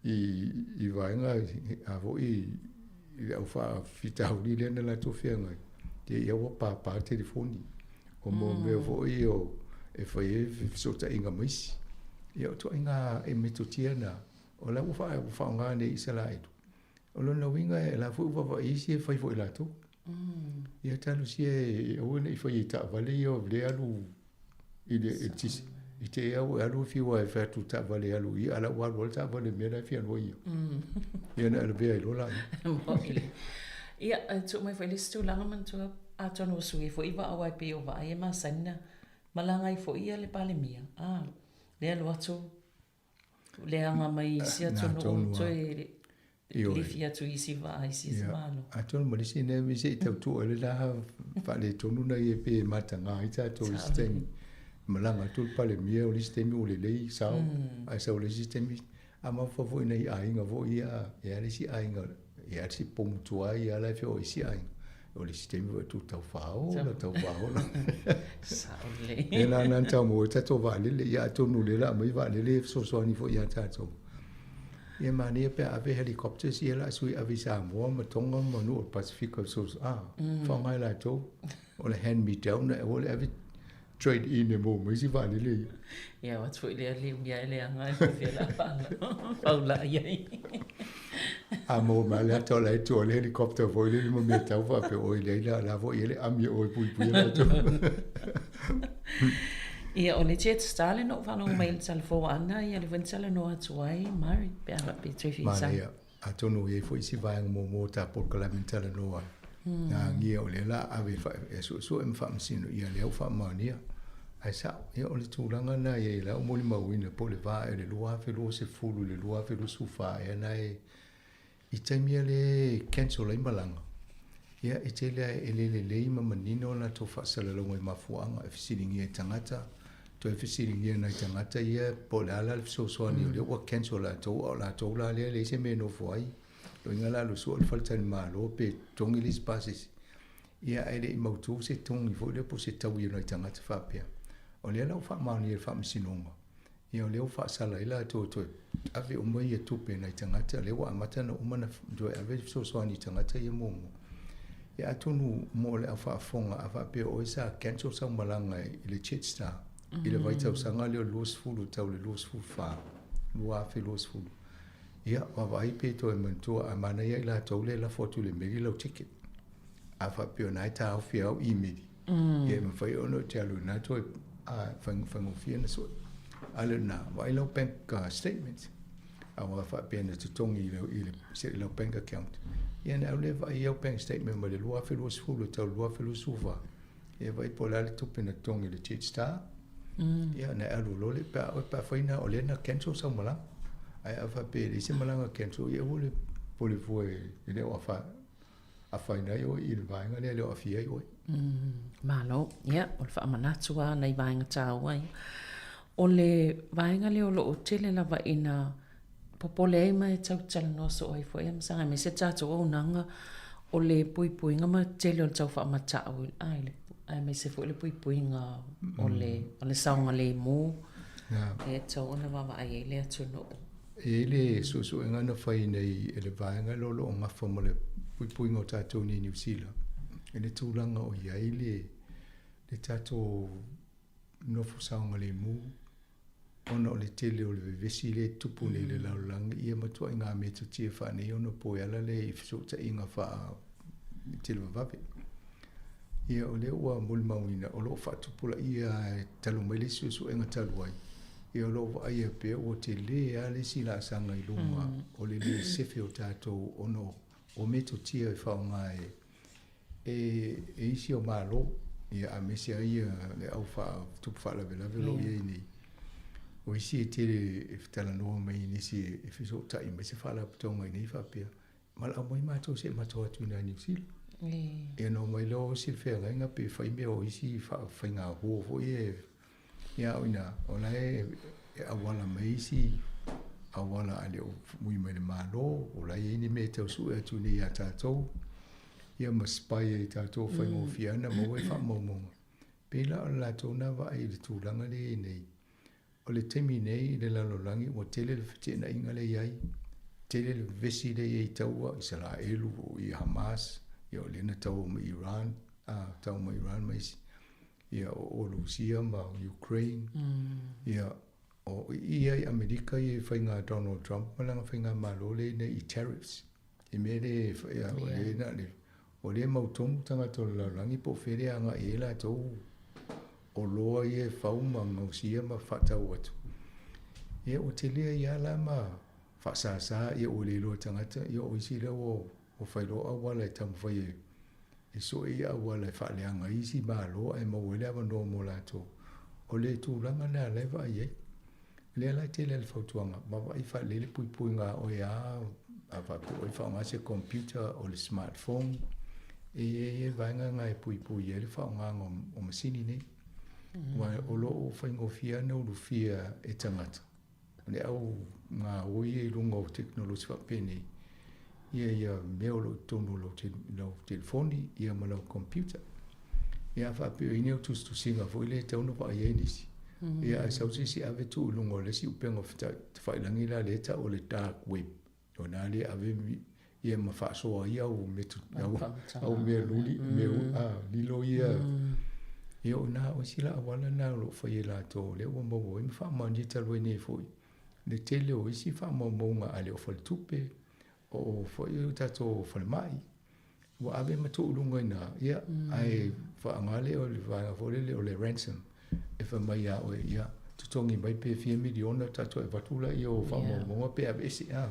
i vaega a foi i le au faafitauli lea na latou feagai, te i lava ua pāpā telefoni. O mo mea foi ia o e fai ai fesootaiga ma isi. Ia o ituaiga e metotia na, o la ua faaaoga nei i Isalaelu. O lona uiga e la foi ua vaavaai isi e fai foi e latou. Ia talosia e aua ne i faia i taavale ia o lea alu i le tisi. I te i au e alu e fiu e fai atu taavale e alu i a la ua alu le taavale i le mea la e fia alu ai ia. Ia na lavea ai loa laia. Ia, e tuu mai foi le isi tulaga manatua atonu ua sui foi vaa aua e pei o vaa ia e masani na malaga ai foi ia le Palemia, a, le alu atu leaga mai isi atunuu toe lifi atu i isi vaa i isi Malo. Atonu ma le isi mea se i tau tuu ai le la faaletonu na ia pe mataga ai tatou i isi taimi. Malaga atu le Palemia o le isi taimi ua lelei sao, ae sau i le isi taimi, a mafaufau foi i nai aiga foi ia, e i ai le isi aiga, e i ai le isi pomu tuai lava la e feoai i isi aiga. O le isi taimi foi tu tau faaola, tau faaola. Sao lelei. Lea la na tau maua ai tatou vaalele, ia atonu o lea o le a aumai vaalele e fesoasoani foi ia tatou. Ia manaia pe a ave helicopters ia o le a sui ave i Samoa ma Tonga ma nuu o le Pasefika fesoasoani, a, faaaoga e latou. O le hand me down aua le ave trade in e maua mai isi vaalele ia. Ia, o atu foi lea liugia e leaga e fia la faulai ai. A maua mai le ata o la e tua le helicopter foi lele ma mea tau faapea oi leai la la foi e le ami o e puipui latou. Ia, o le Jetstar le na ou faalogo mai i le talafou ana, ia le foi na talanoa atu ai, Murray, pe a faapea e toe fia sau. Manaia, atonu e i ai foi isi vaega muamua o ta polokalame na talanoa ai. Na agia o lea la ave e suesue ma faamasino ia lea ua faamaonia. Ae sao, ia o le tulaga lena e i ai lau molimauina po o le va ea o le 2020 i le 2024 ea na e i taimi a lea e cancel ai malaga, ia e tele lava e le lelei ma manino a latou faasalalauga i mafuaaga e fesiligia e tagata, toe fesiligia e nai tagata ia po o le a la le fesoasoani o lea ua cancel latou a o latou la lea e leai se mea e nofo ai. Loiga la alu sua le faletalimalo pe totogi le isi pasese. Ia ae le i mautu se togi foi lea po o se taui o nai tagata faapea. O lea la ua faamaonia e le Faamasinoga, ia o lea ua faasala ai latou e toe ave uma ia tupe i nai tagata, o lea ua amata ona uma ona toe ave le fesoasoani i tagata ia muamua. Ia atonu mo le au faafofoga a faapea o oe sa cancel sau malaga i le Jetstar i le vaitausaga lea o le 20 tau le 24, 2020, Ia, vaavaai pe toe manatua a manaia i latou le lafo atu i le meli lau ticket. A faapea o na e taofi au imeli, ia e mafai ona e te alu i na toe a faigofie na sue. A le na, vaai lau bank statement. Aua faapea na totogi i lau, i le, se i lau bank account. Ia na au le vaai au bank statement mai le 2020 e tau 2024. Ia vaai po o le a le tupe na totogi i le Jetstar. Ia na e alu loa le pe a oe pe afai na o lea na cancel sau malaga. Ae a faapea e leai se malaga cancel, ia aua le popole fua e le o afaina ai oe i le vaega lea e le o aafia ai oe. Malo. Ia, o le faamanatu lava nai vaega taua ia. O le vaega lea o lo o tele lava ina popole ai ma e tau talanoa soo ai foi a masaga aemaise le tatou auaunaga o le puipuiga ma tele o le tau faamatau aemaise foi le puipuiga o le o le saogalemu e tatau ona vaavaai ai le atunuu. E i ai le suesuega na fai nei e le vaega lea o lo o gafa ma le puipuiga o tatou nei i Niu Sila i le tulaga o i ai le le tatou nofo saogalemu ona o le tele o le vevesi lea e tupu nei i le lalolagi, ia matuai ngā metotia faaneionapo e ala lea i fesootaiga faa-televavave. Ia, o lea ua molimauina, o lo o faatupulaia e talu mai le isi suesuega talu ai, ia o lo o vaaia pea ua tele lava le isi laasaga i luga o le lē sefe o tatou ona o metotia e faaaoga e e isi o Malo, ia aemaise ai ia le au tupu faalavelave o lo o i ai nei. O isi e tele e talanoa mai i nisi e fesootai mai se faalapotopotoga i nei faapea, valaau mai matou se i matou atu i ina i Niu Sila. Ia ona omai lea o isi le feagaiga pe fai mea o isi faiga uo foi ia Ia o ina, o la e auala mai isi auala a le o mui mai le Malo, o la e i ai ni mea e tau sue atu nei iā tatou, ia ma spy ai i tatou faigofie lava ona maua i faamaumauga. Pei la o le latou na vaai i le tulaga lea e i ai nei. O le taimi nei i le lalolagi ua tele le feteenaiga lea e i ai, tele le vevesi lea e i ai i taua, Isaraelu, i Hamas, ia o lea na taua ma Iran, taua ma Iran ma isi. Ia, o Lusia ma Ukraine. Ia, o i ia i Amerika ia i faiga a Donald Trump ma lana faigamalo lea nei i tariffs. I mea lea e, ia, o lea na le, o lea e mautonu tagata o le lalolagi po o fea lea e agai i ai latou oloa ia e fau ma gaosia ma faatau atu. Ia, ua tele ai lava la ma faasasa, ia ua le iloa e tagata, ia o isi lea ua ua fai loa auala e taumafai e e sue i auala e faaleaga ai isi Malo ae maua ai le avanoa mo latou. O le tulaga lena la e vaai ai. Lea la e tele le fautuaga, vaavaai faalelei le puipuiga a oe a a faapea oe faaaoga se computer o le smartphone, e i ai vaega na e puipui ai le faaaogaina o masini nei. Aua o lo o faigofie lava ona ulufia e tagata le au gaoi ia i luga o tekonolosi faapenei, ia ia mea o lo o i totonu o lau, lau telefoni ia ma lau computer. Ia a faapea i ai ni au tusitusiga foi lea e tatau ona vaai ai nisi. Ia ae sau se isi ave tuu i luga o le isi upega tafailagi la lea e tau o le dark web. O i ina lea e ave ia ma faasoa ai au mea, au, au mea luli, mea a, lilo ia. Ia o ina, o isi la auala na o lo o fai e latou lea ua maua ai ma faamaonia talu ai nei foi le tele o isi faamaumauga a le o faletupe, o foi o tatou falemai, ua ave ma tuu i luga i ina, ia, ae faaaoga lea o le vaega foi lele o le ransom, e fai mai ia oe, ia, totogi mai pe fia miliona tatou e avatu laia o faamaumauga pe aveese, a.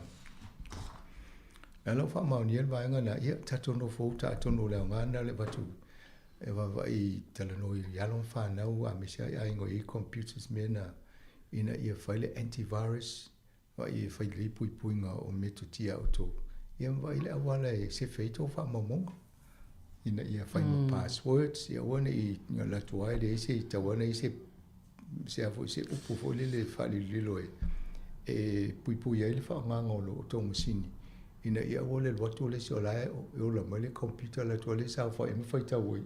O la ua faamaonia le vaega lena, ia, tatou nofo uta atonu o le aoga lena o le avatu e vaavaai talanoa i alo ma fanau aemaise lava i aiga o i ai computers mea na ina ia fai le antivirus, Vaai e fai lelei puipuiga o metotia a outou, ia ma vaai le auala e sefe ai tou faamaumauga ina ia fai ma passwords, ia aua ne i alu atu lava e leai se tau lava ona i ai se se a foi se upu foi lele faalilolilo e e puipui ai le faaaogaina o lo outou masini ina ia aua le alu atu o le isi o la e ola mai le computer alu atu lava le saofai ai ma faitau ai.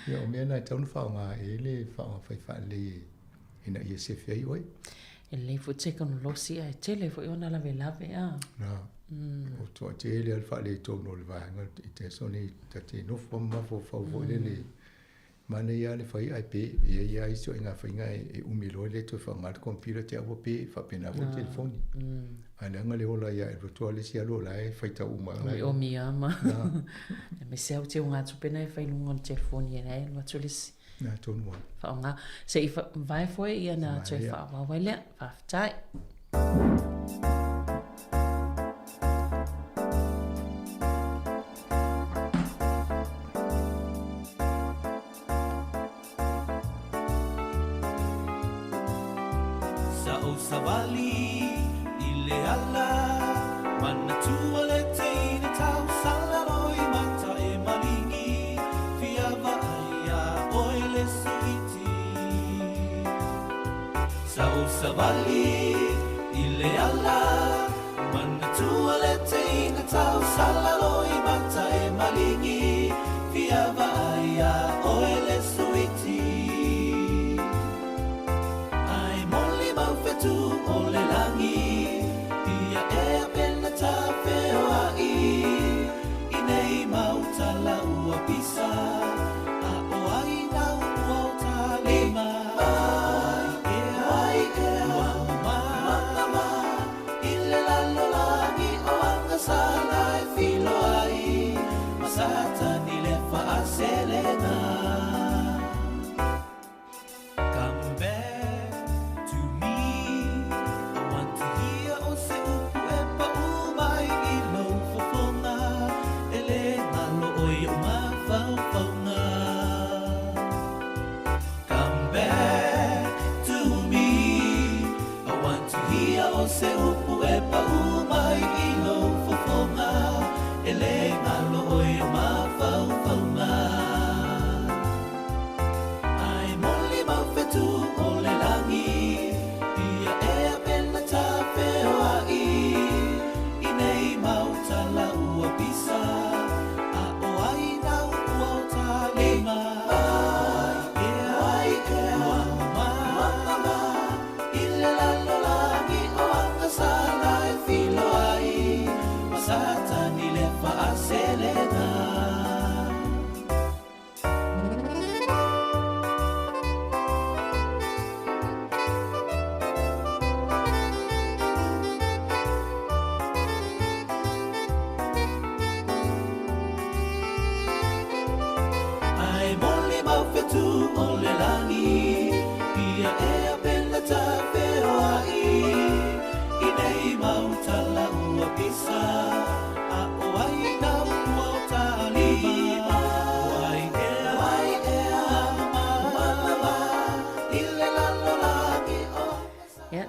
Ia o mea na e tatau ona faaaoga i ai le fai faalelei e ina ia sefe ai oe. E lelei foi tekonolosi ae tele foi ona lavelave a. Na. O toatele lava le faaletonu o le vaega i te aso nei ta te nofo ma mafaufau foi lele. Manaia lava le fai ae pe e i ai lava isi ituaiga faiga e umi loa le toe faaaoga le computer te au ua pe faapena foi le telefoni. Ae leaga le ola ia e alu atu lava le isi alu o la e faitau uma lava. Omiomi lava ma. Aemaise lava teugatupe na e fai i luga o le telefoni e la e alu atu le isi. Nā tonu ai. Whaonga. Se i vae foe ia nā toe whaawau ai lea. Whawhetai. Sa ou savali i le ala Manatua le teine tausala loi mata e maligi Fia vaai iā oe le suiti Sa ou savali i le ala Manatua le teine tausala loi mata e maligi Fia vaai iā oe le suiti Ae molimau fetu o le lagi Ia ea pena tafeoai I nei mau tala ua pisa A o ai nau ua o ta lima O ai ea, o ai ea Ua mama I le lalolagi o agasala e filoai Ma Satani le faaselega Come back to me I want to hear o se upu e paʻu mai i lou fofoga E le galo ʻoe i oʻu mafaufauga Come back to me I want to hear o se upu e paʻu mai i lou fofoga E le galo ʻoe i oʻu mafaufauga Ae molimau fetu o le lagi Ia ea pena tafeoai I nei mau tala ua pisa A o ai nau ua o ta lima O ai ea, o ai ea Ua mama I le lalolagi o agasala e filoai Ma Satani le faaselega.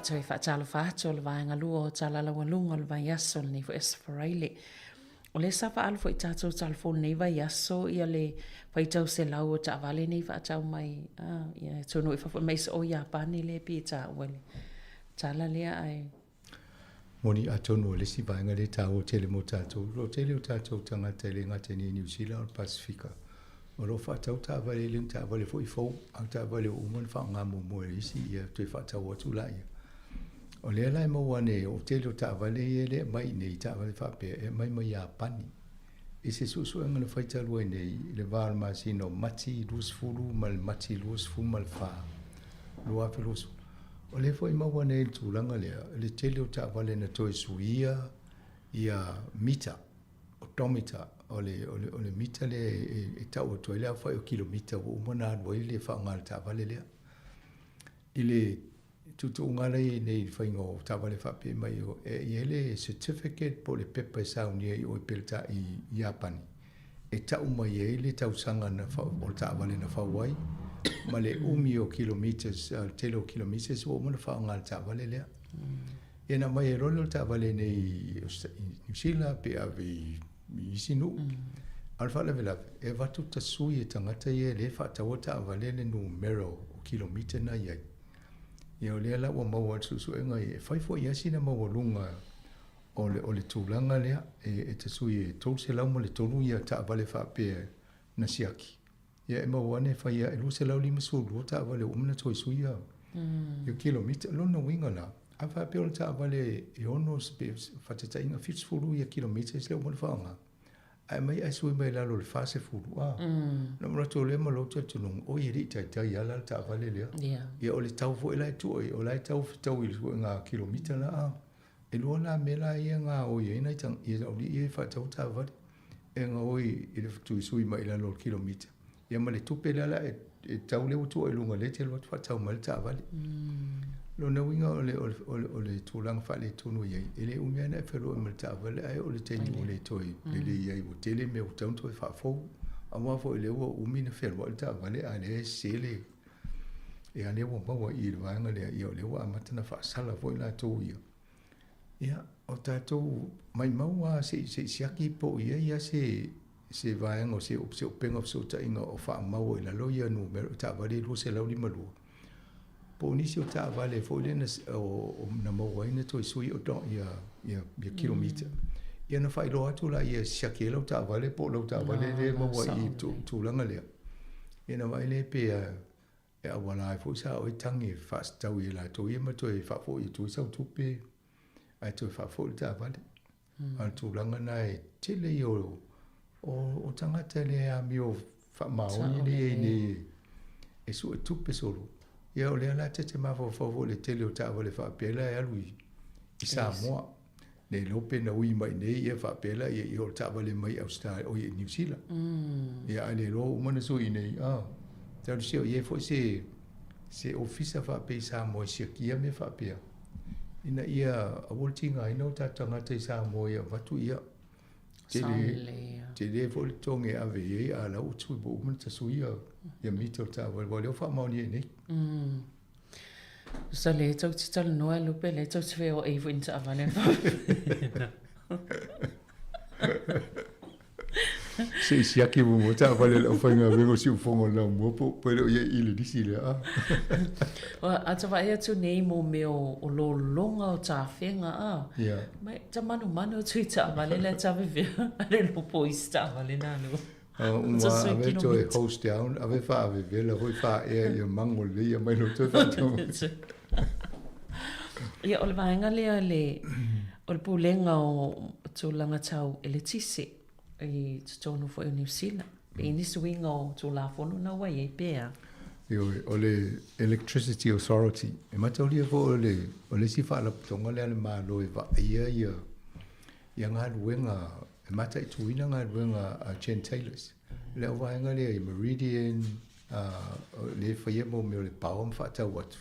Toe faatalofa atu o le vaega lua o Tala Laualuga o le vaiaso lenei foi Aso Faraile. O lea sa faaalu foi i tatou talafou lenei vaiaso ia le faitau selau o taavale nei faatau mai a ia atunuu i fafo aemaise o Iapani lea e pei e taua i le tala lea ae Moni, atonu o le isi vaega lea e taua tele mo tatou, o lo o tele o tatou tagata e le gata i nei Niu Sila a o le Pasefika, o lo o faatau taavale, e le o ni taavale foi fou, a o taavale ua uma ona faaaoga muamua e isi, ia toe faatau atu laia. O lea la e maua ane, o le tele o taavale ia lea e aumai i nei, taavale faapea, e aumai mai Iapani. I se suesuega na fai talu ai nei, i le va o le masina o Mati 20 ma le Mati 24, 2020, O lea foi e maua nei i le tulaga lea, le tele o taavale na toe suia ia mita, odometer, o le, o le, o le mita lea e, e tau atu ai le aofai o kilomita ua uma ona alu ai le faaaoga a le taavale lea. I le tuutuuga la i ai nei i le faiga o taavale faapea mai, e i ai le certificate po o le pepa e saunia i o i Peleta i Iapani e tau mai ai le tausaga na o le taavale na fau ai ma le umi o kilometers, le tele o kilometers ua uma ona faaaoga e le taavale lea. Ia na aumai ai loa lea o le taavale nei i Niu Sila pe ave i isi nuu. A o le faalavelave, e avatu tasui e tagata ia e le faataua taavale le numera o kilomita na i ai. Ia o lea la ua maua ai le suesuega e fai foi lava sina maualuga O le, o le tulaga lea, e, e tasui e 303 ia taavale faapea na siaki. Ia e maua ane e fai e 252 taavale ua uma ona toe suia mm. ia kilomita. Lona uiga la, a faapea o le taavale e ono pe faataitaiga 70 ia kilomita lea ua uma ona faaaoga. Ae aumai ae sui mai lalo o le 40, a. Ona manatu o lea ma lou talitonuga, oi e le i taitai lava la le taavale lea. Yeah. Ia o le tau foi la e tua i, o la e tau fetau i le suega kilomita la, a. E lua la mea la ia e gaoi ai nai tagata, ia o alii ia e faatau taavale, e gaoi i le tuisui mai i lalo o le kilomita, ia ma le tupe lea la e tau lea ua tua i luga lea e te alu atu faatau mai le taavale. Lona uiga o le, o le, o le, o le tulaga faaletonu e i ai, e le umi lava ona e feloai ma le taavale, ae oo i le taimi ua le toe lelei ai, ua tele mea ua tatau ona toe faafou. Aua foi o lea ua umi ona fealuai le taavale, a o lea e sese le, Ia lea ua maua i le vaega lea, ia o lea ua amata ona faasala foi latou ia. Ia, o tatou maimau lava se i, se i siaki po o i ai lava se, se vaega o se, se upega o fesootaiga o faamau ai i lalo ia numera o taavale e 252. Po o nisi o taavale foi lea na, o, na maua ai na toe sui o ia, ia, ia kilomita. Ia ona faailoa atu laia e siaki ai lau taavale po o lau taavale lea e maua i i tulaga lea. Ia na vaai lea pe e auala ai foi sa oe tagi e faasetau i latou ia ma toe faafoi atu ai sau tupe ae toe faafoi le taavale. Mm. A o le tulaga na e tele ia o, o, o tagata e le amio faamaoni le i nei e sue tupe solo. Ia o lea la ta te mafaufau foi i le tele o taavale faapea la e alu i, i Samoa. Ne iloa pe na ui mai nei ia faapea la ia ia o le taavale mai Australia oi Niu Sila. Mm. Ia ae le iloa uma na sui nei. Ah. Talu se o i ai foi se se ofisa faapea i Samoa e siakia mea faapea. Ina ia aua le tigaina o tatou tagata i Samoa ia avatu ia tele tele foi le totogi e ave i ai a la ua sui ua uma ona tasuia ia mita o le taavale aua o lea ua faamaonia i nei. Mm. Sa le tou te talanoa Lupe, le tou te feoai foi ni taavale. Se i siaki muamua taavale a le aufaigaluega o Siufogo o le Laumua po po e le o i ai i le lisi lea. Ah. A ta vaai atu nei mo mea o lologa o tafega a. Yeah. Mai ta manumanu atu i taavale la ta vevea ale lo po i se taavale na alu. Uma ave toe hose down, ave faavevela foi faaea ia mago lelei ia mai loa toe faatau mai. Ia, o le vaega lea le, o le pulega o tulaga tau eletise i totonu foi o Niu Sila. Pe i ni suiga o Tulafono na ua i ai pe a? Ioe, o le Electricity Authority, e mataulia foi o le, o le isi faalapotopotoga lea a le Malo e vaaia ia, ia galuega e mataituina galuega a Jen Taylors. Le au vaega lea i Meridian, lea e faia mo mea o le power ma faatau atu.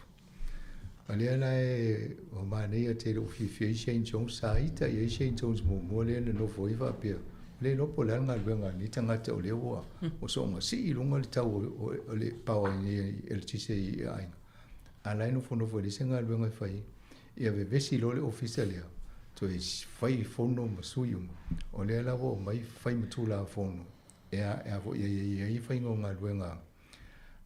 A lea la e ua manaia tele ua fiafia ai Shane Jones, sa ita i ai Shane Jones muamua lea na nofo ai faapea, le iloa po o le a le galuega a lenei tagata o lea ua ua soona sii i luga le tau o le power i nei eletise i aiga. A la e nofonofo e leai se galuega e fai ai. Ia vevesi loa le ofisa lea, toe fai fono ma sui uma. O lea la ua omai fai ma Tulafono e a foi e i ai faiga o galuega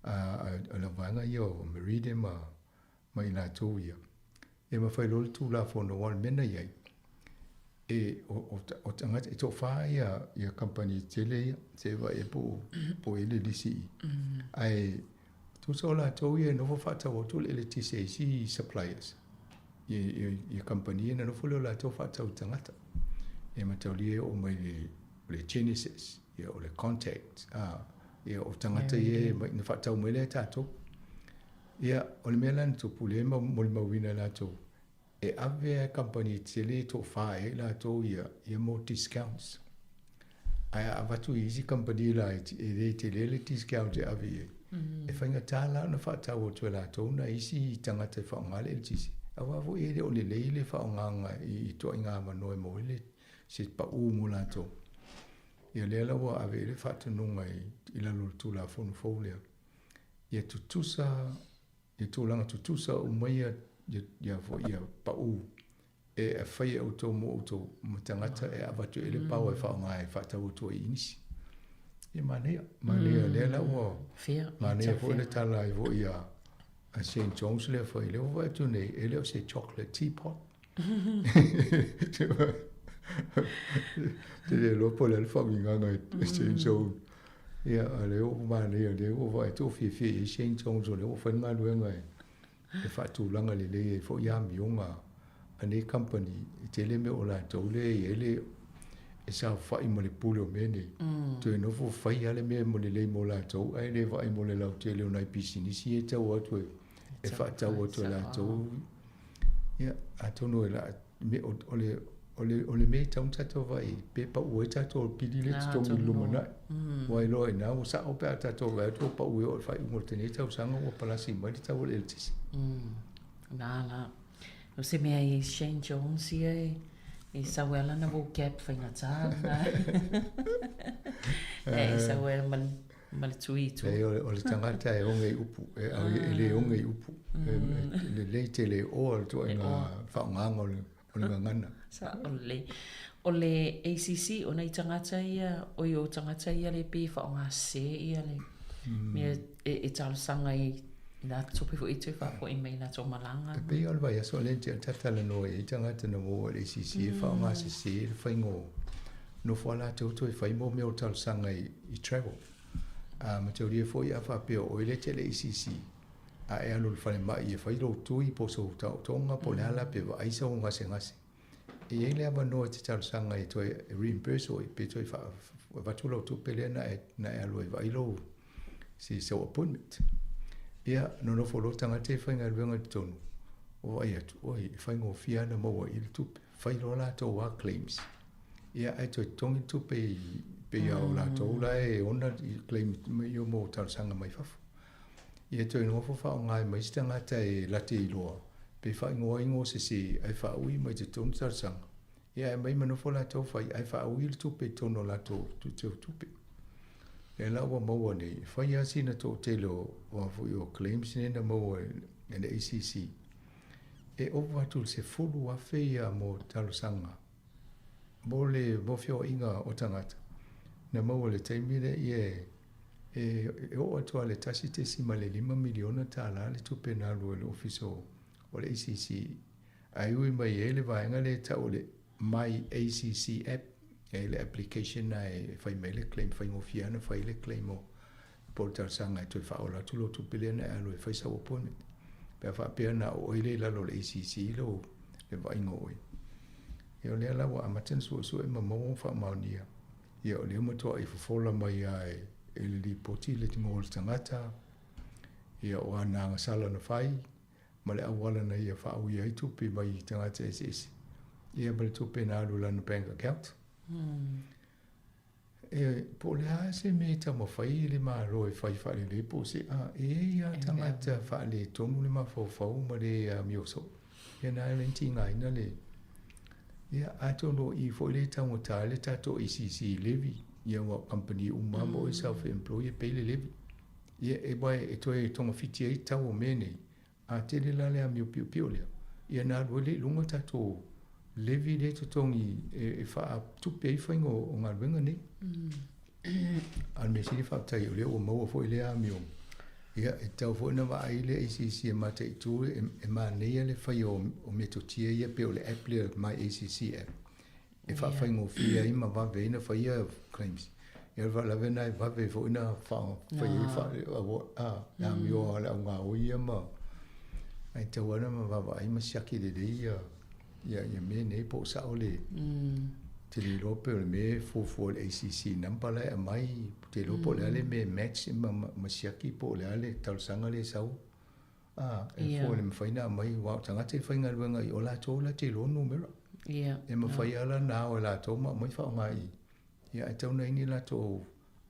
a le vaega ia o Meridian ma i latou ia. E mafai loa le Tulafono aua o le mea na i ai, e o tagata e toafa ia kamupani tetele ia, se i vaai po o i ai le lisi i i. Ae tusa o latou ia e nofo faatau atu le eletise i isi suppliers i kamupani ia ona nofo lea o latou faatau i tagata. E mataulia e oo mai i le Genesis, ia o le Contact, ia o tagata ia na faatau mai lea e tatou. Ia, o le mea la na tupu, lea e molimauina e latou, e ave lava e kamupani tetele e toafa ai latou ia, ia mo discounts. Ae a avatu i isi kamupani laiti, e le tele le discount e ave i ai. E faigata la ona faatau atu e latou nai isi tagata e faaaoga le eletise, aua foi e le o lelei le faaaogaga i ituaiga avanoa e maua ai le se pau mo latou. Ia lea la ua ave i ai le faatonuga i lalo o le Tulafono fou lea. Ia tutusa, ia tulaga tutusa uma ia, ia foi ia pau e fai e outou mo outou ma tagata e avatu i le power e faaaoga e faatau atu ai i nisi. Ia manaia, manaia lea la ua manaia foi le tala ai foi a a Shane Jones lea foi, lea ua vaai atu nei, e le o se chocolate teapot. Te le iloa po o le a le faauigaga e Shane Jones. Ia, a o lea ua manaia, lea ua vaai atu ua fiafia i ai Shane Jones o lea ua fai le galuega e faatulaga lelei ai foi amioga a nei kamupani. E tele mea o latou lea e i ai le e saofai ma le pule o mea nei. Toe nofo fai lava le mea mo lelei mo latou ae le vaai mo le lautele o nai pisinisi ia e tau atu e faatau atu e latou. Ia, atonu e la, me, o, o le, o le, o le mea e tatau ona tatou vaai ai, pe pau ai tatou pili lea e totogi i le lumanai. Aua e iloa i ina ua sao pe a tatou vaai atu ua pau e oo i le faaiuga o lenei tausaga ua palasi mai le tau o le eletise. La, la. O se mea i Shane Jones ia e sau ai lana vocab faigata lena. E sau ai ma ma le tui i tua. Leai, o le tagata e oge i upu, e, e le oge i upu. E lelei tele e oa le ituaiga faaaogaga o le, o le gagana. Sao lelei. O le ACC, o nai tagata ia, oi o tagata ia le pei e faaaoga sese ia le mea e talosaga i nā tupe foi e toe faafoi mai i latou malaga. E pei o le vaiaso lea na tea talanoa i ai tagata na maua i le ACC e faaaoga sese le faiga o nofo a latou toe fai mo mea o talosaga i travel. A mataulia foi a faapea o oe lea e te le ACC, a e alu i le falemai e fai lou tui po o sou taotoga po o le a la pe vaai sou gasegase, e i ai le avanoa e te talosaga e toe reimburse oe pe toe avatu lau tupe lea na e, na e alu ai vaai lou si sou appointment. Ia, nonofo loa tagata e faigaluega i totonu, ua vaai atu, oi, e faigofie lava ona maua i le tupe. Fai loa latou a claims. Ia, ae toe totogi le tupe i pei o latou la e ona i claim i o mo talosaga mai fafo. Ia toe nofo faaaoga ai ma isi tagata e late iloa pe faaigoa igoa sese ae faaui mai totonu talosaga. Ia ae aumai ma nofo latou fai ae faaui le tupe i totonu o latou tupe. Lea la ua maua nei, e fai lava sina toatele o a foi o claims nei na maua e le ACC. E ova atu i le 10,000 ia mo talosaga mo le mo feoaiga o tagata na maua i le taimi lea ia e e oo atu lava i le $1.5 miliona tala le tupe na alu ai i le Ofisa o le ACC. Ae ui mai ai le vaega lea e tau o le My ACC App, e i ai le application lena e fai mai ai le claim, faigofie lava ona fai le claim o po o le talosaga e toe faaola atu lou tupe lea na e alu e fai sau appointment. Pe a faapea na o oe lea i lalo o le ACC lou le vaaiga o oe. Ia o lea la ua amata ona suesue ma maua ma faamaonia. Ia o lea ua matuai fofola mai lava e e le lipoti le igoa o le tagata, ia o ana agasala na fai, ma le auala na ia faauia ai tupe mai i tagata eseese, ia ma le tupe na alu i lana bank account. E, po o le a se mea e taumafai e le Malo e fai faalelei po o se a, e i ai lava tagata faaletonu le mafaufau ma le amio soo. Ia na e tigaina le, ia atonu o i foi lea e taugata ai le tatou ACC levy, ia aua o kamupani uma lava ma oe self employed e pay le levy. Ia e, aua e toe togafiti ai tau o mea nei, a tele la le amio piopio lea. Ia na alu ai lea i luga tatou levy lea e totogi e faatupe ai faiga o galuega nei. A o le mea sili faafetai o lea ua maua foi lea amio. Ia e tatau foi ona vaai le ACC e mataitu e manaia le faia o metotia ia pei o le app lea My ACC app e faafaigofie ai ma vave ai ona faia claims. Ia o le faalavelave lena e vave ai foi ona fai ai le amio a le au gaoi ia ma ae tatau lava ona vaavaai ma siaki lelei ia mea nei po o sao le te le iloa pe o le mea e fuafua i le ACC number la e aumai, ou te iloa po o le a le mea e match ma siaki po o le a le talosaga lea e sau. A, e fua i le mafai ona aumai, aua o tagata e faigaluega i o latou la te iloa numera. E mafai lava la ona ao e latou ma aumai faaaoga i i. Ia ae tatau ona i ai ni latou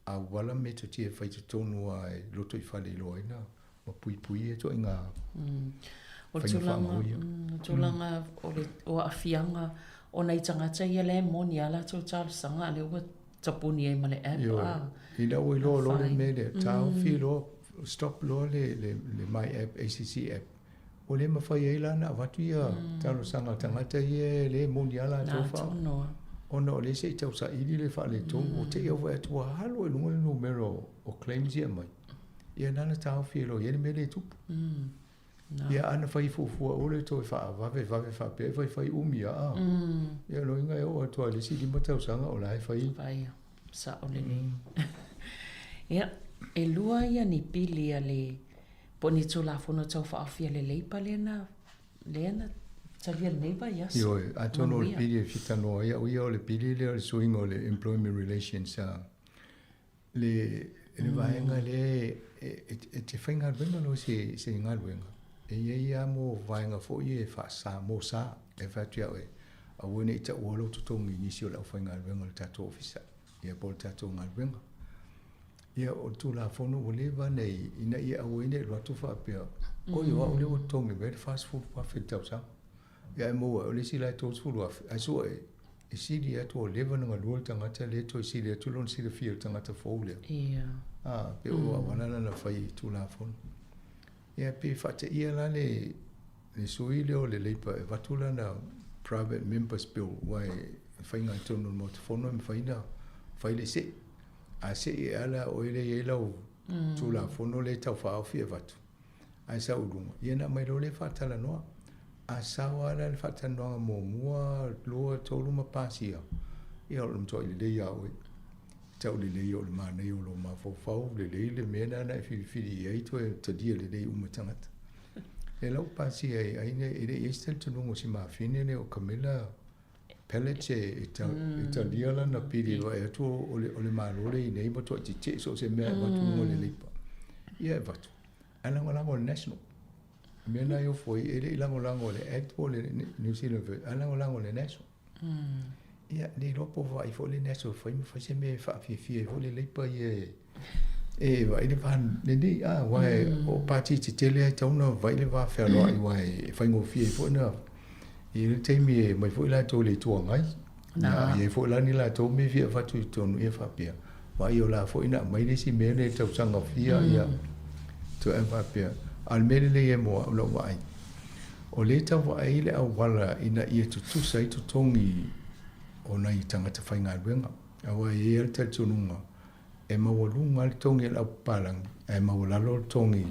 auala metotia e fai i totonu lava e lotoifale e iloa ai na ma puipui ia ituaiga O le faiga tulaga, o tulaga o le o aafiaga o nai tagata ia la e moni a latou talosaga a lea ua tapuni ai ma le app. Ioe. A. Ina ua iloa loa le mea lea, taofi loa, stop loa le, le, le My App, ACC app. Ua le mafai ai la ona avatu ia talosaga a tagata ia e le moni a latou fa. Ona o lea se i tausaili le faaletonu, ua te i au vaai atu ua alu ai i luga le numera o claims ia e aumai. Ia na ona taofi ai loa i ai le mea lea e tupu. Ia ana fai fuafua aua le toe faavavevave faapea e faifai umi lava. Ia lona uiga e oo atu lava i le isi 5 tausaga o la e fai. Fai, sao lelei. Ia, e lua ia ni pili a le, po o ni Tulafono Tau Faaofi a le Leipa lea na, lea na talia i lenei vaiaso. Ioe, atonu o le pili e fia talanoa ai au ia o le pili lea o le suiga o le Employment Relations le le vaega lea e te faigaluega loa i se galuega, e i ai lava mo vaega foi ia e faasa mo sa e fai atu ia oe, aua ne i taua lou totogi i nisi o le aufaigaluega o le tatou ofisa ia po o le tatou galuega. Ia o le Tulafono ua leva ona i ai ina ia aua ai ne i alu atu faapea, oi o au lea ua totogi mai le $40,000 i le tausaga. Ia ae maua o le isi la e $30,000 ae sua e e sili atu ua leva ona galue le tagata lea toe sili atu lona silafia i le tagata fou lea. Ia. A, pei o auala la na fai i Tulafono. Ia pei e faateia la le le sui lea o le Labour e avatu lana Private Members Bill aua e faiga i totonu o le Maota Fono e mafai ona fai le se'i. A se'i ea la oe lea e i ai lau Tulafono lea e tau faaofi e avatu, ae sau i luga, ia ona aumai loa lea faatalanoa. A sao lava la le faatalanoaga muamua, lua, tolu ma pasia, ia o le matuai lelei lava oe. Tau lelei o le manaia o lou mafaufau, lelei le mea lena na e filifili i ai toe talia lelei uma e tagata. E lau pasia e ai e le i ai se talitonuga o si mafine lea o Camilla Pellets e talia lana pili e vaai atu o le Malo lea i nei matuai tetee so o se mea e avatu i luga o le Labour. Ia e avatu. Ae lagolago i le National. O le mea lena e ofo ai, e le i lagolago i le Act po o le New Zealand First, ae lagolago i le National. Ia, le iloa po o vaai foi le National e fai ma fai se mea e faafiafia ai foi le Labour ia e vaai le va lenei, a, aua o pati tetele lava e tatau ona vaai le va fealoai aua e faigofie ai foi ona i ai le taimi e omai foi latou i le Itu Agai. Ia, e i ai foi la ni latou mea e fia avatu i totonu ia faapea, vaai o la foi na aumai le isi mea lea i tausaga fia ia toe faapea. A o le mea lelei e mo au lau vaai, o lea e tau vaai le auala ina ia tutusa ai totogi o nai tagata faigaluega. Aua e i ai lava le talitonuga e maualuga lava le togi a le aupapalagi ae maualalo le togi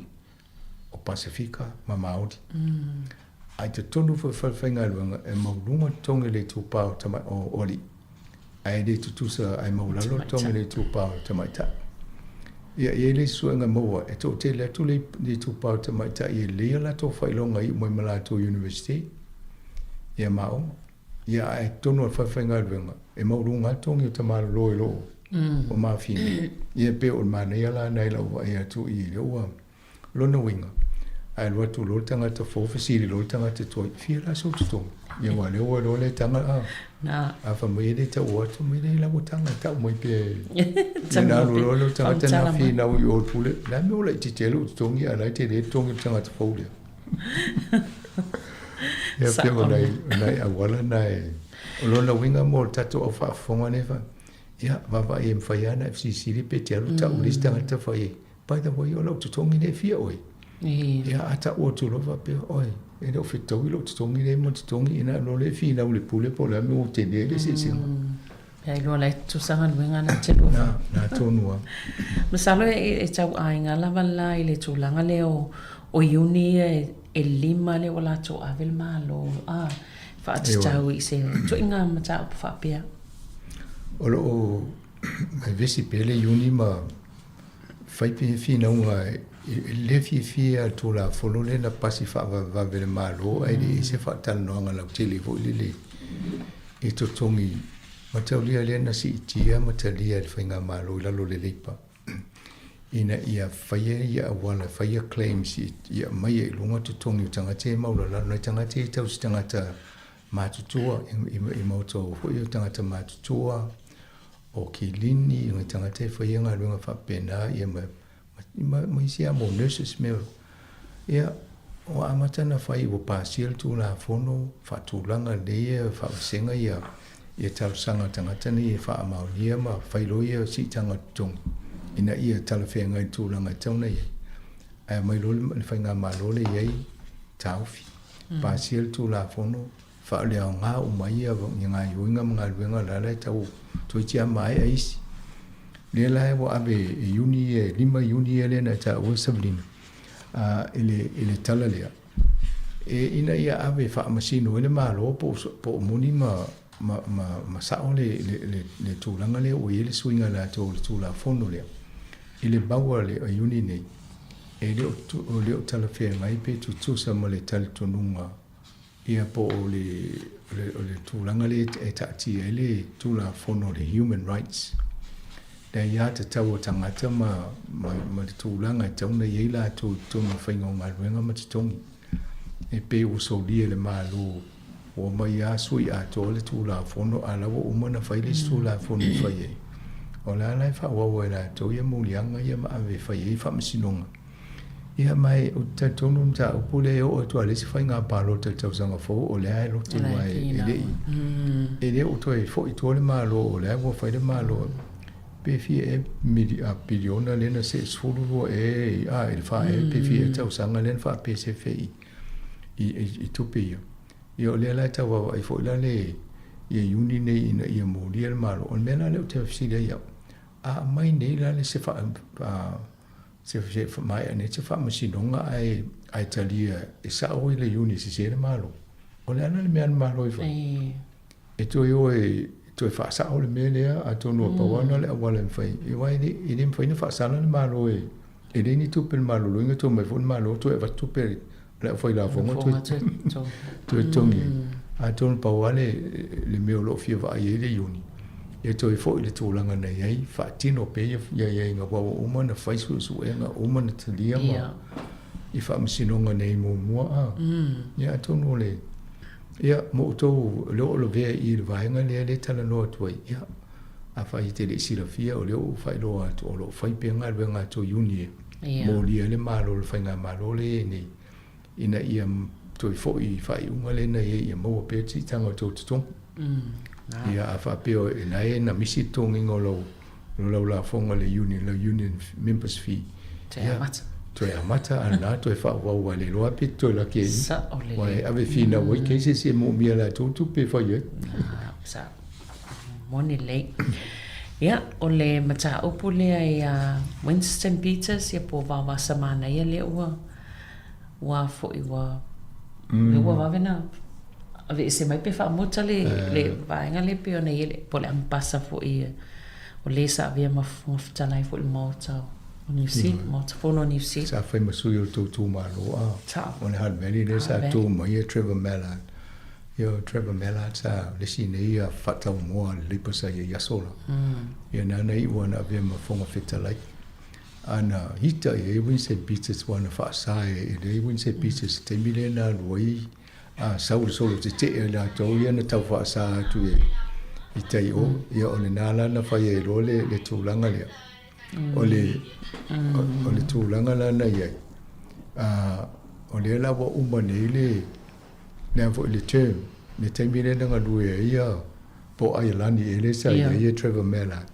o Pasefika ma Māori. Ae totonu foi o falefaigaluega e maualuga le togi o le itupa o tama, o alii, ae le tutusa ae maualalo le togi o le itupa o tamaitai. Ia, e i ai le isi suega maua, e toatele atu le, le itupa o tamaitai e lelei a latou faailoga e iu mai ma latou university, ia ma aoga. Ia, ae totonu o le falefaigaluega, e maualuga lava le togi o tamalolo i lo o mafine. Ia, pei o le manaia la lena i lau vaai atu i lea ua lona uiga, a alu atu loa le tagata fou fesili loa le tagata tuai, fia la sou totogi? Ia aua o lea ua iloa le taga, a, a fai mai e le tau atu mai le lau taga, tau mai pea e. Ia na alu loa le tagata na finau i o i le pule, o le a le mea ua laitiiti ai lou totogi a o la e tele le totogi o le tagata fou lea. Ia pei o nai, nai auala na e, o lona uiga mo le tatou au faafofoga nei fa, ia vaavaai e mafai lava ona e fesilisili pe te alu tau i le isi tagata fai ai, by the way, o lau totogi lea e fia oe. Ia a tau atu loa faapea, oi. E le o fetaui lou totogi lea ma totogi ina loa lea e finau i le pule po o le a le mea ua tele ai le eseesega. Pe a iloa la e tutusa galuega na te lua. Na, na tonu lava. Masalo e tauaiga lava la i le tulaga lea o o Iuni ia e 5 lea ua latou ave le Malo a faatatau i se ituaiga mataupu faapea. O lo o vevesi pea le Iuni ma fai pea finauga e le fiafia le Tulafono lea na pasi faavavevave e le Malo ae le i se faatalanoaga lautele foi lele i totogi mataulia lea na siitia ma talia e le Faigamalo i lalo o le Leipa ina ia faia ia auala, faia claims ia aumaia i luga totogi o tagata ia maulalalo. Nai tagata ia tausi tagata matutua i maota foi o tagata matutua o kilini, o tagata e faia galuega faapena ia ma ma isi lava mo nurses mea. Ia, ua amata ona fai ua pasia le Tulafono faatulaga lelei ia faavasega ia ia talosaga a tagata nei e faamaonia ma fai loa ia siitaga totogi ina ia talafeagai i le tulaga e tatau ona i ai. Ae aumai loa le faigamalo lea e i ai taofi. Pasia le Tulafono faaleaoga uma ai ia gaoioiga ma galuega la la e tau toeitiiti lava maea isi. Lea la ua ave e Iuni ia, e 5 Iuni ia lea na e taua Savelina i le, i le tala lea, e ina ia ave e faamasino ai le Malo po o moni ma, ma, ma, ma sao le, le, le, le tulaga lea ua i ai le suiga latou o le Tulafono lea. I le maua le Iuni nei, e le o, le o talafeagai pe tutusa ma le talitonuga Ia po o le, o le, o le tulaga lea e taatia ai le Tulafono o le Human Rights, le aiatatau a tagata ma, ma, ma le tulaga e tatau ona i ai latou i totonu o faiga o galuega ma totogi. E pei ua solia e le Malo, ua omai lava sui atoa le Tulafono, a o la ua uma ona fai le isi Tulafono e fai ai. O la la e faaauau e latou ia moliaga ia ma ave e fai ai faamasinoga. Ia ma ou te talitonu le mataupu lea e oo atu lava i le isi faiga palota i le tausaga fou o lea e lotu aua e le i e le o toe foi i tua le Malo o lea ua fai le Malo pe fia ea mili, a piliona lea na see 12 ea a i le fa ea pe fia ea tausaga lea na faapesefe i i i tupe ia. Ia o lea la e tau vaavaai foi la le ia Iuni nei ina ia molia le Malo. O le mea la lea ou te fesili ai au, a aumai nei la le se faa Se maea nei se faamasinoga ae ae talia e sao i le iuni e sese le Malo. O le a la le mea a le Malo e fai? E toe o e toe faasao le mea lea atonu ua pau lava lena o le auala e mafai aua e le e le mafai ona faasala le Malo e e leai ni tupe a le Malo loiga toe omai foi le Malo toe avatu tupe a le aufailafoga toe toe totogi ai. Atonu pau lava le le mea o lo o fia vaai ai le iuni, ia toe foi i le tulaga na i ai, faatino pea ia aiaiga aua ua uma ona fai suesuega, uma ona talia ma i faamasinoga nei muamua a. Ia atonu o le, ia mo outou o lea ua lavea i i le vaega lea lea e talanoa atu ai, ia afai e te le i silafia o lea ua ou faailoa atu o lo o fai pea galuega a tou iuni e molia ai le Malo le faigamalo lea e i ai nei ina ia toe foi i faaiuga lea na i ai ia maua pea le siitaga o tou totogi. Ia a faapea e na e na misi le totogiga o lau o lau lafoga i le union, lau union members fee. Toe amata. Toe amata a na toe faaauau a le iloa pe toe laki ai. Sao lelei. Ua e ave finau ai cases e moomia e latou tupe e fai ai. Sao. Moni lelei. Ia, o le mataupu lea ia Winston Peters ia po o Vaovasamanaia lea ua ua foi ua mm. ua vave na aveese mai pe faamuta le, uh. le vaega lea pei ona i ai po o le ampasa foi o lē sa avea ma fofoga fetalai foi le Maota o Niu Sila, Maota Fono o Niu Sila. Sa fai ma sui o le tou itumalo a. Sao. O le Hutt Valley lea sa tu mai e Trevor Mallard. Ia o Trevor Mallard sa le isi nei ia faataumoa a le Labour sa i ai i aso la. Ia nana iu ana avea ma fofoga fetalai. Ana hita i ai Winston Peters ua na faasa e le Winston Peters i taimi lea na alu ai a sau le solo tetee a latou ia na tau faasa atu e i tai o ia o lena la na fai ai loa le, le tulaga lea. O le, o le tulaga la na i ai, a, o lea la ua uma nei le, le foi le term, le taimi lea na galue ai ia po o Aialani ea lea sa i ai ia Trevor Mallard.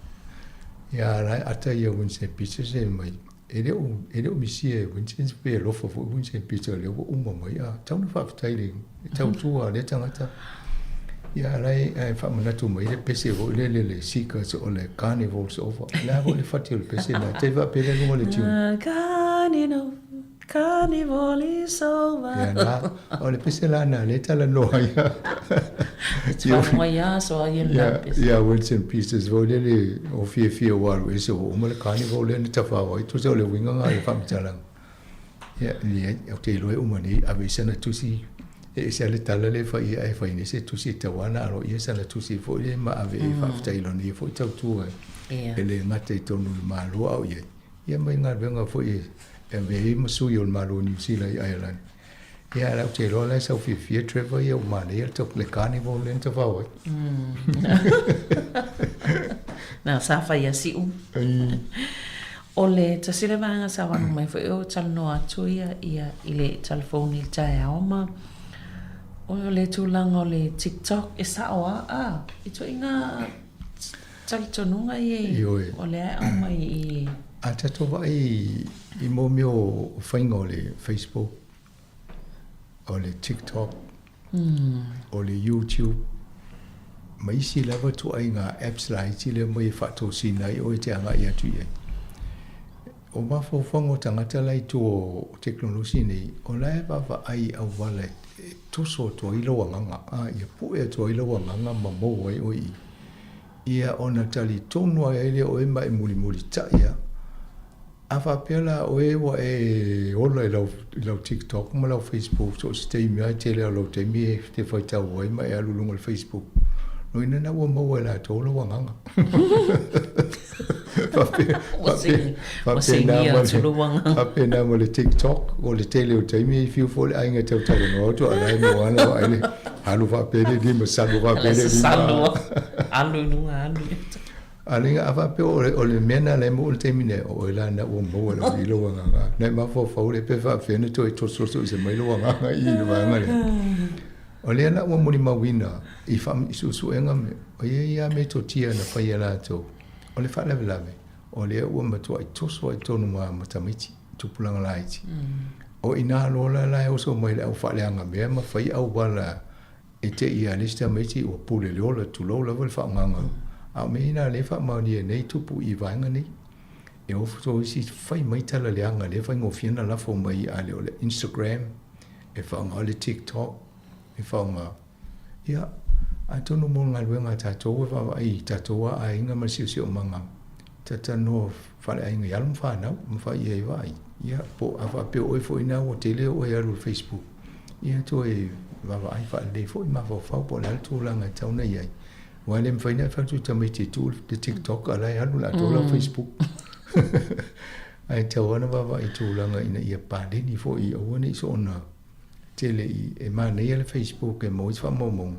Ia la e ata ia Winston Peters e mai. E le o, e le o misia e Winston pe alofa foi Winston Peter lea ua uma mai, a tatau ona faafetai i le tautua a lea tagata. Ia, a la e faamanatu mai le pese foi lele le Seekers o le Carnival's Over. O le a foi le fati o le pese lena? Tai faapea lea i luga o le tune. Carnival is over. Ia na, o le pese la na le talanoa ia. Whai so ai na pese. Ia, Winston Peters foi lele o fiafia ua alu ese ua uma le carnival lea na tafao ai, tusa o le uiga na o le faamatalaga. Ia, leai, ou te iloa e uma nei, ave i sana tusi, e ese lava le tala lea e fai ia, ae fai nei se tusi e tatau lava ona aloaia sana tusi foi lea ma ave e faafetai i lona ia foi tautua e le gata i totonu o le Malo a o i ai. Ia mai galuega foi e ave ai ma sui o le Malo o Niu Sila i Ireland. Ia ae ou te iloa la e sau fiafia Trevor ia ua manaia le le carnival lea na tafao ai. Na sa fai a siu. O le tasi le vaega sa wanu mai foi o talanoa atu ia ia i le telefoni i le taeao ma o le tulaga o le TikTok e sao a a i tuaiga Talitonuga ia Ioe. o lea e aumai i. A tatou vaai i mo mea o faiga o le Facebook, o le TikTok, o le YouTube, ma isi lava ituaiga apps laiti lea mai e faatosina ai oe e te agai atu i ai. O mafaufauga o tagata la i tua o tekonolosi nei, o la e vaavaai i auala e toso atu ai lou agaga, a ia pue atu ai lou agaga ma maua ai oe i i. Ia ona talitonu ai lea o oe ma e mulimulitai lava. A faapea la oe ua e ola i lau, i lau TikTok ma lau Facebook so o se taimi lava, e tele lava o lou taimi e te faitau ai ma e alu i luga o le Facebook, loina lena ua maua e latou lou agaga. Faapena ma le TikTok, o le tele o taimi e fiu foi le aiga e tau talanoa atu a o la e maua lava ai le alu faapea le lima, salu faapea le lima. Alu i luga, alu i uta. A le a faapea o le mea lena la e maua i le taimi nei, o oe la lena ua maua i lou agaga. Na e mafaufau lea pe faapefea ona toe tososo mai lou agaga i le vaega lea. O lea la ua molimauina i suesuega o ia ia metotia na fai e latou, o le faalavelave, o lea ua matuai toso ai totonu ma tamaiti, tupulaga laiti. O i ina loa la la e oso mai le au faaleaga mea ma fai auala e te i a le isi tamaiti ua pule le ola, tulou lava le faaaogaga. A o mea ia na lea e faamaonia nei tupu i vaega nei. E ofo isi fai mai tala leaga lea e faigofie ona lafo mai a le o le Instagram, e faaaoga le TikTok, e faaaoga. Ia, atonu mo le galuega a tatou e vaavaai i tatou lava aiga ma le siosiomaga, talanoa faaleaiga i alo ma fanau, ma fai i ai vaai. Ia, po a faapea o oe foi lena ua tele oe e alu i le Facebook, ia toe vaavaai faalelei foi mafaufau po o le a le tulaga e tatau ona i ai. Aua e le mafai ona e fai atu i tamaiti e tuu le TikTok a o la e alu le atoa lau Facebook. Ae tatau lava ona vaavaai i tulaga ina ia paleni foi, aua ne i soona tele i, e manaia le Facebook e maua ai se faamaumauga,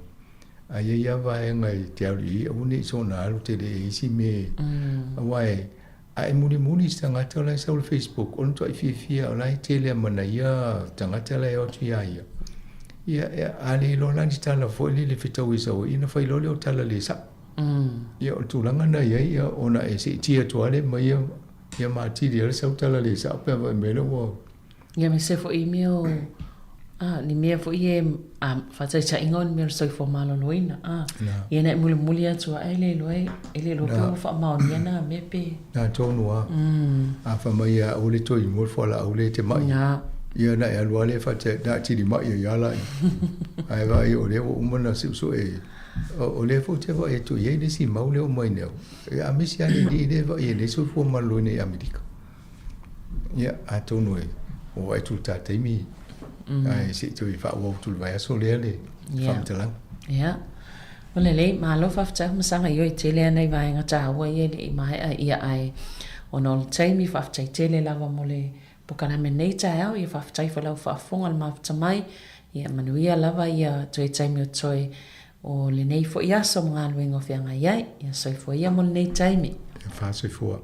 ae i ai lava vaega e te alu i ai, aua ne i soona alu tele i isi mea, aua e, a e mulimuli i se tagata o la e sau i le Facebook, o le matuai fiafia o la e tele lava ma nai ia tagata la e o atu iā ia. Ia, a le iloa la ni tala foi lele e fetau e sau ai, ia ona fai loa lea o tala le sa'o. Ia, o le tulaga lena e i ai, ia, ona e seetia atu lava lea ma ia, ia ma atili ai le sau tala le sa'o pe a fai mai lea ua Ia me se foi i mea o a ni mea foi e a faataitaiga o ni mea o le soifua maloloina a ia na e mulimuli atu ae le iloa e le iloa pe ua faamaonia na mea pe Na tonu a. A fai mai ia aua le toe inua le fualaau lea e te mai. Ia na e alu lava lea faata na atili mai ai lava laia. Ae vaai o lea ua uma ona suesue o lea foi ou te vaai atu i ai le isi mau lea ua mai nei. A misi lava le alii lea e vaai ai nei soifua maloloina i Amerika. Ia, atonu e oo atu i le ta taimi, ae se i toe faaauau atu i le vaiaso lea le faamatalaga. Ia. Ua lelei, malo faafetai Masaga ioe tele ana i vaega taua ia e le i maea ia ae ona o le taimi faafetai tele lava mo le pokalame nei taeao ia faafetai foi lau faafofoga le mafuta mai ia manuia lava ia toe taimi o toe o lenei foi aso ma galuega o feagai ai. Ia soifua ia mo lenei taimi. Ia faasoifua.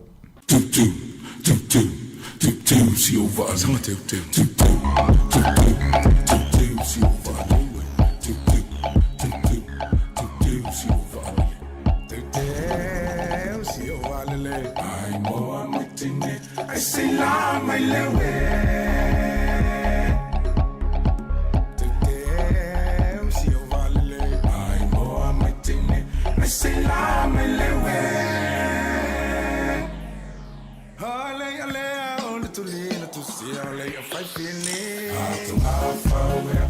tine ai se la mai le we Te si o valele ai moa mai tine ai se la mai le we Ale ale o le tulina tu si ale a fai fini Atunga fawea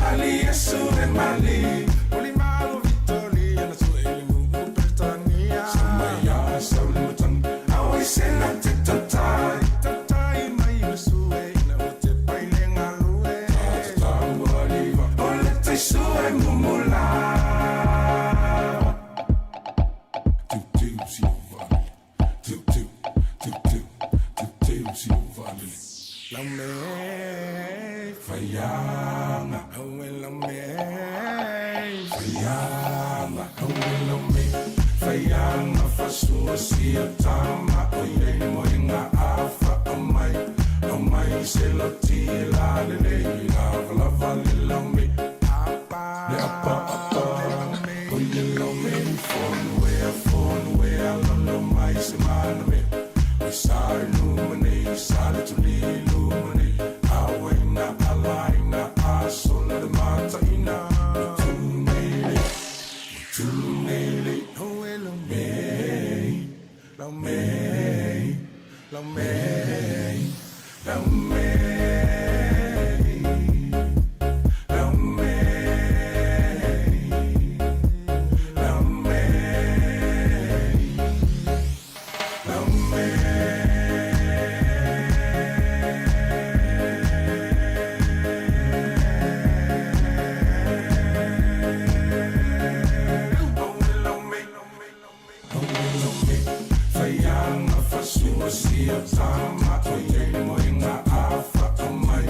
ali yesu e mali Oli mago vitolia na su ele mu Britania Samaya saulutang awe sena te tatai Tatai mai le sue ina o te paile ngalue Tata waliva o le te sue mumula Tu tu si o valele Tu tu tu tu tu tu si o valele Lau me faianga Aue lau me faianga Aue lau me faianga Fasua sia tama O iei moenga afa Amai amai se lo ti la le le Lava lava le lau me Le apa apa O le lau me Fonu ea fonu ea Lono mai se mana me Sa lumane sa le tuli lumane Awe na alai na asola le mata ina Mutunele mutunele Oe lau me lau me lau me lau me lau me lau me lau me Faianga fasua sia tama O iei moenga afa Amai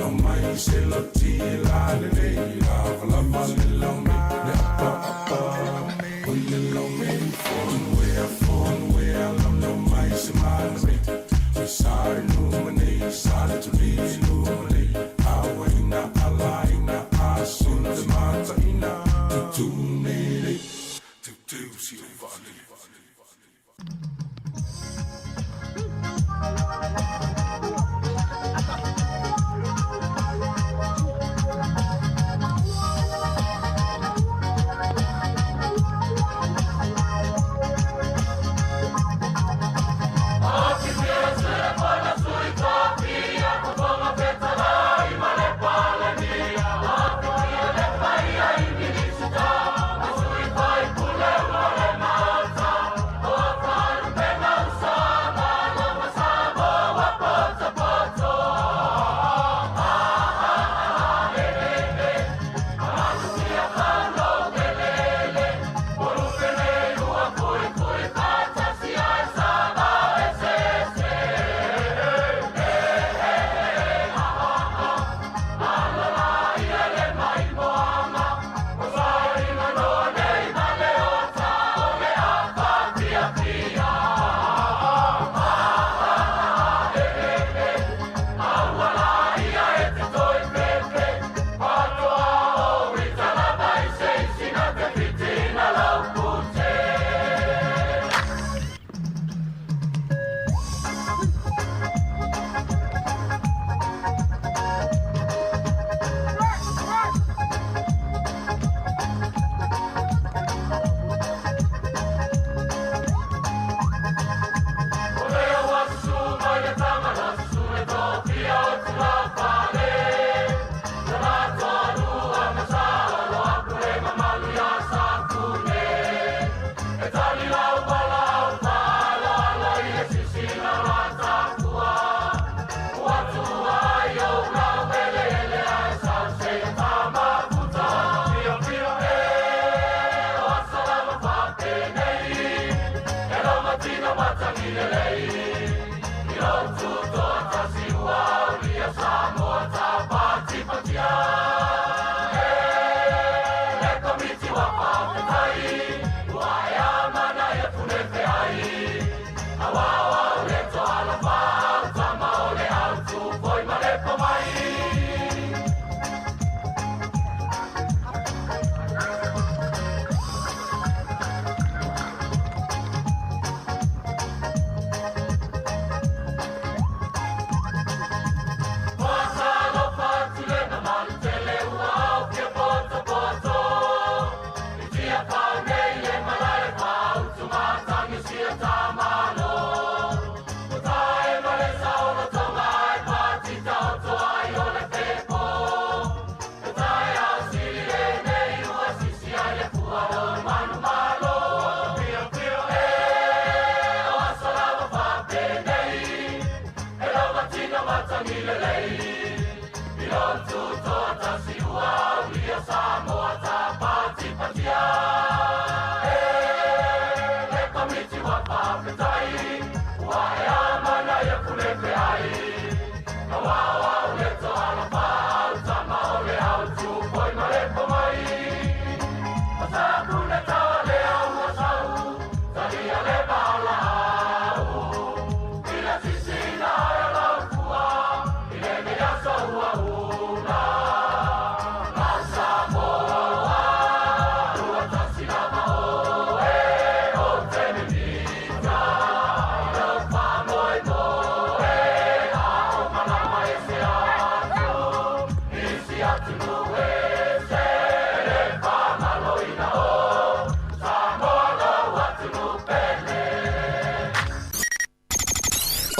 amai se lo ti la le le Lava lava le lau me Le apa apa O le lau me Fonu ea fonu ea Lono mai se mana me Sa lumane sa le tuli lumane Awe ina ala ina asola le mata ina Tutunele tu tu si o valele.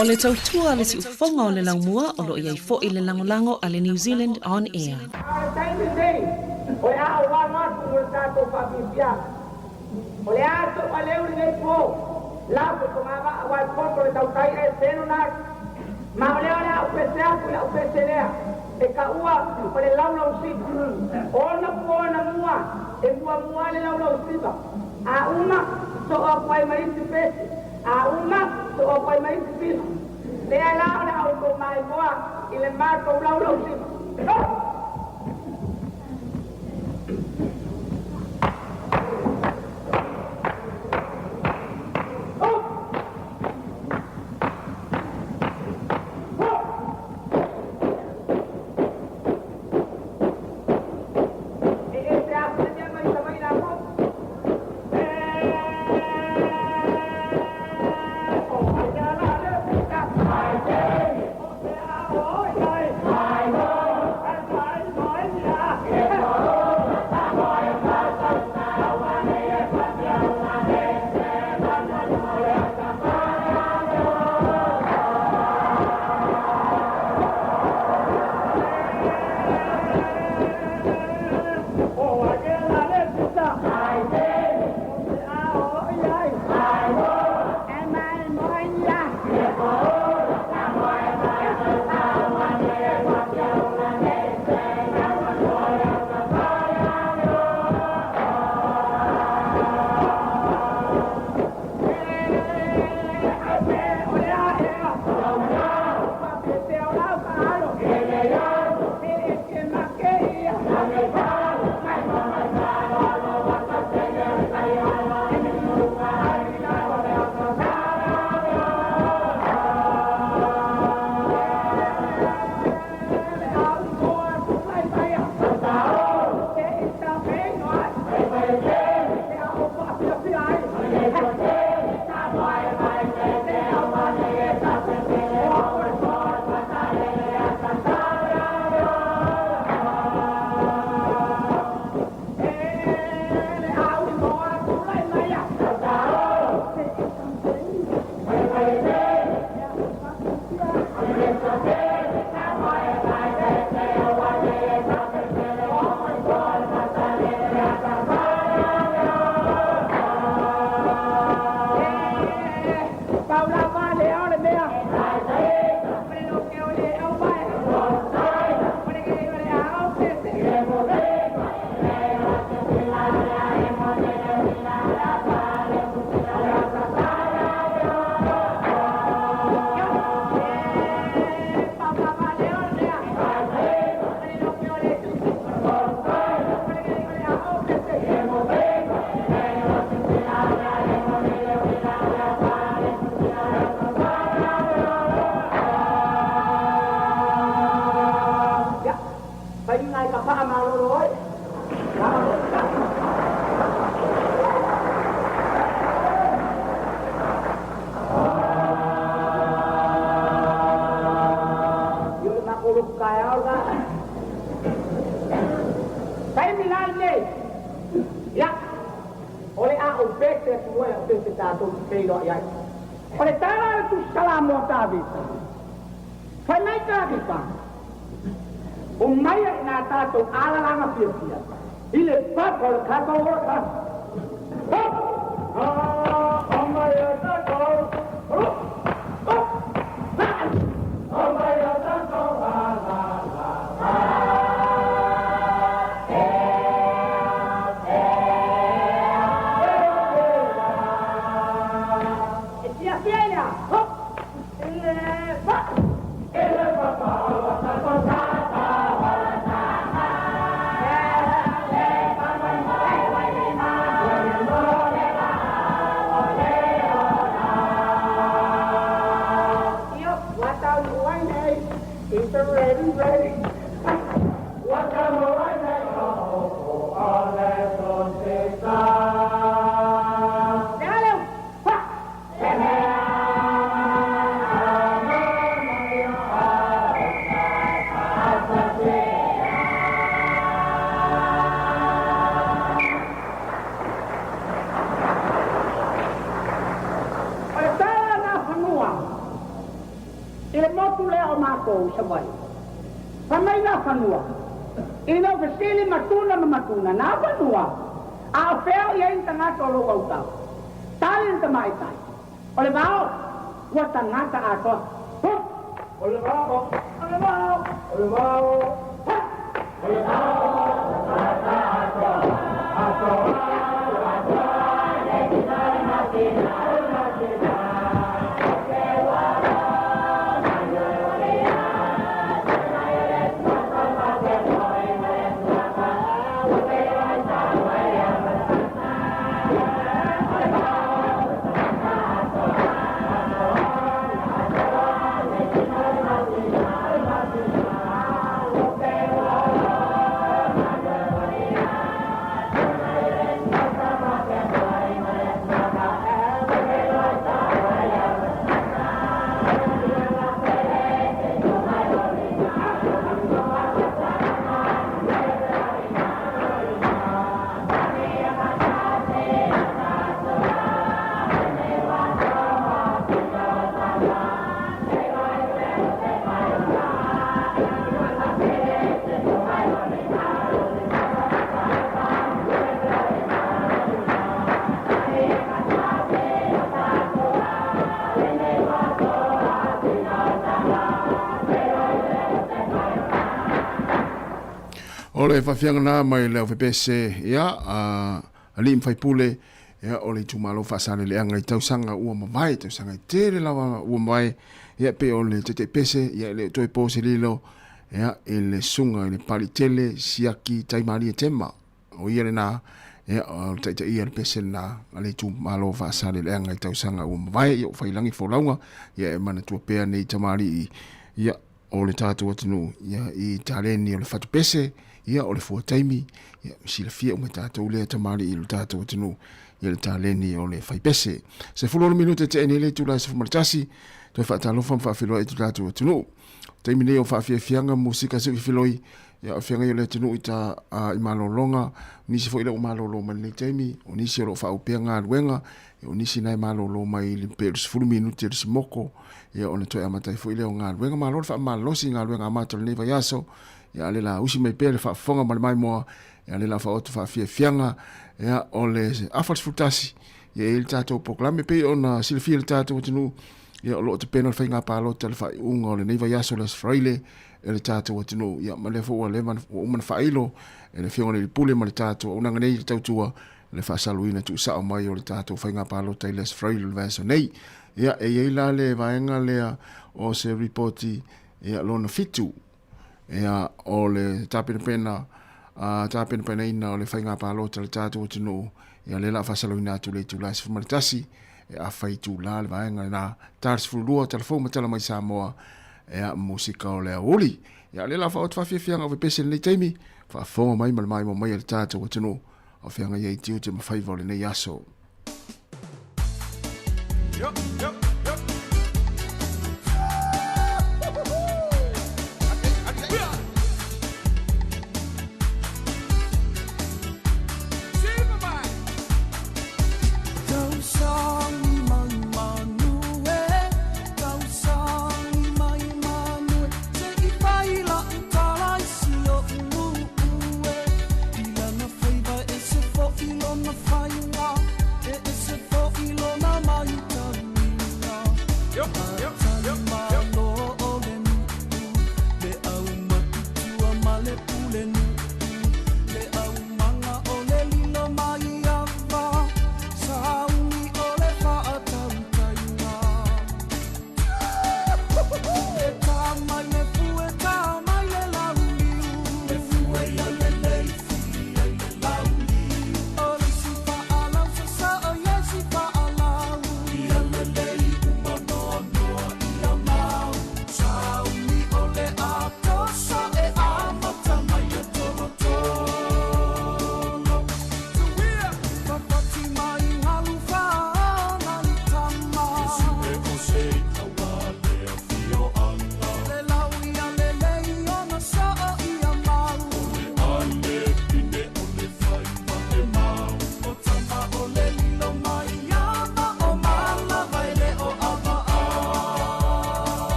O le tautua a le siufofoga o le laumua o lo o i ai foi le lagolago a le New Zealand On Air. A o le taimi lenei, o le a ou alo atu mo le tatou faafiafiaga. O le a sou aleu i lenei po, lafo i fogavaa aua e poto le tautai ae selu lagi. Ma o lea o le a ou pese atu i lau pese lea, e kaua o le laulausiva. Ona po na mua, e muamua ai le laulausiva. A uma, soo atu ai ma isi pese. A uma, soo atu ai ma isi pisi. Lea la o le a outou maimoa i le matou laulausiva. E ese atu le mea mai Savaii latou. Taimi la lenei, ia, o le a ou pese atu ai au pese. Tatou te feiloai ai. O le tala a le Tusi Salamo a Tavita, fai mai Tavita, Omaia i nā tatou alalaga fiafia i le papa o le tatou olataga. Hop! Omaia tatou, hop! Hop! Omaia tatou alalaga. E fiafia i le a? Hop! I le pa! I le papa o le tatou O le tala na fanua i le motu lea o matou i Savaii. Fai mai na fanua, ina ua fesili matuna ma matuna, na fanua, a o fea o i ai ni tagata o lou autau? Tali le tamaitai, O le vao, ua tagata atoa. Huh! O le vao, o le vao, o le vao, huh! O le vao, ua tagata atoa, atoa, atoa, le tina le matina, le matina. O le faafiaga na mai le aufepese ia a alii ma faipule ia o le itumalo Faasaleleaga i tausaga ua mavae, tausaga e tele lava ua mavae ia pe o le taitaipese ia e le o toe po se lilo ia i le susuga i le Palitele Siaki Taimalie Tema. O ia lena ia o le taitaia le pese lena a le itumalo Faasaleleaga i tausaga ua mavae ia ua fai lagi folauga ia e manatua pea nei tamalii ia o le tatou atunuu ia i taleni o le fatu pese ia o le fua taimi ia silafia uma tatou lea tamalii i le tatou atunuu ia le taleni o le faipese. 16 minute te nei le itula e 11 toe faatalofa ma faafeiloai i le tatou atunuu. Taimi nei o faafiafiaga musika se filoi ia o feagai o le atunuu i ta i malologa nisi foi le ua malolo mai lenei taimi o nisi o lo o faaopea galuega o nisi na e malolo mai i le pe o le 10 minute o le simoko ia ona toe amata ai foi lea o galuega. Malo le faamalolosi i galuega amata o lenei vaiaso ia a le la usi mai pea le faafofoga ma le maimoa ia le la faaoto faafiafiaga ia o le afa le 11 ia e i le tatou polokalame pei ona silafia le tatou atunuu ia o lo o tapena le faiga palota le faaiuga o lenei vaiaso le Aso Faraile e le tatou atunuu ia ma lea foi ua leva ua uma ona faailo e le Afioga i le Pule ma le tatou auaunaga nei i le tautua le faasaluina tuusao mai o le tatou faiga palota i le Aso Faraile o le vaiaso nei. Ia e i ai la le vaega lea o se ripoti ia lona 7 ia o le tapenapena tapenapenaina o le faiga palota a le tatou atunuu ia lea la faasalaluina atu le itula e 11 e afa itula le vaega lena ta 12 tala fou ma tala mai Samoa ia musika o le aoauli ia lea la faaoto faafiafiaga o pepese lenei taimi faafofoga mai ma le maimoa mai a le tatou atunuu o feagai ai tiute ma faiva o lenei aso. Yo, yo, yo.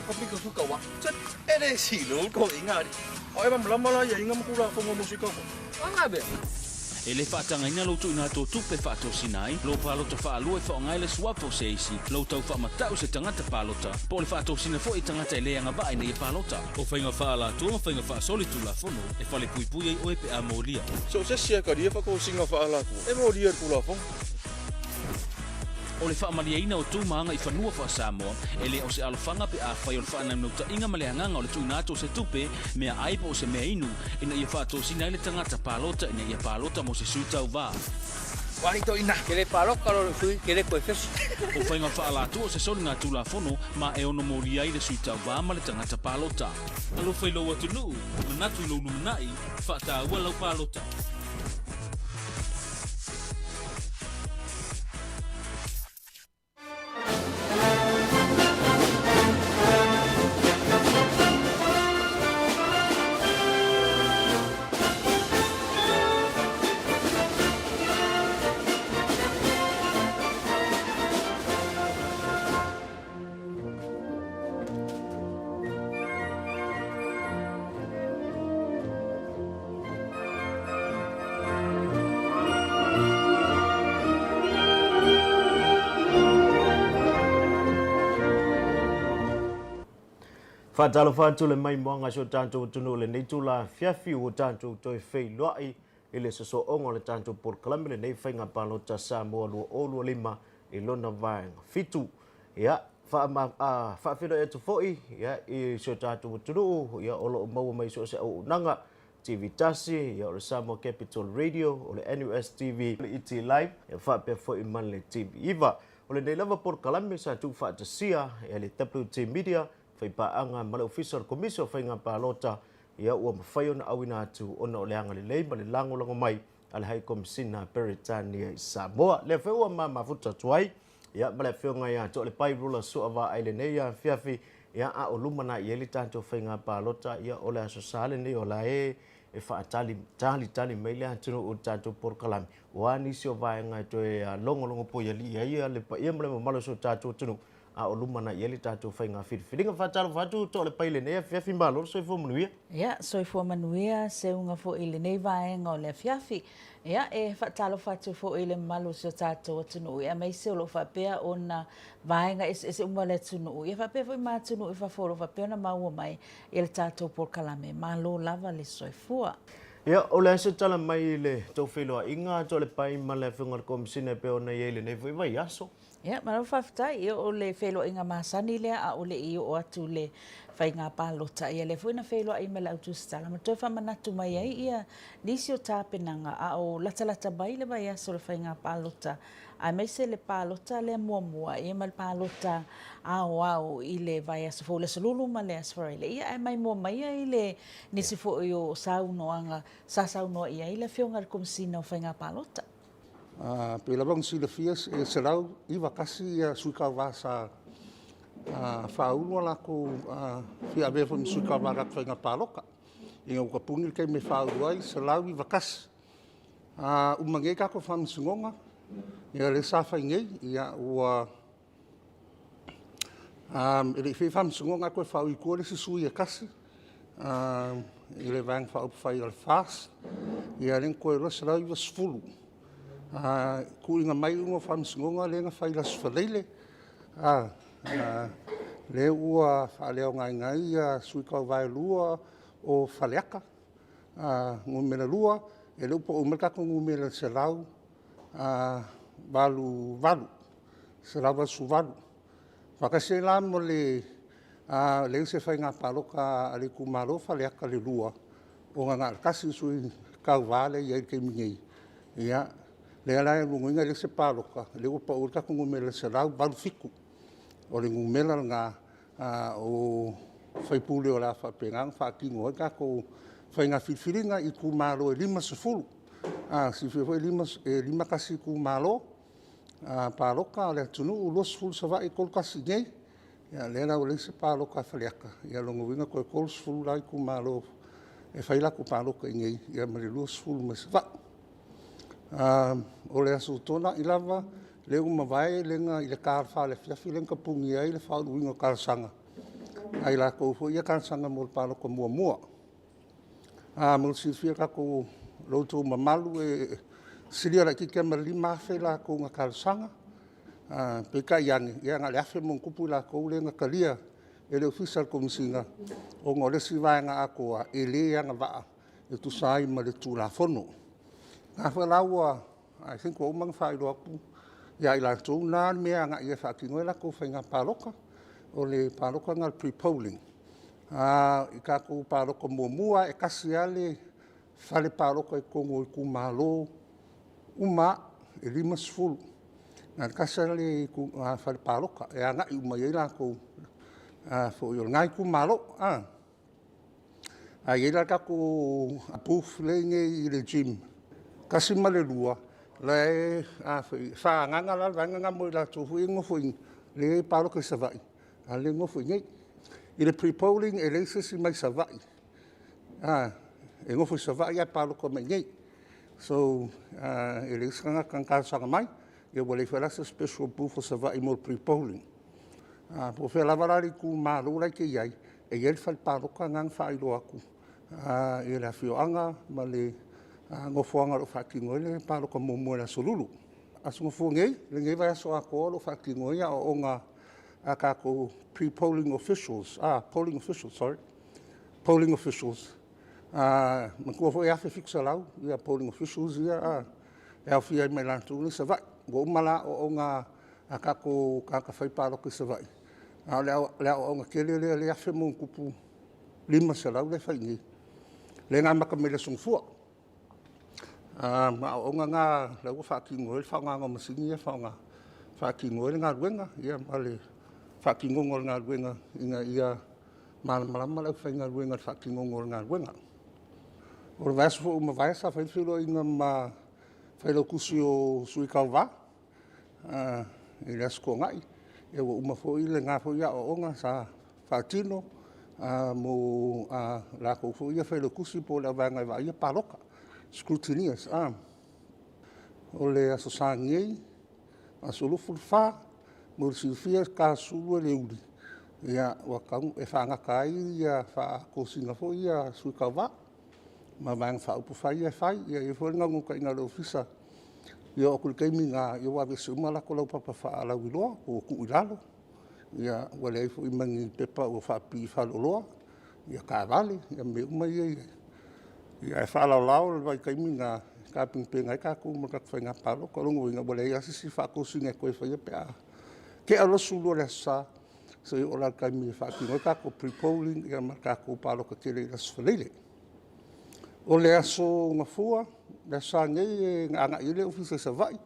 ka su kaua. E le silo ko inga. O e malama la ia inga makula fongo mo sui kaua. Anga be. E lē faatagaina lou tuuina atu o tupe faatosina ai lou palota faalua e faaaoga ai le suafa o se isi, lou tau faamatau se tagata palota, po o le faatosina foi i tagata e lē agavaa ina ia palota. O faiga faaalatua ma faiga faasoli tulafono e falepuipui ai oe pe a molia. So o se isi e talia faatosina faaalatua e molia i le Tulafono. O le faamalieina o tu ma agaifanua faa-Samoa, e le o se alofaga pe afai o le faanaunautai ma le agaga o le tuuina atu o se tupe, meaai po o se mea inu, ina ia faatosina ai le tagata palota ina ia palota mo se sui tauvā. Wari to ina. Ke le paloka lo sui ke le koe fesi. O faiga faaalatua o se soliga tulafono ma e ono molia ai le sui tauvā ma le tagata palota. Alofa i lou atunuu, manatu i lou lumanai, faataua lau palota. Faatalofa atu le maimoaga si o tatou atunuu i lenei itula afiafi ua tatou toe feiloai i le sosooga o le tatou polokalame lenei Faiga Palota Samoa 2025 i lona vaega 7. Ia, faafeiloai atu foi ia, i si o tatou atunuu ia, o lo o maua mai so o se auaunaga TV tasi, ia, o le Samoa Capital Radio, o le NUS TV, le ET Live, ia, faapea foi ma le TV 9. O lenei lava polokalame sa tuufaatasia e le WT Media, faipaaga ma le Ofisa o le Komisi o Faiga Palota, ia, ua mafai ona auina atu ona o le agalelei ma le lagolago mai a le High Komisina a Peretania i Samoa. Lea foi ua mamafuta atu ai ia ma le afioga ia Toalepai Rula Suavaai lenei afiafi, ia a o lumanai ai le tatou faiga palota, ia o le Aso Sa lenei o la e e faatali talitali mai le atunuu i le tatou polokalame. Ua a nisi o vaega e toe logologo poialii ai le paia ma le mamalu o si o tatou atunuu a o lumanai ai le tatou faiga filifiliga. Faatalofa atu Toalepai i lenei afiafi, malo le soifua manuia. Ia, soifua manuia seuga foi i lenei vaega o le afiafi. Ia, e faatalofa atu foi i le mamalu o si o tatou atunuu, aemaise o lo o faapea ona vaega eseese uma o le atunuu, ia faapea foi ma atunuu i fafo o lo o faapea ona maua mai i le tatou polokalame. Malo lava le soifua. Ia, o le a se tala mai i le tou feiloaiga, Toalepai ma le Afioga i le Komesina e pei ona i ai i lenei foi vaiaso? Ia, malo faafetai. Ia, o le feiloaiga masani lea a o le i oo atu le faiga palota. Ia, lea foi na feiloai ma le au tusitala ma toe faamanatu mai ai ia nisi o tapenaga a o latalata mai le vaiaso o le faiga palota, aemaise le palota lea muamua, ia ma le palota aoao i le vaiaso fou, le Aso Lulu ma le Aso Faraile. Ia, ae maimoa mai i le nisi foi o saunoaga sa saunoa i ai le Afioga i le Komesina o Faiga Palota. Pei lava ona silafia e 191 sui tauva sa faaulu a latou fia avea foi ma sui tauva i latou faiga palota. Ina ua tapuni le taimi e faaulu ai, 191. Uma nei tatou faamasinoga, ia lea sa fai nei, ia ua e le i faia faamasinoga ae toe faaui i tua le isi sui e tasi i le Vaega Faaupufai o le FAST, ia lea na toe 290. Tuuina mai iuga o faamasinoga lea na fai i le Aso Faraile, lea ua faaleaogaina ai sui tauva e 2 o Faleata Nu.2, ia lea ua pau mai le tatou numera 188, 188. Faatasi ai la ma le leai se faiga palota a le itumalo Faleata le 2, ona na o le tasi le sui tauva lea e i ai i le taimi nei. Ia, lea la o lona uiga e leai se palota, lea ua pau ai le tatou numera i le 187. O le numera lena o sui usufono o le a faapena ona faatino ai tatou faiga filifiliga i itumalo e 50. Silafia foi e 51 itumalo palota o le atunuu, 20 Savaii, 31 i inei. Ia lea la ua leai se palota a Faleata, ia lona uiga toe 30 la itumalo e fai latou palota i inei, ia ma le 20 mai Savaii. O le Aso Toonai lava lea ua mavae lea na i le ta o le 4 i le afiafi lea na tapuni ai le faauluina o talosaga. a i lakou foi ia talosaga mo le palota muamua. A mo le silafia tatou lo outou mamalu e silia laitiiti lava ma le 5,000 latou na talosaga, peitai ane, ia na o le 1,000 ma ona tupu i latou lea na talia e le Ofisa o le Komesina ona o le isi vaega atoa e le agavaa e tusa ai ma le Tulafono. Na foi la ua, I think ua uma ona faailoa atu ia i latou na le mea e agai i ai e faatino ai latou faiga palota, o le palota lena o le pre-polling. I tatou palota muamua, e tasi lava le fale palota i totonu o itumalo uma lava e 50. Na o le tasi lava le fale palota e agai uma i ai latou foi o lena itumalo. Ae i ai la le tatou booth lea e i inei i le gym 1 ma le 2, la e faaagaaga la le vaega lena mo i latou foi ia e nonofo i lea e palota i Savaii, a o lea e nonofo i inei. I le pre-polling, e leai se isi mai Savaii e nofo i Savaii ae palota mai i inei. So, e leai se tagata na talosaga mai, ia ua leai foi la se special booth a Savaii mo le pre-polling. Po o fea lava la le itumalo la e te i ai, e i ai le fale palota lena na faailoa atu i le afioaga ma le nofoaga o lo o faatino ai le palota muamua i le Aso Lulu. Aso Gafua nei, lenei vaiaso atoa o lo o faatino ai aoaoga a tatou pre-polling officials, polling officials, sorry, polling officials. Manatua foi e 1,700 polling officials ia e aofia ai ma i latou nei i Savaii. Ua uma la aoaoga a tatou tagata fai palota i Savaii, a o le aoaoga tele lea, lea e 1,500 lea e fai i inei, lea na amata mai le Aso Gafua. Ma aoaoga na lea ua faatino ai le faaaogaina o masini ia e faatino ai le galuega, ia ma le faatinoga o le galuega ina ia malamalama le aufaigaluega i le faatinoga o le galuega. O le vaiaso foi ua mavae sa fai le feiloaiga ma Failautusi o Sui Tauva i le Aso Toonai, ia ua uma foi lena foi aoaoga sa faatino mo latou foi ia Failautusi po o le auvaega e vaaia palota, scrutineers. O le Aso Sa nei, aso 24, mo le silafia e tasulu e le uli, ia ua tatau e faagata ai faatosina foi ia a Sui Tauva ma Vaega Faaupufai ia e fai. Ia e i ai foi le naunautaiga o le Ofisa, ia oo atu i le taimi lena, ia ua aveese uma latou laupapa faalauiloa ua tuu i lalo, ia ua leai foi ma ni pepa ua faapipii i faleoloa, ia taavale, ia mea uma ia ae faalaolao le vaitaimi lena e tapenapena ai tatou mo le tatou faiga palota. O lona uiga, ua leai lava se isi faatosina e toe faia pe a tea le 22 o le Aso Sa, seia oo la i le taimi e faatino ai tatou pre-polling ma tatou palota tele i le Aso Faraile. O le Aso Gafua, le Aso Sa nei e agai ai le Ofisa i Savaii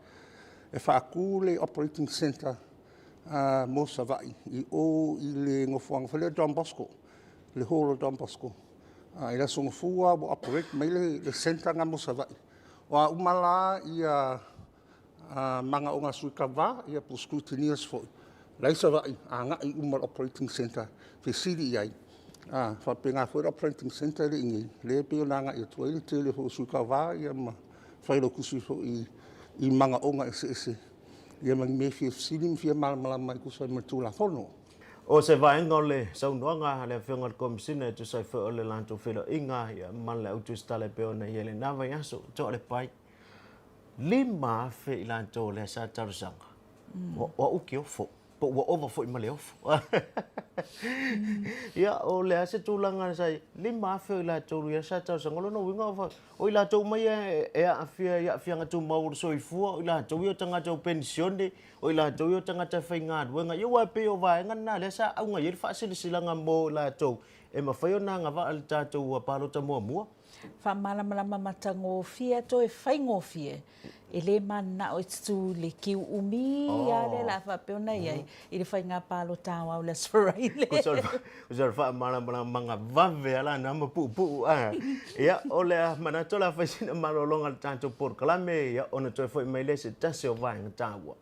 e faatu le operating centre mo Savaii i o i le nofoaga foi lea o Don Bosco, le hall o Don Bosco. I le Aso Gafua ua operate mai le centre lena mo Savaii. O a uma la ia manaoga a sui tauva ia po o scrutineers foi la i Savaii, agai uma i le operating centre fesili i ai. Faapena foi le operating centre lea i inei, lea e pei ona agai atu ai le tele foi o sui tauva ma failautusi foi i manaoga eseese ia ma ni mea e fia fesili ma fia malamalama e tusa ai ma le Tulafono. O se vaega o le saunoaga a le Afioga i le Komesina e tusa ai foi o le latou feiloaiga ma le au tusitala e pei ona i ai i lena vaiaso, toa le pai 5,000 i latou o lea sa talosaga, ua uki ofo, po ua ova foi ma le ofo. Ia, o le a se tulaga sa i 5,000 o i latou ia sa talosaga, o lona uiga o i latou uma ia e aafia i aafiaga tumau o le soifua, o i latou ia o tagata ua penisione, o i latou ia o tagata faigaluega. Ia aua e pei o vaega na lea sa auga i ai le faasilasilaga mo i latou e mafai ona agavaa i le tatou palota muamua. Faamalamalama matagofie toe faigofie, e le mananao e tutū i le kiu umi lava lea o le a faapea ona i ai i le faiga palota aoao i le Aso Faraile. Tusa o le faamalamalamaga vave lava la na ma puupuu. Ia, o le manatu o le a fai sina malologa i le tatou polokalame, ia, ona toe foi mai lea i se tasi o vaega taua.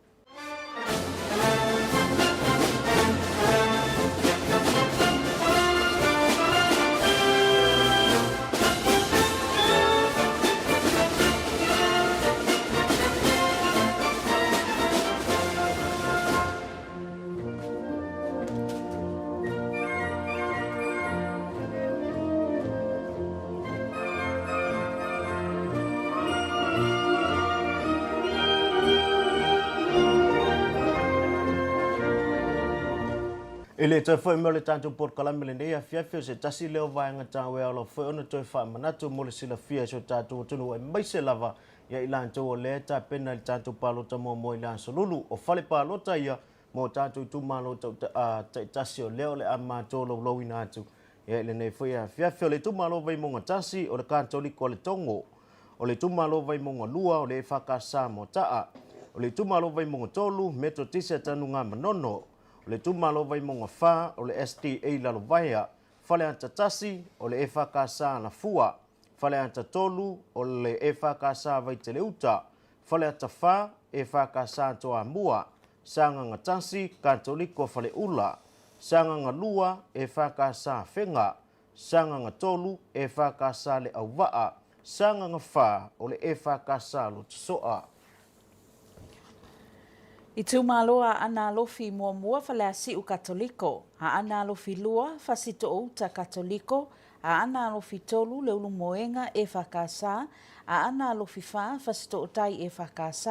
E le toe foi mai o le tatou polokalame lenei afiafi o se tasi lea o vaega taua e ao lava foi ona toe faamanatu mo le silafia e si o tatou atunuu aemaise lava ia i latou o lea e tapena i le tatou palota muamua i le Aso Lulu. O fale palota ia mo tatou itumalo taitasi o lea o le a matou loulouina atu ia i lenei foi afiafi. O le itumalo Vaimauga 1, o le Katoliko a Letogo. O le itumalo Vaimauga 2, o le EFKS Moataa. O le itumalo Vaimauga 3, Metotisi a Tanugamanono. O le itumalo Vaimauga 4, o le SDA Lalovaea. Faleata 1, o le EFKS Alafua. Faleata 3, o le EFKS Vaiteleuta. Faleata 4, EFKS Toamua. Sagaga 1, Katoliko Faleula. Sagaga 2, EFKS Afega. Sagaga 3, EFKS Leauvaa. Sagaga 4, o le EFKS Lotosoa. Itumalo Aana Alofi Muamua Faleasiu Katoliko, Aana Alofi Lua Fasitoouta Katoliko, Aana Alofi Tolu Leulumoega EFKS, Aana Alofi Fa Fasitootai EFKS,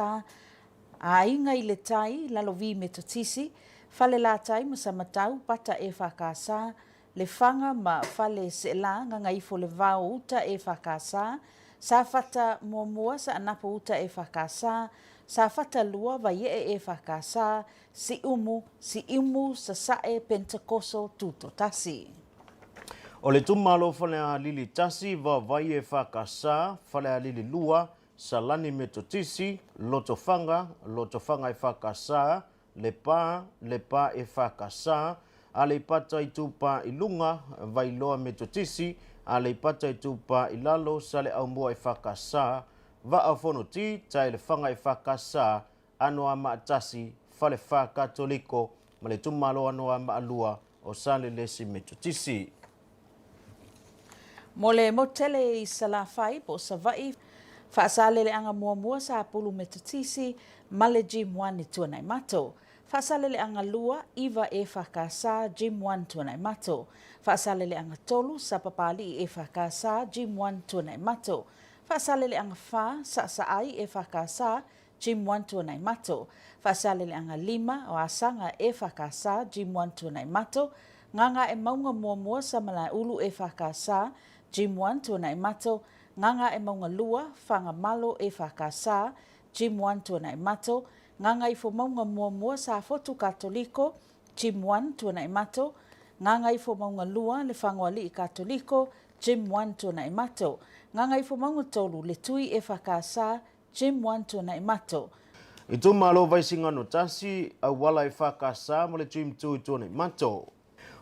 Aiga i le Tai, Lalovi Metotisi, Falelatai ma Samatau, Pata EFKS, Lefaga ma Fale Seela, Gagaifo le Vao Uta EFKS, Safata Muamua, Saanapu Uta EFKS, Safata 2, Vaiee EFKS, Siumu, Siumu, Sasae, Pentekoso, Tutoatasi. O le itumalo Falealili 1, Vaovai EFKS, Falealili 2, Salani Metotisi, Lotofaga, Lotofaga EFKS, Lepa, Lepa EFKS, Aleipata Itupa i Luga, Vailoa Metotisi, Aleipata Itupa i Lalo, Saleaaumua EFKS, Vaa o Fonoti, Taelefaga EFKS, Anoamaa 1, Falefa Katoliko ma le itumalo Anoamaa 2 o Salelesi Metotisi. Mo le motu tele i Salafai po o Savaii, Faasaleleaga muamua Sapulu Metotisi ma le Gym One i Tuanaimato. Faasaleleaga 2, 9 EFKS Gym One Tuanaimato. Faasaleleaga 3, Sapapalii EFKS Gym One Tuanaimato. Faasaleleaga 4, Saasaai EFKS Gym One Tuanaimato. Faasaleleaga 5, o Asaga EFKS Gym One Tuanaimato. Gagaemauga Muamua Samalaeulu EFKS Gym One Tuanaimato. Gagaemauga 2, Fagamalo EFKS Gym One Tuanaimato. Gagaifomauga Muamua Safotu Katoliko Gym One Tuanaimato. Gagaifomauga 2, Lefagoalii Katoliko Gym One Tuanaimato. Gagaifomauga 3, Letui EFKS Gym One Tuanaimato. Itumalo Vaisigano 1, Auala EFKS ma le Gym 2 i Tuanaimato.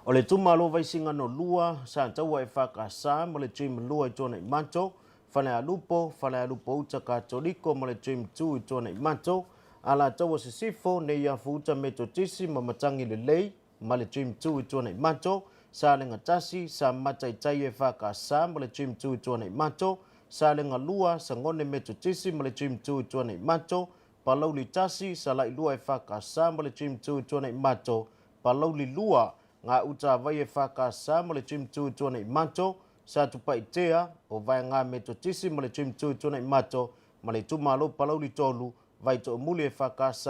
O le itumalo Vaisigano 2, Sataua EFKS ma le Gym 2 i Tuanaimato, Falealupo, Falealupo Uta Katoliko ma le Gym 2 i Tuanaimato, Alataua Sisifo, Neiafu Uta Metotisi ma Matangi Lelei ma le Gym 2 i Tuanaimato, Salega 1, Samata i Tai EFKS ma le Gym 2 i Tuanaimato, Salega 2, Sagone Metotisi ma le Gym 2 i Tuanaimato, Palauli 1, Salailua EFKS ma le Gym 2 i Tuanaimato, Palauli 2, Gautavai EFKS ma le Gym 2 i Tuanaimato, Satupaitea, o Vaega Metotisi ma le Gym 2 i Tuanaimato, ma le itumalo Palauli 3, Vaitoomuli EFKS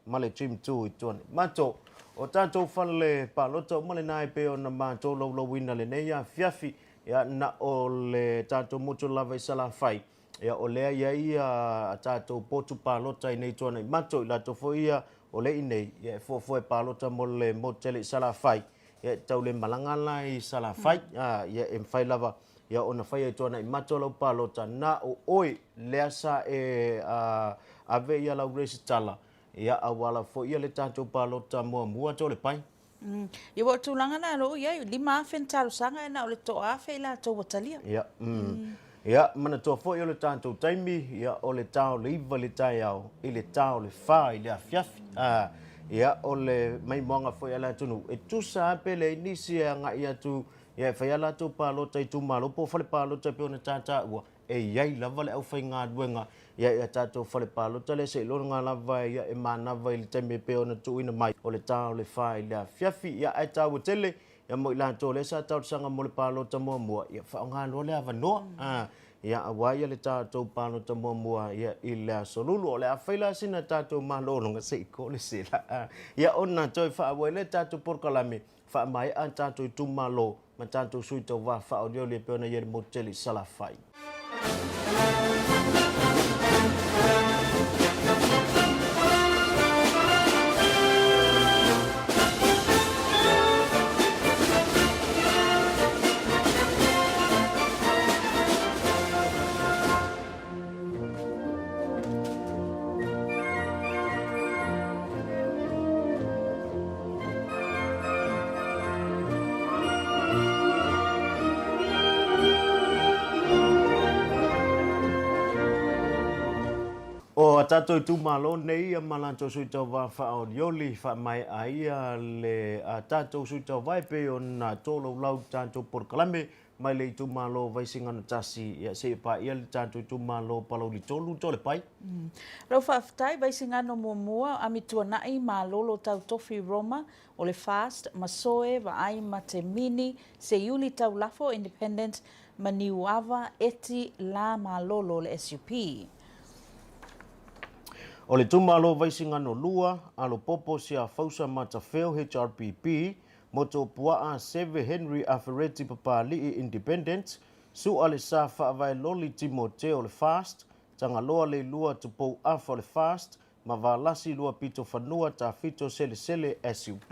ma le Gym 2 i Tuanaimato. O tatou fale palota uma lena e pei ona matou laulauina lenei afiafi, ia na o le tatou motu lava i Salafai, ia o lea i ai a tatou potu palota i nei Tuanaimato, i latou foi ia o lea i nei, ia e fuafua e palota mo le motu tele i Salafai, ia e tau le malaga la i Salafai, ia e mafai lava ia ona faia i Tuanaimato lau palota, na o oe lea sa e ave ia lau resitala, ia auala foi ia le tatou palota muamua to le pai. Ia ua o tulaga na lou iai, 5,000 ni talosaga e na o le 1,000 i latou ua talia. Ia, Ia, manatua foi o le tatou taimi, ia, o le ta o le 9 i le taeao, i le ta o le 4 i le afiafi. Ia, o le maimoaga foi a le atunuu, e tusa lava pe leai nisi e agai atu, ia, e fai a latou palota i itumalo po o fale palota e pei ona tataua, e i ai lava le aufaigaluega ia i a tatou fale palota lea seiloga lava ia e manava i le taimi e pei ona tuuina mai o le ta o le 4 i le afiafi. Ia, ae taua tele ia mo i latou lea sa talosaga mo le palota muamua, ia faaaoga loa le avanoa, ia aua ia le tatou palota muamua ia i le aso Lulu. O le a fai la sina tatou malologa se i ko le sela, ia ona toe faaauau ai lea tatou polokalame. Faamaea tatou itumalo ma tatou sui tauva faaolioli e pei ona i ai le motu tele i Salafai. O a tatou itumalo nei ia ma latou sui tauva faaolioli faamaea ia le a tatou sui tauva e pei ona tolaulau tatou polokalame mai le itumalo o Vaisigano 1 ia seia paia le tatou itumalo o Palauli 3 Toalepai. Lau faafetai Vaisigano muamua Amituanai Malolo Tautofi Roma o le Fast Masoe Vaai Matemini Seiuli Taulafo Independent Maniuava Eti La Malolo o le SUP. O le itumalo o Vaisigano 2, Alopopo Siafausa Matafeo HRPP, Motuopuaa Seve Henry Afereti Papali'i Independent, Su'a Le Sa Faavae Loli Timoteo Le Fast, Tagaloa Leilua Tupou Afa Le Fast, ma Valasi Luapito Fanua Tafito Selesele SUP.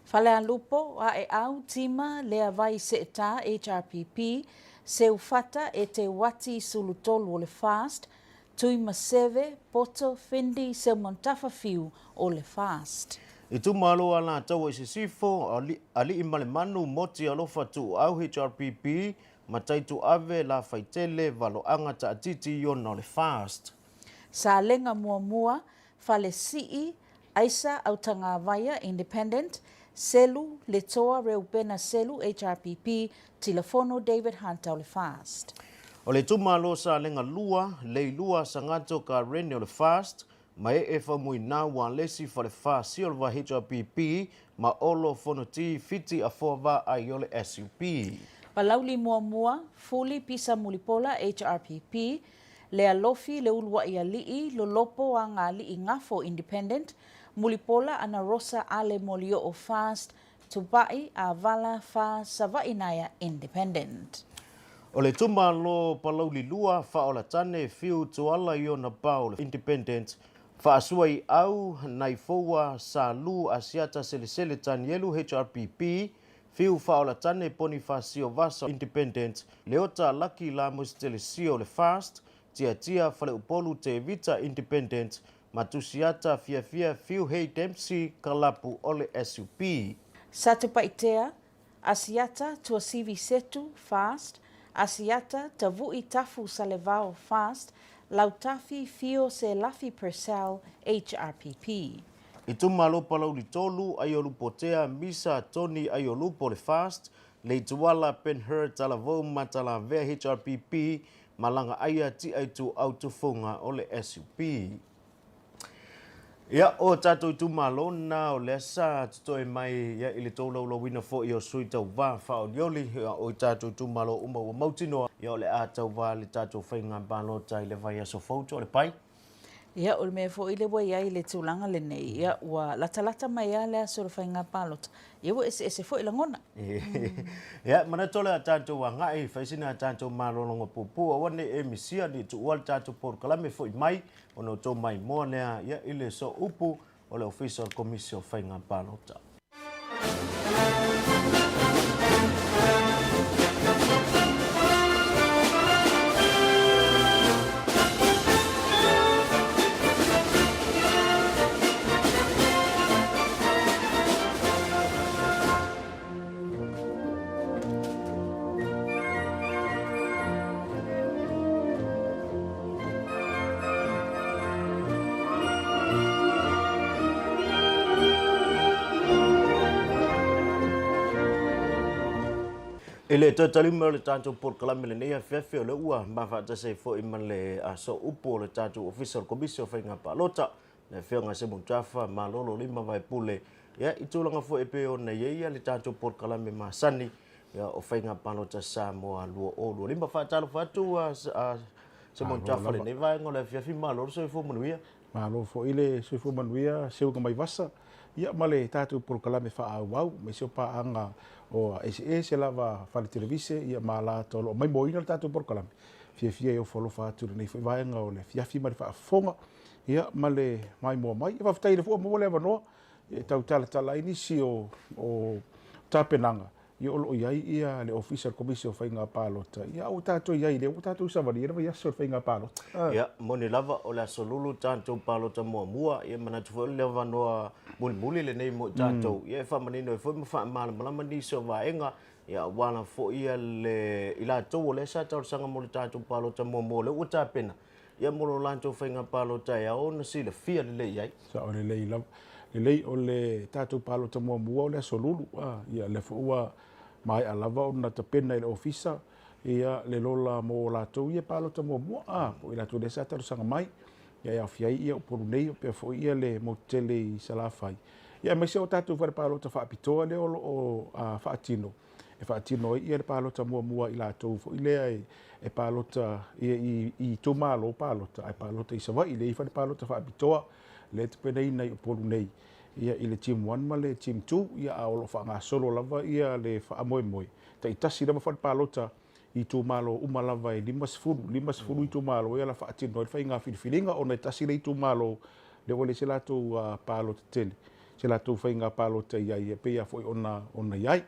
Falealupo, Aeau, Tima, Leavai Seeta HRPP, Seufata, Eteuati Sulutolu o le Fast, Tuimaseve, Poto, Findi, Seumantafa Fiu o le Fast. Itumalo Alataua i Sisifo, Aliimalemanu, Moti Alofa Tuuau HRPP, Mataituave, Lafaitele, Valoaga Taatiti Iona o le Fast. Salega Muamua, Falesii, Aisa Autagavaia, Independent, Selu, Letoa Reupena Selu, HRPP, Tilafono David Hunter o le Fast. O le itumalo Salega 2, Leilua Sagato Karene o le Fast, Maee Faumuina Walesi Falefa Silva HRPP ma Olo Fonoti Fiti Afoa Vaai o le SUP. Palauli Muamua, Fuli Pisa Mulipola, HRPP, Lealofi Leulua'i Ali'i, Lolopo Agali'i Gafo, Independent, Mulipola Anarosa Ale Molioo Fast, Tupa'i, Avala, Fa, Sava'i Naea, Independent. O le itumalo Palauli 2, Faaolatane, Fiu Tuala i ona pao, Independent, Faasua i Au, Naifoua, Salu, Asiata Selesele Tanielu, HRPP, Fiu Faaolatane, Ponifasio Vasa, Independent, Leota Laki Lamus Telesio le Fast, Tiatia Faleupolu Tevita, Independent, Matusiata Fiafia Fiu Hei Dempsey Kalapu o le SUP. Satupaitea, Asiata Tuasivi Setu, Fast, Asiata Tavu'i Tafu Salevao, Fast, Lautafi Fio Selafi Purcell, HRPP. Itumalo Palauli 3, Aiolupotea Misa Tony Aiolupo le Fast, Leituala Ben Hur Talavou Matalavea HRPP, Malaga Aia Ti'a Ituau Tufuga o le SUP. Ia, o tatou itumalo na o lea sa totoe mai ia i le tolaulauina foi o sui tauva faaolioli, ia, o i tatou itumalo uma ua mautinoa, ia o le a tauva le tatou faiga palota i le vaiaso fou Toalepai. Ia, o le mea foi lea ua i ai le tulaga lenei, ia, ua latalata mai lava le aso o le faiga palota, ia ua eseese foi lagona. Ia, manatu o le a tatou agai, fai sina a tatou malologa puupuu, aua ne i e misia, ne i tuua le tatou polokalame foi mai, ona o tou maimoa lea, ia, i le sooupu o le Ofisa o le Komisi o Faiga Palota. I le toe tali mai o le tatou polokalame lenei afiafi, o lea ua mafaatasi ai foi ma le sooupu o le tatou Ofisa o le Komisi o Faiga Palota, le Afioga Semo Tafa Malolo Lima Vaepule, ia, i tulaga foi e pei ona i ai le tatou polokalame masani ia, o Faiga Palota Samoa 2025. Faatalofa atu Semo Tafa lenei vaega o le afiafi, malo le soifua manuia. Malo foi le soifua manuia, Seuga Maivasa. ia ma le tatou polokalame faaauau, aemaise o paaga o eseese lava fale televise ia ma alata o lo o maimoaina le tatou polokalame. Fiafia e ofo alofa atu i lenei foi vaega o le afiafi ma le faafofoga ia ma le maimoa mai. Ia faafetai o lea foi ua maua le avanoa e tau talatala ai nisi o tapenaga ia o lo o i ai ia le Ofisa o le Komisi o Faiga Palota, ia a ua tatou i ai lea ua tatou savalia le vaiaso o le Faiga Palota. Ia, moni lava, o le Aso Lulu tatou palota muamua, ia manatu foi o le avanoa mulimuli lenei mo i tatou, ia e faamanino ai foi ma faamalamalama nisi o vaega, ia aua lava foi le i latou o lea sa talosaga mo le tatou palota muamua o lea ua tapena, ia mo lo latou faiga palota e ao ona silafia lelei ai. Sao lelei lava. Lelei o le tatou palota muamua o le Aso Lulu, a, ia lea foi ua maea lava ona tapena e le Ofisa ia le lola mo latou ia palota muamua, a, po o i latou lea sa talosaga mai, ia e aofia ai ia Upolu nei faapea foi ia le motu tele i Salafai, ia aemaise o tatou fale palota faapitoa lea o lo o faatino. e faatino ai le palota muamua a i latou foi lea e palota i itumalo palota ae palota i Savaii, lea e i ai fale palota faapitoa lea e tapenaina i Upolu nei i le Team 1 ma le Team 2, a o lo o faagasolo lava le faamoemoe taitasi lava fale palota i itumalo uma lava e 50, 50 itumalo e ala faatino ai le faiga filifiliga ona e tasi le itumalo lea ua leai se latou palota tele, se latou faiga palota i ai e pei lava foi ona i ai.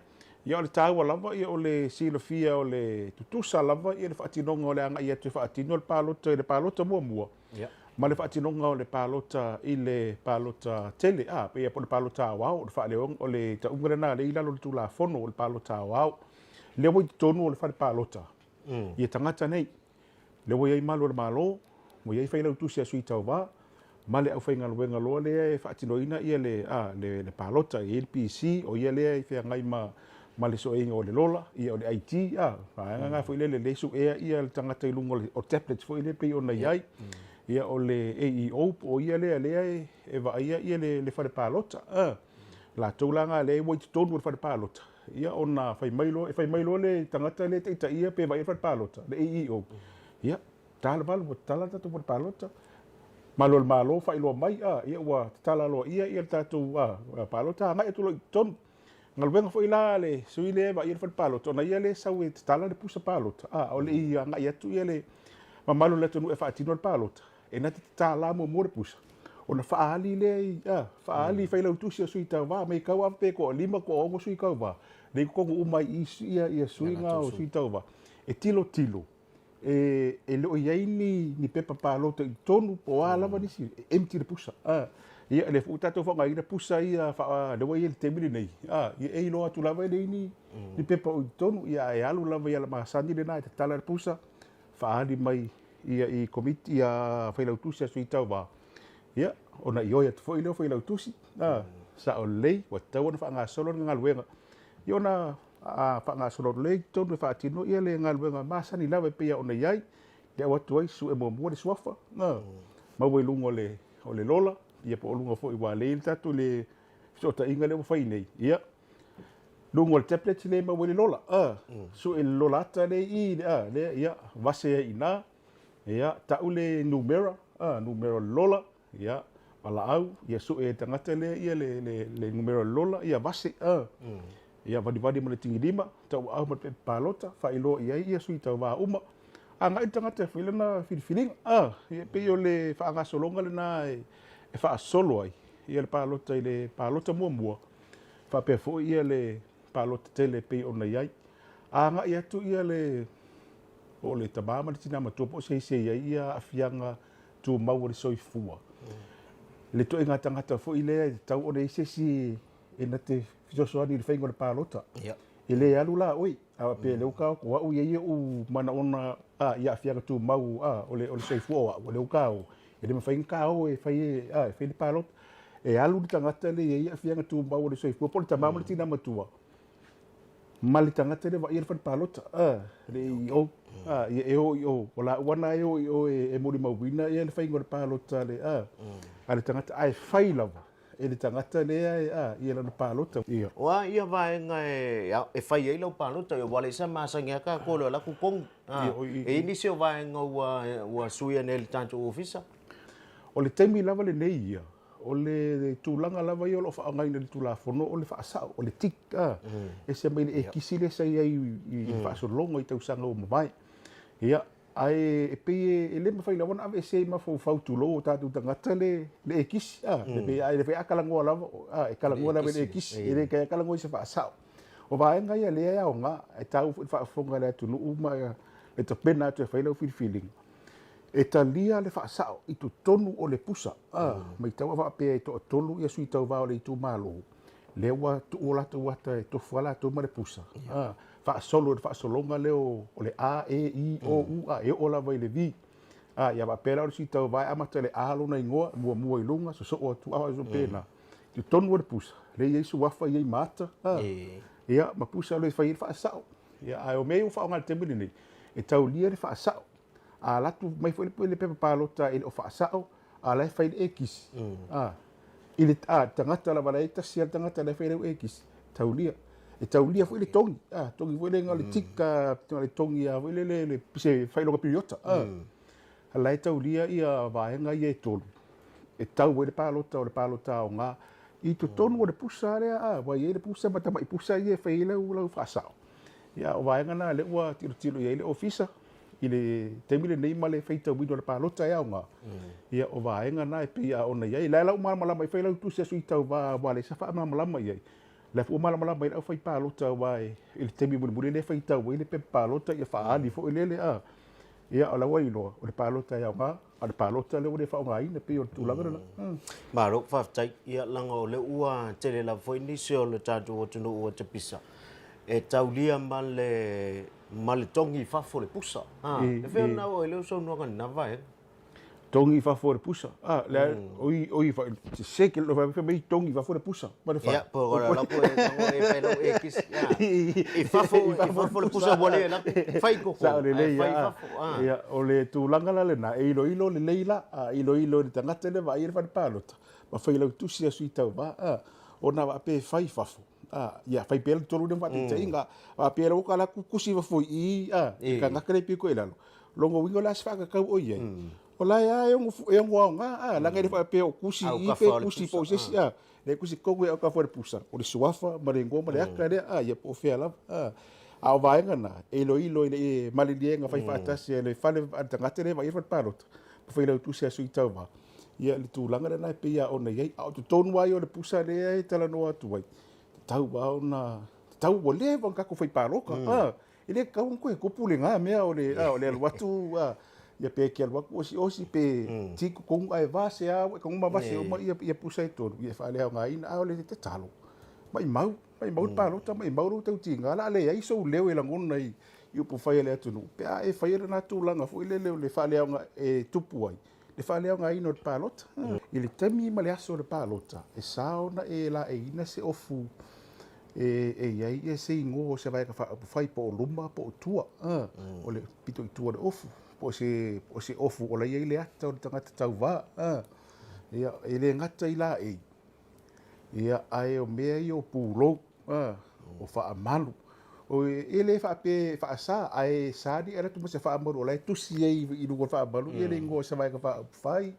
Ia o le taua lava ia o le silafia o le tutusa lava ia le faatinoga o le agai atu e faatino le palota i le palota muamua ma le faatinoga o le palota i le palota tele, a, pei lava po o le palota aoao, o le faaleoga, o le tauga lena lea i lalo o le Tulafono o le palota aoao. Lea ua i totonu o le fale palota ia tagata nei. Lea ua i ai malu o le Malo, ua i ai failautusi a sui tauva, ma le aufaigaluega loa lea e faatinoina ia le, a, le, le palota. E i ai le PC, o ia lea e feagai ma, ma le sueina o le lola, ia o le IT, a, vaega na foi lele, lea e suea ia le tagata i luga o le, o tablets foi lea pei ona i ai. Ia o le AEO, po o ia lea lea e, e vaaia ia le, le fale palota, a. Latou la na lea ua i totonu o le fale palota, ia ona fai mai loa, e fai mai loa le tagata lea e taitaia pe vaaia le fale palota, le AEO, ia, ta le valu ua tatala le tatou fale palota. Malo o le Malo faailoa mai, a, ia ua tatala aloaia ia le tatou a, palota, agai atu loa i totonu. Galuega foi la a le sui lea e vaaia le fale palota, ona ia lea e sau e tatala le pusa palota, a, a o le i agai atu ia le mamalu o le atunuu e faatino le palota, E na te tatala muamua le pusa, ona faaali lea i, a, faaali i failautusi o sui tauva, mei kau ava pe toalima, toaono sui tauva, lea i totonu uma i i ia, ia sui na o sui tauva, e tilotilo, e, e le o i ai ni, ni pepa palota i totonu, po o a lava nisi, e empty le pusa, a. Ia, lea foi ua tatou faaaogaina pusa ia faa, lea ua i ai i le taimi lenei, a, ia e iloa atu lava e leai ni, ni pepa o i totonu, ia ae alu lava i ala masani lena e tatala le pusa, faaali mai ia i komiti ia failautusi a sui tauva, ia ona ioe atu foi lea o failautusi, a, sao lelei, ua tatau ona faagasolo le galuega, ia ona faagasolo lelei i totonu e faatino ia le galuega masani lava e pei ona i ai, le au atu ai sue muamua le suafa, a, maua i luga o le, o le lola, ia po o luga foi ua lei le tatou le fesootaiga lea ua fai nei, ia, luga o le tablet lea e maua i le lola, a, sue i le lola ata lea i i, a, lea, ia, vase ai i ina, ia, tau le numera, a, numera o le lola, ia, valaau, ia sue e le tagata lea ia le, le, le numera o le lola, ia vase, a, ia valivali ma le tigilima, tauaau ma le pepa palota, faailoa i ai ia sui tauva uma, agai le tagata e fai lana filifiliga, a, ia, e pei o le faagasologa lena e, e faasolo ai ia le palota i le palota muamua, faapea foi ia le palota tele e pei ona i ai. A agai atu ia le po o le tama ma le tina matua po o se isi e i ai ia aafiaga tumau o le soifua, le ituaiga tagata foi lea e tatau ona i ai se isi e na te fesoasoani i le faiga o le palota. E le alu la oe, a faapea lea ua taoto o au e i ai ou manaoga i aafiaga tumau o le soifua o au, o lea ua taoto, E le mafai ona ta o e fai e, a, e fai le palota. E alu le tagata lea e i ai aafiaga tumau o le soifua, po o le tama ma le tina matua, ma le tagata lea e vaaia le fale palota, a, le AEO, a, ia e o i o. O laua na e o i o e molimauina ia le faiga o le palota a le, a, a le tagata, ae fai lava e le tagata lea e, a, ia lana palota. Ia. O a ia vaega e, e fai ai lau palota, ia ua leai sa masani a tatou le alu atu tonu. A, e i ai nisi o vaega ua, ua suia nei e le tatou ofisa? O le taimi lava lenei ia, O le tulaga lava ia o lo o faaaogaina i le Tulafono o le faasao, o le tick, a, ese mai le ekisi lea sa i ai i le faasologa i tausaga ua mavae. Ia, ae e pei e le mafai lava ona aveesea i mafaufau tulou o tatou tagata le ekisi, a, e pei a e talanoa lava, a, e talanoa lava i le ekisi, e le toe talanoa i se faasao. O vaega ia lea e aoga, e taua foi i le faafofoga a le atunuu ma le tapena atu e fai lau filifiliga. E talia le faasao i totonu o le pusa. A, matau a faapea e toatolu ia sui tauva o le itumalo, lea ua tuu o latou ata e tofu lava latou ma le pusa. A, faasolo i le faasologa lea o le A, E, I, O, U, A, e oo lava i le V. A, ia faapea la o le sui tauva e amata i le A lona igoa, muamua i luga, sosoo atu, a faapena. I totonu o le pusa, lea e i ai suafa, e i ai ma ata, a, ia, ma pusa lea e fai ai le faasao. Ia, ae o mea ia ua faaaoga i le taimi lenei, e taulia le faasao. A alu atu mai foi le pepa palota e le o faasao, a o la e fai le ekisi. A, i le a, tagata lava la e tasi lava le tagata la e fai lau ekisi, taulia. E taulia foi le togi, a, togi foi lea na o le tick, a, le togi lava foi lele, le, se faailoga piriota, a. La e taulia ia vaega ia e tolu e tau ai le palota o le palota aoga i totonu o le pusa lea, a, ua i ai le pusa ma tamai pusa ia e fai ai lau, lau faasao. Ia, o vaega na lea ua tilotilo i ai le Ofisa i le taimi lenei ma le faitauina o le palota e aoga. Ia, o vaega na e pei a ona i ai. La e la ua malamalama i fai lau tusi a sui tauva aua leai se faamalamalama i ai. La foi ua malamalama ai le aufai palota aua i le taimi mulimuli lea e faitau ai le pepa palota ia faaali foi lele, a. Ia, o la ua iloa, o le palota e aoga, a o le palota lea ua le faaaogaina, e pei o le tulaga lena. Malo, faafetai. Ia, leaga o lea ua tele lava foi nisi o le tatou atunuu ua tapisa e taulia ma le ma le togi i fafo o le pusa. E fea ona oo ai lea saunoaga i lena vaega? Togi i fafo o le pusa. Ah, le oi oi fa se ke lo fa mai togi i fafo o le pusa. Ma le fa. Ia, po o la ko e tango e fai lau e kisi. I fafo i fafo le pusa ua le la fai koko. Sa o lelei ia. Ah. Ia, o le tulaga la lena e iloilo lelei la, a iloilo i le tagata le vaai i le fale palota. Ma fai lau tusi a sui tauva, ah, ona faapea e fai i fafo. Ah, ia fai pea le tolu lea ma faataitaiga. Faapea la ua ka la kusi fafo i i, ah, tagata le pito i lalo. Lona uiga o le a se faakakau o i ai? O la e a e ono, e ono aoga, a, leaga e le faapea o kusi i i pe kusi po o se isi, a, le kusi tonu e aukafua i le pusa, o le suafa ma le igoa ma le aka lea, a, ia po o fea lava, a. A o vaega na, e iloilo i le maliliega fai faatasi a le fale a le tagata lea e vaai ai le fale palota, ma failautusi a sui tauva, ia le tulaga lena e pei lava ona i ai. A o totonu lava ia o le pusa lea e talanoa atu ai, tatau lava ona, tatau ua leva ona tatou fai palota, a. E le tatau ona toe tupu lena mea o le, o le alu atu, a, ia pe te alu atu osiosi pe ti totonu ae vase lava ua e tago ma vase uma ia, ia pusa e tolu, ia e faaleaogaina. A o le tatalo, maimau, maimau le palota, maimau lou tautiga, o le a leai sou leo e lagona i, i upufai a le atunuu, pe a e faia lena tulaga foi lele o le faaleaoga e tupu ai, le faaleaogaina o le palota. I le taimi ma le aso o le palota, e sa ona e laeiina se ofu e i ai se igoa o se vaega faaupufai po o luma po o tua, o le pito i tua o le ofu, po o se, po o se ofu o la e i ai le ata o le tagata tauva. Ia, e le gata i laei, ia, ae o mea ia o pulou, o faamalu. O, e le faapea e faasa, ae sa ni e alu atu ma se faamalu o la e tusi ai i luga o le faamalu, ia le igoa o se vaega faaupufai,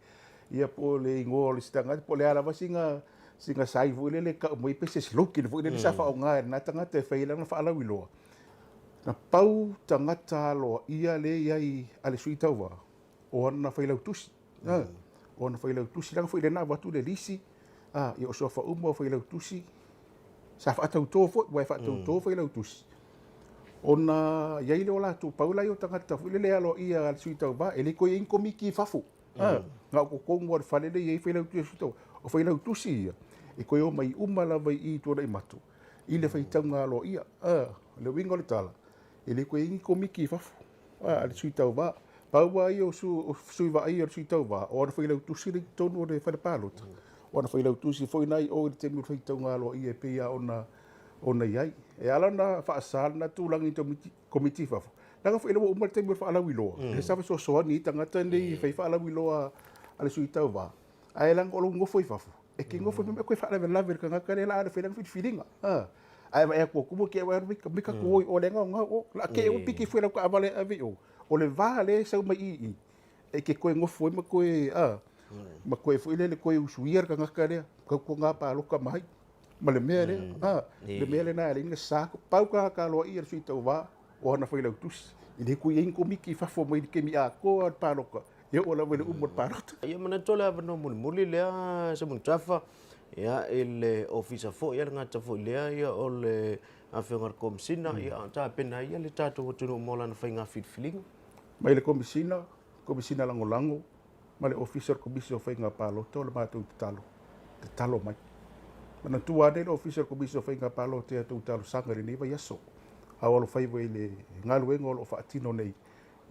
ia po o le igoa o le isi tagata, po o le a lava sina, sina sign foi lele e tau mai pe se slogan foi lele sa faaaoga e lena tagata e fai ai lana faalauiloa. Na pau tagata aloaia lea e i ai a le sui tauva, o ana failautusi. O ana failautusi, leaga foi lena avatu le lisi, ia o suafa uma o failautusi, sa faatauto foi, ua e faatauto failautusi, ona i ai lea o latou, pau la ia o tagata foi lele aloaia a le sui tauva, e le toe i ai ni komiti i fafo. Na o totonu lava o le fale lea e i ai failautusi a le sui tauva. O failautusi ia, e toe omai uma lava i i i Tuanaimato, i le faitauga aloaia. O le uiga o le tala, e le toe i ai ni komiti i fafo a le sui tauva. Pau lava ia o sui vaaia o le sui tauva, o ana failautusi lea i totonu o le fale palota, o ana failautusi foi na i o i le taimi o le faitauga aloaia e pei lava ona i ai. E ala ona faasa lena tulaga i komiti i fafo, leaga foi o lea ua uma le taimi o le faalauiloa, lea sa fesoasoani ai tagata nei e fai faalauiloa a le sui tauva, ae leaga o lou nofo i fafo, e te nofo i mea koe faalavelave i le tagata lea la a fai lana filifiliga. Ae vaai atu atu te alu mika tu oi o le ngau ngau o la ke o piki fue lau taavale e ave i o. O le va lea e sau mai i i, e te toe nofo ai ma toe, a. Ma koe foi lele koe usuia le tagata lea, tautuana paloka mai. Ma le mea lea, a, le mea lena e ala ai ona sa, pau tagata aloaia le sui tauva o ana failautusi. E le toe i ai ni komiti i fafo mai le taimi atoa o le palota, e oo lava i le uma o le palota. Ia manatu o le avanoa mulimuli lea Seumanutafa, ia i le ofisa foi, ia le gata foi lea ia o le Afioga i le Komesina, ia a o tapena ai le tatou atunuu mo lana faiga filifiliga. Mai le Komesina, Komesina Lagolago ma le Ofisa o le Komisi o Faiga Palota o le matou tatalo, tatalo mai. Manatua ane le Ofisa o le Komisi o Faiga Palota i a outou talosaga i lenei vaiaso, a o alofaiva i le galuega o lo o faatino nei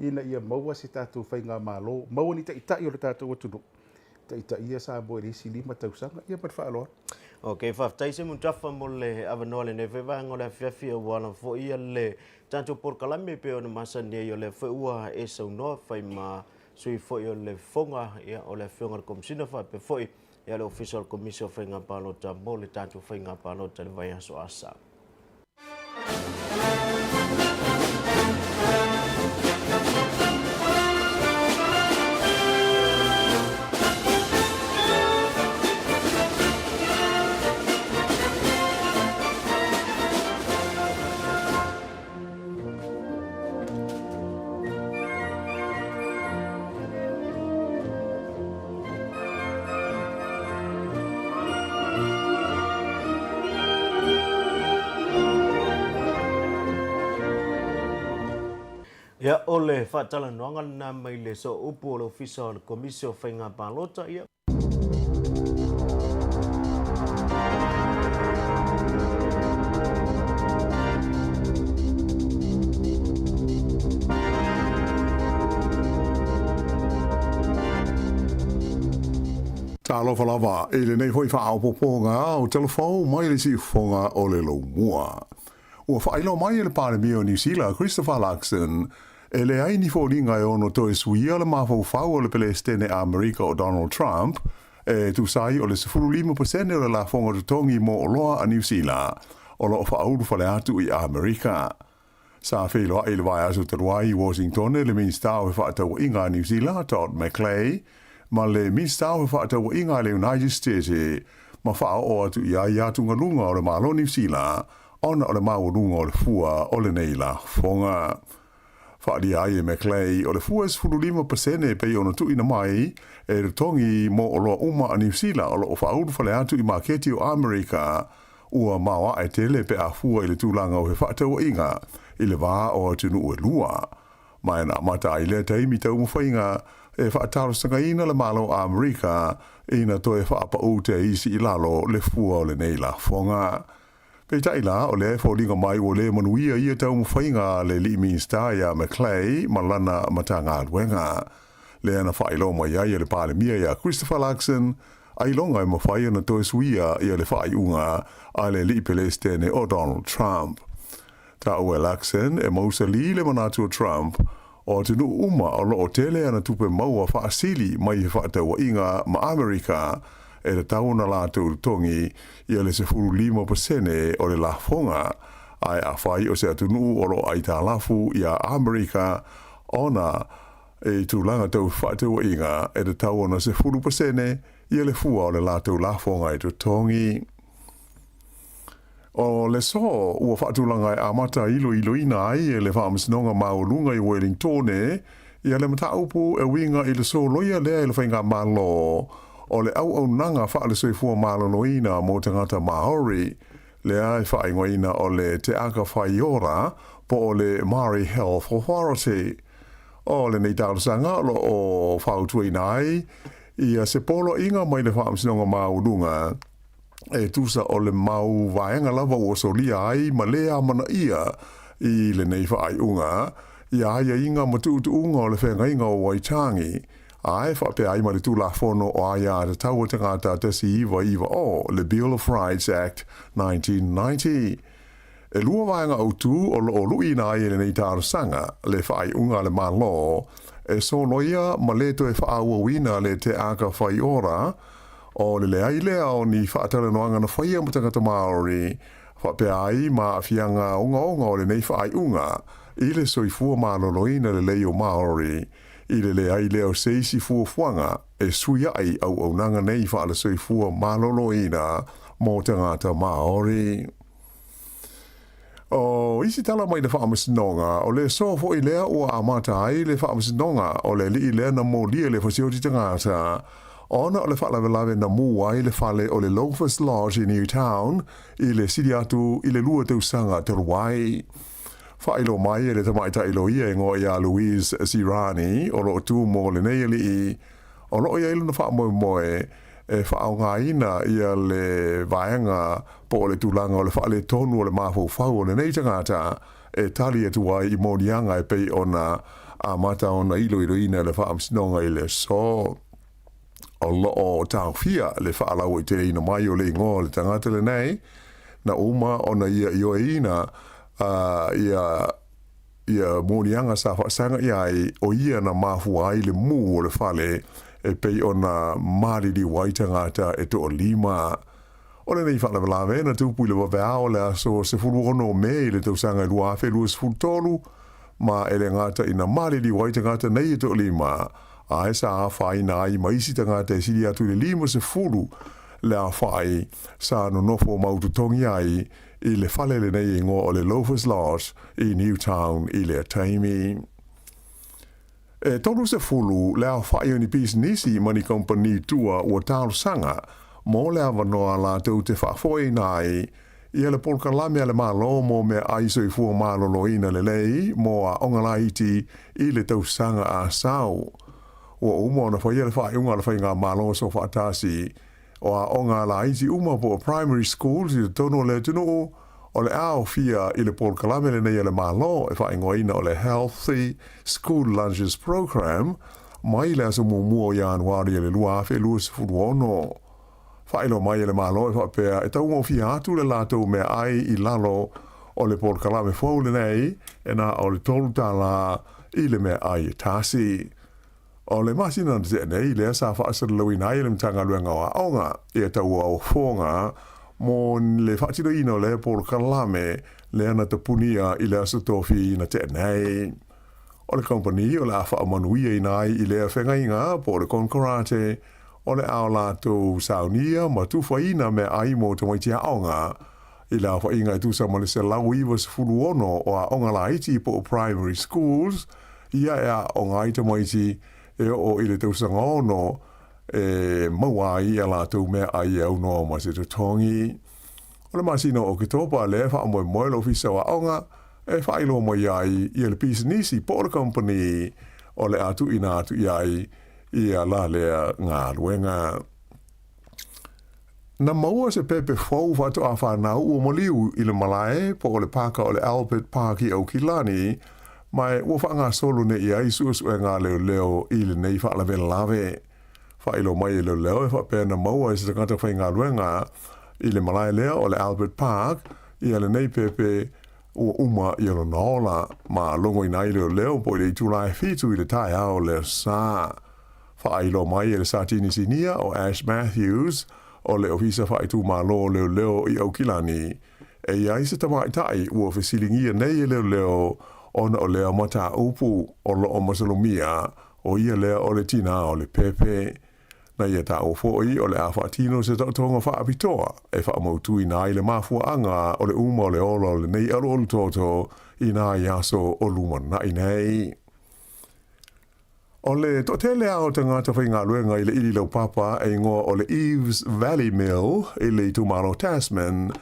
ina ia maua se tatou faigamalo, maua ni taitai o le tatou atunuu, taitaia Samoa i le isi 5 tausaga. Ia ma le faaaloalo. Ok, faafetai Seumanutafa mo le avanoa lenei foi vaega o le afiafi aua lava foi le tatou polokalame e pei ona masani ai o lea foi ua e saunoa fai ma sui foi o le Fofoga ia, o le Afioga i le Komesina faapea foi ia, le Ofisa o le Komisi o Faiga Palota mo le tatou Faiga Palota i le vaiaso asa. Ia, o le faatalanoaga lena mai le sooupu o le Ofisa o le Komisi o Faiga Palota, ia. Talofa lava i lenei foi faaopoopoga o Telefou mai le siufofoga o le Lomua. Ua faailoa mai e le Palemia o Niu Sila, Christopher Luxon, e leai ni foliga e ono toe suia le mafaufau o le Peresetene Amerika o Donald Trump e tusa ai o le 15% o le lafoga totogi mo oloa a Niu Sila o lo o faaulu fale atu i Amerika. Sa feiloai i le vaiaso talu ai i Washingtone le Minisita o Fefaatauaiga a Niu Sila, Todd McClay, ma le Minisita o Fefaatauaiga a le United States ma faaoo atu i ai atugaluga o le Malo Niu Sila ona o le maualuga o le fua o lenei lafoga. Faaalia ai e McClay o le fua e 15% e pei ona tuuina mai e totogi mo oloa uma a Niu Sila o lo o faaulu fale atu i maketi o Amerika ua maoae tele pe a fua i le tulaga o fefaatauaiga i le va o atunuu e lua. Ma na amata ai lea taimi taumafaiga e faatalosagaina le Malo o Amerika ina toe faapaū te isi i lalo le fua o lenei lafoga. Peitai la, o lea e foliga mai ua le manuia ia taumafaiga a le alii Minisita ia McClay ma lana Matagaluega. Lea na faailoa mai ai e le Palemia ia Christopher Luxon, ailoga e mafai ona toe suia ia le faaiuga a le alii Peresetene o Donald Trump. Taua e Luxon e mausali le manatu o Trump, o atunuu uma o lo o tele ana tupe maua faasili mai fefaatauaiga ma Amerika e tatau ona latou totogi ia le 15% o le lafoga, ae afai o se atunuu o lo o aitalafu iā Amerika ona i tulaga tau fefaatauaiga e tatau ona 10% ia le fua o le latou lafoga e totogi. O le sō ua faatulaga e amata iloiloina ai e le Faamasinoga Maualuga i Wellingtone ia le mataupu e uiga i le soloia lea e le Faigamalo o le auaunaga faale-soifua maloloina mo tagata Māori, lea e faaigoaina o le Te Aka Whai Ora po o le Māori Health Authority. O lenei talosaga o lo o fautuaina ai ia se poloaiga mai le Faamasinoga Maualuga e tusa o le mau vaega lava ua solia ai ma le amanaia i lenei faaiuga ia aiaiga ma tuutuuga o le feagaiga o Waitangi, ae faapea ai ma le Tulafono o Aia Tatau a Tagata 1990, le Bill of Rights Act 1990. E lua vaega autu o lo o luiina ai e lenei talosaga le faaiuga a le Malo e soloia ma le toe faaauauina le Te Aka Whai Ora, o le leai lea o ni faatalanoaga na faia ma tagata Māori, faapea ai ma aafiaga ogaoga o lenei faaiuga i le soifua maloloina lelei o Māori. i le leai lea o se isi fuafuaga e suiaʻi auaunaga nei faale-soifua maloloina mo tagata Māori. O isi tala mai le Faamasinoga, o le aso foi lea ua amata ai le Faamasinoga o le alii lea na molia le fasioti tagata ona o le faalavelave na mū ai le fale o le Loafers Lodge i Newtown i le sili atu i le 2 tausaga talu ai. Faailoa mai e le tamaitai loia e igoa ia Louise Sirani o lo o tu mo lenei alii o lo o i ai lona faamoemoe e faaaogaina ia le vaega po o le tulaga o le faaletonu o le mafaufau o lenei tagata e tali atu ai i moniaga e pei ona amata ona iloiloina e le Faamasinoga i le aso. O lo o taofia le faalauaiteleina mai o le igoa o le tagata lenei na uma ona ia ioeina ia ia moniaga sa faasaga i ai, o ia na mafua ai le mū o le fale e pei ona maliliu ai tagata e toalima. O lenei faalavelave na tupu i le vaveao o le aso 16 o Me i le tausaga e 2023, ma e le gata ina maliliu ai tagata nei e toalima, ae sa afaina ai ma isi tagata e sili atu i le 50 le aofai sa nonofo mautotogi ai i le fale lenei e igoa o le Loafers Lodge i Newtown i lea taimi. E 30 le aofai o ni pisinisi ma ni kamupani tua ua talosaga mo le avanoa latou te faafoeina ai ia le polokalame a le Malo mo meaai soifua maloloina lelei mo aoga laiti i le tausaga a sau. Ua uma ona faia le faaiuga a le Faigamalo Soofaatasi o aoga laiti uma po o primary schools i totonu o le atunuu o le a aofia i le polokalame lenei a le Malo e faaigoaina o le Healthy School Lunches Programme mai le aso muamua o Ianuari o le 2026. Faailoa mai e le Malo e faapea e taugofie atu le latou meaai i lalo o le polokalame fou lenei e na o le $3 i le meaai e tasi. O le masina na tea nei lea sa faasalalauina ai e le Matagaluega o Aoga ia tauaofoga mo le faatinoina o lea polokalame lea na tapunia i le Aso Tofi na tea nei. O le kamupani o le a faamanuiaina ai i lea feagaiga po o le konekarate o le a o latou saunia ma tufaina meaai mo tamaiti aoga i le aofaiga e tusa ma le 196 o aoga laiti po o primary schools ia e aoga ai tamaiti e oo i le tausaga ono e maua ai a latou meaai e aunoa ma se totogi. O le masina o Oketopa lea e faamoemoe le Ofisa o Aoga e faailoa mai ai ia le pisinisi po o le kamupani o le a tuuina atu i ai ia la lea galuega. Na maua se pepe fou faatoa fanau ua maliu i le malae po o le pāka o le Albert Park i Aukilani, ma ua faagasolo nei i ai suesuega a leoleo i lenei faalavelave. Faailoa mai e leoleo e faapea na maua e se tagata faigaluega i le malae lea o le Albert Park ia lenei pepe ua uma ia lona ola, ma logoina ai leoleo po i le itula e 7 i le taeao o le aso. Faailoa mai e le Satini Sinia o Ash Matthews o le Ofisa Faaitumalo o Leoleo i Aukilani, e i ai se tamaitai ua fesiligia nei e leoleo ona o lea mataupu o lo o masalomia o ia lea o le tinā o le pepe. Na ia taua foi o le a faatino se taotoga faapitoa e faamautuina ai le mafuaaga o le uma o le ola o lenei alualu toto i nai aso o lumanai nei. O le toatele lava o tagata faigaluega i le ili laupapa e igoa o le Eves Valley Mill i le itumalo Tasman,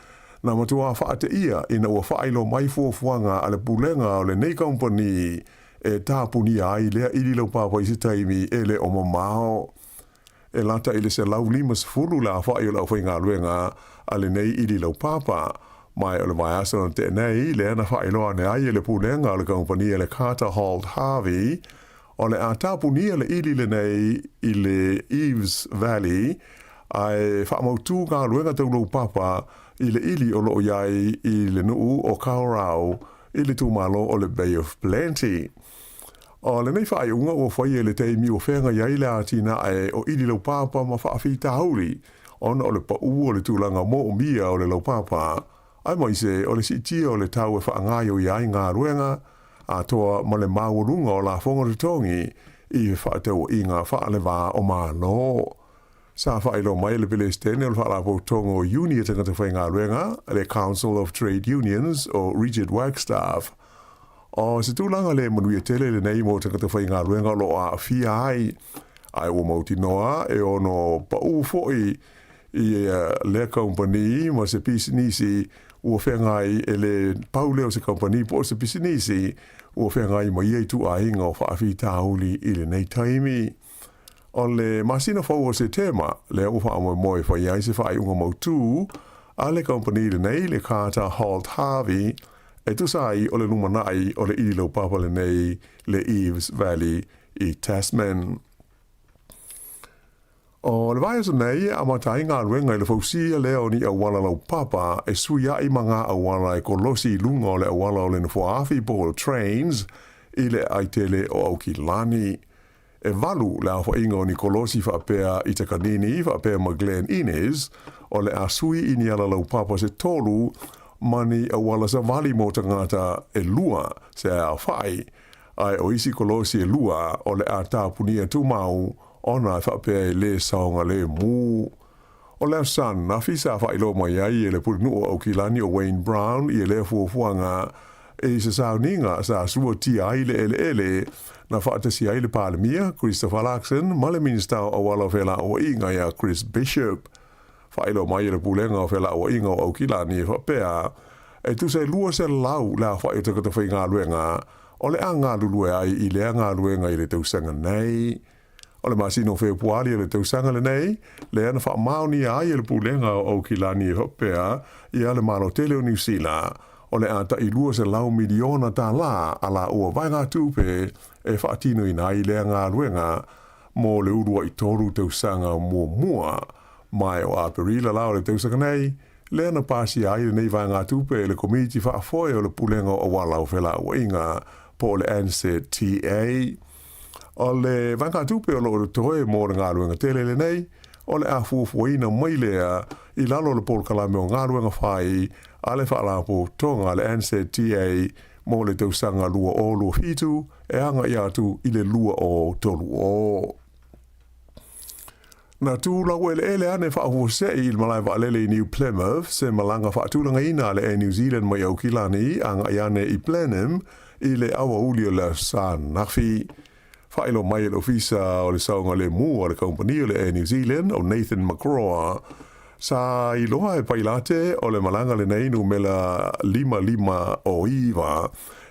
na matua faateia ina ua faailoa mai fuafuaga a le pulega o lenei kamupani e tapunia ai lea ili laupapa i se taimi e le o mamao. E lata i le 150 le aofai o le aufaigaluega a lenei ili laupapa, ma o le vaiaso na tea nei lea na faailoa ane ai e le pulega o le kamupani a le Carter Holt Harvey o le a tapunia le ili lenei i le Eves Valley ae faamautu galuega tau laupapa i le ili o lo o i ai i le nuu o Kawerau i le itumalo o le Bay of Plenty. O lenei faaiuga ua faia i le taimi ua feagai ai le atinae o ili laupapa ma faafitauli ona o le paʻu o le tulaga moomia o le laupapa, aemaise o le siitia o le tau e faagaioia ai galuega atoa ma le maualuga o lafoga totogi i fefaatauaiga faale-va o Malo. Sa faailoa mai e le Pelesitene o le Faalapotopotoga o Iuni a Tagata Faigaluega, le Council of Trade Unions o Richard Wagstaff, o se tulaga le manuia tele lenei mo tagata faigaluega o lo o aafia ai, ae ua mautinoa e ono paʻu foi i lea kamupani ma se pisinisi ua feagai e le pau lea o se kamupani po o se pisinisi ua feagai ma ia ituaiga o faafitauli i lenei taimi. O le masina fou o Setema lea ua faamoemoe e fai ai se faaiuga mautū a le kamupani lenei, le Carter Holt Harvey, e tusa ai o le lumanai o le ili laupapa lenei le Eves Valley i Tasman. O le vaiaso nei e amata ai galuega i le fausia lea o ni auala laupapa e suiaʻi ma ngā auala e kolosi i luga o le auala o le nofoa-afi po o le Trains i le aai tele o Aukilani. E valu le aofaiga o ni kolosi faapea i Takanini faapea ma Glen Innes o le a sui i ni ala laupapa se tolu ma ni auala savali mo tagata e lua se aofai, ae o isi kolosi e lua o le a tapunia tumau ona e faapea e lē saogalemu. O le Aso Ananafi sa faailoa mai ai e le Pulenuu o Aukilani o Wayne Brown ia lea fuafuaga i se sauniga sa suatia ai le eleele na faatasi ai le Palemia Christopher Luxon ma le Minisita o Auala o Felauaiga ia Chris Bishop. Faailoa mai e le Pulega o Felauaiga o Aukilani e faapea, e tusa e 200 le aofai o tagata faigaluega o le a galulue ai i lea galuega i le tausaga nei. O le masina o Fepuari o le tausaga lenei, lea na faamaonia ai e le Pulega o Aukilani e faapea ia le Malo tele o Niu Sila, o le a taʻi $200 miliona tālā a lāua vaegatupe e faatinoina ai lea galuega mo le uluaʻi tolu tausaga muamua. Ma o Aperila la o le tausaga nei, lea na pasia ai lenei vaegatupe e le Komiti Faafoe o le Pulega o Auala o Felauaiga po o le NZTA. O le vaegatupe o lo o totoe mo le galuega tele lenei, o le a fuafuaina mai lea i lalo o le polokalame o galuega fai a le Faalapotopotoga a le NZTA mo le tausaga 2027 e agai atu i le 2030. Na tū laueleele ane faafuasei i le malae vaalele i New Plymouth se malaga faatulagaina a le Air New Zealand mai Aukilani agai ane i Blenheim i le aoauli o le Aso Ananafi. Faailoa mai e le Ofisa o le Saogalemu a le Kamupani o le Air New Zealand o Nathan McGraw, sa iloa e Pailate o le malaga lenei numela 559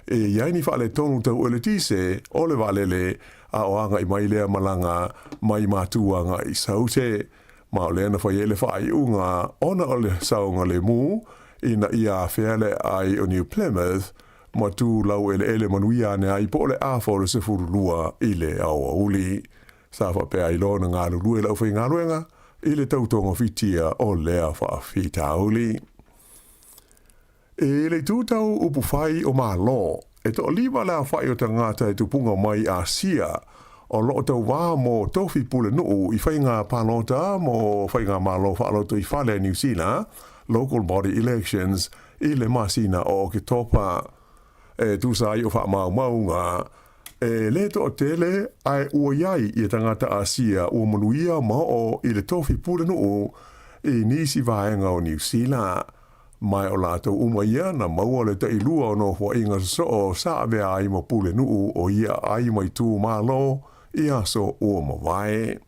e i ai ni faaletonu tau eletise o le vaalele a o agai mai lea malaga mai Matua agai i Saute. Ma o lea na fai ai le faaiuga ona o le saogalemu ina ia afea le aai o New Plymouth ma tu laueleele manuia ane ai po o le afa o le 12 i le aoauli. Sa faapea ai loa ona galulue le aufaigaluega i le tau togafitia o lea faafitauli. I le itu tau upufai o Malo, e toalima le aofai o tagata e tupuga mai Asia o lo o tauā mo tofi pulenuu i faiga palota mo faigamalo faalotoifale a Niu Sila, local body elections, i le masina o Oketopa. E tusa ai o faamaumauga, e le toatele ae ua i ai ia tagata Asia ua manuia ma oo i le tofi pulenuu i nisi vaega o Niu Sila. Ma o latou uma ia na maua le tailua o nofoaiga sosoo sa avea ai ma pulenuu o ia aai ma itumalo i aso ua mavae.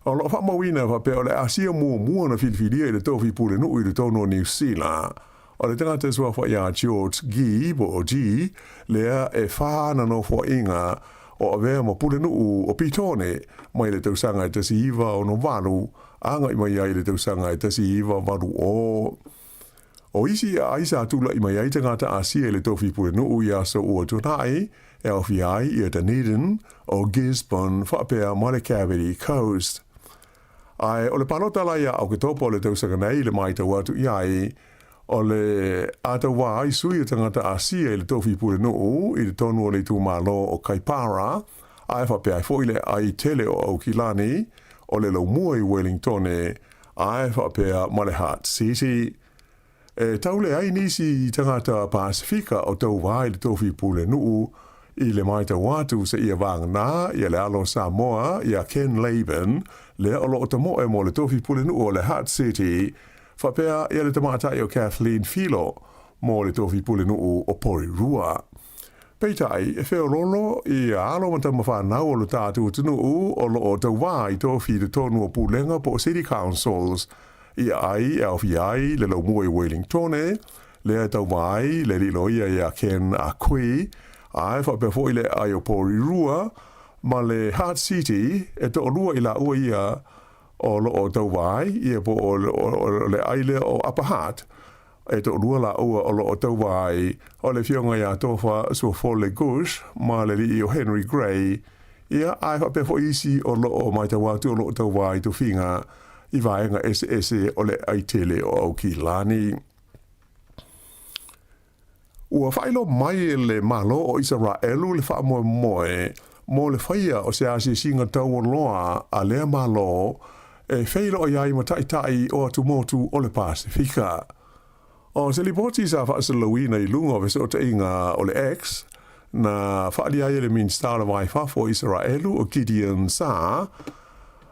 O lo o faamauina faapea o le Asia muamua na filifilia i le tofi pulenuu i totonu o Niu Sila. O le tagata e suafa iā George Gee po o Gee lea e whā ana nofoaiga o avea ma pulenuu o Petone mai le tausaga e 1968 agai mai ai i le tausaga e 1980. O isi aai sa tulaʻi mai ai tagata Asia i le tofi pulenuu i aso ua tuanai e aofia ai ia Dunedin, o Gisborne faapea ma le Cavity Coast. Ae o le palota la ia Oketopa o le tausaga nei i le maitau atu i ai, o le a tauā ai sui o tagata Asia i le tofi pulenuu i totonu o le itumalo o Kaipara, ae faapea ai foi le aai tele o Aukilani, o le laumua i Wellingtone, ae faapea ma le Hutt City. E taule ai nisi tagata Pasefika o tauā i le tofi pulenuu I le matau atu seia vagana ia le alo o Samoa ia Ken Laban, lea o lo o tamoe mo le tofi pulenuu o le Hutt City, faapea ia le tamaitai o Kathleen Filo mo le tofi pulenuu o Porirua. Peitai, e feoloolo ia alo ma tama fanau o lo tatou atunuu o lo o tauva i tofi i totonu o pulega po o City Councils i aai e aofia ai le laumua i Wellingtone, lea e tauva ai le alii loia ia Ken Ah Kui, a e faapea foi le aai o Porirua ma le Hutt City e toalua i laua ia o lo o tauva ai, ia po o le aai lea o Upper Hutt. E toalua laua o lo o tauva ai, o le afioga ia Tofa Suafole Gush ma le alii o Henry Gray, ia, a e faapea foi isi o lo o matau atu o lo o tauva ai tofiga i vaega eseese o le aai tele o Aukilani. Ua faailoa mai e le Malo o Isaraelu le faamoemoe mo le faia o se asiasiga taualoa a lea Malo e feiloai ai ma taitai o atumotu o le Pasefika. O se lipoti sa faasalalauina i luga o fesootaiga o le X, na faaalia ai e le Minisita o le Va i Fafo o Isaraelu o Gideon Saar,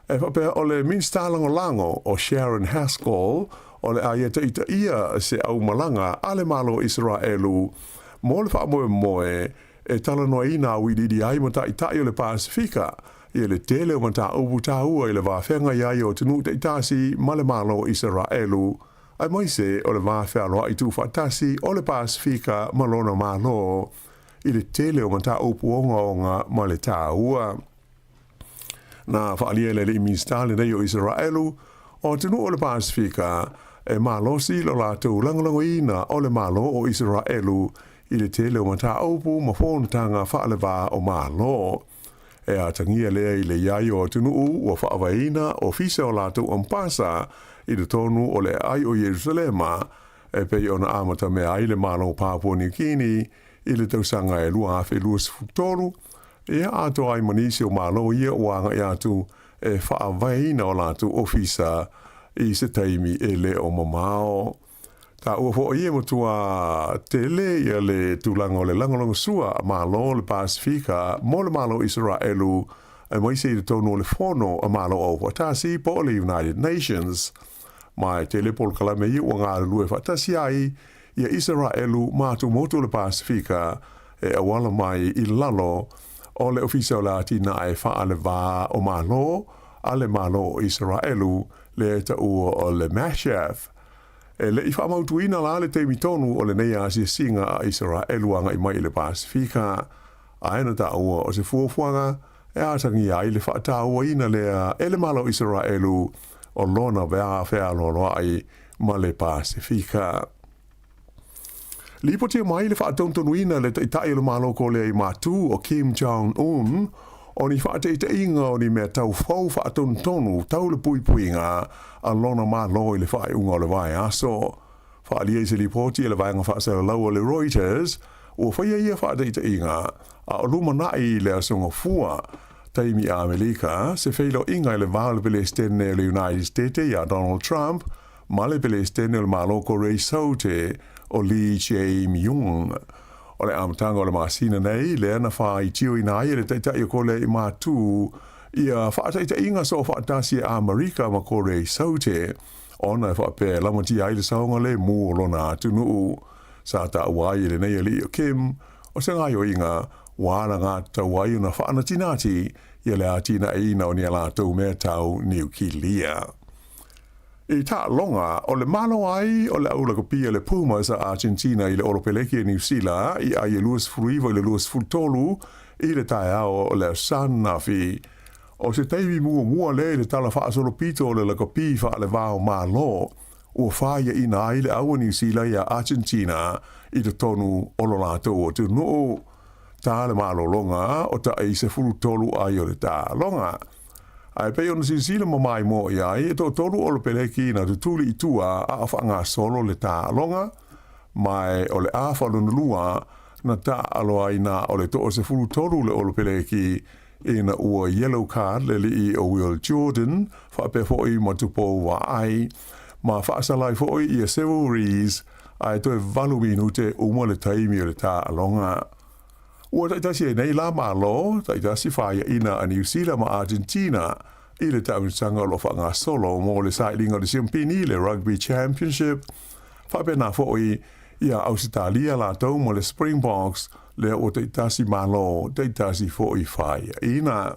E faapea o le Minisita Lagolago o Sharon Haskell o le a ia taitaia se aumalaga a le Malo o Isaraelu mo le faamoemoe e talanoaina auiliili ai ma taitai o le Pasefika i le tele o mataupu taua i le va feagai ai o atunuu taitasi ma le Malo o Isaraelu aemaise o le va fealoai tuufaatasi o le Pasefika ma lona Malo i le tele o mataupu ogaoga ma le taua. Na faaalia e le alii Minisita lenei o Isaraelu, o atunuu o le Pasefika, e malosi lo latou lagolagoina o le Malo o Isaraelu i le tele o mataupu ma fonotaga faaleva o Malo. E atagia lea i le i ai o atunuu ua faavaeina ofisa o latou ampasa i totonu o le aai o Ierusalema, e pei ona amatamea ai le Malo o Papua Niu Kini i le tausaga e 2023, Ia atoa ai ma nisi o Malo ia ua agai atu e faavaeina o latou ofisa i se taimi e le o mamao. Taua foi e matua tele ia le tulaga o le lagolagosua a Malo o le Pasefika mo le Malo o Isaraelu aemaise i totonu o le Fono a Malo Aufaatasi po o le United Nations. Ma e tele polokalame ia ua galulue faatasi ai ia Isaraelu ma atumotu o le Pasefika e auala mai i lalo o le Ofisa o le Atinae Faalevā o Malo a le Malo o Isaraelu, lea e taua o le MASHAV. E le i faamautuina la le taimi tonu o lenei asiasiga a Isaraelu agai mai i le Pasefika, ae na taua o se fuafuaga e atagia ai le faatauaina lea e le Malo o Isaraelu o lona fealoaloai ma le Pasefika. Lipotia mai le faatonutonuina e le Taitai o le Malo Kolea i Matu o Kim Jong Un o ni faataitaiga o ni mea tau fou faatonutonu tau le puipuiga a lona Malo i le faaiuga o le vaiaso. Faaalia i se lipoti a le vaega faasalalau o le Reuters, ua faia ia faataitaiga a o lumanai i le Aso Gafua, taimi Amelika, se feiloaiga i le va o le Pelesitene o le United State ia Donald Trump ma le Pelesitene o le Malo Korea i Saute o Lee Jae-myung. O le amataga o le masina nei, lea na faaitioina ai e le Taitai o Korea i Matu ia faataitaiga soofaatasi a Amerika ma Korea i Saute, ona e faapea e lamatia ai le saogalemu o lona atunuu. Sa taua ai e lenei alii o Kim, o se gaoioiga ua alagatatau ai ona faanatinati ia le atinaeina o ni a latou mea tau niukilia. I taaloga, o le malo ai o le au lakapi a le Pumas a Argentina i le Olopeleki a Niu Sila i ai e 29 i le 23 i le taeao o le Aso Ananafi. O se taimi muamua lea i le tala faasolopito o le lakapi faaleva o Malo ua faiaina ai le au a Niu Sila iā Argentina i totonu o lo latou atunuu. Ta le malologa o taʻi 13 ai o le taaloga. Ae pei ona silasila ma maimoa i ai, e toatolu Olopeleki na tutuli i tua a o faagasolo le taaloga, ma o le afa lona lua na taaalo ai na o le toa-13 le Olopeleki ina ua yellow card le alii o Will Jordan faapea foi ma Tupou Vaai, ma faasala ai foi ia Cyril Rees ae toe valu minute uma le taimi o le taaloga. Ua taitasi ai nei la Malo, taitasi faiaina a Niu Sila ma Argentina i le taamilosaga o lo o faagasolo mo le sailiga o le Siumpini le Rugby Championship, faapena foi ia Ausetalia latou ma le Springboks lea ua taitasi Malo, taitasi foi faiaina.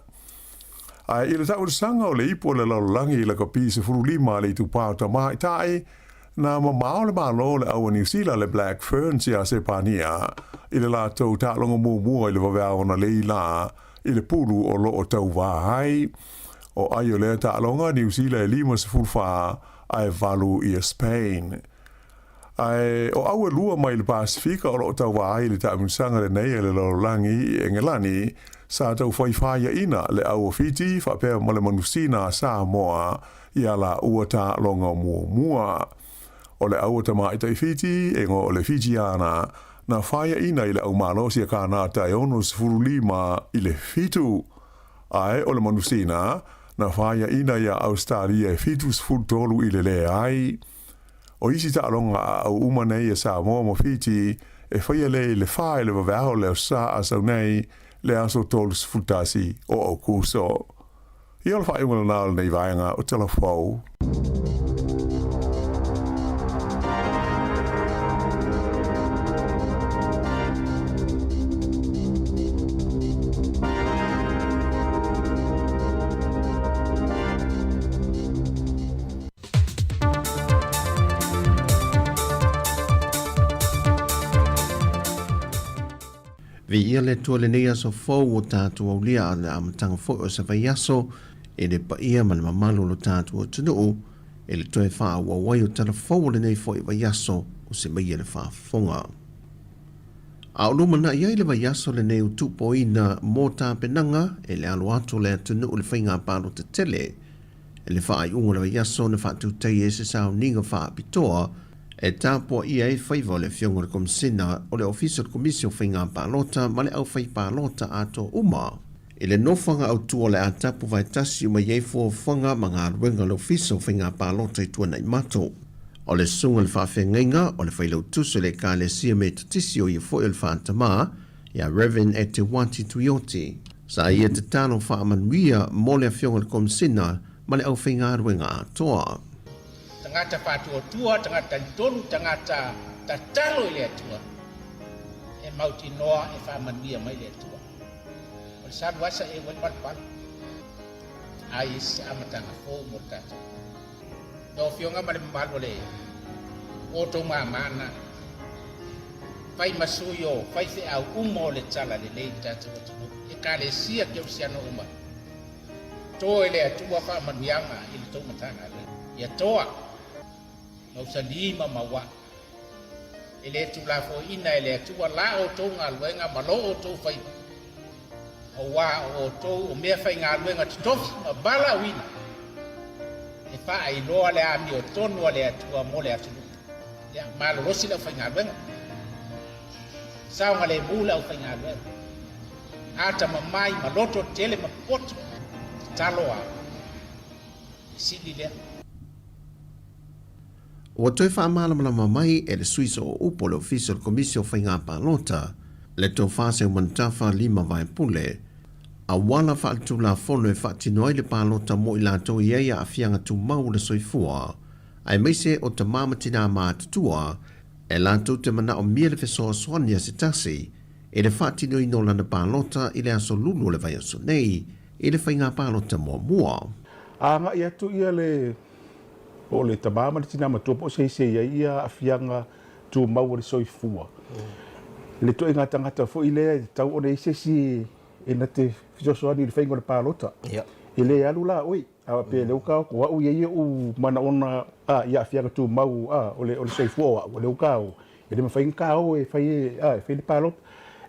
Ae i le taamilosaga o le Ipu o le Lalolagi i lakapi 15 a le Itupa o Tamaitai, Na mamao le Malo o le Au a Niu Sila le Black Ferns iā Sepania i le latou taaloga muamua i le vaveao analeila lā i le pulu o lo o tauvā ai. O ai o lea taaloga, Niu Sila e 54 ae 8 ia Spain. Ae o au e lua mai le Pasifika o lo o tauvā ai i le taamilosaga lenei a le lalolagi i Engelani, sa tau faifaiaina le au a Fiti faapea ma le manusina a Samoa Ia la ua taaloga muamua. O le au a Tamaitai Fiti, e igoa o le Fijiana, na faiaina i le au malosi a Kanata e 65 i le 7. Ae o le manusina, na faiaina iā Ausetalia e 73 i le leai. O isi taaloga a au uma nei a Samoa ma Fiti e faia lea i le 4 i le vaveao o le Aso Sa a sau nei, le aso 31 o Aokuso. Ia o le faaiuga lena o lenei vaega o Tala Fou. Viia le Atua lenei aso fou ua tatou aulia a le amataga foi o se vaiaso i le paia ma le mamalu o lo tatou atunuu i le toe faaauau ai o tala fou o lenei foi vaiaso o se maia le faafofoga. A o lumanai ai le vaiaso lenei o tupoina mo tapenaga e le alo atu o le atunuu i le faiga palota tele i le faaiuga o le vaiaso na faatutaia ai se sauniga faapitoa e tapuaia ai faiva o le Afioga i le Komesina o le Ofisa o le Komisi o Faiga Palota ma le Aufaipalota atoa uma. I le nofoaga autu o le a tapu vaetasi uma i ai fuafuaga ma galuega a le Ofisa o Faiga Palota i Tuanaimato. O le susuga i le faafeagaiga o le Failautusi o le Ekalesia Metotisi o ia foi o le Faatamā, ia Rev. Eteuati Tuioti. Sa ia tatalo faamanuia mo le Afioga i le Komesina ma le aufaigaluega atoa. Tagata faatuatua, tagata talitonu, tagata tatalo i le Atua, e mautinoa e faamanuia mai le Atua. O le salu asa e ua palupalu, ai se amataga fou mo le tatou. Lau Afioga ma le mamalu o le outou mamana, fai ma sui o faifeau uma o le tala lelei i le tatou atunuu, Ekalesia Kerisiano uma. Toa i le Atua faamanuiaga i le tou Matagaluega. Ia toa, mausali ma mauaa. E le tulafoina e le Atua la outou galuega ma lo outou faiva, auā o outou o meafaigaluega totofi ma valaauina e faailoa le amiotonu a le Atua mo le atunuu. Ia malolosi le aufaigaluega, saogalemu le aufaigaluega. Atamamai ma loto tele ma poto tatalo a e sili lea. Ua toe faamalamalama mai e le Sui Sooupu o le Ofisa o le Komisi o Faiga Palota, le Tofa Seumanutafa Lima Vaepule, auala faaletulafono e faatino ai le palota mo i latou i ai aafiaga tumau o le soifua, aemaise o tama ma tinā matutua e latou te manaomia le fesoasoani a se tasi i le faatinoina o lana palota i le aso Lulu o le vaiaso nei i le faiga palota muamua. Agai atu ia le po o le tama ma le tina matua po o se isi e i ai ia aafiaga tumau o le soifua. Le ituaiga tagata foi lea e tatau ona i ai se isi e na te fesoasoani i le faiga o le palota. E le alu la oe, a pe lea ua kao o au e i ai ou manaona a i aafiaga tumau a o le o le soifua o au, o lea ua kao e le mafai ona kao e fai e a e fai le palota.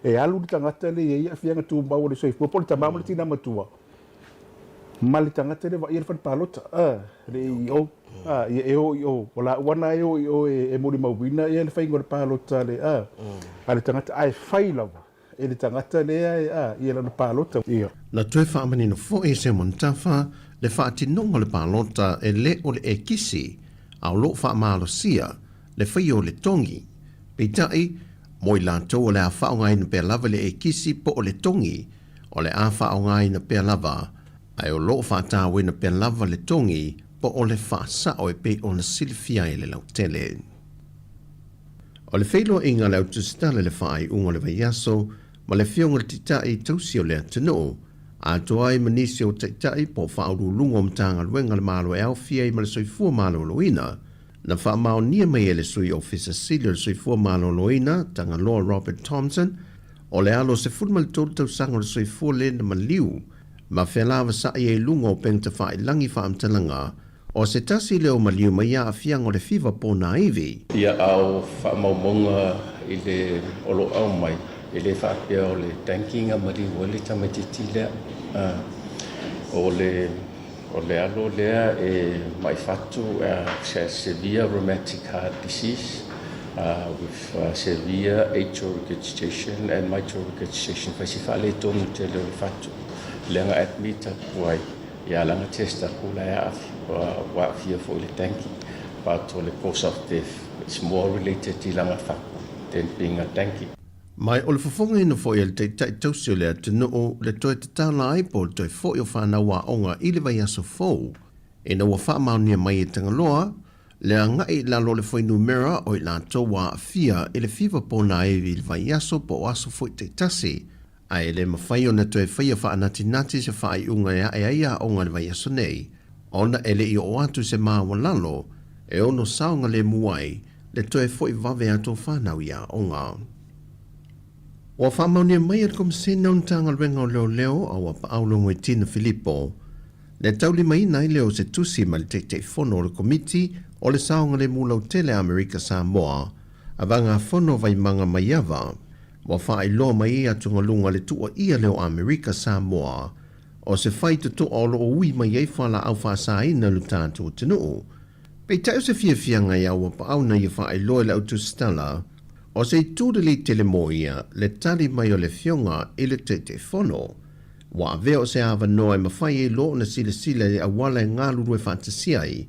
E alu le tagata lea e i ai aafiaga tumau o le soifua po o le tama ma le tina matua ma le tagata lea e vaaia le fale palota a le AEO a ia e o i o o laua na e o i o e molimauina ia le faiga o le palota a le a a le tagata ae fai lava e le tagata lea e a ia lana palota. Ia. Na toe faamanino foi e Simon Tafa le faatinoga o le palota e le o le ekisi, a o lo o faamalosia le faia o le togi. Peitai, Mo i latou o le a faaaogaina pea lava le ekisi po o le togi, o le a faaaogaina pea lava, ae o lo o faatauina pea lava le togi po o le faasao e pei ona silafia ai e le lautele. O le feiloaiga a le Autusitala i le faaiuga o le vaiaso ma le Afioga i le Taitai Tausi o le atunuu, atoa ai ma nisi o Taitai po o Faauluuluga o Matagaluega a le Malo e aofia ai ma le Soifua Maloloina, na faamaonia mai e le Sui Ofisa Sili o le Soifua Maloloina, Tagaloa Robert Thomson, o le alo 13 tausaga o le soifua le na maliu ma fealavasa'i ai i luga o upega tafailagi faamatalaga o se tasi lea o maliu mai aafiaga o le fiva ponaivi. Ia, a o faamaumauga i le o lo o aumai, e le faapea o le tanki na maliu ai le tamaitiiti lea. O le o le alo lea e mai fatu severe rheumatic heart disease with severe atrial regurgitation and mitral regurgitation, fai si faaletonu tele o le fatu lea na admit atu ai. Ia la na test atu la e ua aafia foi le tanki, but o le cause of death is more related i lana fatu than being a tanki. Mai o le fofogaina foi e le Taitai Tausi o le atunuu le toe tatala ai po o le toe foi o fanau aoga i le vaiaso fou ina ua faamaonia mai e Tagaloa le agai i lalo o le fuainumera o i latou ua aafia i le fiva ponaivi i le vaiaso po o aso foi taitasi Ae le mafai ona toe faia faanatinati se faaiuga e ae ai aoga i le vaiaso nei, ona e le i oo atu se maualalo e ono saogalemu ai le toe foi vave atu o fanau i aoga. Ua faamaonia mai e le Komisena o Matagaluega o Leoleo a Auapaau Logoitino Filipo le taulimaina ai lea o se tusi mai le Taitaifono o le Komiti o le Saogalemu Lautele a Amerika Samoa a Vagafono Vaimaga Maiava Ua faailoa mai ai atugaluga le tuuaia lea o Amerika Samoa o se faitotoa o lo o ui mai ai fualaau faasaina i lo tatou atunuu. Peitai o se fiafiaga ia Auapaau na ia faailoa i le autusitala, o se itu lelei tele mo ia le tali mai o le Afioga i le Taitaifono. Ua avea o se avanoa e mafai ai loa ona silasila i le auala e galulue faatasi ai,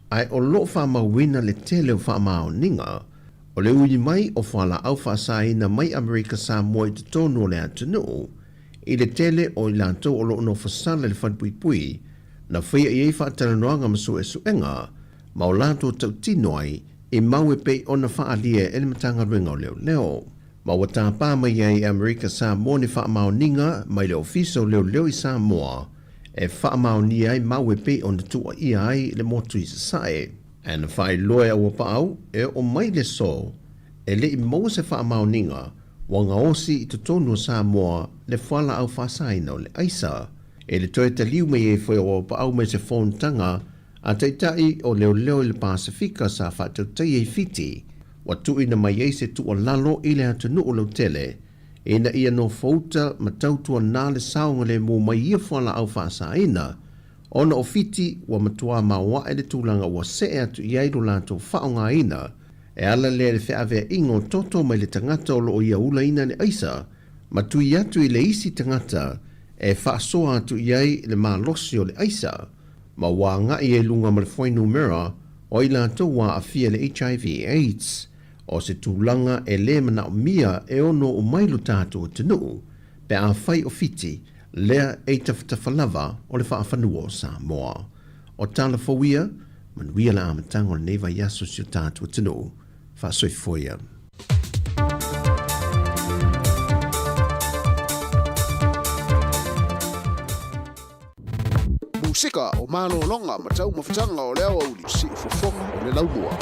ae o lo o faamauina le tele o faamaoniga O le ui mai o fualaau faasaina mai Amerika Samoa i totonu o le atunuu, i le tele o i latou o lo o nofosala i le falepuipui, na faia i ai faatalanoaga ma suesuega, ma o latou tautino ai i mau e pei ona faaalia e le Matagaluega o Leoleo. Ma ua tapa mai ai e Amerika Samoa ni faamaoniga mai le Ofisa o Leoleo i Samoa e faamaonia ai mau e pei ona tuuaia ai le motu i Sasae. Ae na faailoa e Auapaau e oo mai le aso e le i maua se faamaoniga ua gaosi i totonu o Samoa le fualaau faasaina o le aisa. E le toe taliu mai ai foi o Auapaau mai se fonotaga a Taitai o Leoleo i le Pasefika sa faatautaia i Fiti, ua tuuina mai ai se tuualalo i le atunuu lautele ina ia nofouta ma tautuana le saogalemu mai ia fualaau faasaina Ona o Fiti, ua matuā maoaʻe le tulaga ua see atu i ai lo latou faaaogaina, e ala lea i le feaveaiga o toto mai le tagata o lo o ia ulaina le aisa, ma tui atu i le isi tagata e faasoa atu i ai le malosi o le aisa, ma ua agai ai luga ma le fuainumera o i latou ua aafia i le HIV AIDS, o se tulaga e lē manaomia e ono oo mai lo tatou atunuu pe afai o Fiti lea e i tafatafa lava o le faafanua o Samoa. O tala fou ia, manuia le amataga o lenei vaiaso i si o tatou atunuu. Faasoifua ia. Musika o malologa ma taumafataga o le aoauli, siufofoga o le laumua.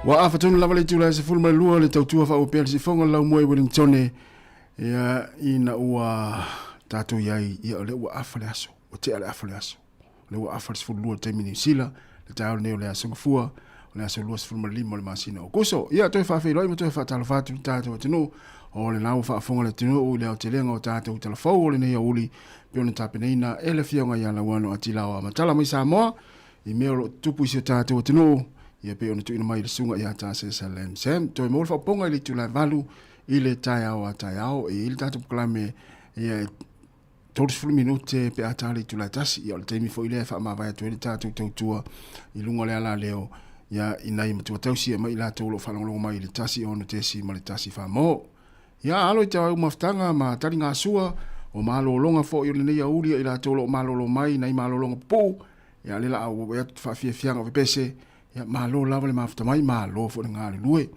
Ua afa tonu lava le itula e 12 le tautua faaopea le sifoga o le laumua i Wellingtone, ia, ina ua tatou i ai, ia, o lea ua afa le aso, ua tea le afa o le aso. O lea ua afa le 12 i le taimi Niu Sila, le taeao lenei o le aso Gafua, o le aso 25 o le masina o Aokuso. Ia, toe faafeiloai ma toe faatalofa atu i le tatou atunuu, o lena ua faafofoga le atunuu i le aotelega o tatou talafou o lenei aoauli, pei ona tapenaina e le Afioga ia Lauano Atilao Amatala mai Samoa, i mea o lo o tutupu i si o tatou atunuu, ia pei ona tuuina mai i le susuga ia Tasesa Lam Sam. Toe maua le faaopoopoga i le itula e 8 i le taeao a taeao, e i ai le tatou polokalame ia e 30 minute pe a ta le itula e 1. Ia o le taimi foi lea e faamavae atu ai le tatou tautua i luga o le alaleo ia i nai matua tausi e mai i latou o lo o faalogologo mai i le 1 6.1 mo. Ia alo i te au mafutaga ma taligasua o malologa foi o lenei aoauli ia i latou o lo o malolo mai nai malologa pupuu, ia le la ua atu faafiafiaga o pepese, ia malo lava le mafuta mai, malo foi le galulue.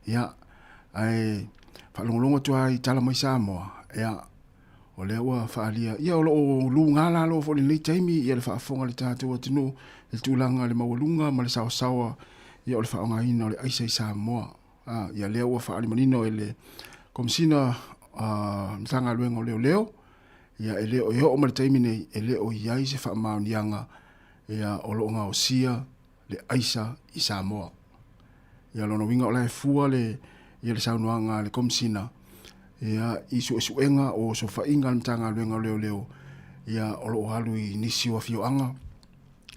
Ia ae faalogologo atu lava i tala mai Samoa, ia o lea ua faaalia, ia o lo o luga lalo foi i lenei taimi ia le faafofoga a le tatou atunuu i le tulaga i le maualuga ma le saosaoa ia o le faaaogaina o le aisa i Samoa. A, ia lea ua faaali manino e le Komesina a Matagaluega o Leoleo, ia e le o e oo mai le taimi nei, e le o i ai se faamaoniaga ia o lo o gaosia le aisa i Samoa. Ia lona uiga o la e fua le ia le saunoaga a le Komesina ia i suesuega o osofaiga a le Matagaluega o Leoleo ia o lo o alu i nisi o afioaga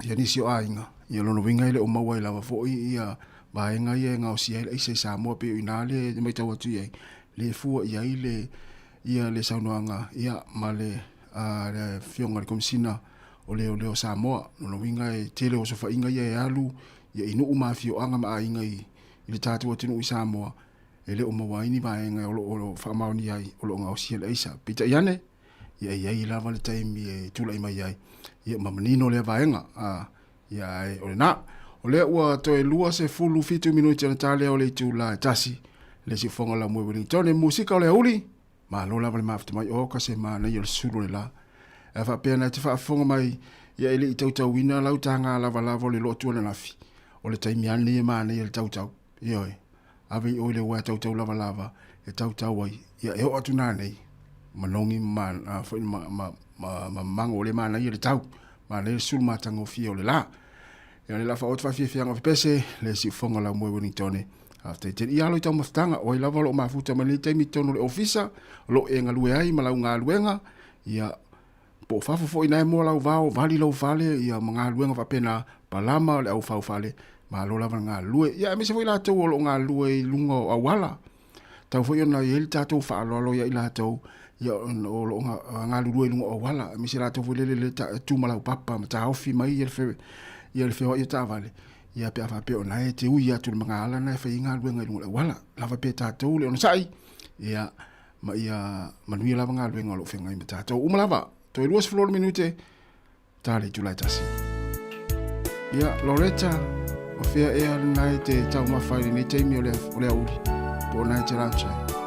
ia nisi o aiga, ia lona uiga e le o maua ai lava foi ia vaega ia e gaosia ai le aisa i Samoa pei o i ina lea e matau atu i ai, le fua i ai le ia le saunoaga ia ma le le afioga i le Komesina o Leoleo Samoa. Lona uiga e tele osofaiga ia e alu ia i nuu ma afioaga ma aiga i le tatou atunuu i Samoa e le o maua ai ni vaega o lo o faamaonia ai o lo o gaosia le aisa. Peitai ane, ia e i ai lava le taimi e tulai mai ai, ia ma manino lea vaega. Ia ae o lena. O lea ua toe 27 minute ona ta lea o le itula e 1, le siufofoga o Laumue Wellington, musika o le aoauli, malo lava le mafuta mai, oka se manaia o le sulu o le la. E faapea na te faafofoga mai, ia e le i tautauina lau taga lavalava o le lotu ananafi, o le taimi lava lenei e manaia le tautau. Ioe, ave i oi le uaea tautau lavalava e tautau ai, ia e oo atu nanei, manogi ma, foi ma, ma, ma, ma mago o le manaia le tau, manaia le sulu matagofie o le la. Ia le la whaotu whawhiawhianga o pese, le siufonga lau moe Wellingtone. Faafetai tele. Ia alo i taumafataga, o ai lava o lo o mafuta mai lenei taimi i totonu o le ofisa, o lo o e galue ai ma lau galuega, ia, po o fafo foi na e moa lau vao, vali lou fale, ia ma galuega faapena, palama o le au faufale, malo lava le galulue. Ia aemaise foi latou o lo o galulue i luga o auala. Tau foi ona i ai le tatou faaaloalo ia i latou, ia o lo o galulue i luga o auala, aemaise latou foi lele le tu ma laupapa ma taofi mai ia le ia le feoai o taavale, ia pe a faapea o na e te ui atu i le magaala na e fai ai galuega i luga o le auala. Lava pea tatou le onosai, ia ma ia manuia lava galuega o lo o feagai ma tatou uma lava. Toe 20 minute, ta le itula e 1. Ia, Loretta, o fea ea lena e te taumafa i lenei taimi o le, o le aoauli, po o na e te lunch ai?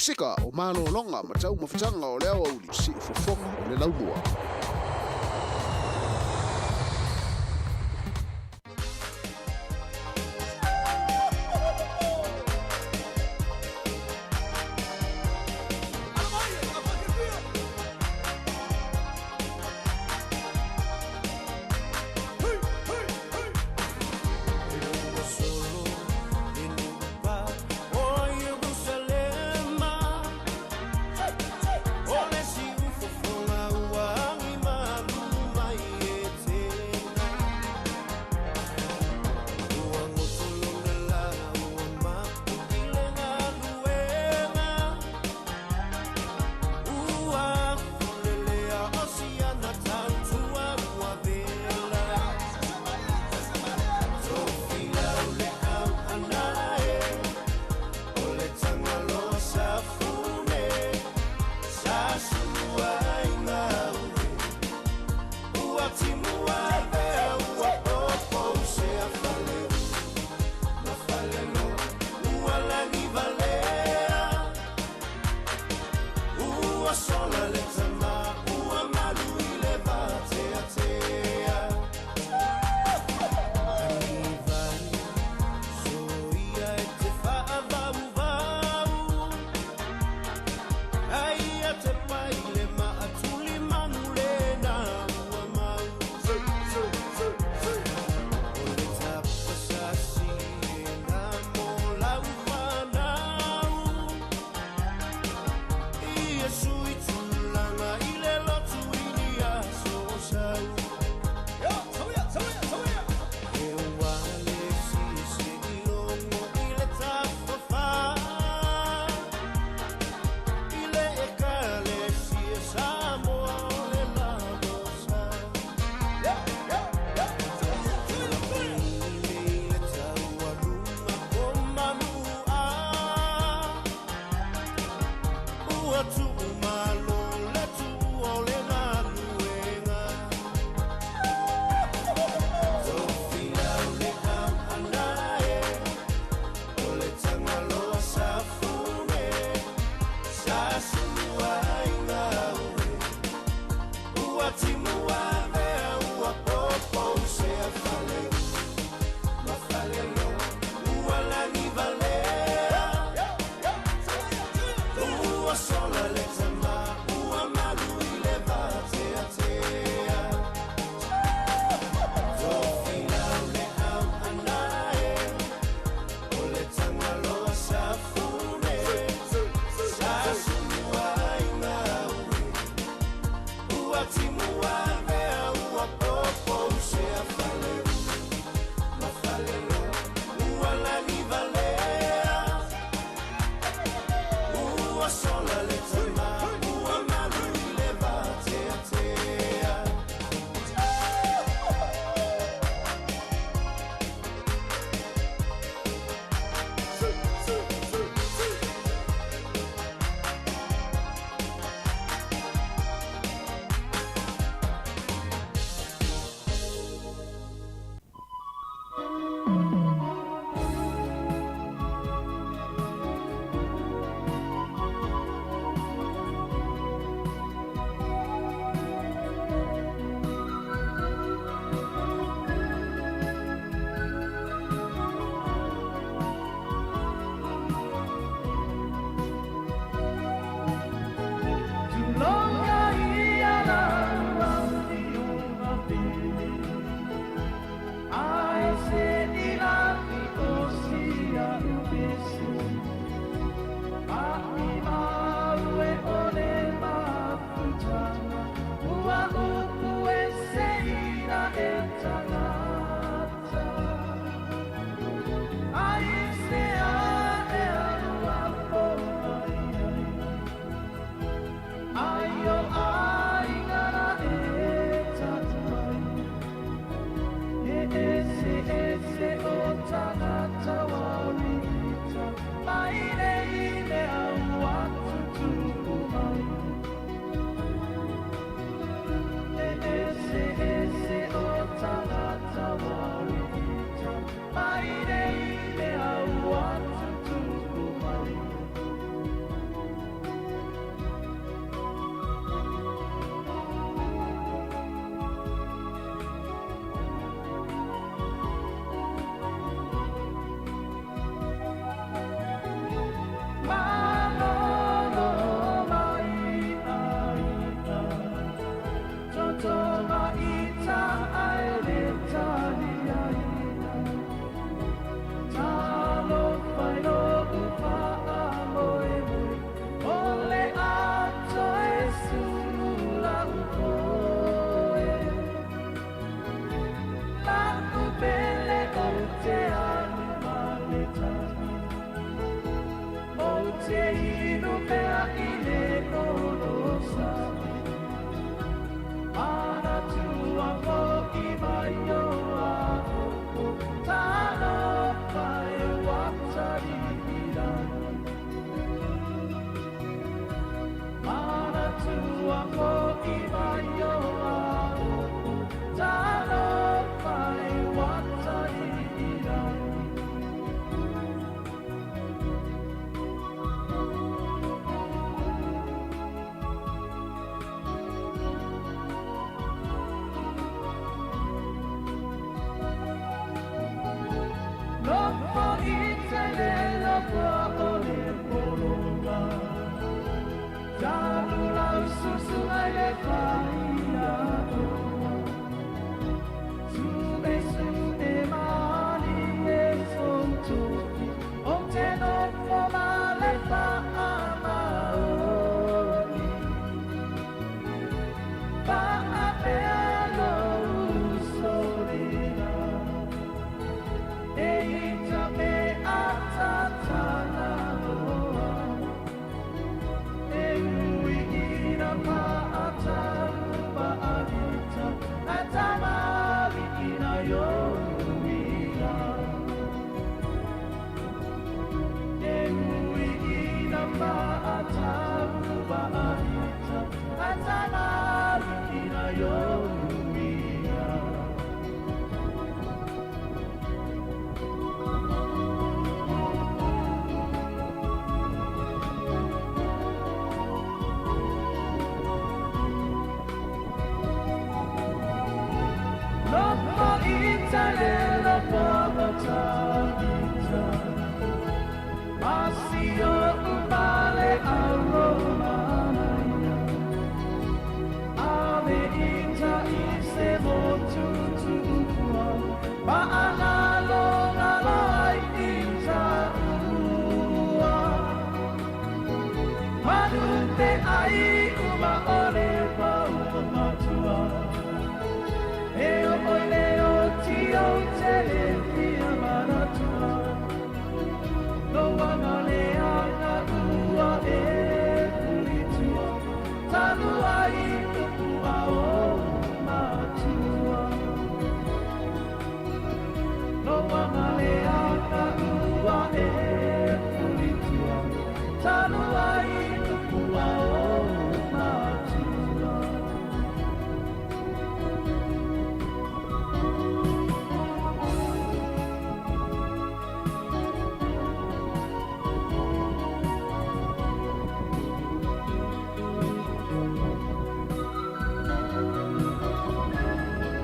Musika, o malologa ma taumafataga o le aoauli, siufofoga o le laumua.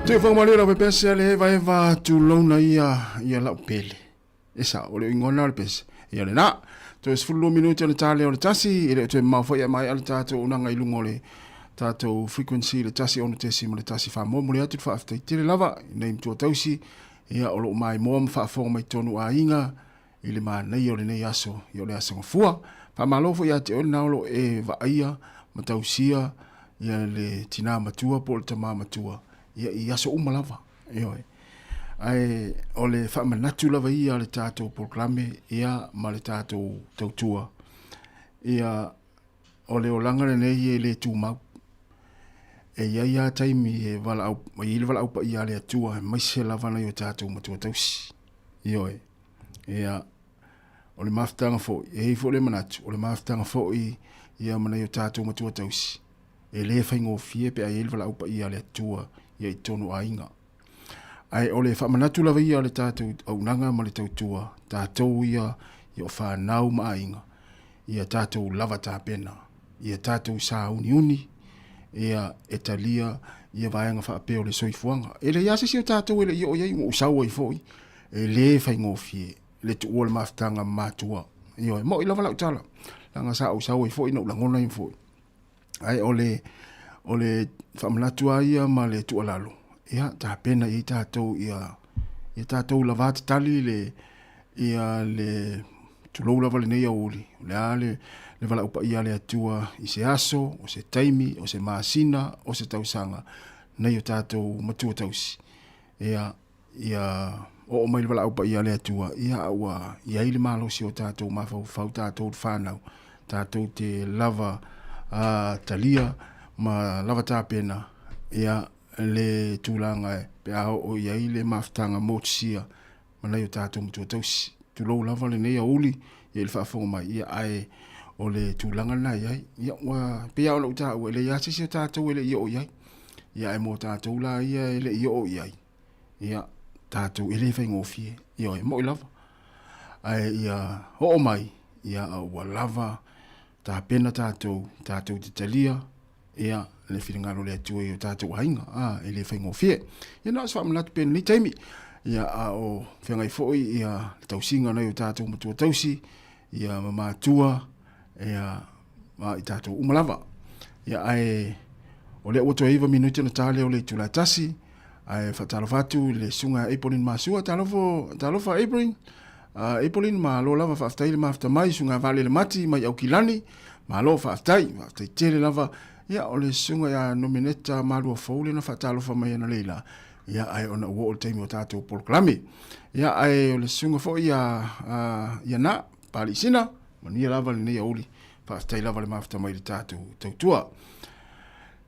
Te whakamalie rau pese le heva heva tulauna ia ia lau pele. E sa, o le ingona o le pese. Ia le na. Toe 12 minuti o le tale o le tasi, e le o toe mau foi a mai a le tātou unanga i lunga o le tātou frequency le 1.1 wha mo le atu le whaaftai tele lava, nei mtua tausi, ia o loo mai moa ma faafofoga mai totonu aiga i le manaia o lenei aso, ia o le aso gafua. Faamalo foi ia te oe lena o loo e vaaia ma tausia ia le tina matua po o le tama matua ia i aso uma lava. Ioe. Ae o le faamanatu lava ia o le tatou polokalame ia ma le tatou tautua ia O le olaga lenei e le tumau. E i ai lava taimi e valaau, e i ai le valaau paia a le Atua aemaise lava nai o tatou matua tausi. Ioe. Ia, o le mafutaga foi, e i ai foi le manatu, o le mafutaga foi ia ma nai o tatou matua tausi, e le faigofie pe a i ai le valaau paia a le Atua ia i totonu o aiga. Ae o le faamanatu lava ia o le tatou auaunaga ma le tautua, tatou ia i o fanau ma aiga, ia tatou lava tapena, ia tatou sāuniuni, ia e talia ia vaega faapea o le soifuaga. E leai lava se isi o tatou e le i oo i ai, ua ou sau ai foi, e le faigofie le tuua o le mafutaga ma matua. Ioe, moʻi lava lau tala, leaga sa ou sau ai foi na ou lagona ai foi. Ae o le, o le faamanatu lava ia ma le tuualalo, ia tapena i ai tatou ia, ia tatou lava tatali le, ia le, tulou lava lenei aoauli, o le a le, le valaau paia a le Atua i se aso, o se taimi, o se masina, o se tausaga, nei o tatou matua tausi. Ia, ia oo mai le valaau paia a le Atua, ia a ua i ai le malosi o tatou mafaufau, tatou le fanau, tatou te lava a, talia ma lava tapena, ia le tulaga pe a oo i ai le mafutaga motusia ma nai o tatou matua tausi. Tulou lava lenei aoauli ia i le faafofoga mai, ia ae o le tulaga lena e i ai. Ia ua pei lava ona ou taua, e leai lava se isi o tatou e le i oo i ai. Ia ae mo tatou la ia e le i oo i ai, ia tatou e le faigofie. Ioe, e moni lava. Ae ia oo mai, ia a ua lava tapena tatou, tatou te talia, ia le finagalo o le Atua i o tatou aiga, a, e le faigofie. Ia na o se faamanatu pea i lenei taimi, ia a o feagai foi ia le tausiga o nai o tatou matua tausi, ia ma matua, ia ma i tatou uma lava. Ia ae o lea ua toe 9 minute ona ta lea o le itula e tasi, ae faatalofa atu i le susuga ia Apolline Masua, talofa, talofa Apolline. Apolline, malo lava faafetai le mafuta mai, susuga Vaalele Mati mai Aukilani, malo faafetai, faafetai tele lava. Ia o le susuga ia Nomeneta Maluafou lea na faatalofa mai analeila, ia ae ona ua oo le taimi o tatou polokalame. Ia ae o le susuga foi ia, ia na, Paliisina, manuia lava lenei aoauli, faafetai lava le mafuta mai i le tatou tautua.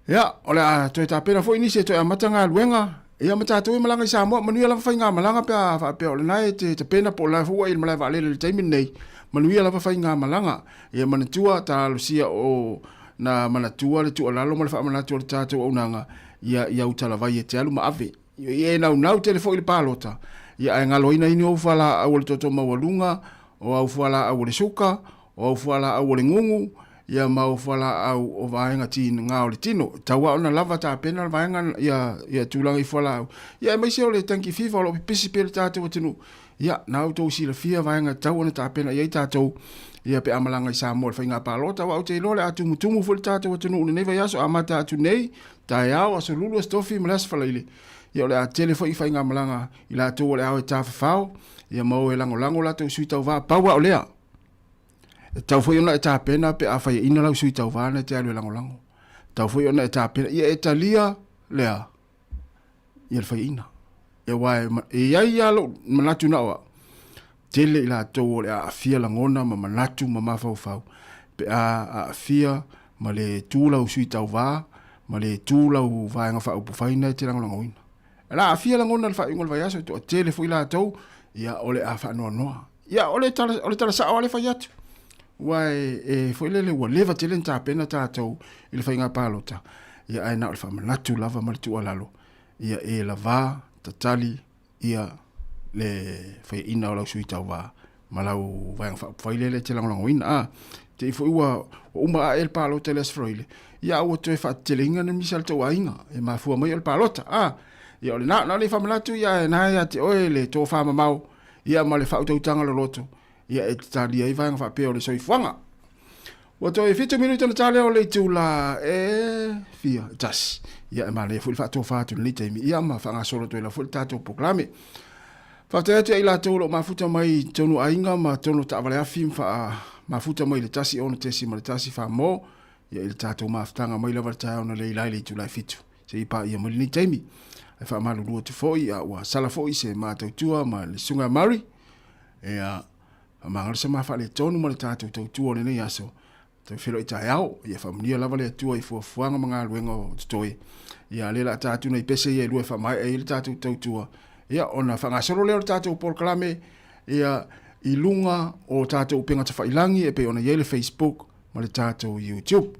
Ia, o le a toe tapena foi nisi e toe amata galuega, ia ma tatou e malaga i Samoa, manuia lava faigamalaga pe a faapea o lena e te tapena po o lena foi ua e i le malae vaalele i le taimi lenei, manuia lava faigamalaga. Ia manatua, talosia o na manatua le tuualalo ma le faamanatu o le tatou auaunaga, ia i au talavai e te alu ma ave. Ia e naunau tele foi i le palota, ia ae galoina ai ni ou fualaau o le toto maualuga, o au fualaau o le suka, o au fualaau o le gugu, ia ma au fualaau o vaega tigā o le tino. E tatau lava ona lava tapena le vaega ia, ia tulaga i fualaau, ia aemaise o le dengue fever o lo o pipisi pea i le tatou atunuu. Ia, na outou silafia vaega e tatau ona tapena i ai tatou, ia pe a malaga i Samoa i le faiga palota, aua ou te iloa o le a tumutumu foi le tatou atunuu i lenei vaiaso, amata atu nei, taeao, aso Lulu, aso Tofi ma le aso Faraile. Ia o le a tele foi faigamalaga i latou o le a o e tafafao, ia ma o e lagolago latou sui tauva, pau lava o lea. E tatau foi ona e tapena pe a faiaina lau sui tauva na e te alu e lagolago. E tatau foi ona e tapena, ia e talia lea, ia le faiaina. Ia aua e, e i ai lava lou manatu na o au, tele i latou o le a aafia lagona ma manatu ma mafaufau pe a aafia ma le tu lau sui tauva ma le tu lau vaega faaupufai na e te lagolagoina. O le a aafia lagona i le faaiuga o le vaiaso, e toatele foi latou, ia o le a faanoanoa. Ia o le tala, o le tala sao lava le fai atu. Ua e, e foi lele ua leva tele na tapena tatou i le faiga palota, ia ae na o le faamanatu lava ma le tuualalo, ia e lava tatali ia le faiaina o lau sui tauva ma lau vaega faaupufai lea e te lagolagoina. A, te i foi ua uma ae le palota i le Aso Faraile, ia a ua toe faateteleina le misa a le tou aiga e mafua mai o le palota. A, ia o lena, na o le faamanatu ia na ia te oe le tofamamao ia ma le faautautaga loloto ia e te talia ai vaega faapea o le soifuaga. Ua toe 7 minute ona ta lea o le itula e fia, e tasi. Ia e manaia foi le faatofa atu i lenei taimi, ia ma faagasolo atu ai lava foi le tatou polokalame. Faafetai atu ia i latou o lo o mafuta mai i totonu o aiga ma totonu o taavale afi ma faa mafuta mai i le 1 6.1 Famo, ia i le tatou mafutaga mai lava i le taeao na leila ai le itula e 7 seia paia mai lenei taimi. Ae faamalulu atu foi, a ua sala foi se matautua ma le Susuga ia Murray, ia Faamagalo se ma faaletonu ma le tatou tautua o lenei aso. Toe feiloai taeao, ia faamanuia lava le Atua i fuafuaga ma galuega o totoe. Ia lea la tatou nai pese ia e lua e faamaea ai le tatou tautua. Ia ona faagasolo lea o le tatou polokalame ia i luga o tatou upega tafailangi e pei ona i ai le Facebook ma le tatou YouTube.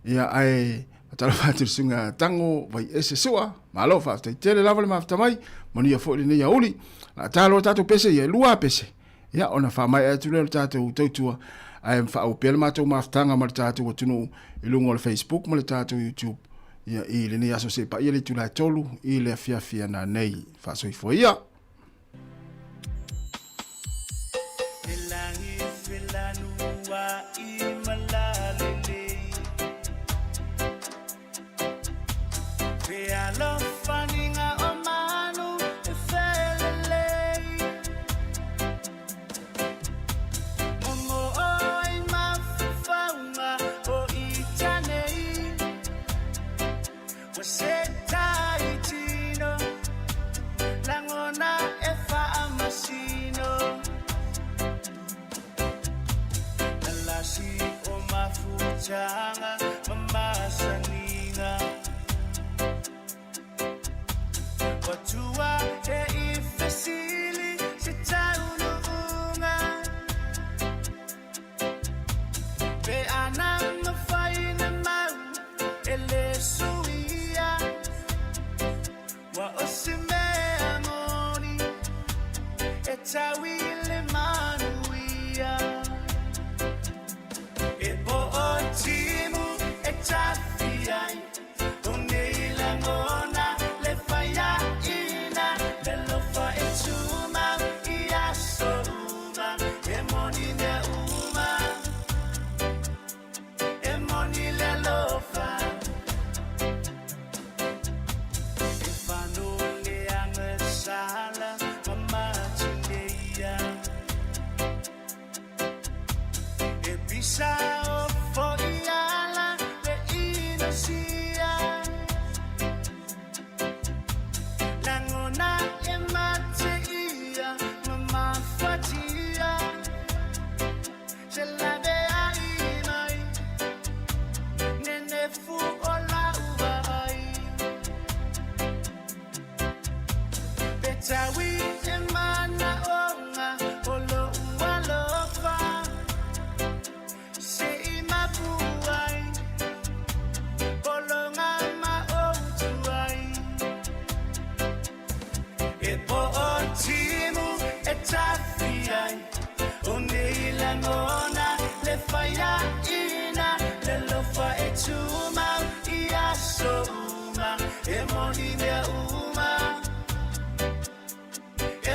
Ia ae faatalofa atu i le susuga Tago Vaiese Sua. Malo faafetai tele lava le mafuta mai. Manuia foi lenei aoauli. La ta loa tatou pese ia e lua pese. Ia, ona faamaea atu lea o le tatou tautua, ae faaauau pea le matou mafutaga ma le tatou atunuu i luga o le Facebook ma le tatou YouTube, ia, i lenei aso seia paia le itula e 3 i le afiafi a nanei. Faasoifua ia!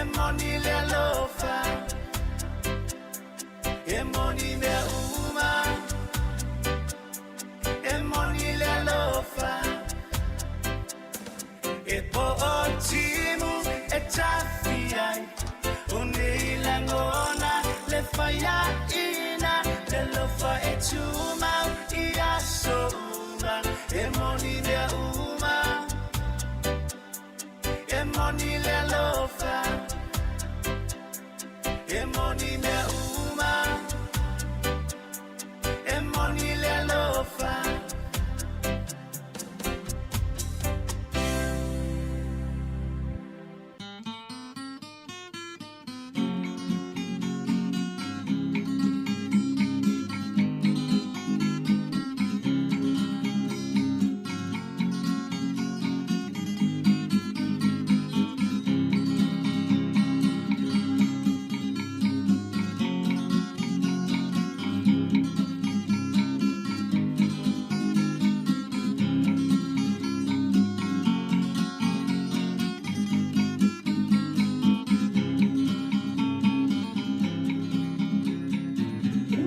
E moni le alofa E moni mea uma E moni le alofa E po o timu e tafi ai O nei lagona le faiaina Le alofa e tumau i aso uma E moni mea uma E moni le alofa E moni mea uma E moni le alofa.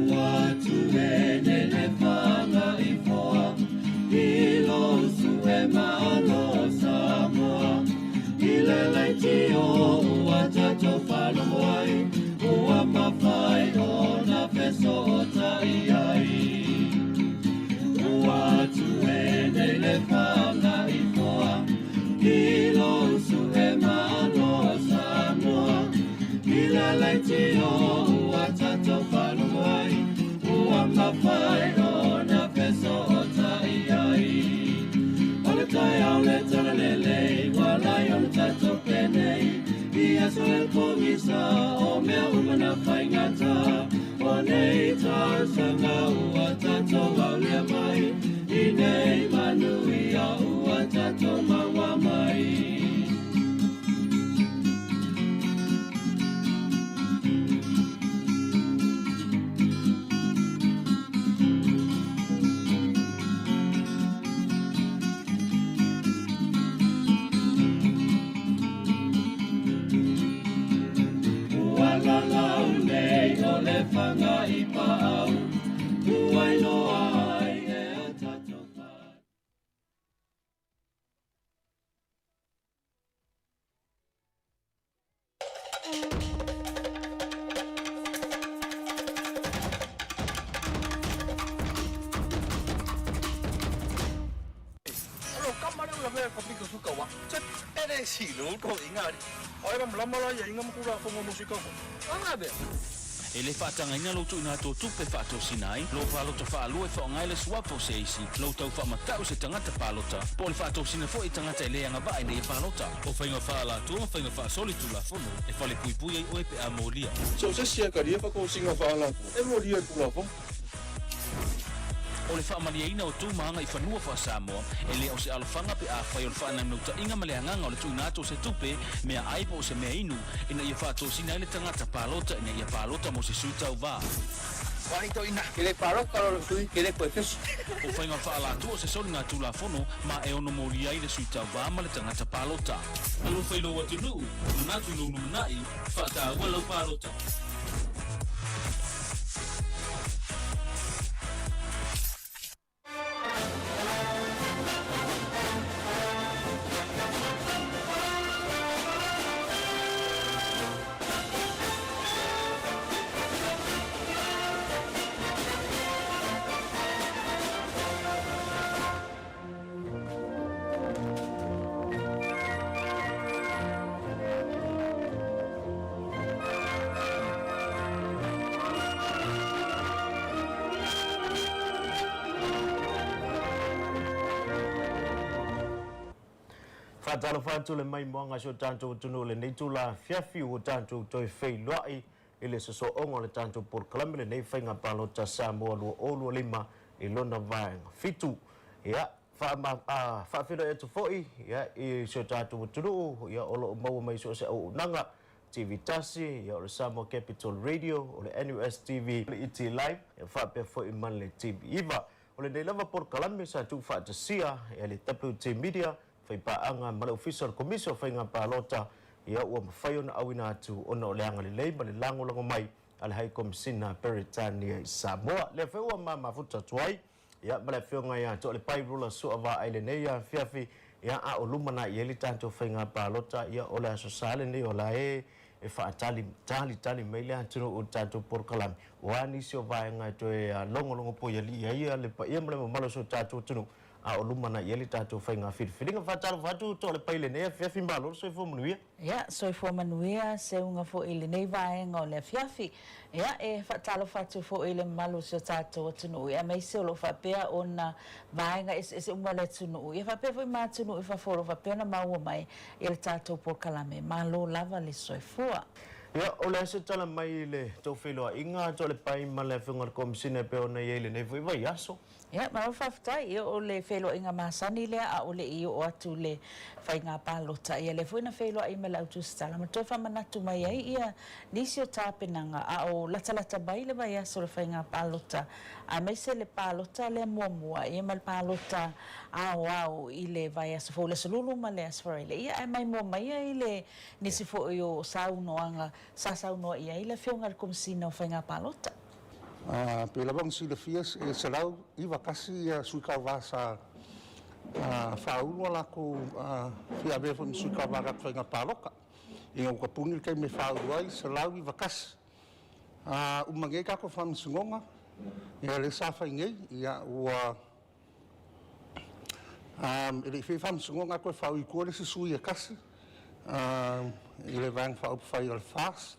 Ua tuene le fanga i foa, i lo usu e malo Samoa. I le leitio ua tatou faalogo ai, ua mafai ona fesootai ai. Ua tuene le fanga i foa, i lo usu e malo Samoa. I le leitio ua tatou faalogo ai, ua mafai ona fesootai ai. O le taeao le talalelei, ua lai o le tatou penei, i aso e pogisa, o mea uma na faigata. O nei tausaga ua tatou aulia mai, i nei manuia ua tatou maua mai. Ua lalau nei o le fanga i paau, ua iloa ai e o tatou Alo kama lea lavea ka piko suka wa. Che ere silo ko inga. Ai ram lama la ia inga makula fongo musika ko. Anga be. E le faatagaina lou tuuina atu o tupe e faatosina ai lou palota faalua e faaaoga ai le suafa o se isi, lou tau faamatau se tagata palota, po o le faatosina foi i tagata e le agavaa ina ia palota. O faiga faaalatua ma faiga faasoli Tulafono e falepuipui ai oe pe a molia. So se sia kalia fakosiga faalatua e molia i Tulafono. O le faamalieina o tu ma agaifanua faa-Samoa, e le o se alofaga pe afai o le faanaunautai ma le agaga o le tuuina atu o se tupe, mea ai po o se mea inu, ina ia faatosina ai le tagata palota ina ia palota mo se sui tauva. Wani to ina, ke le palota lo sui, ke le koe fesi. O faiga faalatua o se soliga Tulafono ma e ono molia ai le sui tauva ma le tagata palota. Alofa i lou atunuu, manatu i lou lumanai, faataua lau palota. Faatalofa atu le maimoaga si o tatou atunuu i lenei itula afiafi ua tatou toe feiloai i le sosooga o le tatou polokalame lenei Faiga Palota Samoa 2025 i lona vaega fitu. Ia, faafeiloai atu foi ia, i si o tatou atunuu ia, o lo o maua mai so o se auaunaga TV tasi, ia, o le Samoa Capital Radio, o le NUS TV, le ET Live, ia, faapea foi ma le TV iva. O lenei lava polokalame sa tuufaatasia e le WT Media, faipaaga ma le Ofisa o le Komisi o Faiga Palota Ia, ua mafai ona auina atu ona o le agalelei ma le lagolago mai a le Hai Komisina a Peretania i Samoa. Lea foi ua ma mafuta atu ai, ia, ma le Afioga ia Toalepai Rula Sua Vaai lenei afiafi, ia, a o lumanai ai le tatou faiga palota, ia, o le Aso Sa lenei o la e e faatali talitali mai le atunuu i le tatou polokalame, o a nisi o vaega e toe logologo poialii ai le paia ma le mamalu o si o tatou atunuu, a o lumanai ai le tatou faiga filifiliga. Faatalofa atu Toalepai i lenei afiafi, malo le soifua manuia. Ia, soifua manuia seuga foi i lenei vaega o le afiafi. Ia, e faatalofa atu foi i le mamalu o si o tatou atunuu, aemaise o lo o faapea ona vaega eseese uma o le atunuu, ia faapea foi ma atunuu i fafo o lo o faapea ona maua mai i le tatou polokalame. Malo lava le soifua. Ia, o le a se tala mai i le tou feiloaiga, Toalepai ma le Afioga i le Komesina e pei ona i ai i lenei foi vaiaso? Ia, malo faafetai. Ia, o le feiloaiga masani lea a o le i oo atu le faiga palota. Ia, lea foi na feiloai ma le au tusitala ma toe faamanatu mai ai ia nisi o tapenaga a o latalata mai le vaiaso o le faiga palota, aemaise le palota lea muamua, ia ma le palota aoao i le vaiaso fou, le Aso Lulu ma le Aso Faraile. Ia, ae maimoa maia i le nisi foi o saunoaga sa saunoa i ai le Afioga i le Komesina o Faiga Palota. Pei lava ona silafia, e 191 sui tauva sa faaulu a latou fia avea foi ma sui tauva i latou faiga palota. Ina ua tapuni le taimi e faaulu ai, 191. Uma nei tatou faamasinoga, ia lea sa fai nei, ia ua E le i faia faamasinoga ae toe faaui i tua le isi sui e tasi i le Vaega Faaupufai o le FAST,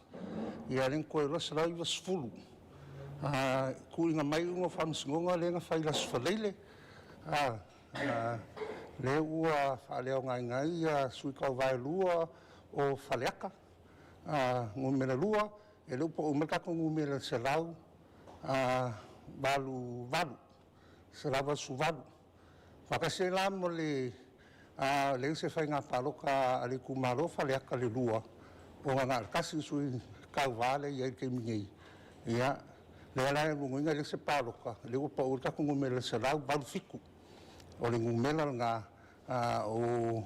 ia lea na toe 290. Tuuina mai iuga o faamasinoga lea na fai i le Aso Faraile, lea ua faaleaogaina ai sui tauva e lua o Faleata numera 2, ia lea ua pau mai le tatou numera 188. 188. Faatasi ai la ma le leai se faiga palota a le itumalo Faleata le 2 ona na o le tasi le sui tauva lea e i ai i le taimi nei. Ia, lea la e lona uiga e leai se palota, lea ua pau ai le tatou numera 187. O le numera lena o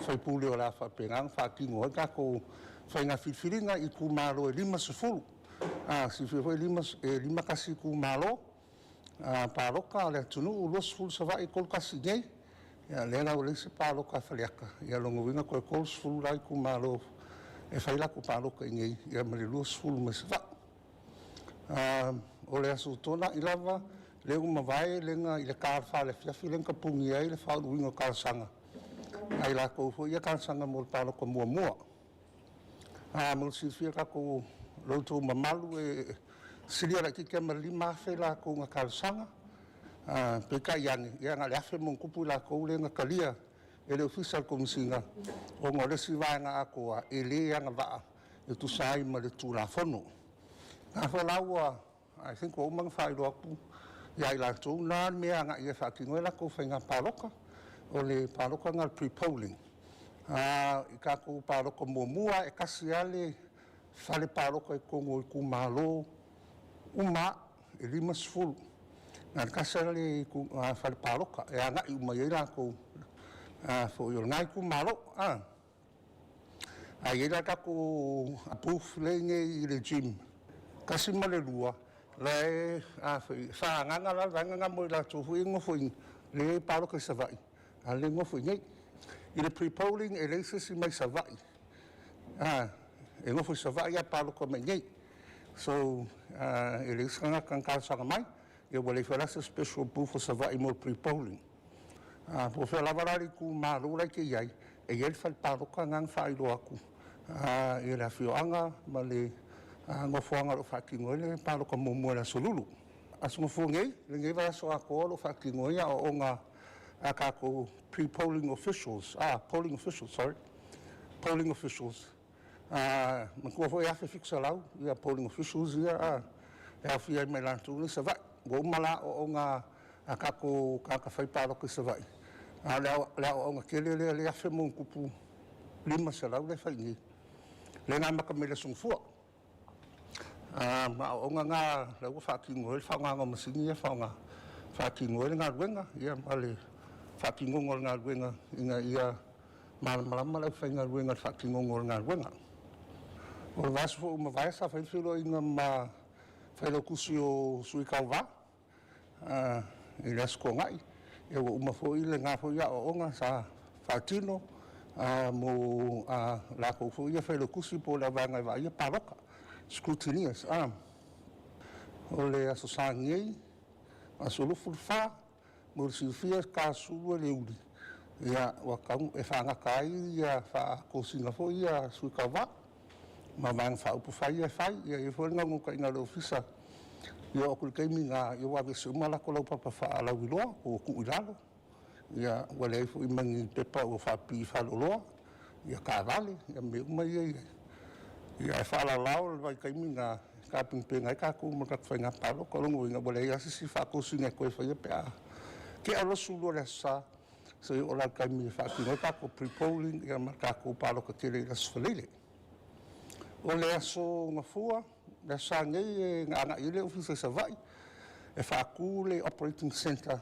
sui usufono o le a faapena ona faatino ai le tatou faiga filifiliga i itumalo e 50. Silafia foi e 51 itumalo. Palota a le atunuu, 20 Savaii, 31 i inei. Ia, lea la ua leai se palota a Faleata, ia lona uiga toe 30 la itumalo e fai latou palota i inei, ia ma le 20 mai Savaii. O le Aso Toonai lava, lea ua mavae lea na i le ta o le 4 i le afiafi lea na tapuni ai le faauluina o talosaga a i latou foi ia talosaga mo le palota muamua. A mo le silafia tatou lo outou mamalu e silia laitiiti lava ma le 5,000 latou na talosaga, peitai ane, ia na o le 1,000 ma ona tupu i latou lea na talia e le Ofisa o le Komesina ona o le isi vaega atoa e le agavaa e tusa ai ma le Tulafono. Na foi la ua I think ua uma ona faailoa atu ia i latou na le mea e agai e faatino ai latou faiga palota, o le palota lena o le pre-polling. I tatou palota muamua e tasi lava le fale palota i totonu o itumalo uma e 50. Na o le tasi lava le fale palota e agai uma i ai latou foi o lena itumalo. A i ai la tatou booth lea i inei i le gym, 1 ma le 2, la e faaagaaga la le vaega lena mo i latou foi ia e nofo i lea e palota i Savaii, a o lea e nofo i inei. I le pre-polling e leai se isi mai Savaii e nofo i Savaii ae palota mai i inei. So, e leai se tagata na talosaga mai, ia ua leai foi la se special booth o Savaii mo le pre-polling. Po o fea lava la le itumalo la e te i ai, e i ai le fale palota lena na faailoa atu i le afioaga ma le nofoaga o lo o faatino ai le palota muamua i le Aso Lulu. Aso Gafua nei, lenei vaiaso atoa o lo o faatino ai aoaoga a tatou pre-polling officials, polling officials, sorry, polling officials. Manatua foi e 1,700 ia polling officials ia e aofia ai ma i latou nei i Savaii. Ua uma la aoaoga a tatou tagata fai palota i Savaii, a o le aoaoga tele lea, le 1,500 lea e fai nei, lea na amata mai i le Aso Gafua. Ma aoaoga na lea ua faatino ai le faaaogaina o masini ia e faatino ai le galuega, ia ma le faatinoga o le galuega ina ia. malamalama le aufaigaluega i le faatinoga o le galuega. O le vaiaso foi ua mavae sa fai le feiloaiga ma Failautusi o Sui Tauva i le Aso Toonai, ia ua uma foi lena foi aoaoga sa faatino mo latou foi ia Failautusi po o le auvaega e vaaia palota, scrutineers. O le Aso Sa nei, aso 24, mo le silafia e 40 e le uli, ia ua tatau e faagata ai ia faatosina foi ia Sui Tauva ma Vaega Faaupufai ia e fai. Ia e i ai foi le naunautaiga a le Ofisa ia oo atu i le taimi lena ia ua aveese uma latou laupapa faalauiloa po ua tuu i lalo, ia ua leai foi ma ni pepa ua faapipii i faleoloa, ia taavale, ia mea uma ia i ai. Ia ae faalalao le vaitaimi lena e tapenapena ai tatou mo le tatou faiga palota. O lona uiga ua leai lava se isi faatosina e toe faia pe a tea loa le 12 o le Aso Sa seia oo la i le taimi e faatino ai tatou pre-polling ia ma le tatou palota tele i le Aso Faraile. O le Aso Gafua, le Aso Sa nei e agai ai le Ofisa i Savaii e faatu le operating centre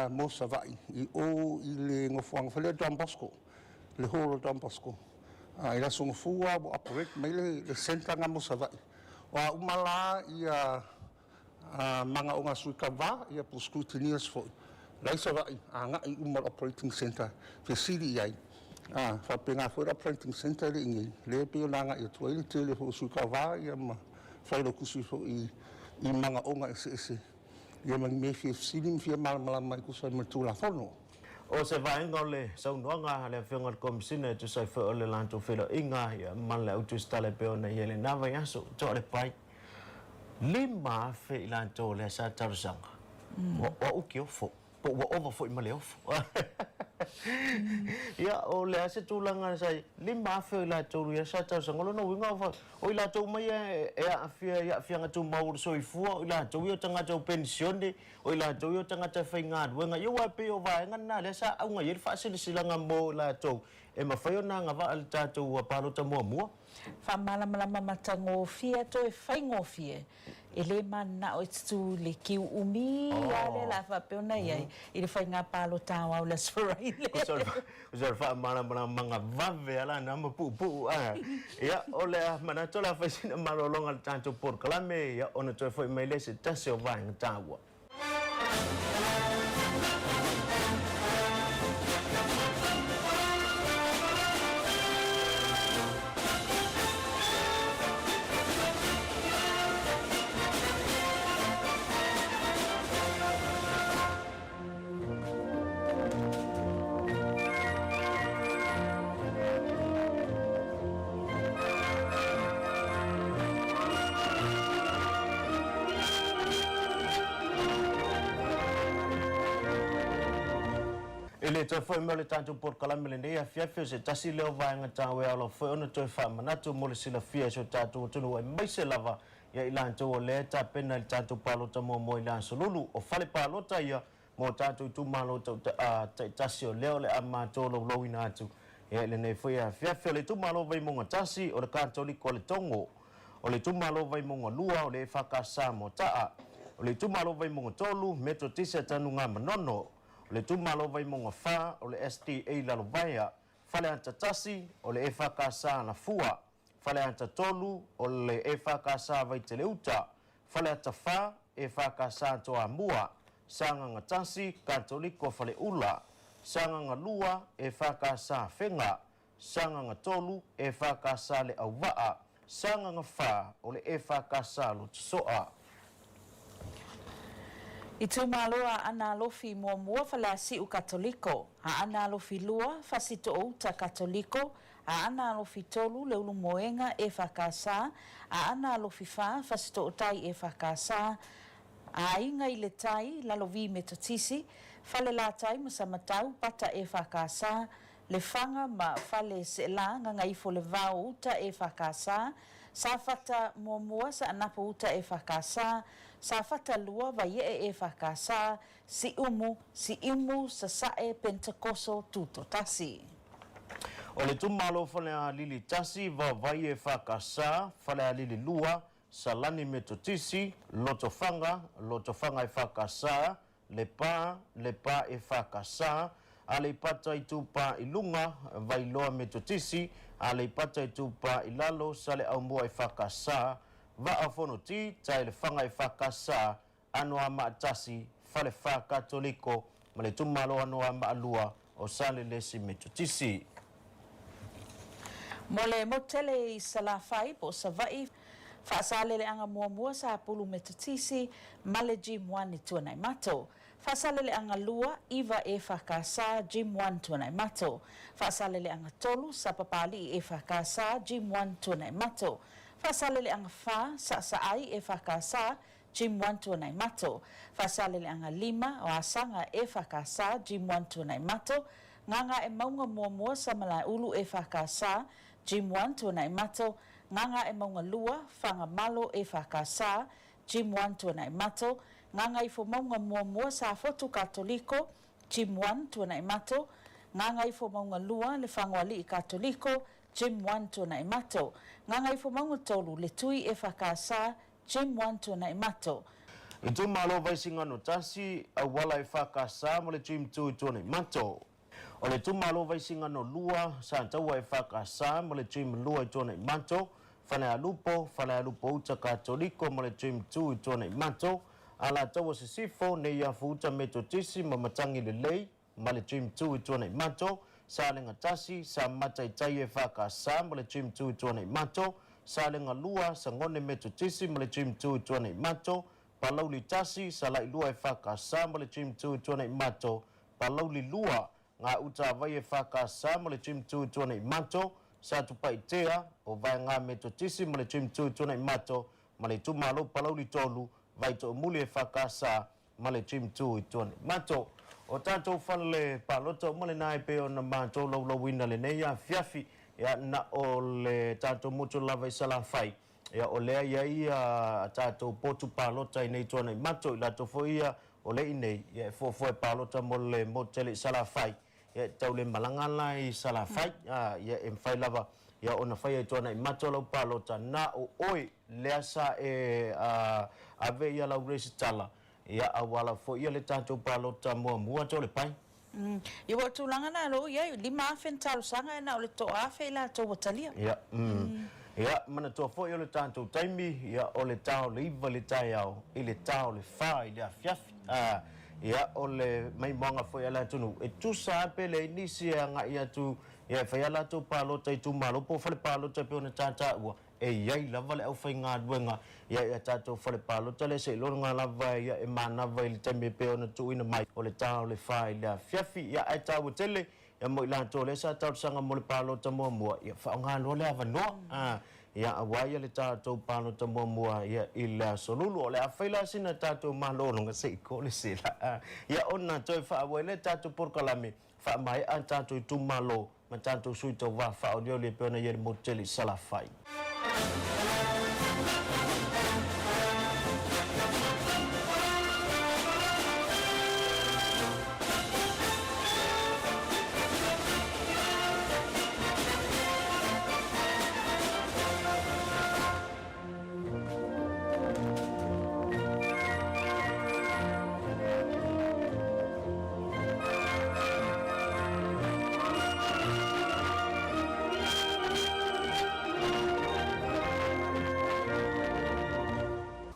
mo Savaii i o i le nofoaga foi lea Don Bosco, le hall o Don Bosco. I le Aso Gafua ua operate mai le centre lena mo Savaii. O a uma la ia manaoga a sui tauva ia po o scrutineers foi la i Savaii agai uma i le operating centre fesili i ai. Faapena foi le operating centre lea i inei lea e pei ona agai atu ai le tele foi o sui tauva ia ma failautusi foi i manaoga eseese ia ma ni mea e fia fesili ma fia malamalama e tusa ai ma le Tulafono. O se vaega o le saunoaga a le Afioga i le Komesina e tusa ai foi o le latou feiloaiga ma le au tusitala e pei ona i ai lena vaiaso, toa le pai 5,000 i latou o lea sa talosaga, ua uki ofo, po ua ova foi ma le ofo. Ia, o le a se tulaga sa i 5,000 o i latou ia sa talosaga, o lona uiga o i latou uma ia e aafia i aafiaga tumau o le soifua, o i latou ia o tagata ua penisione, o i latou ia o tagata e faigaluega. Ia aua e pei o vaega na lea sa auga i ai le faasilasilaga mo i latou e mafai ona agavaa i le tatou palota muamua. Faamalamalama matagofie toe faigofie, e le mananao e tutū i le kiu umi lava lea o le a faapea ona i ai i le faiga palota aoao i le Aso Faraile. O le faamalamalamaga vave lava lena ma puupuu. Ia, o le a manatu o le a fai sina malologa i le tatou polokalame, ia, ona toe foi mai lea i se tasi o vaega taua. E le toe foi mai o le tatou polokalame lenei afiafi o se tasi lea o vaega taua e ala foi ona toe faamanatu mo le silafia e si o tatou atunuu aemaise lava ia i latou o lea e tapena i le tatou palota muamua i le Aso Lulu. O fale palota ia mo tatou itumalo taitasi o lea o le a matou loulouina atu i lenei foi afiafi. O le itumalo Vaimauga 1, o le Katoliko a le Togo. O le itumalo Vaimauga 2, o le EFKS Moataa. O le itumalo Vaimauga 3, Metotisi a Tanugamanono. O le itumalo Vaimauga 4, o le SDA Lalovaea. Faleata 1, o le EFKS Alafua. Faleata 3, o le EFKS Vaiteleuta. Faleata 4, EFKS Toamua. Sagaga 1, Katoliko Faleula. Sagaga 2, EFKS Afega. Sagaga 3, EFKS Leauvaa. Sagaga 4, o le EFKS Lotosoa. Itumalo Aana Alofi Muamua Faleasiu Katoliko, Aana Alofi 2, Fasitoouta Katoliko, Aana Alofi 3, Leulumoega EFKS, Aana Alofi 4, Fasitootai EFKS, Aiga i le Tai, Lalovi Metotisi, Falelatai ma Samatau, Pata EFKS, Lefaga ma Fale Seela, Gagaifo le Vao Uta EFKS, Safata Muamua, Saanapu Uta EFKS, Safata 2, Vaiee EFKS, Siumu, Siumu, Sasae, Pentekoso, Tutoatasi. O le itumalo Falealili 1, Vaovai EFKS, Falealili 2, Salani Metotisi, Lotofaga, Lotofaga EFKS, Lepa, Lepa EFKS, Aleipata Itupa i Luga, Vailoa Metotisi, Aleipata Itupa i Lalo, Saleaaumua EFKS, Vaa o Fonoti, Taelefaga EFKS, Anoamaa 1, Falefa Katoliko ma le Itumalo Anoamaa 2 o Salelesi Metotisi. Mo le motu tele i Salafai po o Savaii, Faasaleleaga Muamua Sapulu Metotisi ma le Gym One i Tuanaimato. Faasaleleaga Lua, Iva EFKS, Gym One Tuanaimato. Faasaleleaga Tolu, Sapapalii EFKS, Gym One Tuanaimato. Faasaleleaga Fa, Saasaai EFKS, Gym One Tuanaimato. Faasaleleaga Lima, o Asaga EFKS, Gym One Tuanaimato. Gagaemauga Muamua Samalaeulu EFKS, Gym One Tuanaimato. Gagaemauga Lua, Fagamalo EFKS, Gym One Tuanaimato. Gagaifomauga Muamua Safotu Katoliko, Gym One Tuanaimato. Gagaifomauga Lua, Lefagoalii Katoliko, Gym One Tuanaimato. Gagaifomauga Tolu, Letui EFKS, Gym One Tuanaimato. Itumalo Vaisigano 1, Auala EFKS ma le Gym 2 i Tuanaimato. O le Itumalo Vaisigano 2, Sataua EFKS ma le Gym 2 i Tuanaimato, Falealupo, Falealupo Uta Katoliko ma le Gym 2 i Tuanaimato, Alataua Sisifo, Neiafu Uta Metotisi ma Matagi Lelei ma le Gym 2 i Tuanaimato, Salega 1, Samata i Tai EFKS ma le Gym 2 i Tuanaimato, Salega 2, Sagone Metotisi ma le Gym 2 i Tuanaimato, Palauli 1, Salailua EFKS ma le Gym 2 i Tuanaimato, Palauli 2, Gautavai EFKS ma le Gym 2 i Tuanaimato, Satupaitea, o Vaega Metotisi ma le Gym 2 i Tuanaimato, ma le Itumalo Palauli 3, Vaitoomuli EFKS ma le Gym 2 i Tuanaimato. O tatou fale palota uma lena e pei ona matou laulauina lenei afiafi, ia na o le tatou motu lava i Salafai, ia o lea i ai a tatou potu palota i nei Tuanaimato, i latou foi ia o le i nei, ia e fuafua e palota mo le motu tele i Salafai, ia e tau le malaga la i Salafai, ia e mafai lava ia ona faia i Tuanaimato lau palota, na o oe lea sa e ave ia lau resitala, ia auala foi ia le tatou palota muamua Toalepai. Ia ua o tulaga na lou iai, 5,000 ni talosaga e na o le 1,000 i latou ua talia. Ia, ia, manatua foi o le tatou taimi, ia, o le ta o le 9 i le taeao i le ta o le 4 i le afiafi. A, ia, o le maimoaga foi a le atunuu, e tusa lava pe leai nisi e agai atu, ia, e fai a latou palota i itumalo po o fale palota e pei ona tataua, e i ai lava le aufaigaluega ia i a tatou fale palota lea seiloga lava ia e manava i le taimi e pei ona tuuina mai o le ta o le fa i le afiafi. Ia ae taua tele ia mo i latou lea sa talosaga mo le palota muamua, ia faaaoga loa le avanoa a ia aua ia le tatou palota muamua ia i le aso Lulu. O le a fai la sina tatou malologa se i ko le sela a ia ona toe faaauau ai lea tatou polokalame faamaea tatou itumalo ma tatou sui tauva faaolioli e pei ona i ai le motu tele i Salafai.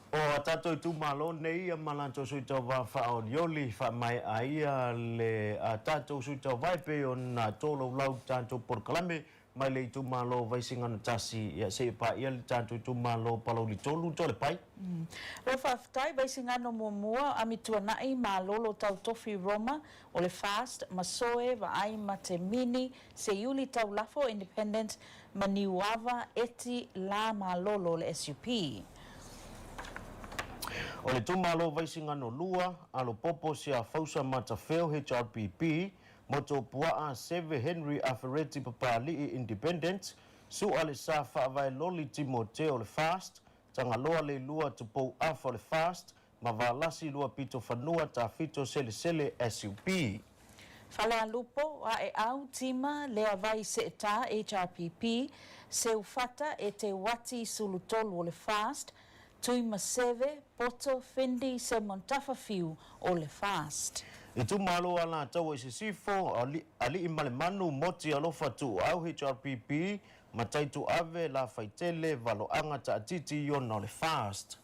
O a tatou itumalo nei ma latou sui tauva faaolioli faamaea ia le a tatou sui tauva e pei ona tolaulau tatou polokalame Mai le itumalo o Vaisigano 1, ia seia paia le tatou itumalo o Palauli 3, Toalepai. Ua faafetai Vaisigano muamua, Amituanai, Malolo Tautofi Roma, o le Fast, Masoe, Vaai ma Te Mini, Seiuli Taulafo, Independent, ma Niuava, Eti, La Malolo, o le SUP. O le itumalo o Vaisigano 2, Alopopo Siafausa Matafeo, HRPP, Motuopuaa, Seve Henry Afereti Papali'i Independent, Su'a le Sa Faavae Loli Timoteo o le Fast, Tagaloa Leilua Tupou Afa o le Fast, ma Valasi Luapito Fanua Tafito Selesele SUP. Falealupo, Aeau, Tima, Leavai Seeta, HRPP, Seufata, Eteuati Sulutolu o le Fast, Tuimaseve, Poto, Fendi, Simon Tafawhiu o le Fast. Itumalo Alataua i Sisifo, Aliimalemanu, Moti Alofa Tuuau, HRPP, Mataituave, Lafaitele, Valoaga Taatiti Iona o le FAST.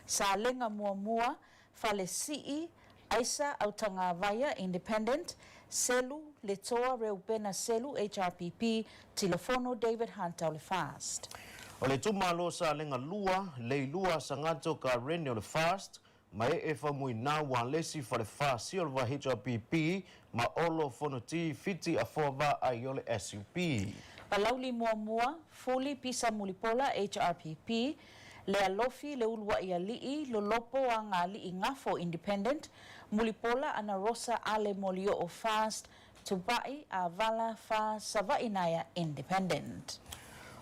Salega Muamua, Falesii, Aisa Autagavaia, Independent, Selu, Letoa Reupena Selu, HRPP, Tilafono David Hunter o le FAST. O le itumalo Salega 2, Leilua Sagato Karene o le FAST, Maee Faumuina Ualesi Falefa Silva HRPP ma Olo Fonoti Fiti Afoa Vaai o le SUP. Palauli Muamua, Fuli Pisa Mulipola HRPP, Lealofi Leulua'i Alii, Lolopo Agaalii Gafo Independent, Mulipola Anarosa Ale Molioo FAST, Tupai Avala Fa Savaii Naea Independent.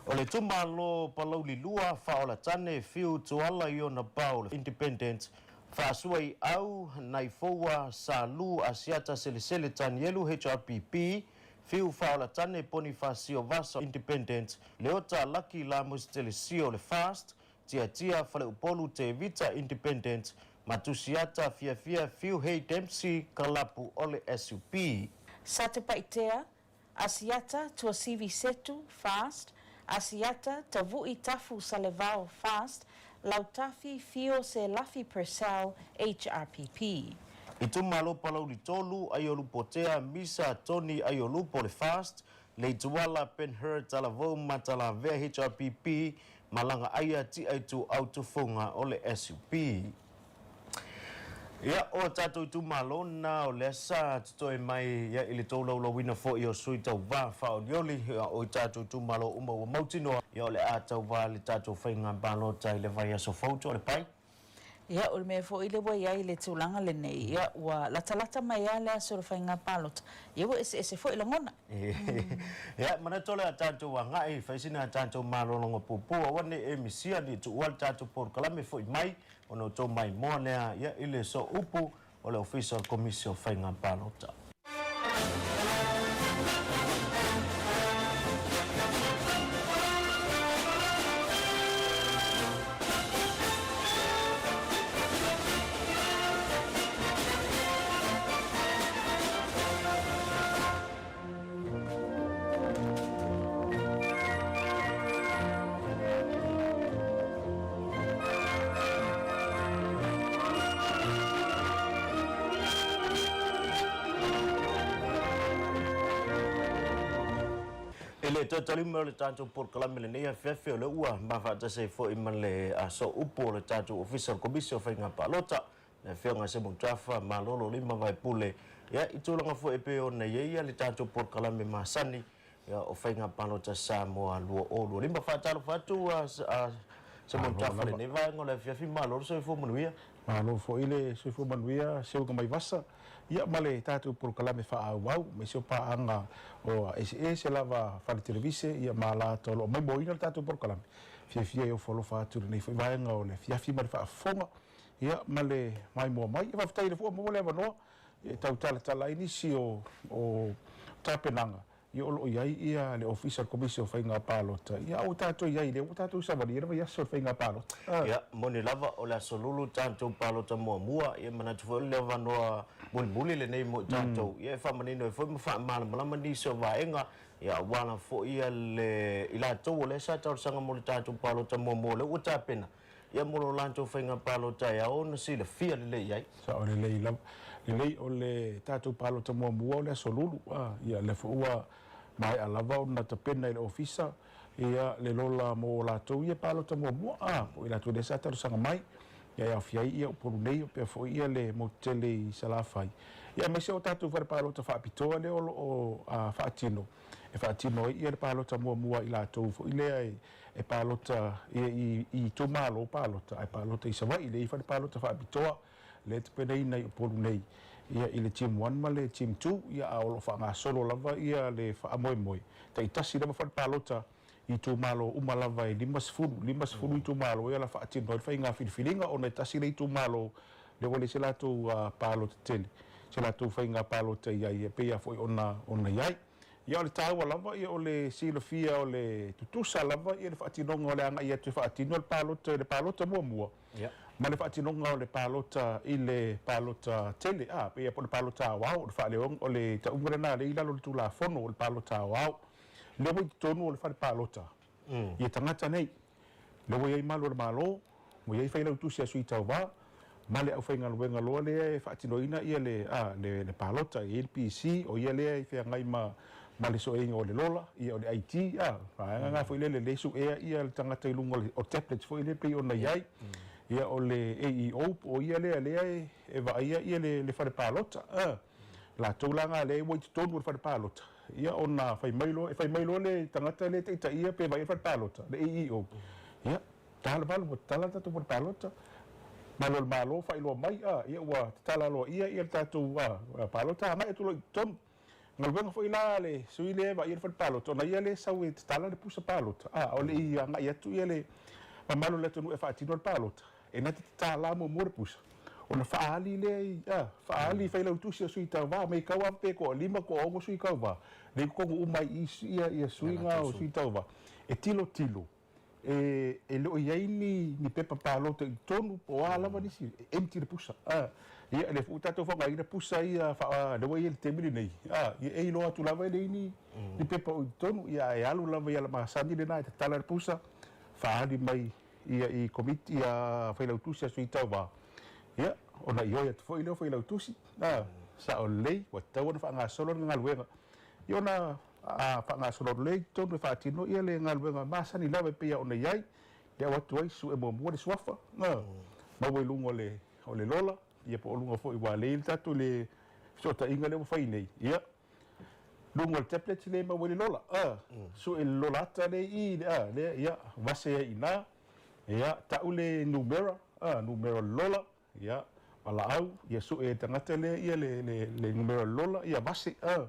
O le itumalo Palauli 2, Faaolatane, Fiu Tuala Iona Paul Independent, Faasuaiau, Naifoua, Salu, Asiata Selesele Tanielu HRPP, Fiu Faaolatane Ponifasio Vasa Independent, Leota Laki Lamus Telesio le FAST, Tiatia Faleupolu Tevita Independent, Matusiata Fiafia Fiu Hei Dempsey Kalapu o le SUP. Satupaitea, Asiata Tuasivi Setu, FAST, Asiata Tavu'i Tafu Salevao, FAST, Lautafi Fio Selafi Purcell, HRPP. Itumalo Palauli 3, Aiolupotea Misa Tony Aiolupo le FAST, Leituala Ben-Hur Talavou Matalavea HRPP, Malaga Aia Ti'aituau Tufuga o le SUP. Ia, o tatou itumalo na o lea sa totoe mai ia i le toulaulauina foi o sui tauvā faaolioli, ia o i tatou itumalo uma ua mautinoa, ia o le a tauvā le tatou faiga palota i le vaiaso fou Toalepai. Ia, o le mea foi lea ua i ai le tulaga lenei, ia, ua latalata mai lava le aso o le faiga palota, ia ua eseese foi lagona. Ia, manatu o le a tatou agai, fai sina tatou malologa puupuu, aua ne i e misia ni tuua le tatou polokalame foi mai, ona o tou maimoa lea, ia, i le sooupu o le Ofisa o le Komisi o Faiga Palota. E le toe talima o le tatou polokalame lenei afiafi o lea ua mafaatasi ai foi ma le sooupu o le tatou Ofisa o le Komisi o Faiga Palota, le Afioga ia Semutafa Malolo Lima Vaepule, ia, i tulaga foi e pei ona i ai le tatou polokalame masani, ia, o Faiga Palota Samoa 2025. Faatalofa atu a Semutafa i lenei vaega o le afiafi, malo le soifua manuia. Malo foi le soifua manuia Seuga Maivasa, ia, ma le tatou polokalame faaauau, aemaise o paaga o eseese lava fale televise, ia, ma latou o lo o maimoaina le tatou polokalame. Fiafia e ofo alofa atu i lenei foi vaega o le afiafi ma le faafofoga. Ia, ma le maimoa mai. Ia, faafetai i le fua maua le avanoa e tau talatala ai nisi o tapenaga ia o lo o i ai ia le Ofisa o le Komisi o Faiga Palota. Ia, a ua tatou i ai i lea ua tatou savalia le vaiaso o le Faiga Palota. Ia, moni lava, o le Aso Lulu tatou palota muamua, ia manatu foi o le avanoa mulimuli lenei mo i tatou, ia e faamanino ai foi ma faamalamalama nisi o vaega, ia aua lava foi le i latou o lea sa talosaga mo le tatou palota muamua o lea ua tapena. Ia mo lo latou faiga palota e ao ona silafia lelei ai. Sao lelei lava. Lelei o le tatou palota muamua o le Aso Lulu. A, ia lea foi ua maea lava ona tapena i le ofisa ia le lola mo latou ia palota muamua, a, po o i latou lea sa talosaga mai. Ia e aofia ai ia Upolu nei faapea foi ia le motu tele i Salafai. Ia aemaise o tatou fale palota faapitoa lea o lo o faatino, e faatino ai ia le palota muamua a i latou foi lea e e palota i itumalo palota ae palota i Savaii lea i fale palota faapitoa lea e tapenaina i Upolu nei ia i le Team 1 ma le Team 2 ia a o lo o faagasolo lava ia le faamoemoe taitasi lava fale palota i itumalo uma lava e 50, 50 itumalo ia la faatino ai le faiga filifiliga ona e tasi le itumalo lea ua leai se latou palota tele se latou faiga palota i ai e pei lava foi ona i ai. Ia o le taua lava ia o le silafia o le tutusa lava ia le faatinoga o le agai atu e faatino le palota i le palota muamua Ma le faatinoga o le palota i le palota tele, a, ia po o le palota aoao, o le faaleoga, o le tauga lena lea i lalo o le Tulafono o le palota aoao. Lea ua i totonu o le fale palota ia tagata nei. Lea ua i ai malu o le Malo, ua i ai failautusi a sui tauva, ma le aufaigaluega loa lea e faatinoina ia le, a, le, le palota. E i ai le PC, o ia lea e feagai ma, ma le sueina o le lola, ia o le ID, a, vaega na foi lele lea e suea ia le tagata i luga o le, o tablets foi lea pei ona i ai. Ia o le AEO po o ia lea lea e, e vaaia ia le, le fale palota, a. Latou la na lea ua i totonu o le fale palota, ia ona fai mai loa, e fai mai loa le tagata lea e taitaia pe vaaia le fale palota, le AEO, ia, ta le valu ua tatala le tatou fale palota. Malo o le Malo faailoa mai, a, ia ua tatala aloaia ia le tatou, a, palota agai atu loa i totonu. Galuega foi la a le sui lea e vaaia le fale palota, ona ia lea e sau e tatala le pusa palota, a o le i agai atu ia le mamalu o le atunuu e faatino le palota, e na te tatala muamua le pusa, ona faaali lea i, a, faaali i failautusi o sui tauva, mei kau lava pe toalima, toaono sui tauva, lea i totonu uma ai i i ia, ia sui na o sui tauva, e tilotilo e, e le o i ai ni, ni pepa palota i totonu, po o a lava nisi, e empty le pusa. A, ia, lea foi ua tatou faaaogaina pusa ia faa, lea ua i ai i le taimi lenei, a, ia e iloa atu lava e leai ni, ni pepa o i totonu, ia ae alu lava i ala masani lena e tatala le pusa, faaali mai ia i komiti, ia failautusi a sui tauva, ia, ona ioe atu foi lea o failautusi, a, sao lelei, ua tatau ona faagasolo le galuega, ia ona A faagasolo lelei totonu e faatino ia le galuega masani lava e pei ona i ai, le au atu ai sue muamua le suafa, maua i luga o le o le lola, ia po o luga foi ua lei le tatou le fesootaiga lea ua fai nei, ia luga o le tablet lea e maua ai le lola, sue le lola ata lea i i, lea, ia vase ai i ina, ia tau le numera, numera o le lola, Ia, valaau, ia sue e tagata lea ia le, le, le numera o le lola, ia vase, a.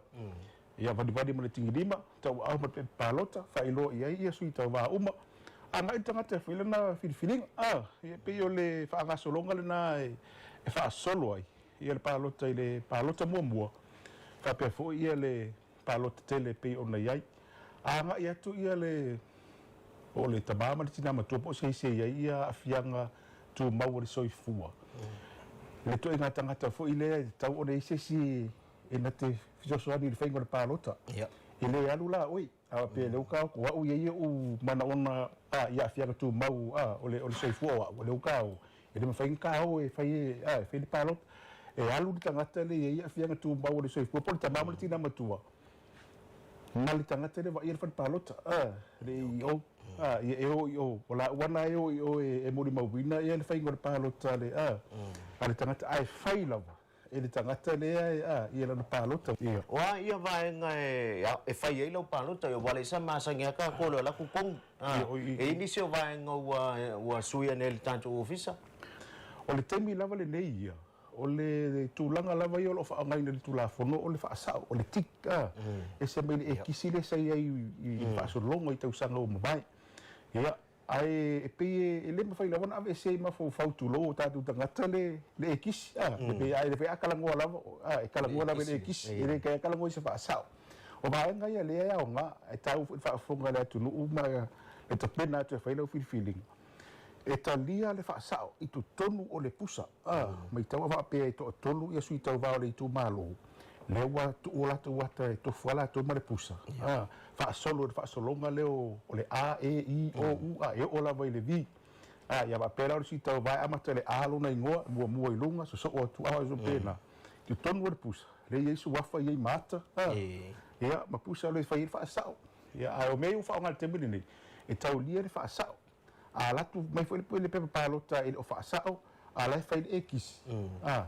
Ia valivali ma le tigilima, tauaau ma le pepa palota, faailoa i ai ia sui tauva uma. Agai le tagata e fai lana filifiliga, a. Ia, pei o le faagasologa lena e, e faasolo ai ia le palota i le palota muamua, faapea foi ia le palota tele e pei ona i ai. A agai atu ia le, o le tama ma le tina matua po o se isi e i ai ia aafiaga tumau o le soifua. Le ituaiga tagata foi lea e tatau ona i ai se isi e na te fesoasoani i le faiga o le palota. E le alu la oe, a pe lea ua taoto au e i ai ou manaona i aafiaga tumau o le soifua o au, o lea ua taoto, e le mafai ona taoto e fai e fai le palota. E alu le tagata lea e i ai aafiaga tumau o le soifua po o le tama ma le tina matua ma le tagata lea e vaaia le fale palota, le AEO. A, ia e o i o, o laua na e o i o e molimauina ia le faiga o le palota a le, a, a le tagata, ae fai lava e le tagata lea e, a, ia lana palota. Ia. O a ia vaega e, e fai ai lau palota, ia ua leai sa masani lava tatou i le alu atu tonu. A, e i ai nisi o vaega ua, ua sui ane e le tatou ofisa? O le taimi lava lenei ia, O le tulaga lava ia o lo o faaaogaina i le Tulafono o le faasao, o le tick, a, ese mai le ekisi lea sa i ai i le faasologa i tausaga ua mavae. Ia, ae e pei e le mafai lava ona aveesea i mafaufau tulou o tatou tagata le le ekisi, a, e pei a e le talanoa lava, a, e talanoa lava i le ekisi, e le toe talanoa i se faasao. O vaega ia lea e aoga, e taua foi i le faafofoga a le atunuu ma le tapena atu e fai lau filifiliga. E talia le faasao i totonu o le pusa, a matau a faapea e toatolu ia sui tauva o le itumalo, lea ua tuu o latou ata e tofu a latou ma le pusa, a faasolo i le faasologa lea o le A, E, I, O, U, a e oo lava i le V. A ia faapea la o le sui tauva e amata i le A lona igoa, muamua i luga, sosoo atu a faapena. I totonu o le pusa, lea e i ai suafa, e i ai ma ata, a ia ma pusa lea e fai ai le faasao. Ia ae o mea ia ua faaaoga i le taimi lenei, e taulia le faasao. A alu atu mai foi le pepa palota e le o faasao, a la e fai le ekisi. A,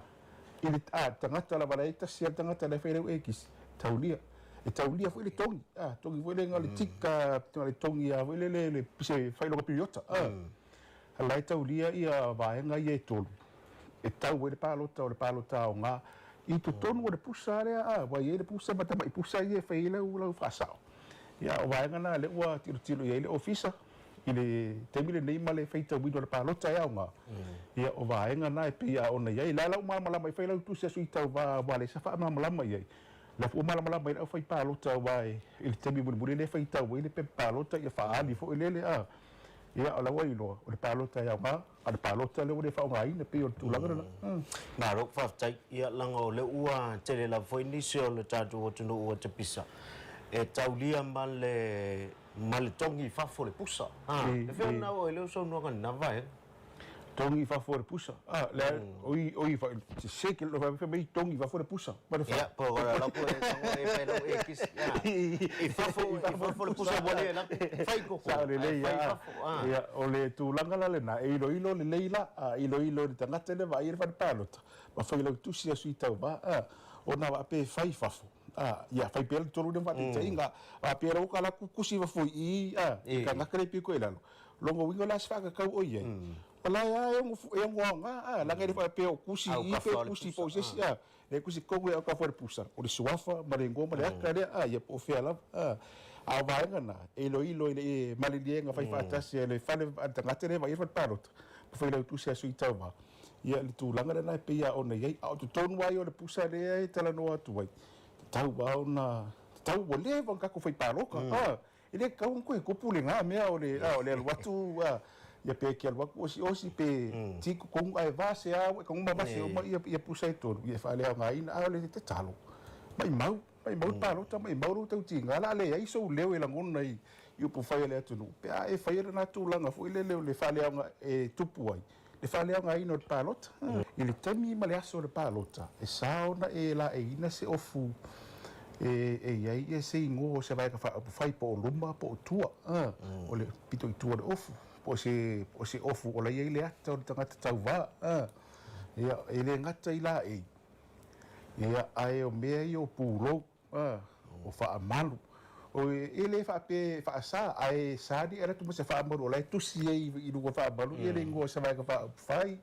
i le a, tagata lava la e tasi a le tagata la e fai lau ekisi, taulia. E taulia foi le togi, a, togi foi le na le tick, a, le togi a foi le le le se faailoga piriota, a. La e taulia ia vaega ia e tolu, e tau ai le palota o le palota aoga i totonu o le pusa lea, a, ua i ai le pusa ma tamai pusa ia e fai ai lau lau faasao. Ia, o vaega na lea ua tilotilo i ai le Ofisa i le taimi lenei ma le faitauina o le palota e aoga, ia, o vaega na e pei lava ona i ai. La e la ua malamalama i Failautusi a Sui Tauva aua leai se faamalamalama i ai. La foi ua malamalama ai le aufai palota aua i le taimi mulimuli lea e faitau ai le pepa palota ia faaali foi lele, a. Ia, o la ua iloa, o le palota e aoga, a o le palota lea ua le faaaogaina, pei o le tulaga lena. Malo, faafetai. Ia, leaga o lea ua tele lava foi nisi o le tatou atunuu ua tapisa e taulia ma le ma le togi i fafo o le pusa. E fea lena ua oo i ai lau saunoaga i lena vaega? Togi i fafo o le pusa. A, le oi oi fa se ke lo fa mai togi i fafo o le pusa. Ma le fa. Ia, po o la ko e tango e fai lau e kisi. I fafo i fafo le pusa ua le la fai koko. Sao lelei ia. Ia, o le tulaga la lena, e iloilo lelei la, a iloilo e le tagata lea vaai i le fale palota, ma fai lau tusi a sui tauva, a, ona faapea e fai i fafo, a, ia fai pea le tolu lea ma faataitaiga, faapea la ua ka la kusi i fafo i i, a, i tagata lea e pito i lalo. Lona uiga o le a se faakakau o i ai? O la e lava e ono aoga, a, leaga e le faapea o kusi i i pe kusi po o se isi, a, le kusi tonu e aukafua i le pusa, o le suafa ma le igoa ma le ata lea, a, ia po o fea lava, a. A o vaega na, e iloilo i le maliliega faifaatasi a le fale a le tagata lea e vaai ai le fale palota, ma failautusi a sui tauva, ia le tulaga lena e pei lava ona i ai. A o totonu lava ia o le pusa lea e talanoa atu ai, tatau lava ona, tatau, ua leva ona tatou fai palota, a. E le tatau ona toe tupu lena mea o le, o le alu atu, ia pe te alu atu osiosi pe ti totonu ae vase lava ua e tago ma vase uma ia pusa e tolu, ia e faaleaogaina. A o le tatalo, maimau, maimau le palota, maimau lou tautiga, o le a leai sou leo e lagona i upufai a le atunuu pe a e faia lena tulaga foi lele o le faaleaoga e tupu ai le faaleaogaina o le palota. I le taimi ma le aso o le palota, e sa ona e laeiina se ofu e i ai se igoa o se vaega faaupufai po o luma po o tua, o le pito i tua o le ofu, po o se ofu o la e i ai le ata o le tagata tauva. Ia, e le gata i laei, ia, ae o mea ia o pulou. A, o faamalu. O, e le faapea e faasa, ae sa ni alu atu ma se faamalu o la e tusi ai i luga o faamalu ia le igoa o se vaega faaupufai,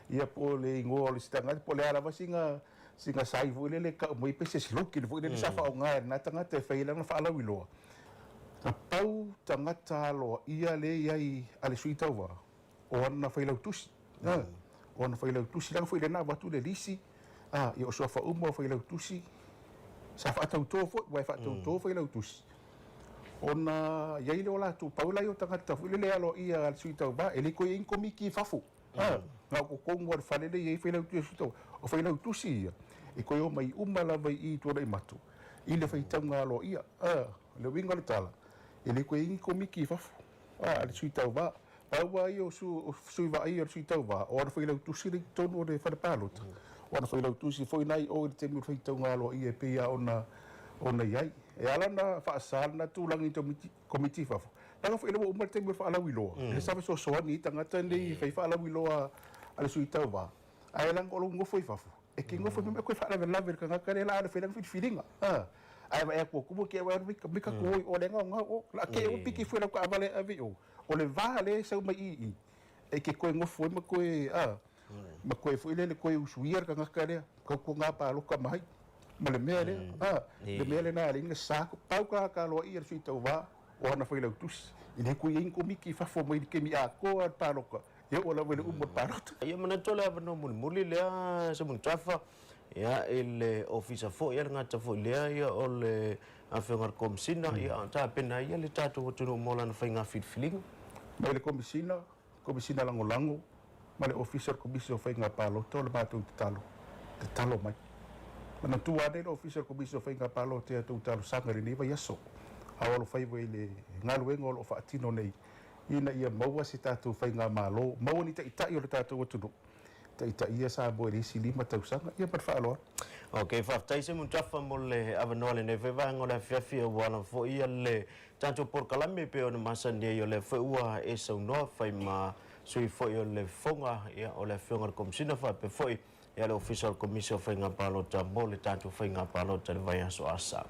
ia po o le igoa o le isi tagata, po o le a lava sina, sina sai foi lele e tau mai pe se slogan foi lele sa faaaoga e lena tagata e fai ai lana faalauiloa. Na pau tagata aloaia lea e i ai a le sui tauva, o ana failautusi, a, o ana failautusi, leaga foi lena avatu le lisi, a, ia o suafa uma o failautusi, sa faatautō foi, aua e faatautō failautusi, ona i ai lea o latou, pau la ia o tagata foi lele e aloaia a le sui tauva, e le toe i ai ni komiti i fafo, a, na o totonu lava o le fale lea e i ai failautusi a le sui tauva. O failautusi ia, e toe omai uma lava i i i Tuanaimato, i le faitauga aloaia, a, o le uiga o le tala, e le toe i ai ni komiti i fafo, a, a le sui tauva. Pau lava ia o sui vaaia o le sui tauva, o ana failautusi lea i totonu o le fale palota, o ana failautusi foi na i o i le taimi o le faitauga aloaia e pei lava ona i ai. E ala ona faasa lena tulaga i komiti i fafo, leaga foi o lea ua uma le taimi o le faalauiloa, lea sa fesoasoani ai tagata nei e fai faalauiloa a le sui tauva, ae leaga o lou nofo i fafo, e te nofo i mea koe faalavelave i le tagata lea la a fai lana filifiliga. Ae vaai atu ua tumu te mai tatou o i o lea gaogao o la te o piki foi lau taavale e ave i o. O le va lea e sau mai i i e te toe nofo ai ma toe a ma toe foi lele toe usuia le tagata lea tautuana paloka mai ma le mea lea a le mea lena e ala ai ona sa pau tagata aloaia le sui tauva o ana failautusi e le toe i ai ni komiti i fafo mai i le taimi atoa le paloka e oo lava i le uma o le palota. Ia manatu o le avanoa mulimuli lea Semunutafa ia i le Ofisa foi ia le gata foi lea ia o le Afioga i le Komesina ia a o tapena ai ia le tatou atunuu mo lana faiga filifiliga. Mai le Komesina, Komesina Lagolago ma le Ofisa o le Komisi o Faiga Palota o le matou tatalo, tatalo mai. Manatua ane le Ofisa o le Komisi o Faiga Palota i a outou talosaga i lenei vaiaso a o alofaiva i le galuega o lo o faatino nei ina ia maua se tatou faigamalo, maua ni taitai o le tatou atunuu, taitaia Samoa i le isi 5 tausaga. Ia ma le faaaloalo. Ok, faafetai Simon Tafa mo le avanoa lenei foi vaega o le afiafi aua lava foi ia le tatou polokalame e pei ona masani ai o lea foi ua e saunoa fai ma sui foi o le Fofoga ia o le Afioga i le Komesina faapea foi ia le Ofisa o le Komisi o Faiga Palota mo le tatou faiga palota i le vaiaso asa.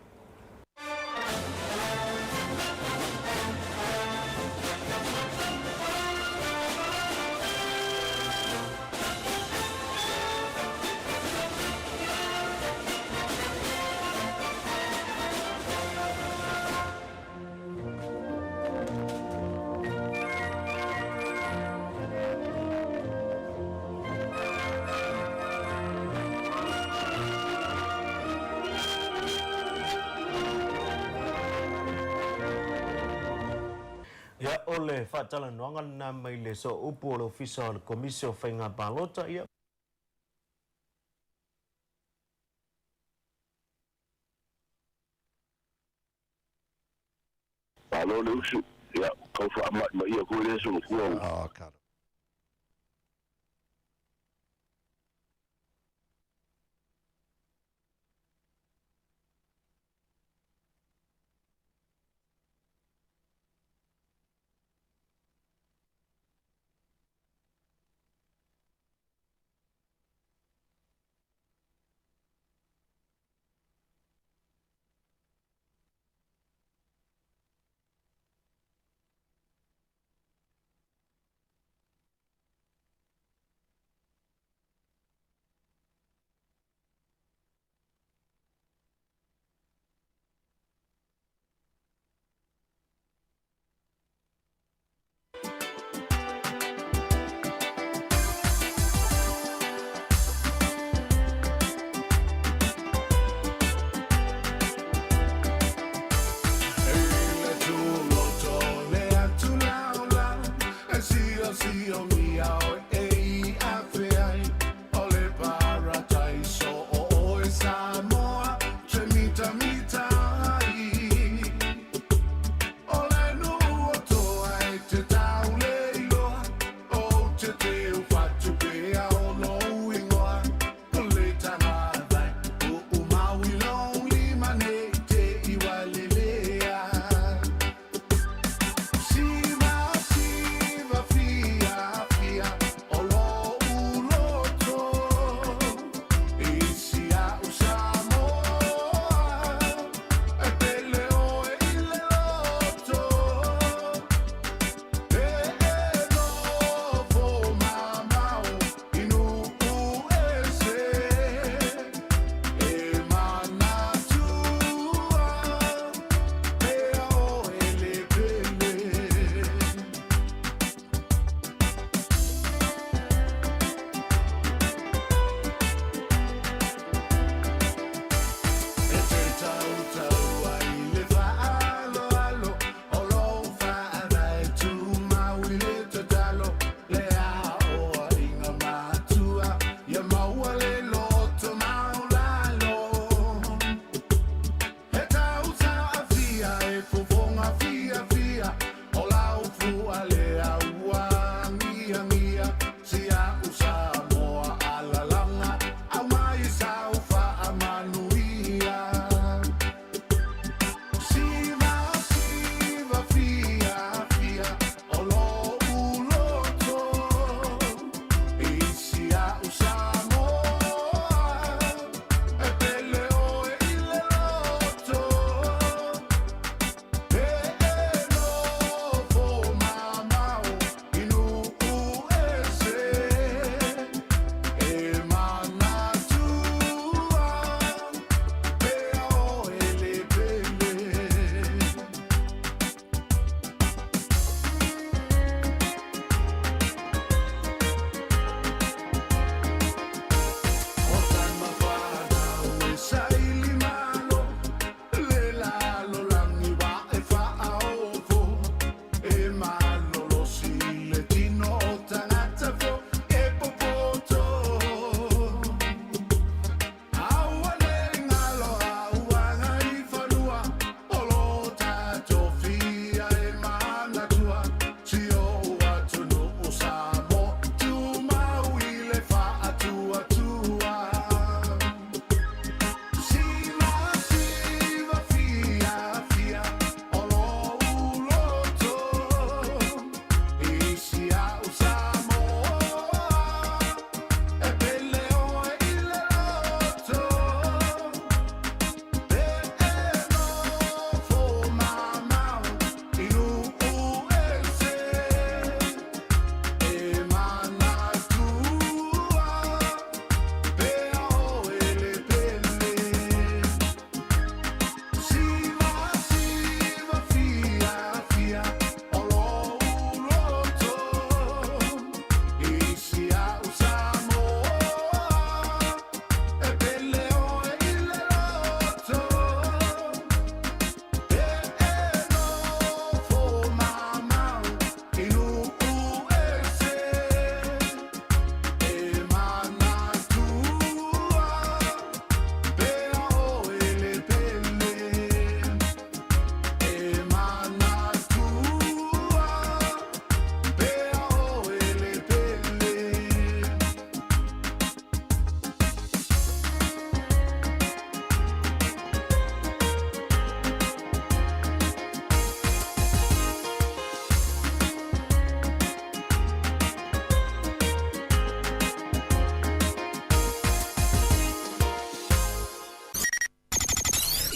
O le faatalanoaga lena mai le Sooupu o le Ofisa o le Komisi o Faiga Palota, ia. Malo le usu, ia, kau faama'imaʻia foi lea solofua ua.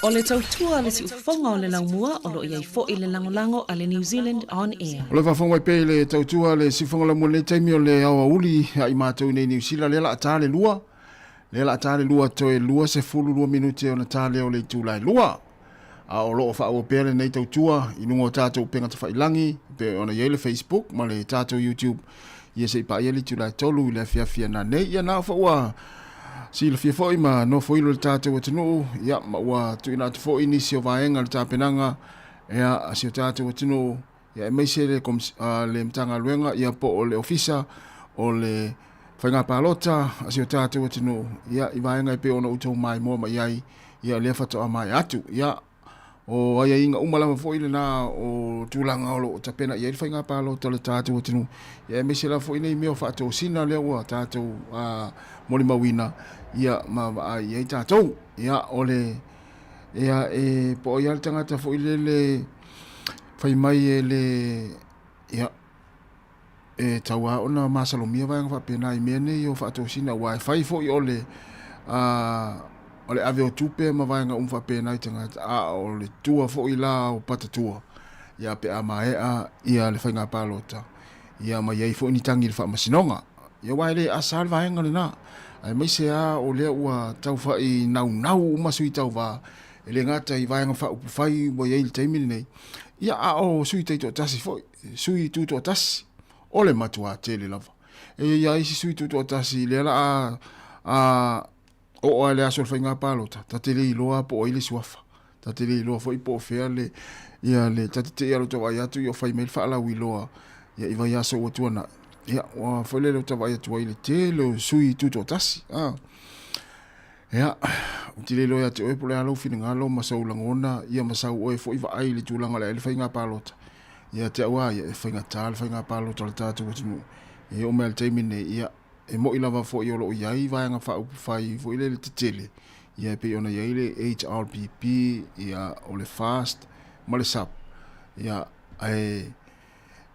O le tautua a le siufofoga o le laumua o lo o i ai foi le lagolago a le New Zealand On Air. O le faafofoga mai pea i le tautua a le siufofoga o le laumua i lenei taimi o le aoauli a i matou nei i Niu Sila, lea o le a ta le lua, lea o le a ta le lua toe 22 minute ona ta lea o le itula e lua. A o lo o faaauau pea lenei tautua i luga o tatou upega tafailagi e pei ona i ai le Facebook ma le tatou YouTube ia se i paia le itula e 3 i le afiafi a nanei. Ia na foi ua silafia foi ma nofoilo le tatou atunuu, ia ma ua tuuina atu foi nisi o vaega le tapenaga ia a si o tatou atunuu, ia aemaise le, le Matagaluega ia po o le Ofisa o le Faiga Palota a si o tatou atunuu, ia i vaega e pei ona outou maimoa mai ai, ia lea faatoa maea atu. Ia o aiaiga uma lava foi lena o tulaga o lo o tapena i ai le faiga palota o le tatou atunuu, ia aemaise lava foi nei mea o faatosina lea ua tatou molimauina, ia ma vaai i ai tatou. Ia o le ia e po o ai lava le tagata foi lele fai mai e le ia e tau lava ona masalomia vaega faapena i mea nei o faatosina aua e fai foi o le o le ave o tupe ma vaega uma faapena i tagata a o le tua foi la o patatua ia pe a maea ia le faiga palota ia ma i ai foi ni tagi i le faamasinoga ia aua e le asa le vaega lena aemaise lava o lea ua taufai naunau uma sui tauva e le gata i vaega faaupufai ua i ai i le taimi lenei ia a o sui taitoatasi foi sui tutoatasi o le matuā tele lava. E i ai isi sui tutoatasi lea la a, a oo lava i le aso o le faiga palota, ta te le iloa po o ai le suafa. Ta te le iloa foi po o fea le, ia le, ta te te i lava i lota vaai atu o fai mai le faalauiloa ia i vaiaso ua tuanai. Ia, ua foi lele o ta vaai atu ai i le tele o sui tutoatasi. A. Ia, ou te le iloa ia te oe po o le a lou finagalo ma sou lagona, ia ma sau oe foi vaai i le tulaga o le a i ai le faiga palota. Ia te au lava ia, e faigata le faiga palota a le tatou atunuu. E oo mai lava i le taimi lenei, ia, e moni lava foi o lo o i ai vaega faaupufai foi lele tetele, ia e pei ona i ai le HRPP, ia, o le FAST ma le SUP, ia, ae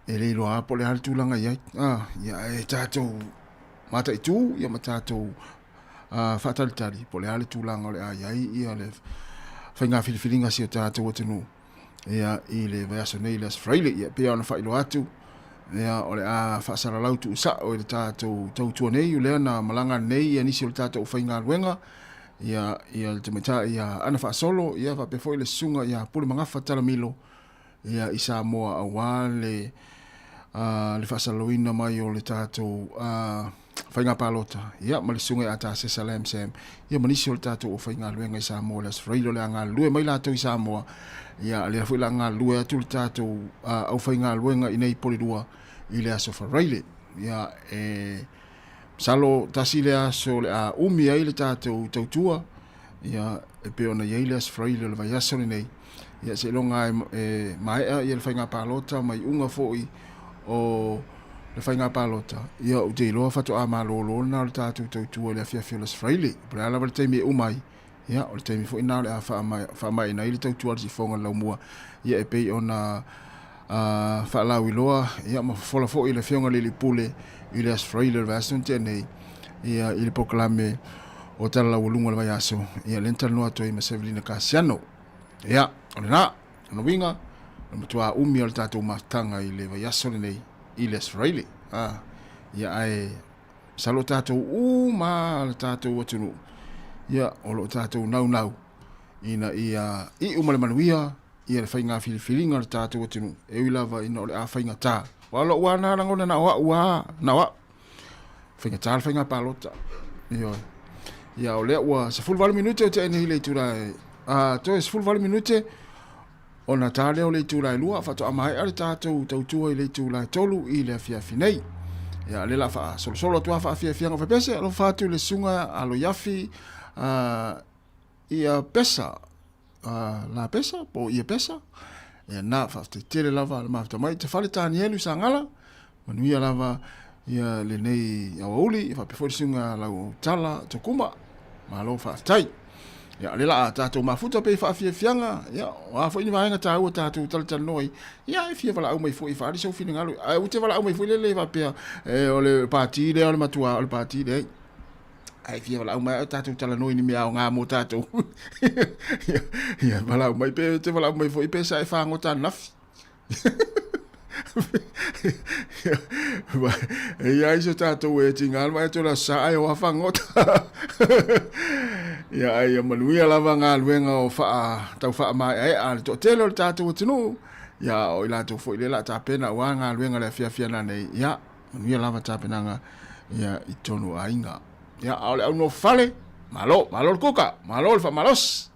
e le iloa lava po o le a le tulaga e i ai. A, ia, ae tatou mataitu, ia ma tatou faatalitali po o le a le tulaga o le a i ai ia le faiga filifiliga a si o tatou atunuu ia i le vaiaso nei i le Aso Faraile. Ia pei ona faailoa atu, ia o le a faasalalau tuusao i le tatou tautua nei, o lea na malaga nei ia nisi o le tatou aufaigaluega, ia ia le tamaitai ia Ana Faasolo, ia faapea foi le susuga ia Pulemagafa Talamilo, ia i Samoa aua le le faasalalauina mai o le tatou faiga palota ia ma le susuga ia Tasesa Lam Sam ia ma nisi o le tatou aufaigaluega i Samoa i le Aso Faraile o le a galulue mai latou i Samoa ia lea foi la galulue atu le tatou aufaigaluega i nei Polelua i le Aso Faraile ia e masalo tasi le aso o le a umi ai le tatou tautua ia e pei ona i ai le Aso Faraile o le vaiaso lenei, ia seiloga e maea ia le faiga palota ma iuga foi o le faiga palota, ia ou te iloa faatoa malolo lena o le tatou tautua i le afiafi o le Aso Faraile. Po o le a lava le taimi e uma ai, ia o le taimi foi lena o le a faamaeaina ai le tautua a le siufofoga o le laumua, ia e pei ona faalauiloa ia ma fofola foi le Afioga i le Alii Pule i le Aso Faraile o le vaiaso na tea nei, ia i le polokalame o Tala Laualuga o le vaiaso, ia lea na talanoa atu ai ma Sevelina Kasiano. Ia, o lena, o lona uiga, o le matua umi o le tatou mafutaga i le vaiaso lenei i le Aso Faraile. Ah, ia ae masalo o tatou uma le tatou atunuu, ia o lo o tatou naunau ina ia iu ma le manuia ia le faiga filifiliga o le tatou atunuu, e ui lava ina o le a faigata. Aua o lou lava lena lagona na o au lava, na o au. Faigata le faiga palota. Ioe. Ia o lea ua 18 minute o tea nei le itula e, a, toe 18 minute ona ta lea o le itula e 2, faatoa maea le tatou tautua i le itula e 3 i le afiafi nei. Ia lea la faasolosolo atu lava faafiafiaga faapea se alofa atu i le susuga a Loiafi, a, ia Pesa, la Pesa po o ia Pesa. Ia na, faafetai tele lava le mafuta mai. Te fale Tanielu Sagala, manuia lava ia lenei aoauli, ia faapea foi le susuga lau Tala Tokuma. Malo faafetai. Ia, lea la a tatou mafuta pe i faafiafiaga, ia, o a foi ni vaega taua tatou talatalanoa ai, ia, e fia valaau mai foi e faaali sou finagalo. Ae ou te valaau mai foi lele faapea, e, o le pati lea o le matua, o le pati lea. Ae fia valaau mai au tatou talanoa i ni mea aoga mo tatou. Ia, ia valaau mai pe te valaau mai foi pe sa e fagota ananafi. E i ai so tatou e tiga le vaai atu o le Aso Sa ae o a fagota. Ia ae ia manuia lava galuega o faa tau faamaeaea a le toatele o le tatou atunuu. Ia o i latou foi lea o le a tapena aua galuega i le afiafi ana nei. Ia manuia lava tapenaga ia i tonu o aiga. Ia a o le au nofo fale, malo, malo le kuka, malo le faamalosi.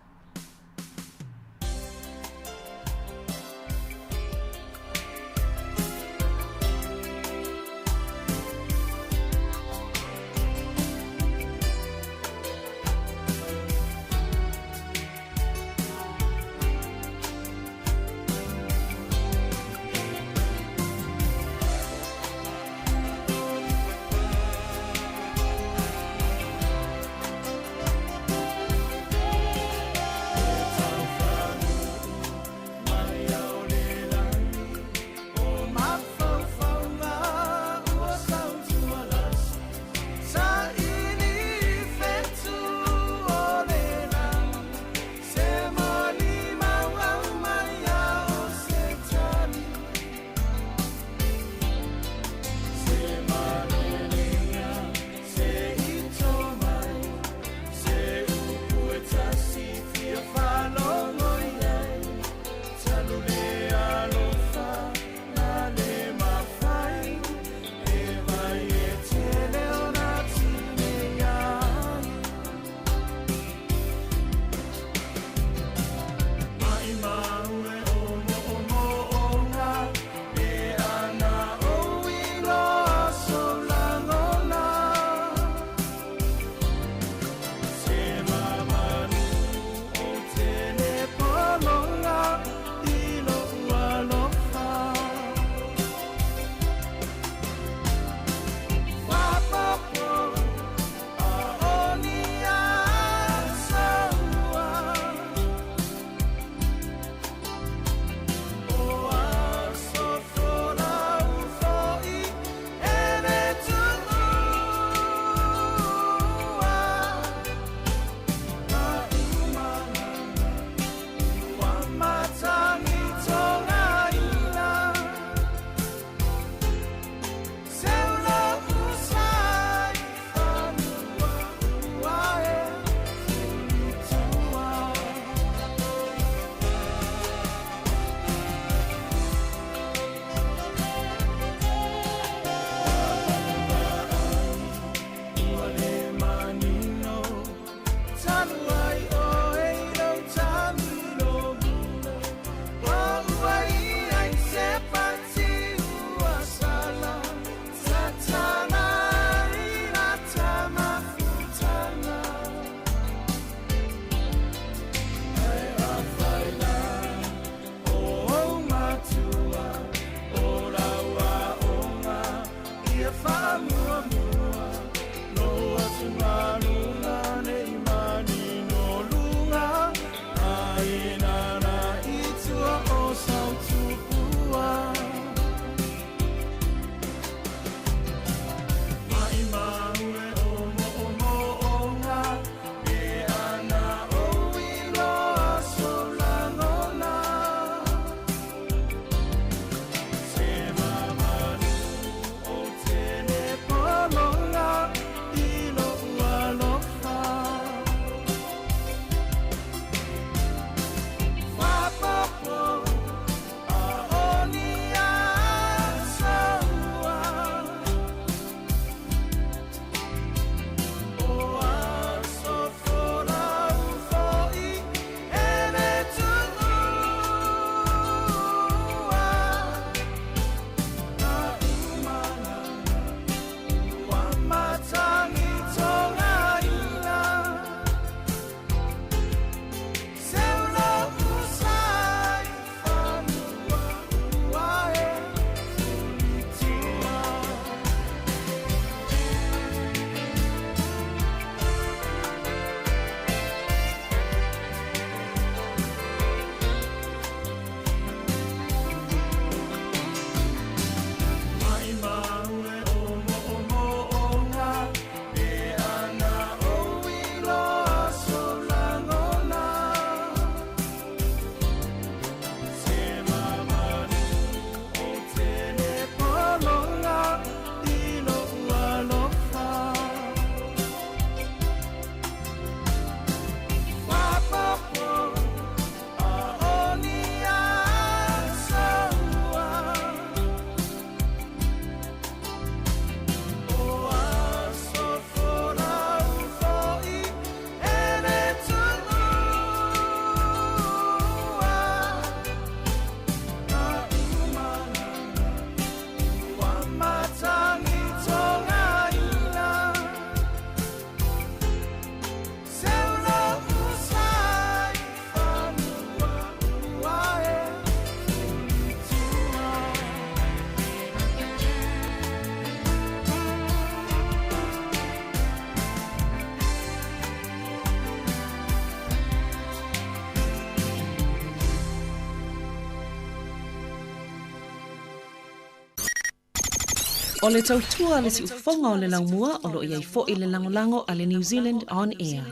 O le tautua a le siufofoga o le laumua o lo o i ai foi le lagolago a le New Zealand On Air.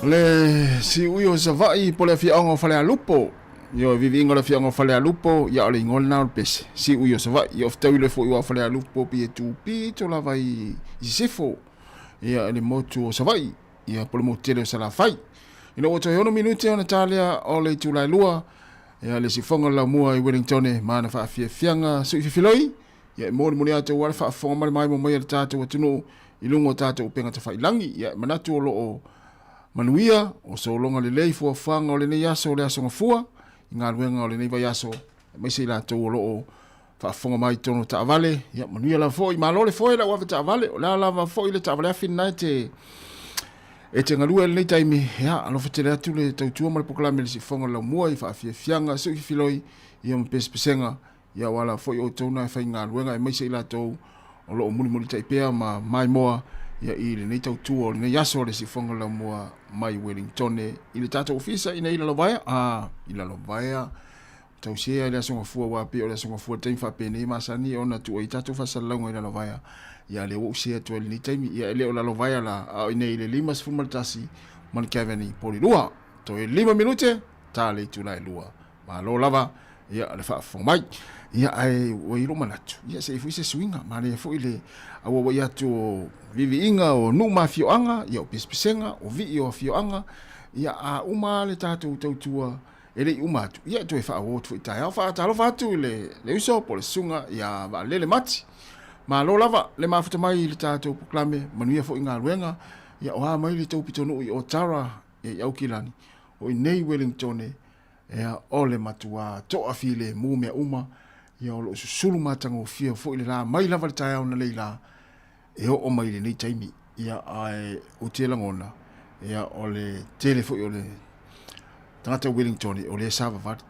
Le siui o Savaii po le afioaga o Falealupo. Ioe, viviiga o le afioaga o Falealupo, ia o le igoa lena o le pese, siui o Savaii. Ia o fetaui loe foi ua o Falealupo pei e tu pito lava i sisifo, ia i le motu o Savaii, ia po le motu tele o Salafai. Ina ua toe 6 minute ona ta lea o le itula e 2, ia le siufofoga o le laumua i Wellingtone ma ana faafiafiaga sui fifiloi, Ia e molimoli atu aua le faafofoga ma le maimoa mai a le tatou atunuu i luga o tatou upega tafailagi. Ia e manatu o lo o manuia, o sologa lelei fuafuaga o lenei aso o le Aso Gafua i galuega o lenei vaiaso, aemaise i latou o lo o faafofoga mai i totonu o taavale. Ia manuia lava foi, malo le foe lau ave taavale, o le a lava foi le taavale afi lena e te e te galue i lenei taimi. Ia alofa tele atu le tautua ma le polokalame i le siufofoga o le laumua i faafiafiaga sui fifiloi ia ma pesepesega. Ia aua lava foi outou na e faigaluega aemaise i latou o lo o mulimulitai pea ma maimoa ia i lenei tautua o lenei aso o le siufofoga laumua mai Wellingtone i le tatou ofisa ina i Lalovaea a i Lalovaea tausia i le aso gafua aua pei o le aso gafua le taimi faapenei masani ona tuu ai tatou faasalalauga i Lalovaea ia lea ua ou see atu ai i lenei taimi ia e le o Lalovaea la a o inei i le 51 Mount i Polilua toe 5 minute ta le itula e 2 Malo lava ia le faafofoga mai. Ia ae ua i ai lou manatu, ia se i foi se suiga, manaia foi le auauai atu o viiviiga o nuu ma afioaga, ia o pesepesega, o vii o afioaga, ia a uma le tatou tautua e le i uma atu, ia e toe faaauau atu foi i taeao. Faatalofa atu i le, le uso po o le susuga ia Vaalele Mati. Malo lava le mafuta mai i le tatou polokalame, manuia foi galuega. Ia o a mai le tou pitonuu i Otara, ia i Aukilani, o i nei Wellingtone, Ea, o le matuā toafilemu mea uma, ia o lo o susulu matagofie foi le la mai lava le taeao na lei la, e oo mai i lenei taimi. Ia, ae ou te lagona, ia, o le tele foi o le tagata Wellington, o lea savavali.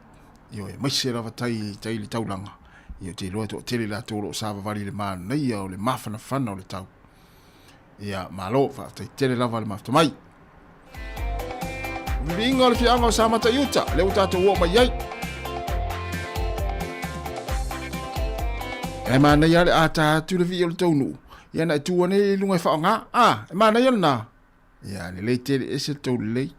Ioe, aemaise lava tai, tai i le taulaga, ia ou te iloa e toatele latou o lo o savavali i le manaia o le mafanafana o le tau. Ia, malo, faafetai tele lava le mafuta mai. Viviiga o le fiaga o Samata i uta, lea ua tatou oo mai ai. E manaia le ata atu le vii o le taunuu. Ia na e tu ane i lunga e whaonga. Ah, e manaia lena. Ia, lelei tele ese le tau lelei.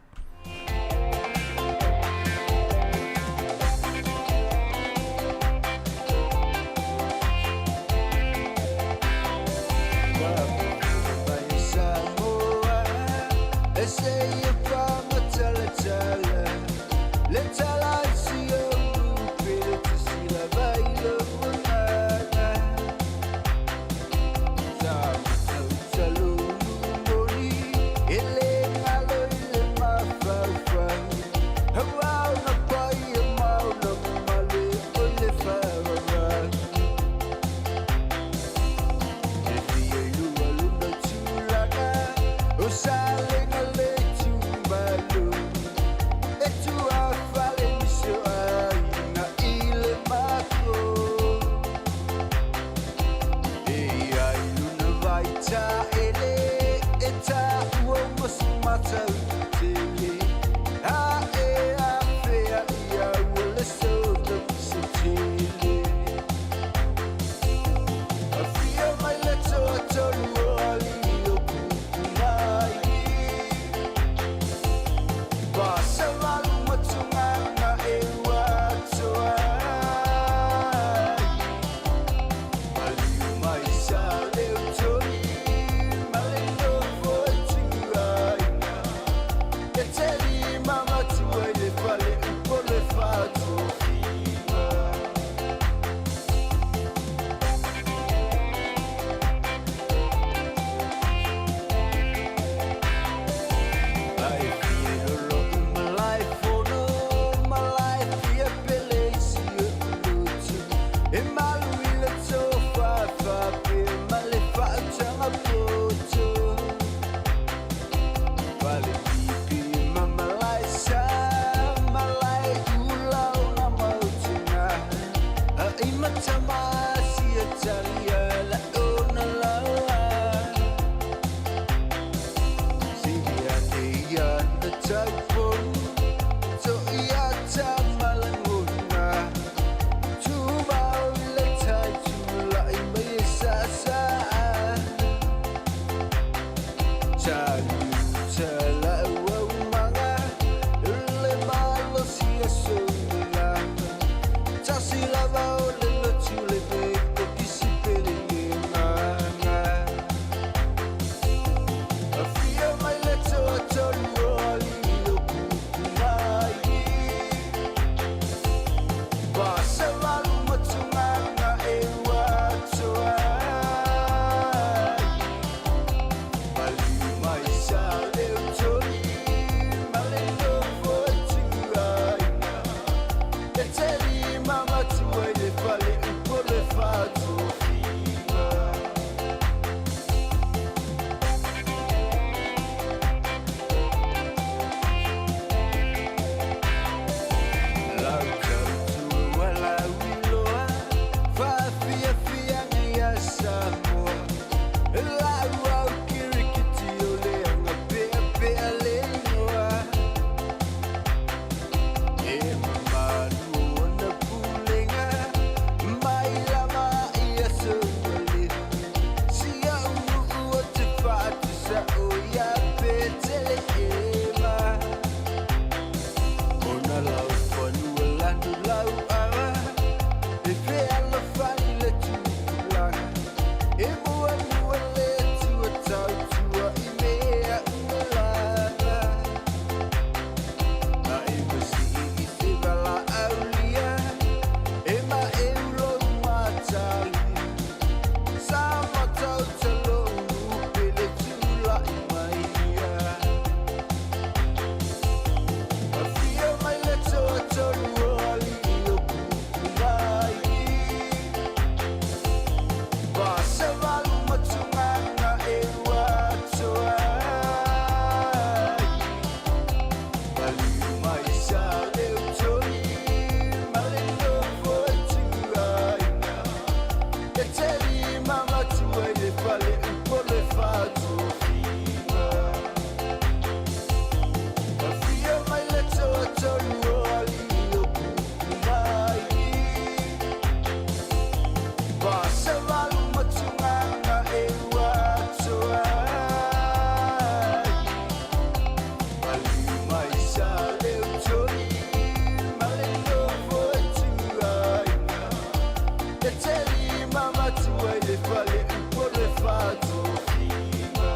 E te lima matua i le fale upu o le faatofiga.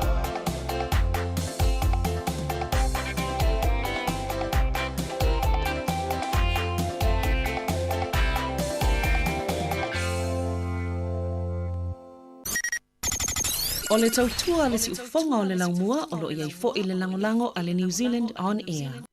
O le tautua a le siufofoga o le laumua o lo o i ai foi le lagolago a le New Zealand On Air.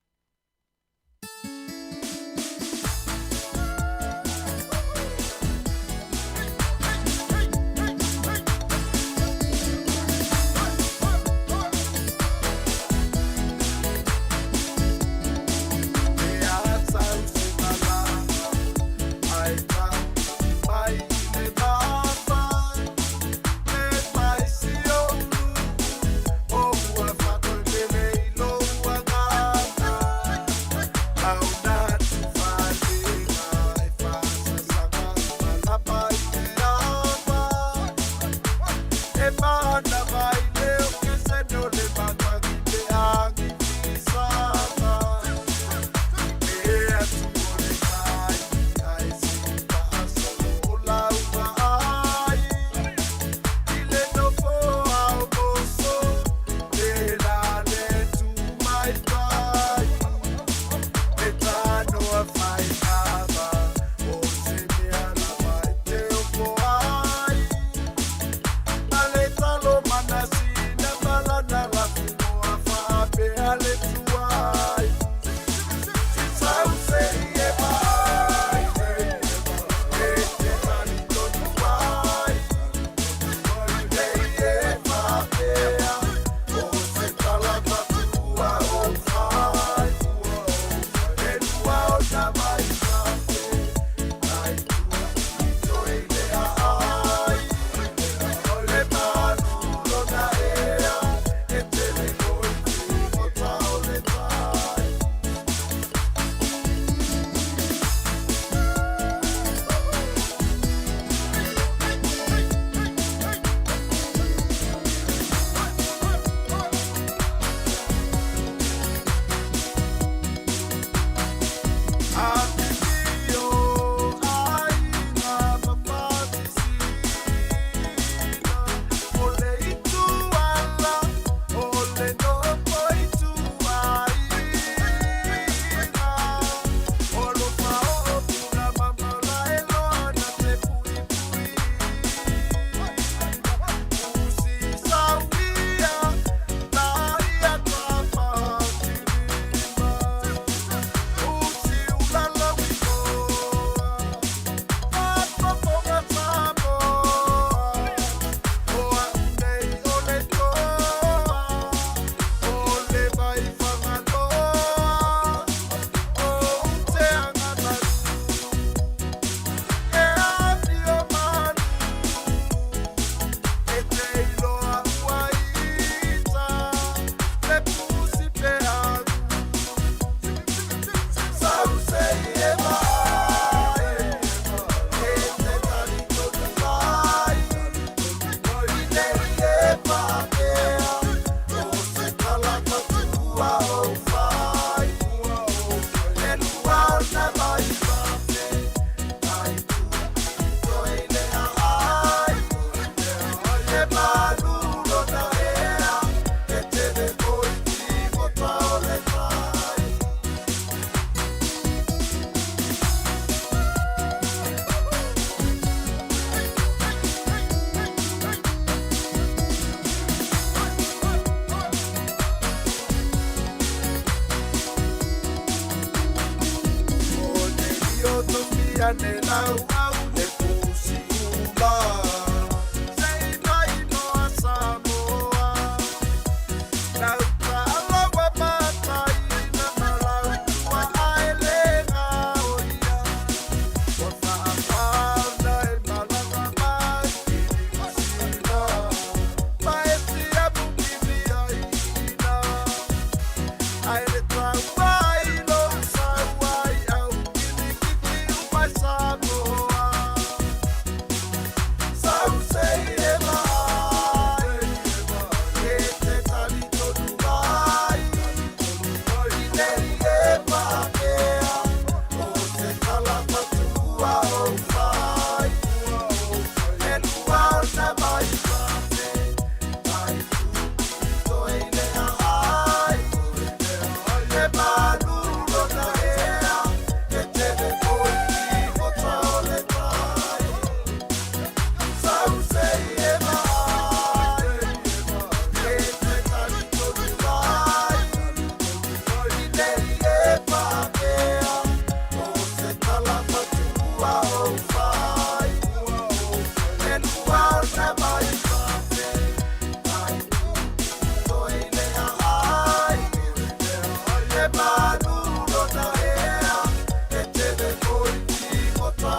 Samoa.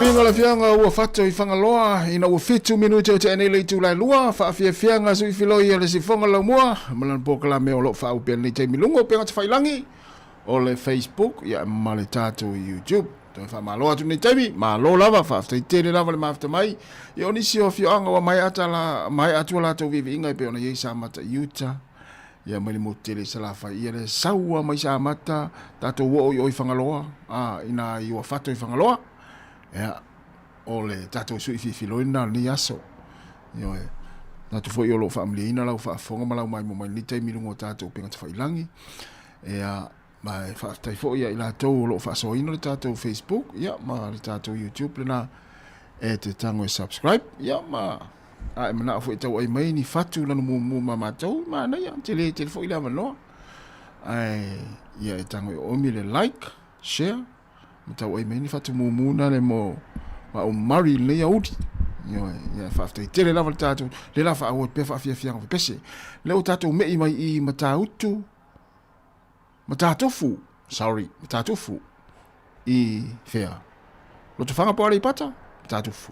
Aupiga o le afioaga Uafato i Fagaloa ina ua 7 minute o tea nei le itula e 2, faafiafiaga suifiloi a le sifoga laumua ma lana polokalame o lo o faauu pea lenei taimi i luga o upega tafailagi o le Facebook ia ma le tatou YouTube. Toe faamalo atu lenei taimi, malo lava, faafetai tele lava le mafuta mai. Ia o nisi o afioaga ua maea ata maea atu a latou viiviiga e pei ona i ai Samata i uta, ia mai le motu tele i Salafai, ia le sau lava mai Samata, tatou oo i o i Fagaloa, a, ina i Uafato i Fagaloa, ia, o le tatou sui fifiloi lena o lenei aso. Ioe. Manatu foi o lo o faamalieina lau faafofoga ma lau maimoa mai lenei taimi i luga o tatou upega tafailagi. Ia, ma e faafetai foi ia i latou o lo o faasoaina le tatou Facebook, ia, ma le tatou YouTube lena e te tago e subscribe, ia, ma a e manao foi e tauai mai ni fatu lanu mumu ma matou, manaia, tele tele foi le avanoa. Ae, ia e tago e oomi le like, share, ma tauai mai ni fatu mumu na le mo ma o Murray lenei aoauli. Ioe, ia faafetai tele lava le tatou, le la faaauau pea faafiafiaga pepese. Lea ua tatou mei mai i Matautu, Matatofu, sorry, Matatofu i whea? Lotofaga po Aleipata? Matatofu.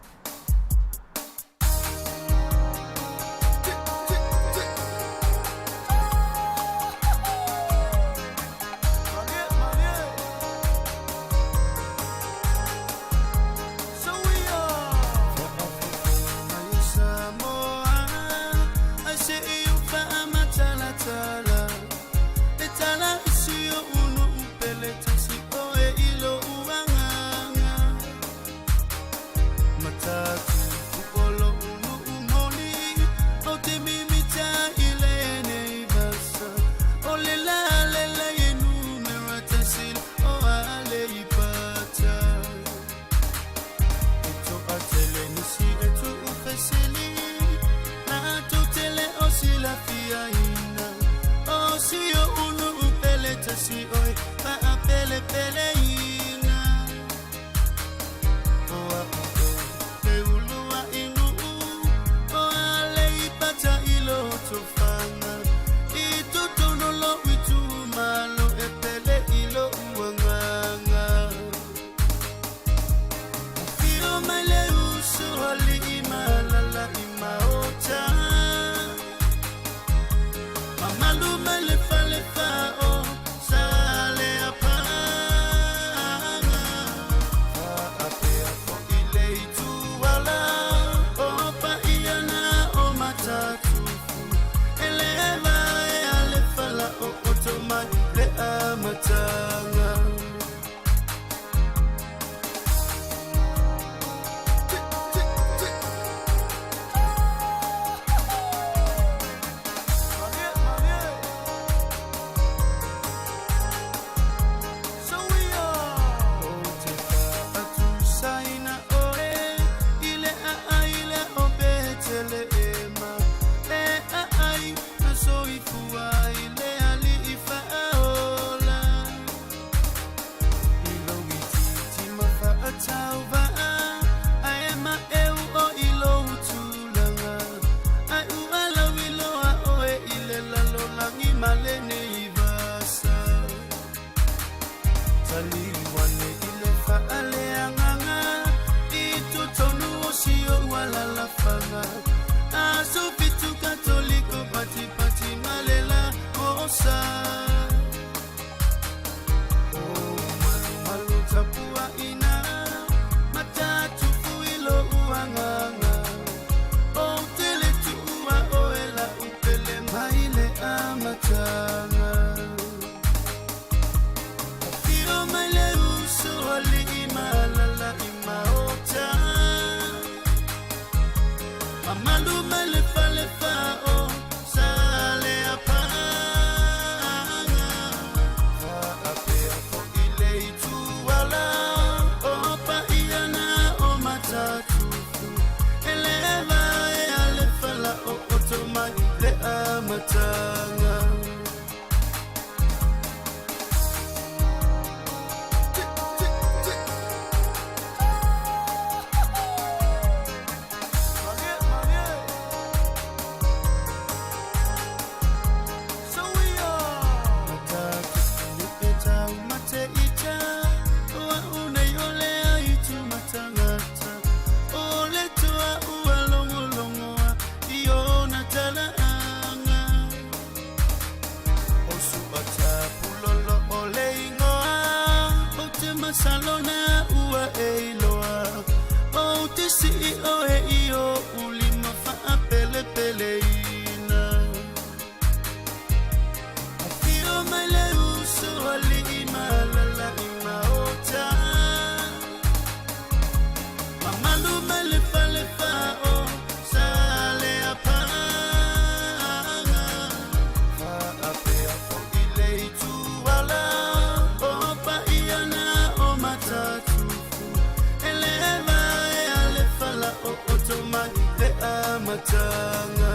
amataga.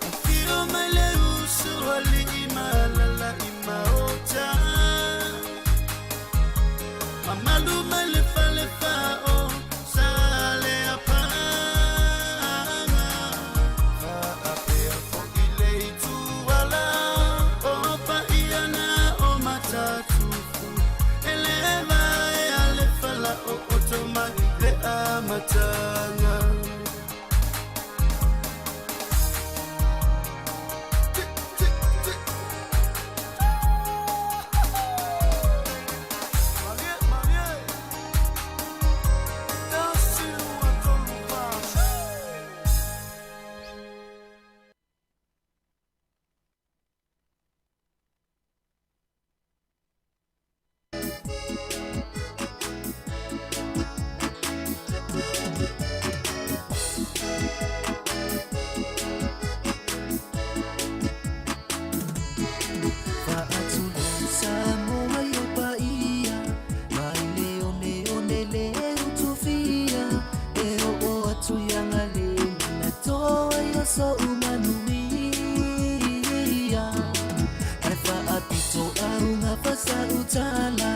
Afio mai le uso alii ma alala'i maota. Mamalu mai le falefa'o sa le apaga. Fa'apea fo'i le ituala o paia na o matatufu. E lē vaea le fala'ooto mai le amataga. Faatulou Samoa i ou paia, mai le oneone le utufia, e oo atu i agalelei na toa i o so'u manuia. Ae faapito auga fasautala,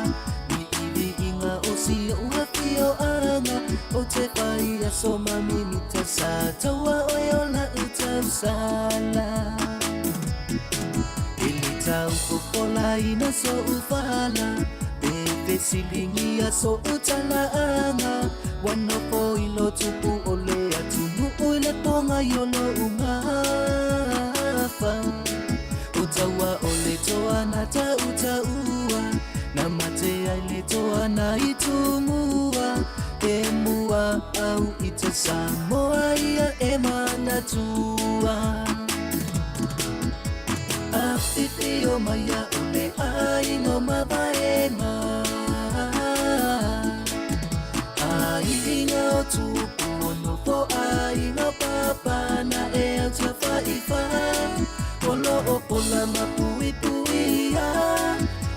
viiviiga o si ou afioaga, ou te fai aso ma mimita sa taua oe o la'u tausala. E le tau fofolaina so'u fala, pe fesiligia so'u talaaga, ua nofo i lo tupu o le atunu'u i le pogai o lo'u gafa. O taua o le toa na ta'uta'ua, na mate ai le toa na i tumua, e mua au i te Samoa ia e manatua. Afifio mai a o le aiga o Mavaega, aiga o Tupu o nofo aiga o Papa na e au Tiafaifa, o loo pola ma puipuia,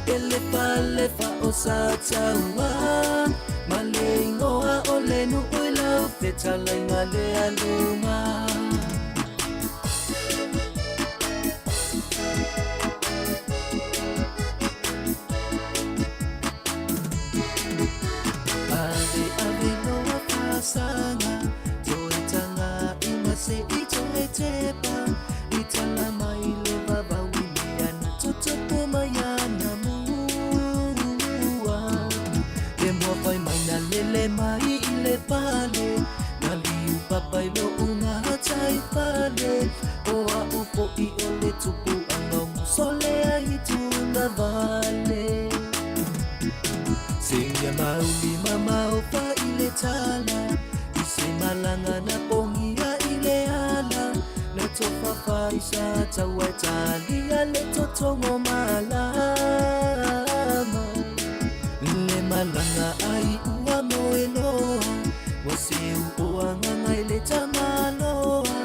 e lefalefa o Sataua, ma le igoa o le nuu i lau fetalaiga le aluga. Ave ave loa fasaga, toe taga i ma se i toe tepa, i tala mai le vavau i mea na totopo mai ana mua. E mua fai mai na lele mai i le pale, na liu papa i lo'u gatai fale, o a'u fo'i o le tupu'aga o musolea i tulavale. Seia mauli mamaofa i le tala, i se malaga na pogia i le ala, na tofafa i sa taua e talia le totogo malama. Le malaga ai ua moeloa, ua seu o agaga i le tamaloa,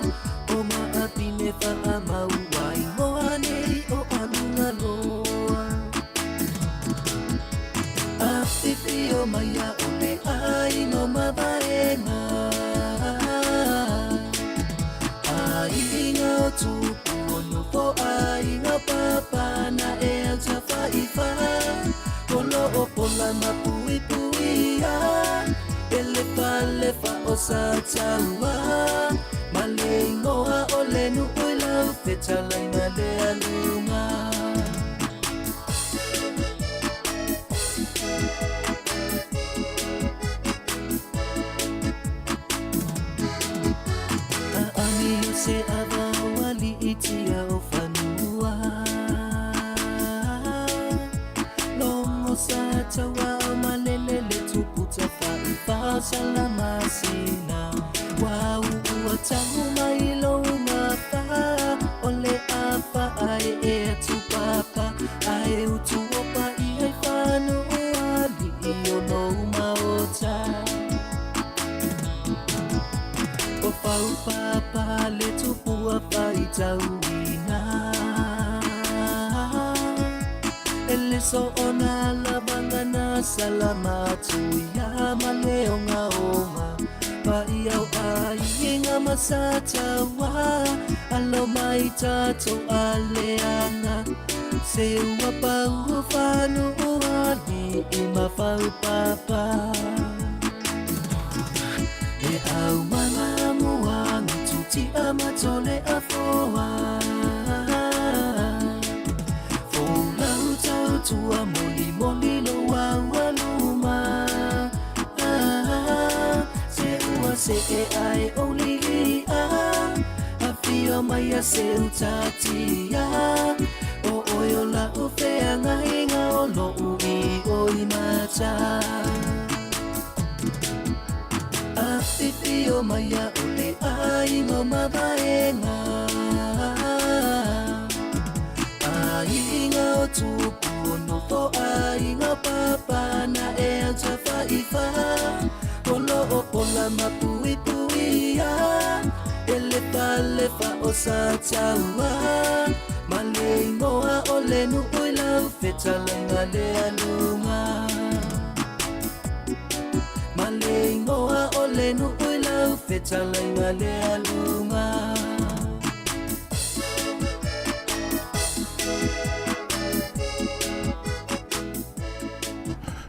o maapine faamaua igoa nei o alugaloa. Afifio mai a o le aiga o Mavaega, aiga o Tupu o nofo aiga o Papa na e au Tafaifa, o loo pola ma puipuia, e lefalefa o Sataua, ma le igoa o le nuu i lau fetalaiga le aluga. Aami o se ava o aliitia o fanua, logo sa taua o malele le tupu tafaifa o salamasina, ua uua tagu mai lou gafa, o le afa ae e atu papa, ae utu o paia i fanua alii o lou maota. O faupapa le tupua faitauina, e le soona lavaga na salamatu ia ma le ogaoga, paia o aiga ma Sataua Alo mai tatou aleaga Se ua pau fanua alii ma faupapa E au manga muanga tutia ma tole afoa Folau tautua moli moli lo aualuma Se ua se e ae olia Afio mai a se utatia O oe o lau feagaiga o lou i oi mata Afifio mai a o le aiga o mavaega Aiga o tupu o nofo aiga o papa na e au tafaifa O loo ola ma puipuia E lefalefa o Sataua Ma le igoa o le nuu i lau fetalaiga le aluga Ma le igoa o le nuu i lau fetalaiga le aluga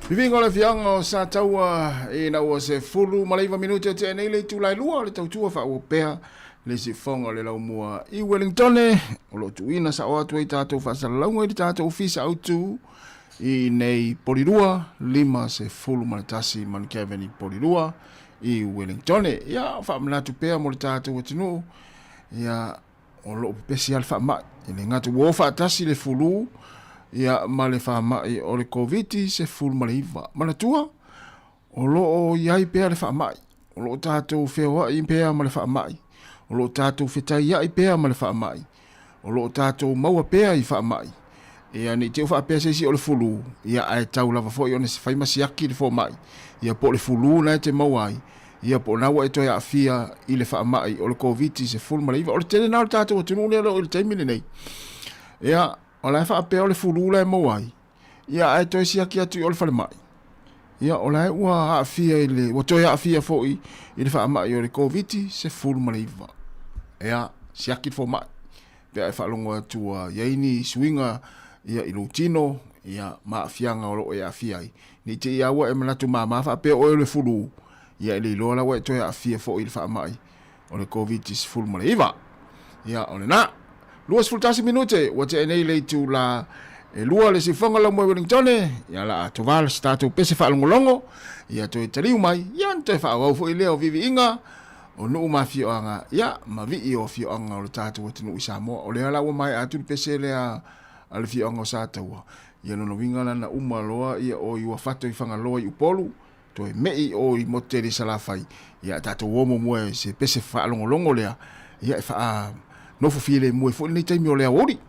Viviga o le afioaga o Sataua ina ua 19 minute tea nei le itula e lua o le tautua faaauau pea le sifoga o le laumua i Wellingtone o lo o tuuina sao atu ai tatou faasalalauga i le tatou ofisa autu i nei Polilua 51 Mount i Polilua i Wellingtone. Ia, faamanatu pea mo le tatou atunuu, ia, o lo o pepesi lava le faamai. E le gata ua o faatasi le fulu ia, ma le faamai o le Koviti-19. Manatua, o lo o i ai pea le faamai, o lo o tatou feoai pea ma le faamai, o lo o tatou fetaiai pea ma le faamai, o lo o tatou maua pea i faamai. Ia, ne i te i ua faapea se isi o le fulu, ia, ae tau lava foi ona fai ma siaki le fomai, ia, po o le fulu lena e te maua ai, ia, po o lena ua e toe aafia i le faamai o le Koviti-19. O le tele lena o le tatou atunuu lea o lo o i le taimi lenei. Ia, o la e faapea o le fulu la e maua ai, ia, ae toe siaki atu i o le falemai, ia, o la e ua aafia i le, ua toe aafia foi i le faamai o le Koviti-19. Ia, siaki le fomai, pe a e faalogo atu ua i ai ni suiga ia i lou tino, ia, ma aafiaga o lo o e aafia ai. Ne i te i a ua e manatu māmā faapea oe o le fulu, ia e le iloa la ua e toe aafia foi i le faamai o le Koviti-19. Ia, o lena. 21 minute, ua tea nei le itula e lua le sifoga lau moe Wellingtone, ia la a tovala se tatou pese faalogologo, ia toe taliu mai, ia ona toe faaauau foi lea o viviiga o nuu ma afioaga, ia ma vii o afioaga o le tatou atunuu i Samoa. O lea la ua maea atu le pese lea a le afioaga o Sataua, ia lona uiga la na uma loa ia o i Uafato i Fagaloa i Upolu, toe me'i o i Motutele i Salafai, ia tatou o muamua i se pese faalogologo lea, ia e faa nofo filemu ai foi lenei taimi o le aoauli.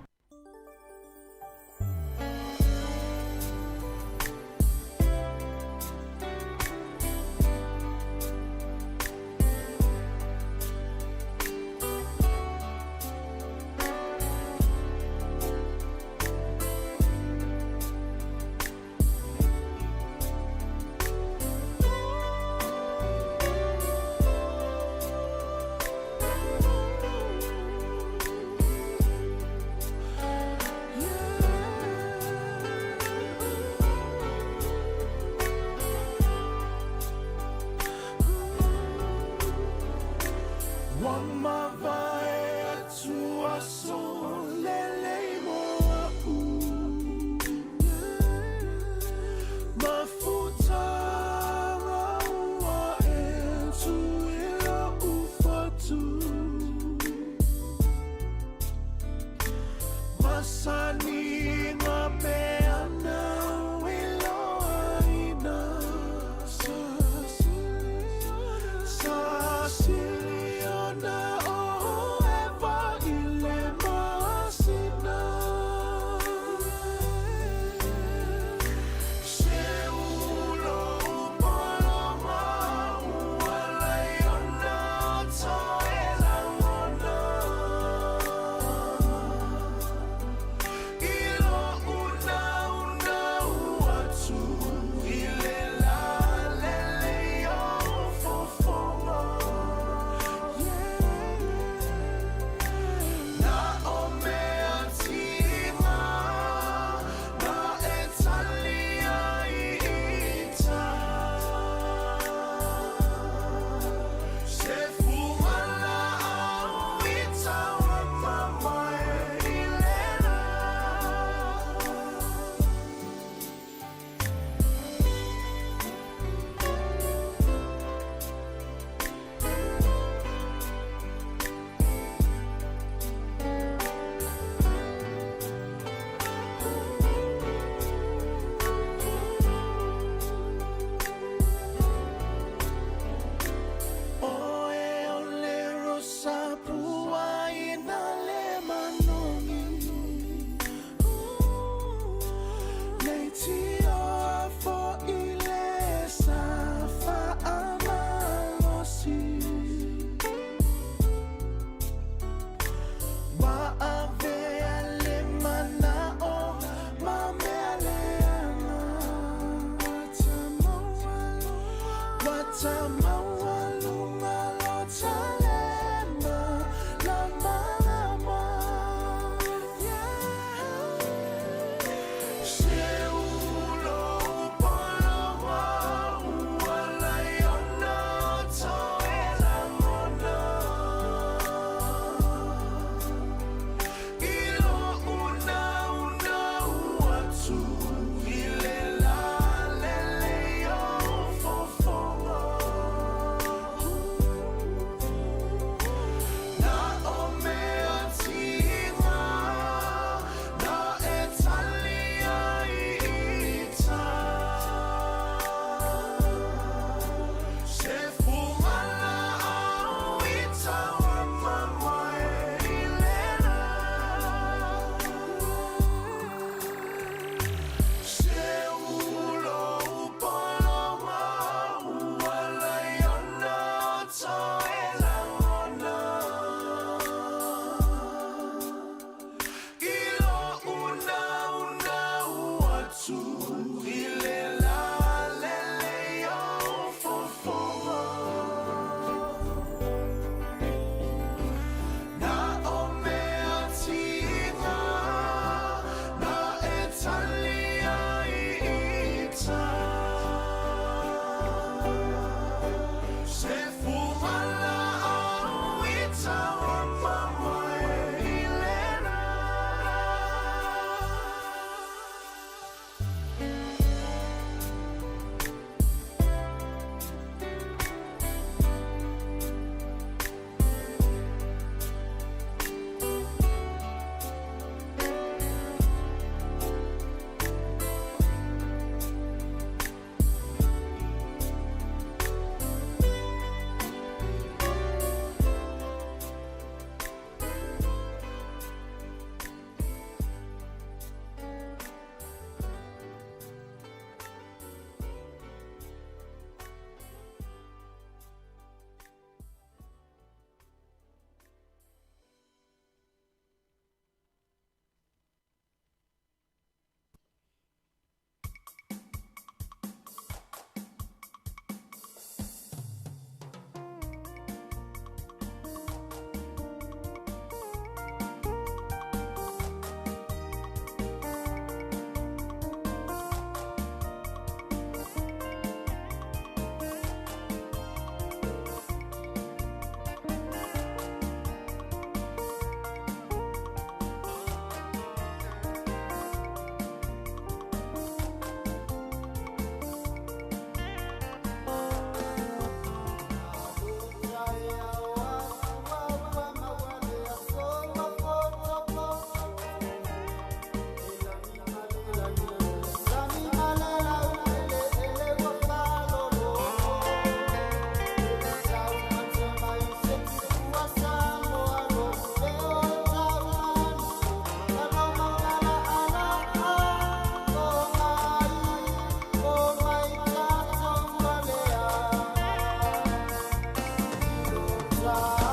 Thank you.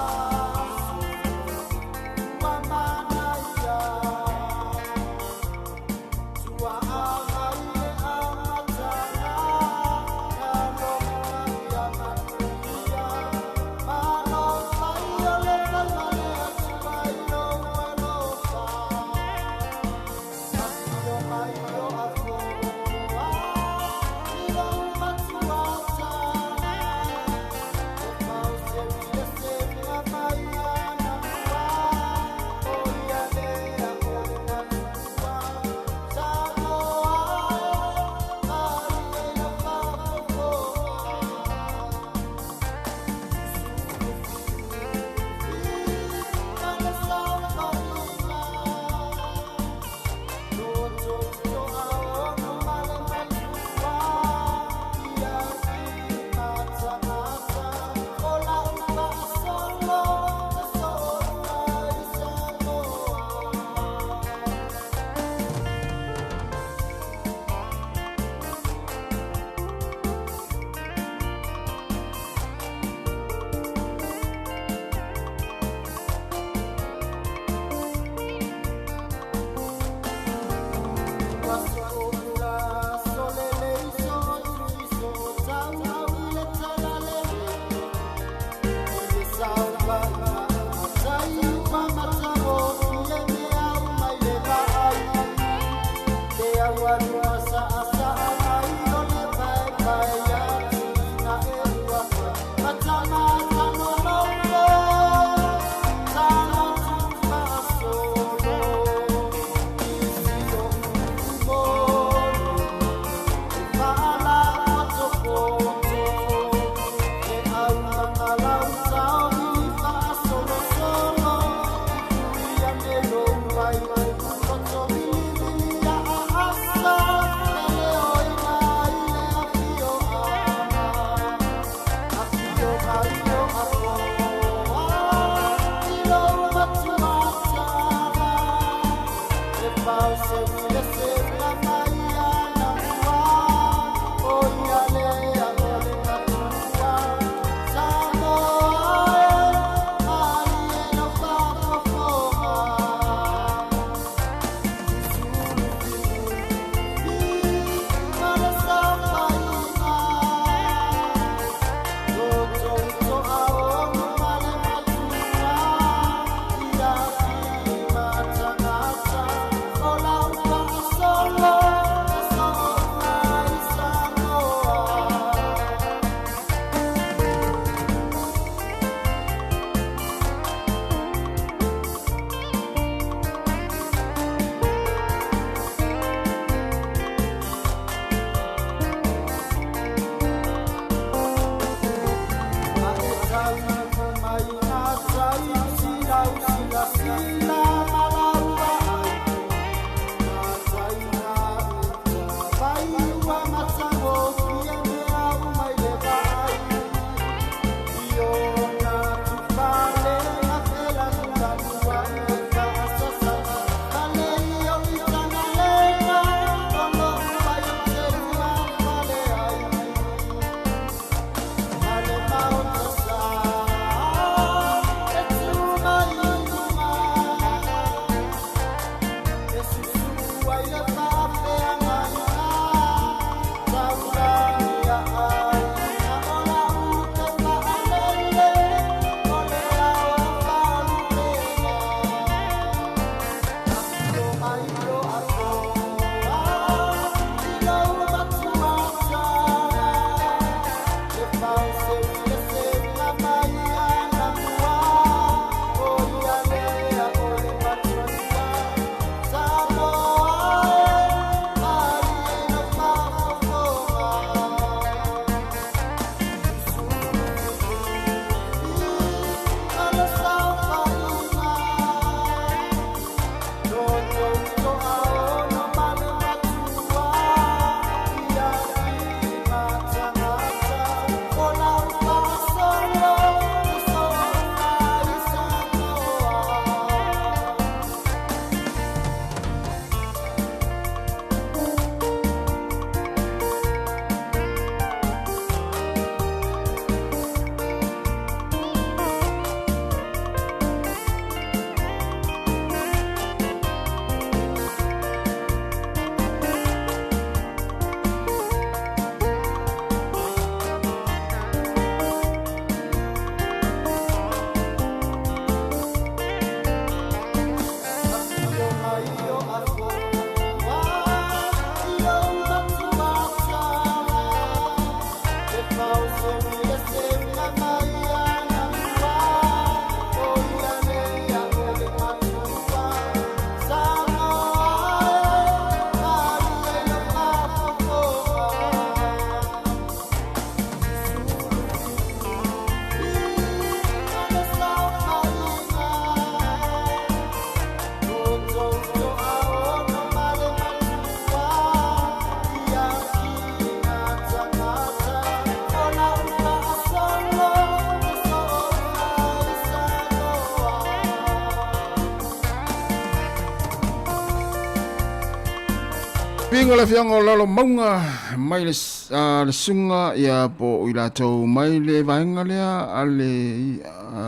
Pinga le afioga o Lalomauga mai le le susuga ia po o i latou mai le vaega lea a le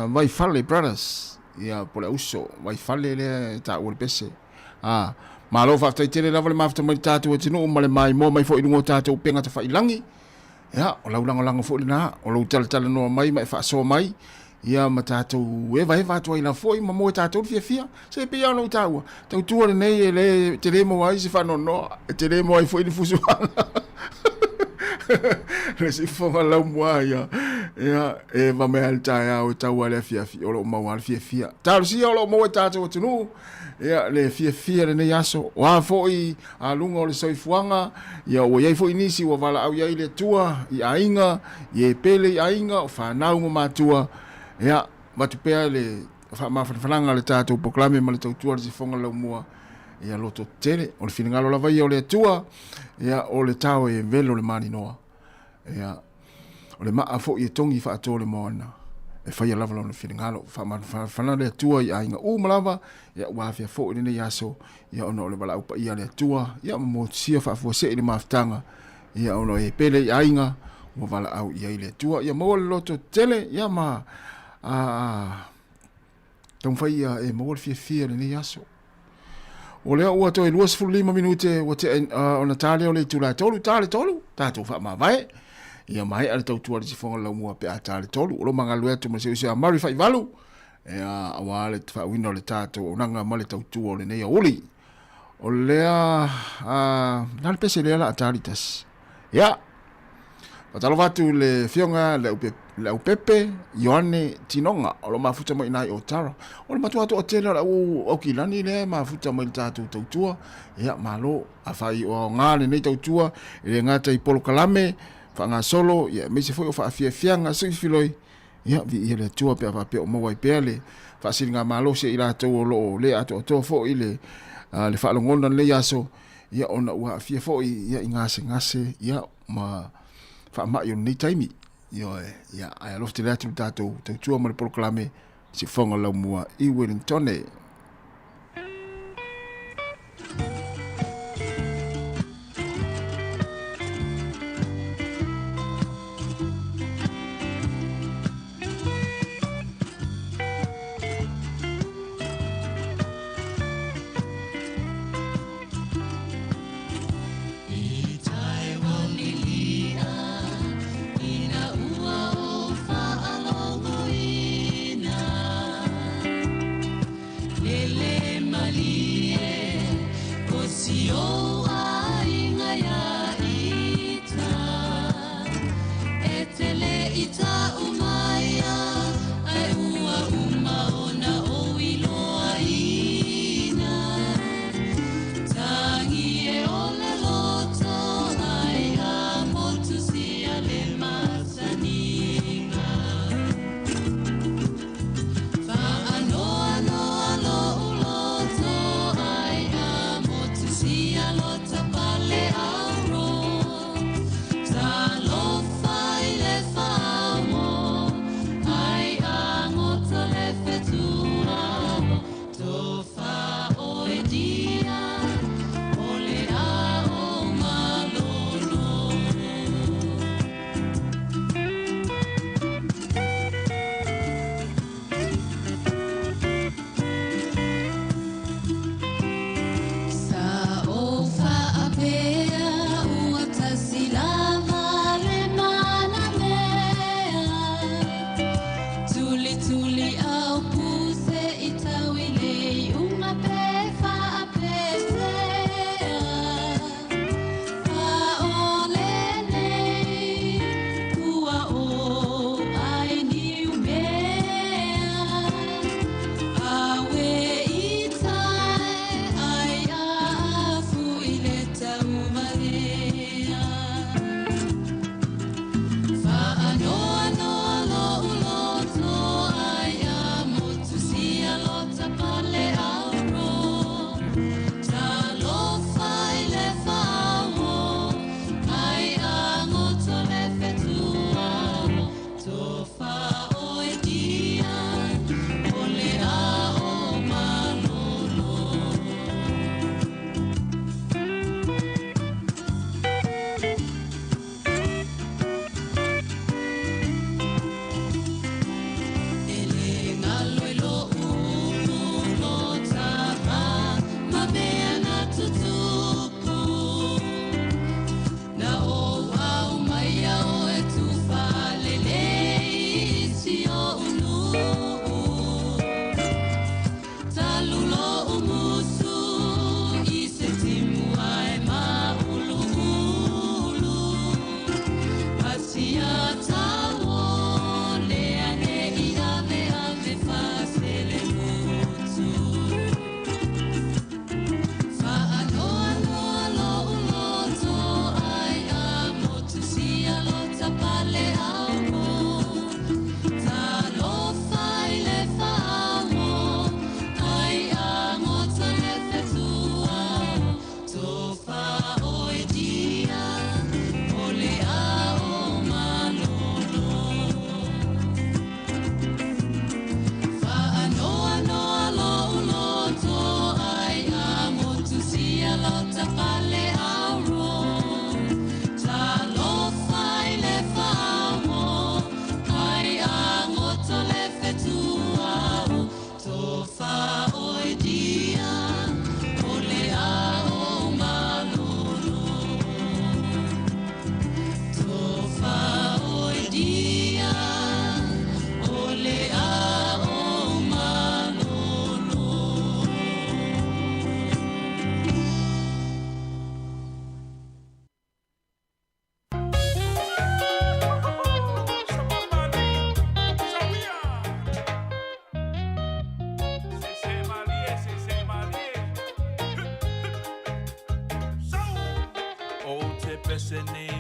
Vaifale Brothers ia po o le auso Vaifale lea e taua le pese. A malo faafetai tele lava le mafuta mai le tatou atunuu ma le maimoa mai foi i luga o tatou upega tafailagi. Ia, o lau lagolago foi lena, o lou talatalanoa mai ma e faasoa mai, ia ma tatou evaeva atu ai lava foi ma moe tatou le fiafia. Se pei lava ona ou taua, tautua lenei e le tele maua ai se faanoanoa, e tele maua ai foi ni fusuaga. Le sifofoga laumua ia, ia, e vame lava le taeao e tau lava le afiafi, o lo o maua lava le fiafia. Talosia o lo o maua e tatou atunuu, ia, le fiafia lenei aso. O a foi aluga o le soifuaga, ia ua i ai foi nisi ua valaau i ai le Atua i aiga, i e pele i aiga, o fanau ma matua, ia, avatu pea le faamafanafanaga a le tatou polokalame ma le tautua a le sifofoga laumua, ia loto tele. O le finagalo lava ia o le Atua, ia, o le tao e velo le maninoa. Ia, o le maa foi e togi faatoa le moana, e faia lava lona finagalo. Faamafanafana le Atua i aiga uma lava, ia ua afea foi lenei aso, ia ona o le valaau paia a le Atua, ia ma motusia faafuasei le mafutaga, ia ona e pele i aiga, ua valaau i ai le Atua. Ia maua le loto tele, ia ma a, taumafai ia e maua le fiafia i lenei aso. O lea ua toe 25 minute ua tea ona ta lea o le itula e 3, ta le 3, tatou faamavae. Ia maea le tautua i le sifoga o le laumua pe a ta le 3. O lo o galulue atu ma le seusia a Murray Faivalu, ia, aua le faauiina o le tatou auaunaga ma le tautua o lenei aoauli. O lea, na le pese lea la a ta le tasi. Ia, Faatalofa atu i le Afioga Leaupepe Ioane Tinoga o lo o mafuta mai i ina i Otara. O le matua toatele o le au Aukilani lea e mafuta mai i le tatou tautua. Ia, malo. Afai o aoga lenei tautua, e le gata i polokalame faagasolo, ia, aemaise foi o faafiafiaga siifiloi, ia, viia le Atua pe a faapea o maua ai pea le faasiligamalosi e i latou o lo o le atoatoa foi le, le faalogona lenei aso, ia, ona ua aafia foi ia, i gasegase, ia, ma faamai o lenei taimi. Ioe, ia, ae alofa tele atu le tatou tautua ma le polokalame Sifofoga Laumua i Wellingtone.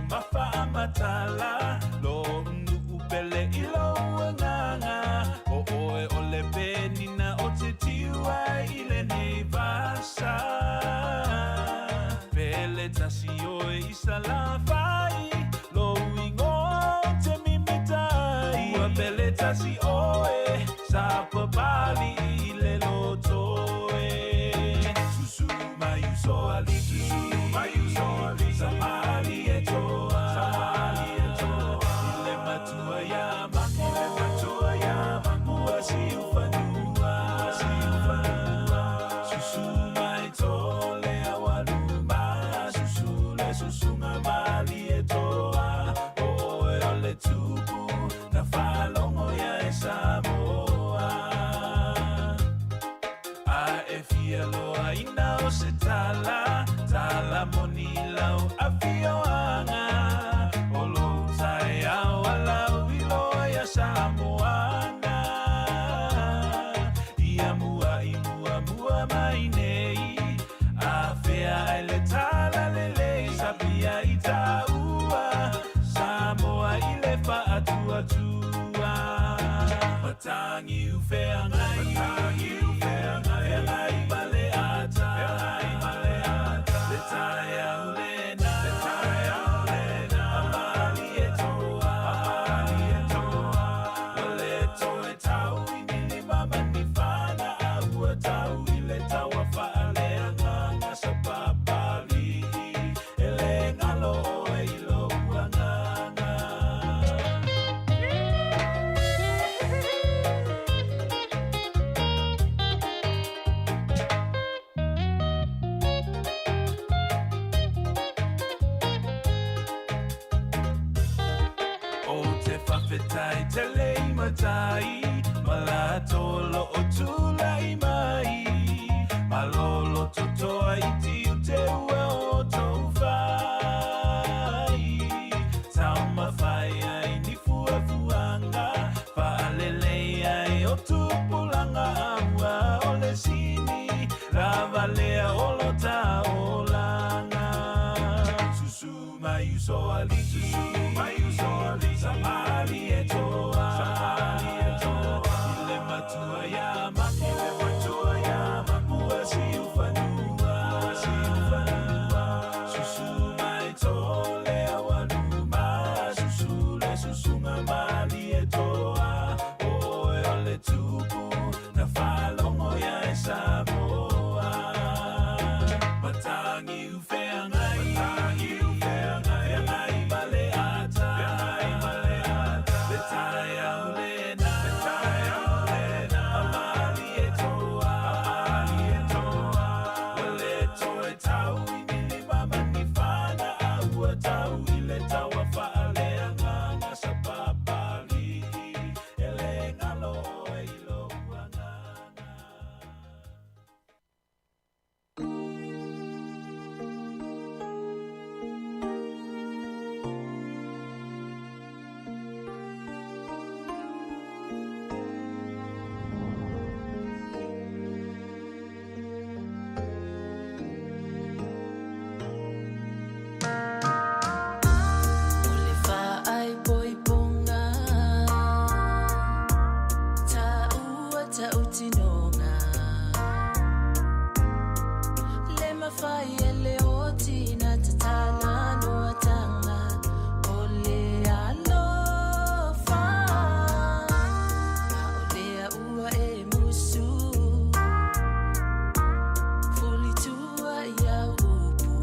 taumafa a matala Lo'u nu'u pele i lou agaga O oe o le penina o te tiu ai i lenei vasa Pele tasi oe i Salafai Lou igoa ou te mimita ai Ua pele tasi oe Sapapali'i i le loto e Susu mai uso alii Susu mai uso alii Samali e toa Samali e toa I le matua ia Mako I le matua ia Mako Ua siufanua Ua siufanua Susu mai tole aualuma Susu le susuga Malietoa O oe o le tupu Na faalogo ia e Samoa A e fia loaina o se tala Tala moni i lau afioaga O lou taeao a lau iloa ia Samoana Ia mua i muamua mai nei A fea ai le tala lelei Sapia i taua Samoa i le faatuatua Matangi u feagai Matangi u feagai Feagai ma le ata Feagai ma le ata Le taeao lena Le taeao lena A Malietoa A Malietoa Ua le toe tau i ni lima ma ni fana A ua tau i le taua faaleagaga Sapapali'i e le galo ʻoe i lou agaga. Ou te faafetai tele i matai ma latou o lo o tulai mai. Malolo totoa iti u te ua o tou fai. Taumafai ai ni fuafuaga, faalelei ai o tupulaga a ua o le sini lava lea o lo ta olaga. Susu mai uso alii, susu mai uso alii, Samalietoa, Samalietoa, i le matua ia Mako, i le matua ia Mako, ua siufanua, ua siufanua, susu mai tole aualuma, susu le susuga Malietoa, o oe o le tupu na faalogo ia e Samoa. Matangi u feagai, matangi u feagai, feagai ma le ata, feagai ma le ata, le taeao lena, le taeao lena, a Malietoa, a Malietoa, ua le toe tau i ni lima ma ni fana, a ua tau i le taua faaleagaga Sapapali'i e le galo ʻoe i lou agaga. O le faaipoipoga taua tautinoga Le mafai e le oti na tatala noataga o le alofa A o lea ua e musu Fulitua i au upu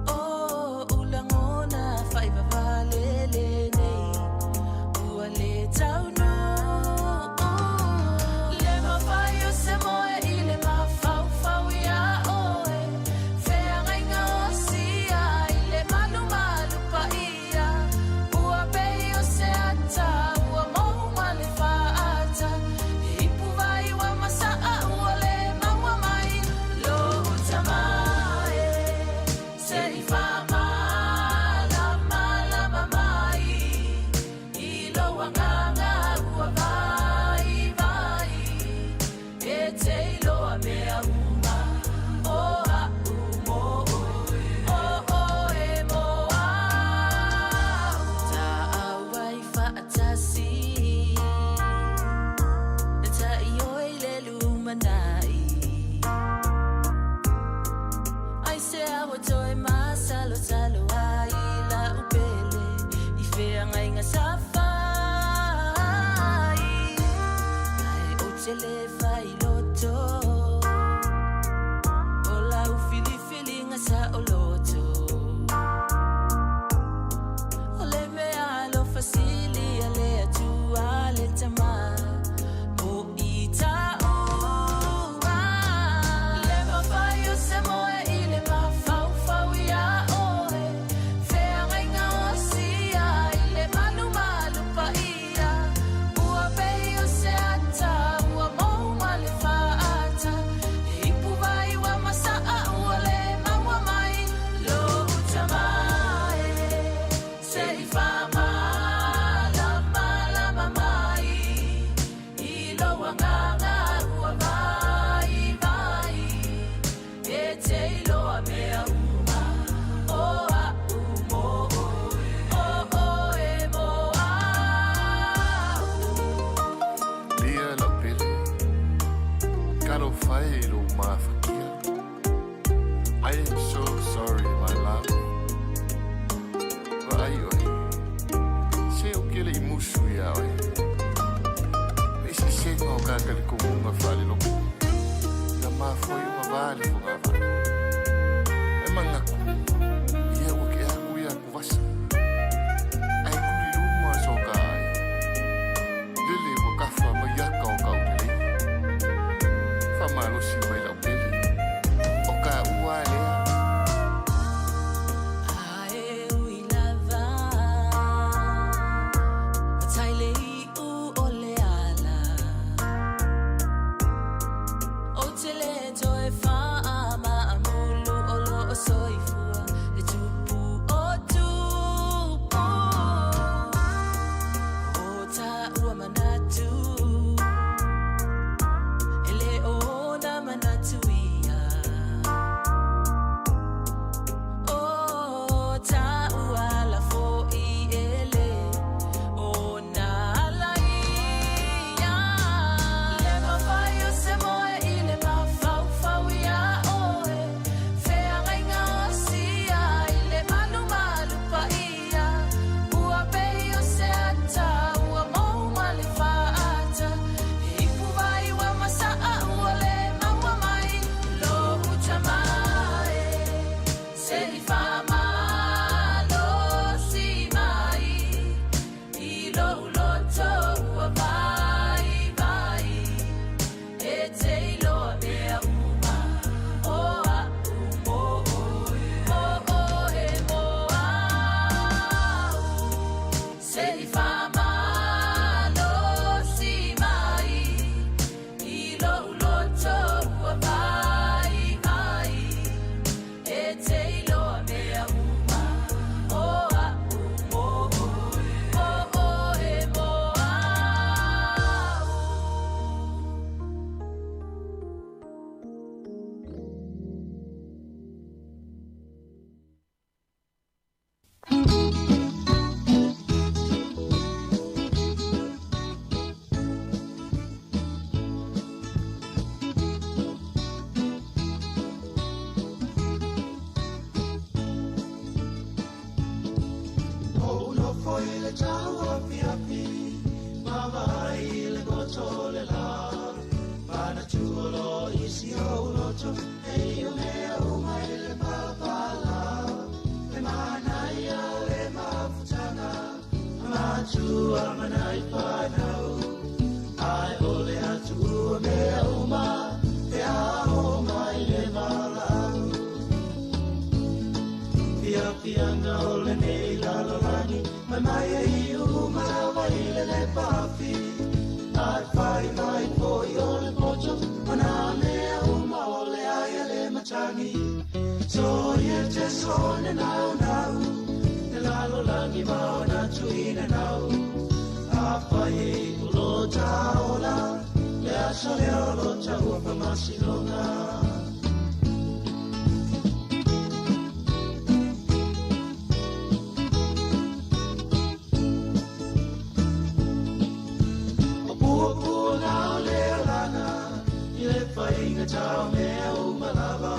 O ou lagona faivavale lenei Ua le taunuu Le mafai o se moe i le mafaufau iā oe Feagaiga osia i le malumalu paia Ua pei o se ata ua mou ma le faata He ipu vai ua masaa ua le maua mai Lou tama e Se i faamalamalama mai I lou agaga ua vaivai E te iloa mea uma O a'u mo oe O E le failoto O lau filifiliga saʻoloto O le mea alofasili a le Atua le Tamā Po i taʻua Le mafai o se moe i le mafaufau iā oe Feagaiga osia i le malumalu paia Ua pei o se ata ua mou ma le faata E ipu vai ua masaʻa ua le maua mai Lou tamā e se i faamalamalama mai I lou agaga ua vaivai E te iloa mea uma O aʻu mo oe O oe mo aʻu. Lia lau pele, talofa e i lou mafakia. I am so sorry my love. Vaai oe, se ou te le i musu iā oe. Le eseesega o ka talitonuga faalelotu, na mafua ai ona va le fogavale. E manatu, ia ua tea atu ia atuvasa. Ae tuli luma so ka ai. Lele ua tafa mai ata o ka aulelei. Faamalosi mai lau pele, o taua a lea. Ae ui lava Ua tai le iʻu o le ala Ou te le toe faamaamulu o loo soifua Le tupu o tupu O taua manatu E le o ona manatu ia O taua ala foʻi e le ona ala ia Le mafai o se moe i le mafaufau iā oe Feagaiga osia i le malumalu paia Ua pei o se ata ua mou ma le faata E ipu vai ua masaʻa ua le maua mai Lou tamā e se i faamalosi mai I lou loto ua vaivai E te iloa mea uma O aʻu mo oe O oe mo aʻu Se i faamalosi mai I lou loto ua vaivai E te iloa mea uma O aʻu mo oe O oe mo aʻu. Ou nofo i le tau afiafi, ma vaai i le poto o le lā. Manatua loa i si ou loto, e ia mea uma i le palapala. E manaia le mafutaga, a matua ma nai fanau. Ae o le Atua mea uma, e ao mai le valaau. Fiafiaga o lenei lalolagi, mai mai e iu uma lava i le lepafi. Ae fai mai foi o le poto, o nā mea uma o le ai a le matagi. So ia te so ne nau nau, le lalolagi ma ona tuina nau. A fai e o lo taola, le aso le o lo taua whamasiloga. O pua pua ngā o le alanga, i le whainga tau mea uma lava.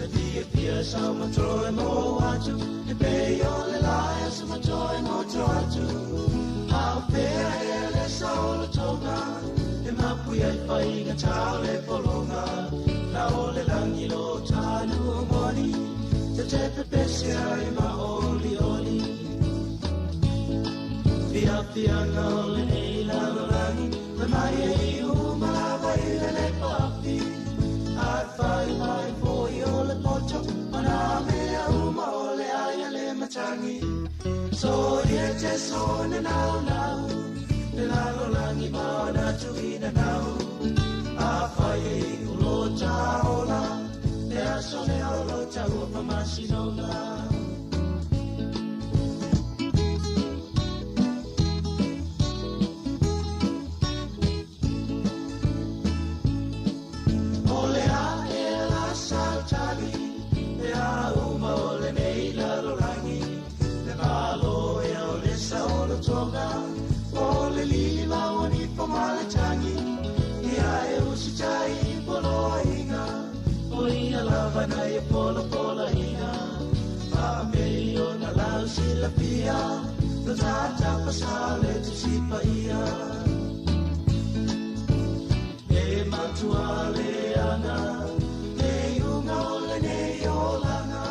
E fia fia sau matroe mō atu, e pei o le lae sa matroe mō tō atu. Au pea e le sau o le tonga, e mapu Pui ai whainga tau le polonga La o le langi lo tanu o moni Te te pepese ai ma oli oli Fia fianga o le nei lalo langi Le mai e i umalava i le le papi Ai whai mai foi o le poto Mana mea uma o le ai a le matangi So ye te so na nau nau Le lalo langi ma na tuina nau A whai e ulo taola Le aso le olo tau o pamasinonga O le a e la sautali Le a uma o le nei lalo langi Le malo e o le sa o le tonga O le lili ma o ni po ma le tangi Ia e usi tai polo inga O ia lava na ia polo polo inga Pa me o na lau si la pia Lo tata pa le tu si pa ia E matua le anga E unga o le nei o langa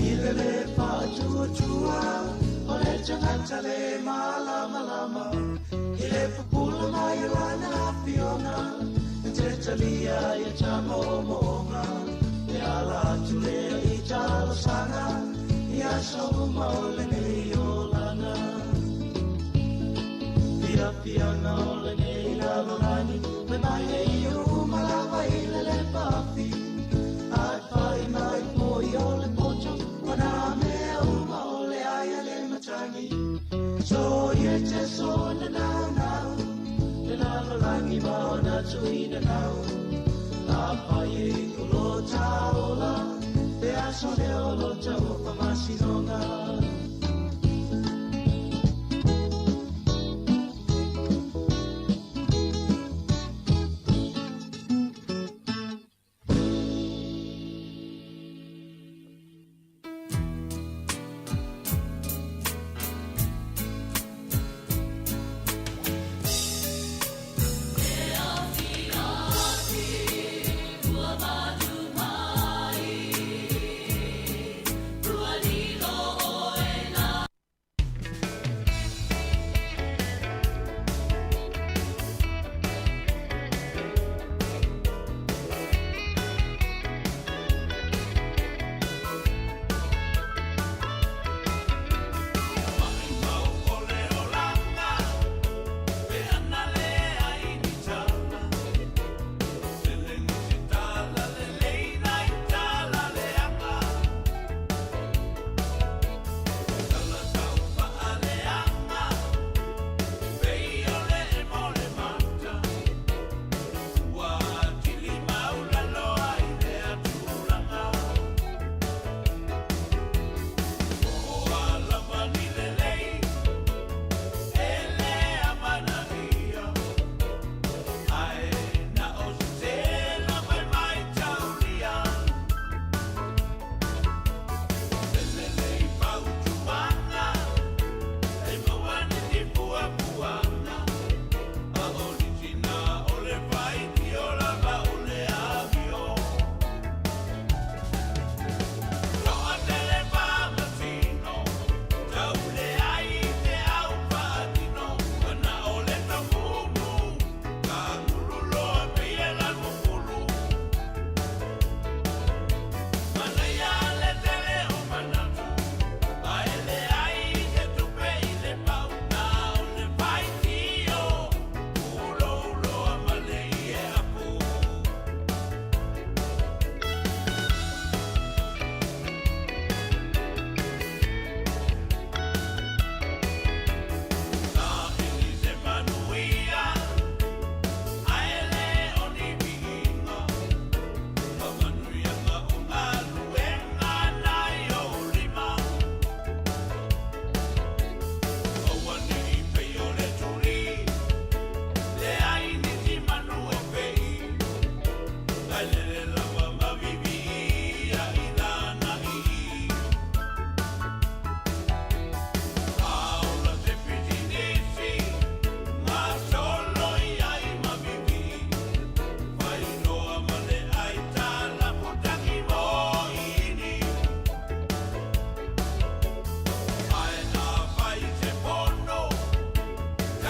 I le le pa tua tua O le tangata le malama lama I le pupula mai lana afioga E te talia ia tama o moonga E ala atu le i talosanga Ia sauma o le nei o langa Fia fianga o le nei lalolagi Me mai e i umalava i le le pafi Ai whai mai poi o le poto Mana mea uma o le ai a le matangi So ye te so na nau nau Le lalo langi ma o na tuina nau A pai e ulo taola Te aso le olo tau o pamasinonga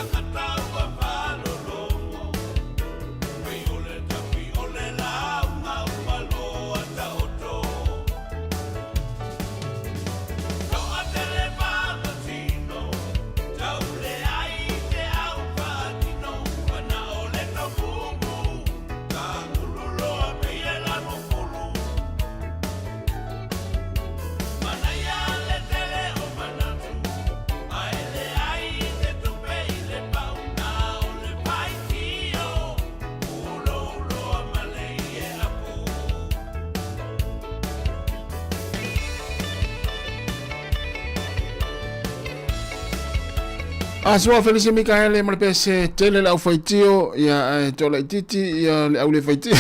Tagata ua faalologo, pei o le tapi o le lauga ua loa taoto. Toatele faatotino, tau leai se au faatino, mana o le tomumu, tagulu loa pei e lanu fulu. Manaia le tele o manatu, ae leai se tupe i le pauna o le faitio, ulouloa ma le ie apu. Asoa Felise Mikaele ma le pese tele le aufaitio ia ae toalaititi ia le au le faitio.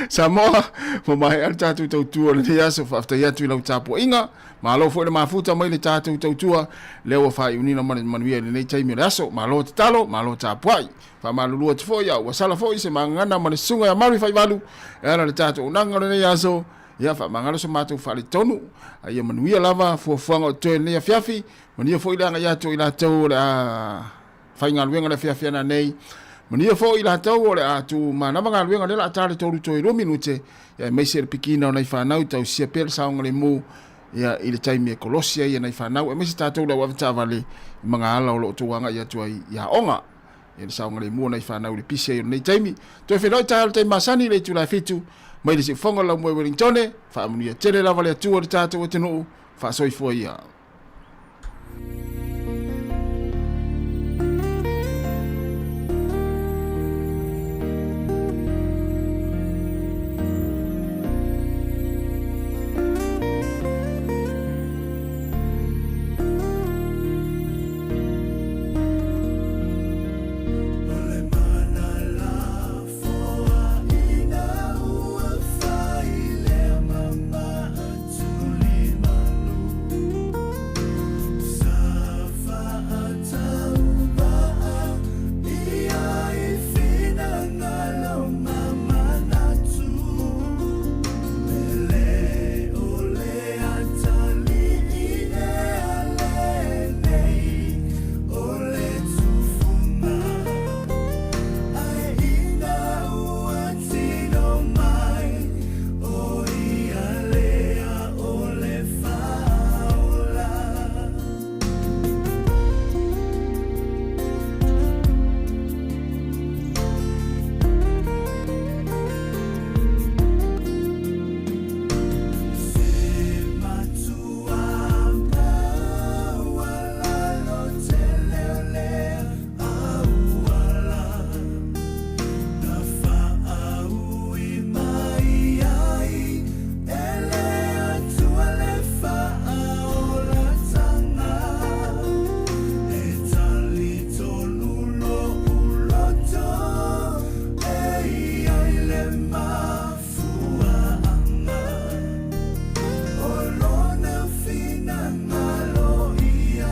Samoa, ua maea le tatou tautua o lenei aso, faafetai atu i lau tapuaiga. Malo foi le mafuta mai le tatou tautua, lea ua faaiunina ma le manuia i lenei taimi o le aso. Malo tatalo, malo tapuai. Faamalulu atu foi, a ua sala foi se magagana ma le susuga ia Mary Faivalu e ala i le tatou auaunaga o lenei aso. Ia faamagalo so matou faaletonu, a ia manuia lava fuafuaga o totoe i lenei afiafi. Manuia foi le agai atu o i latou o le a faigaluega i le afiafi ana nei. Manuia foi i latou o le a tumanava galuega lea o le a ta le 3 toe 2 minute, ia aemaise le pikiina o nai fanau tausia pea le saogalemu ia i le taimi e kolosi ai nai fanau, aemaise tatou le au avetaavale i magaala o lo o outou agai atu ai i aoga. Ia le saogalemu o nai fanau i le pisi ai o lenei taimi. Toe feiloai taeao i le taimi masani i le itula e 7 mai le siufofoga o le Laumua i Wellingtone. Faamanuia tele lava le Atua i le tatou atunuu. Faasoifua ia.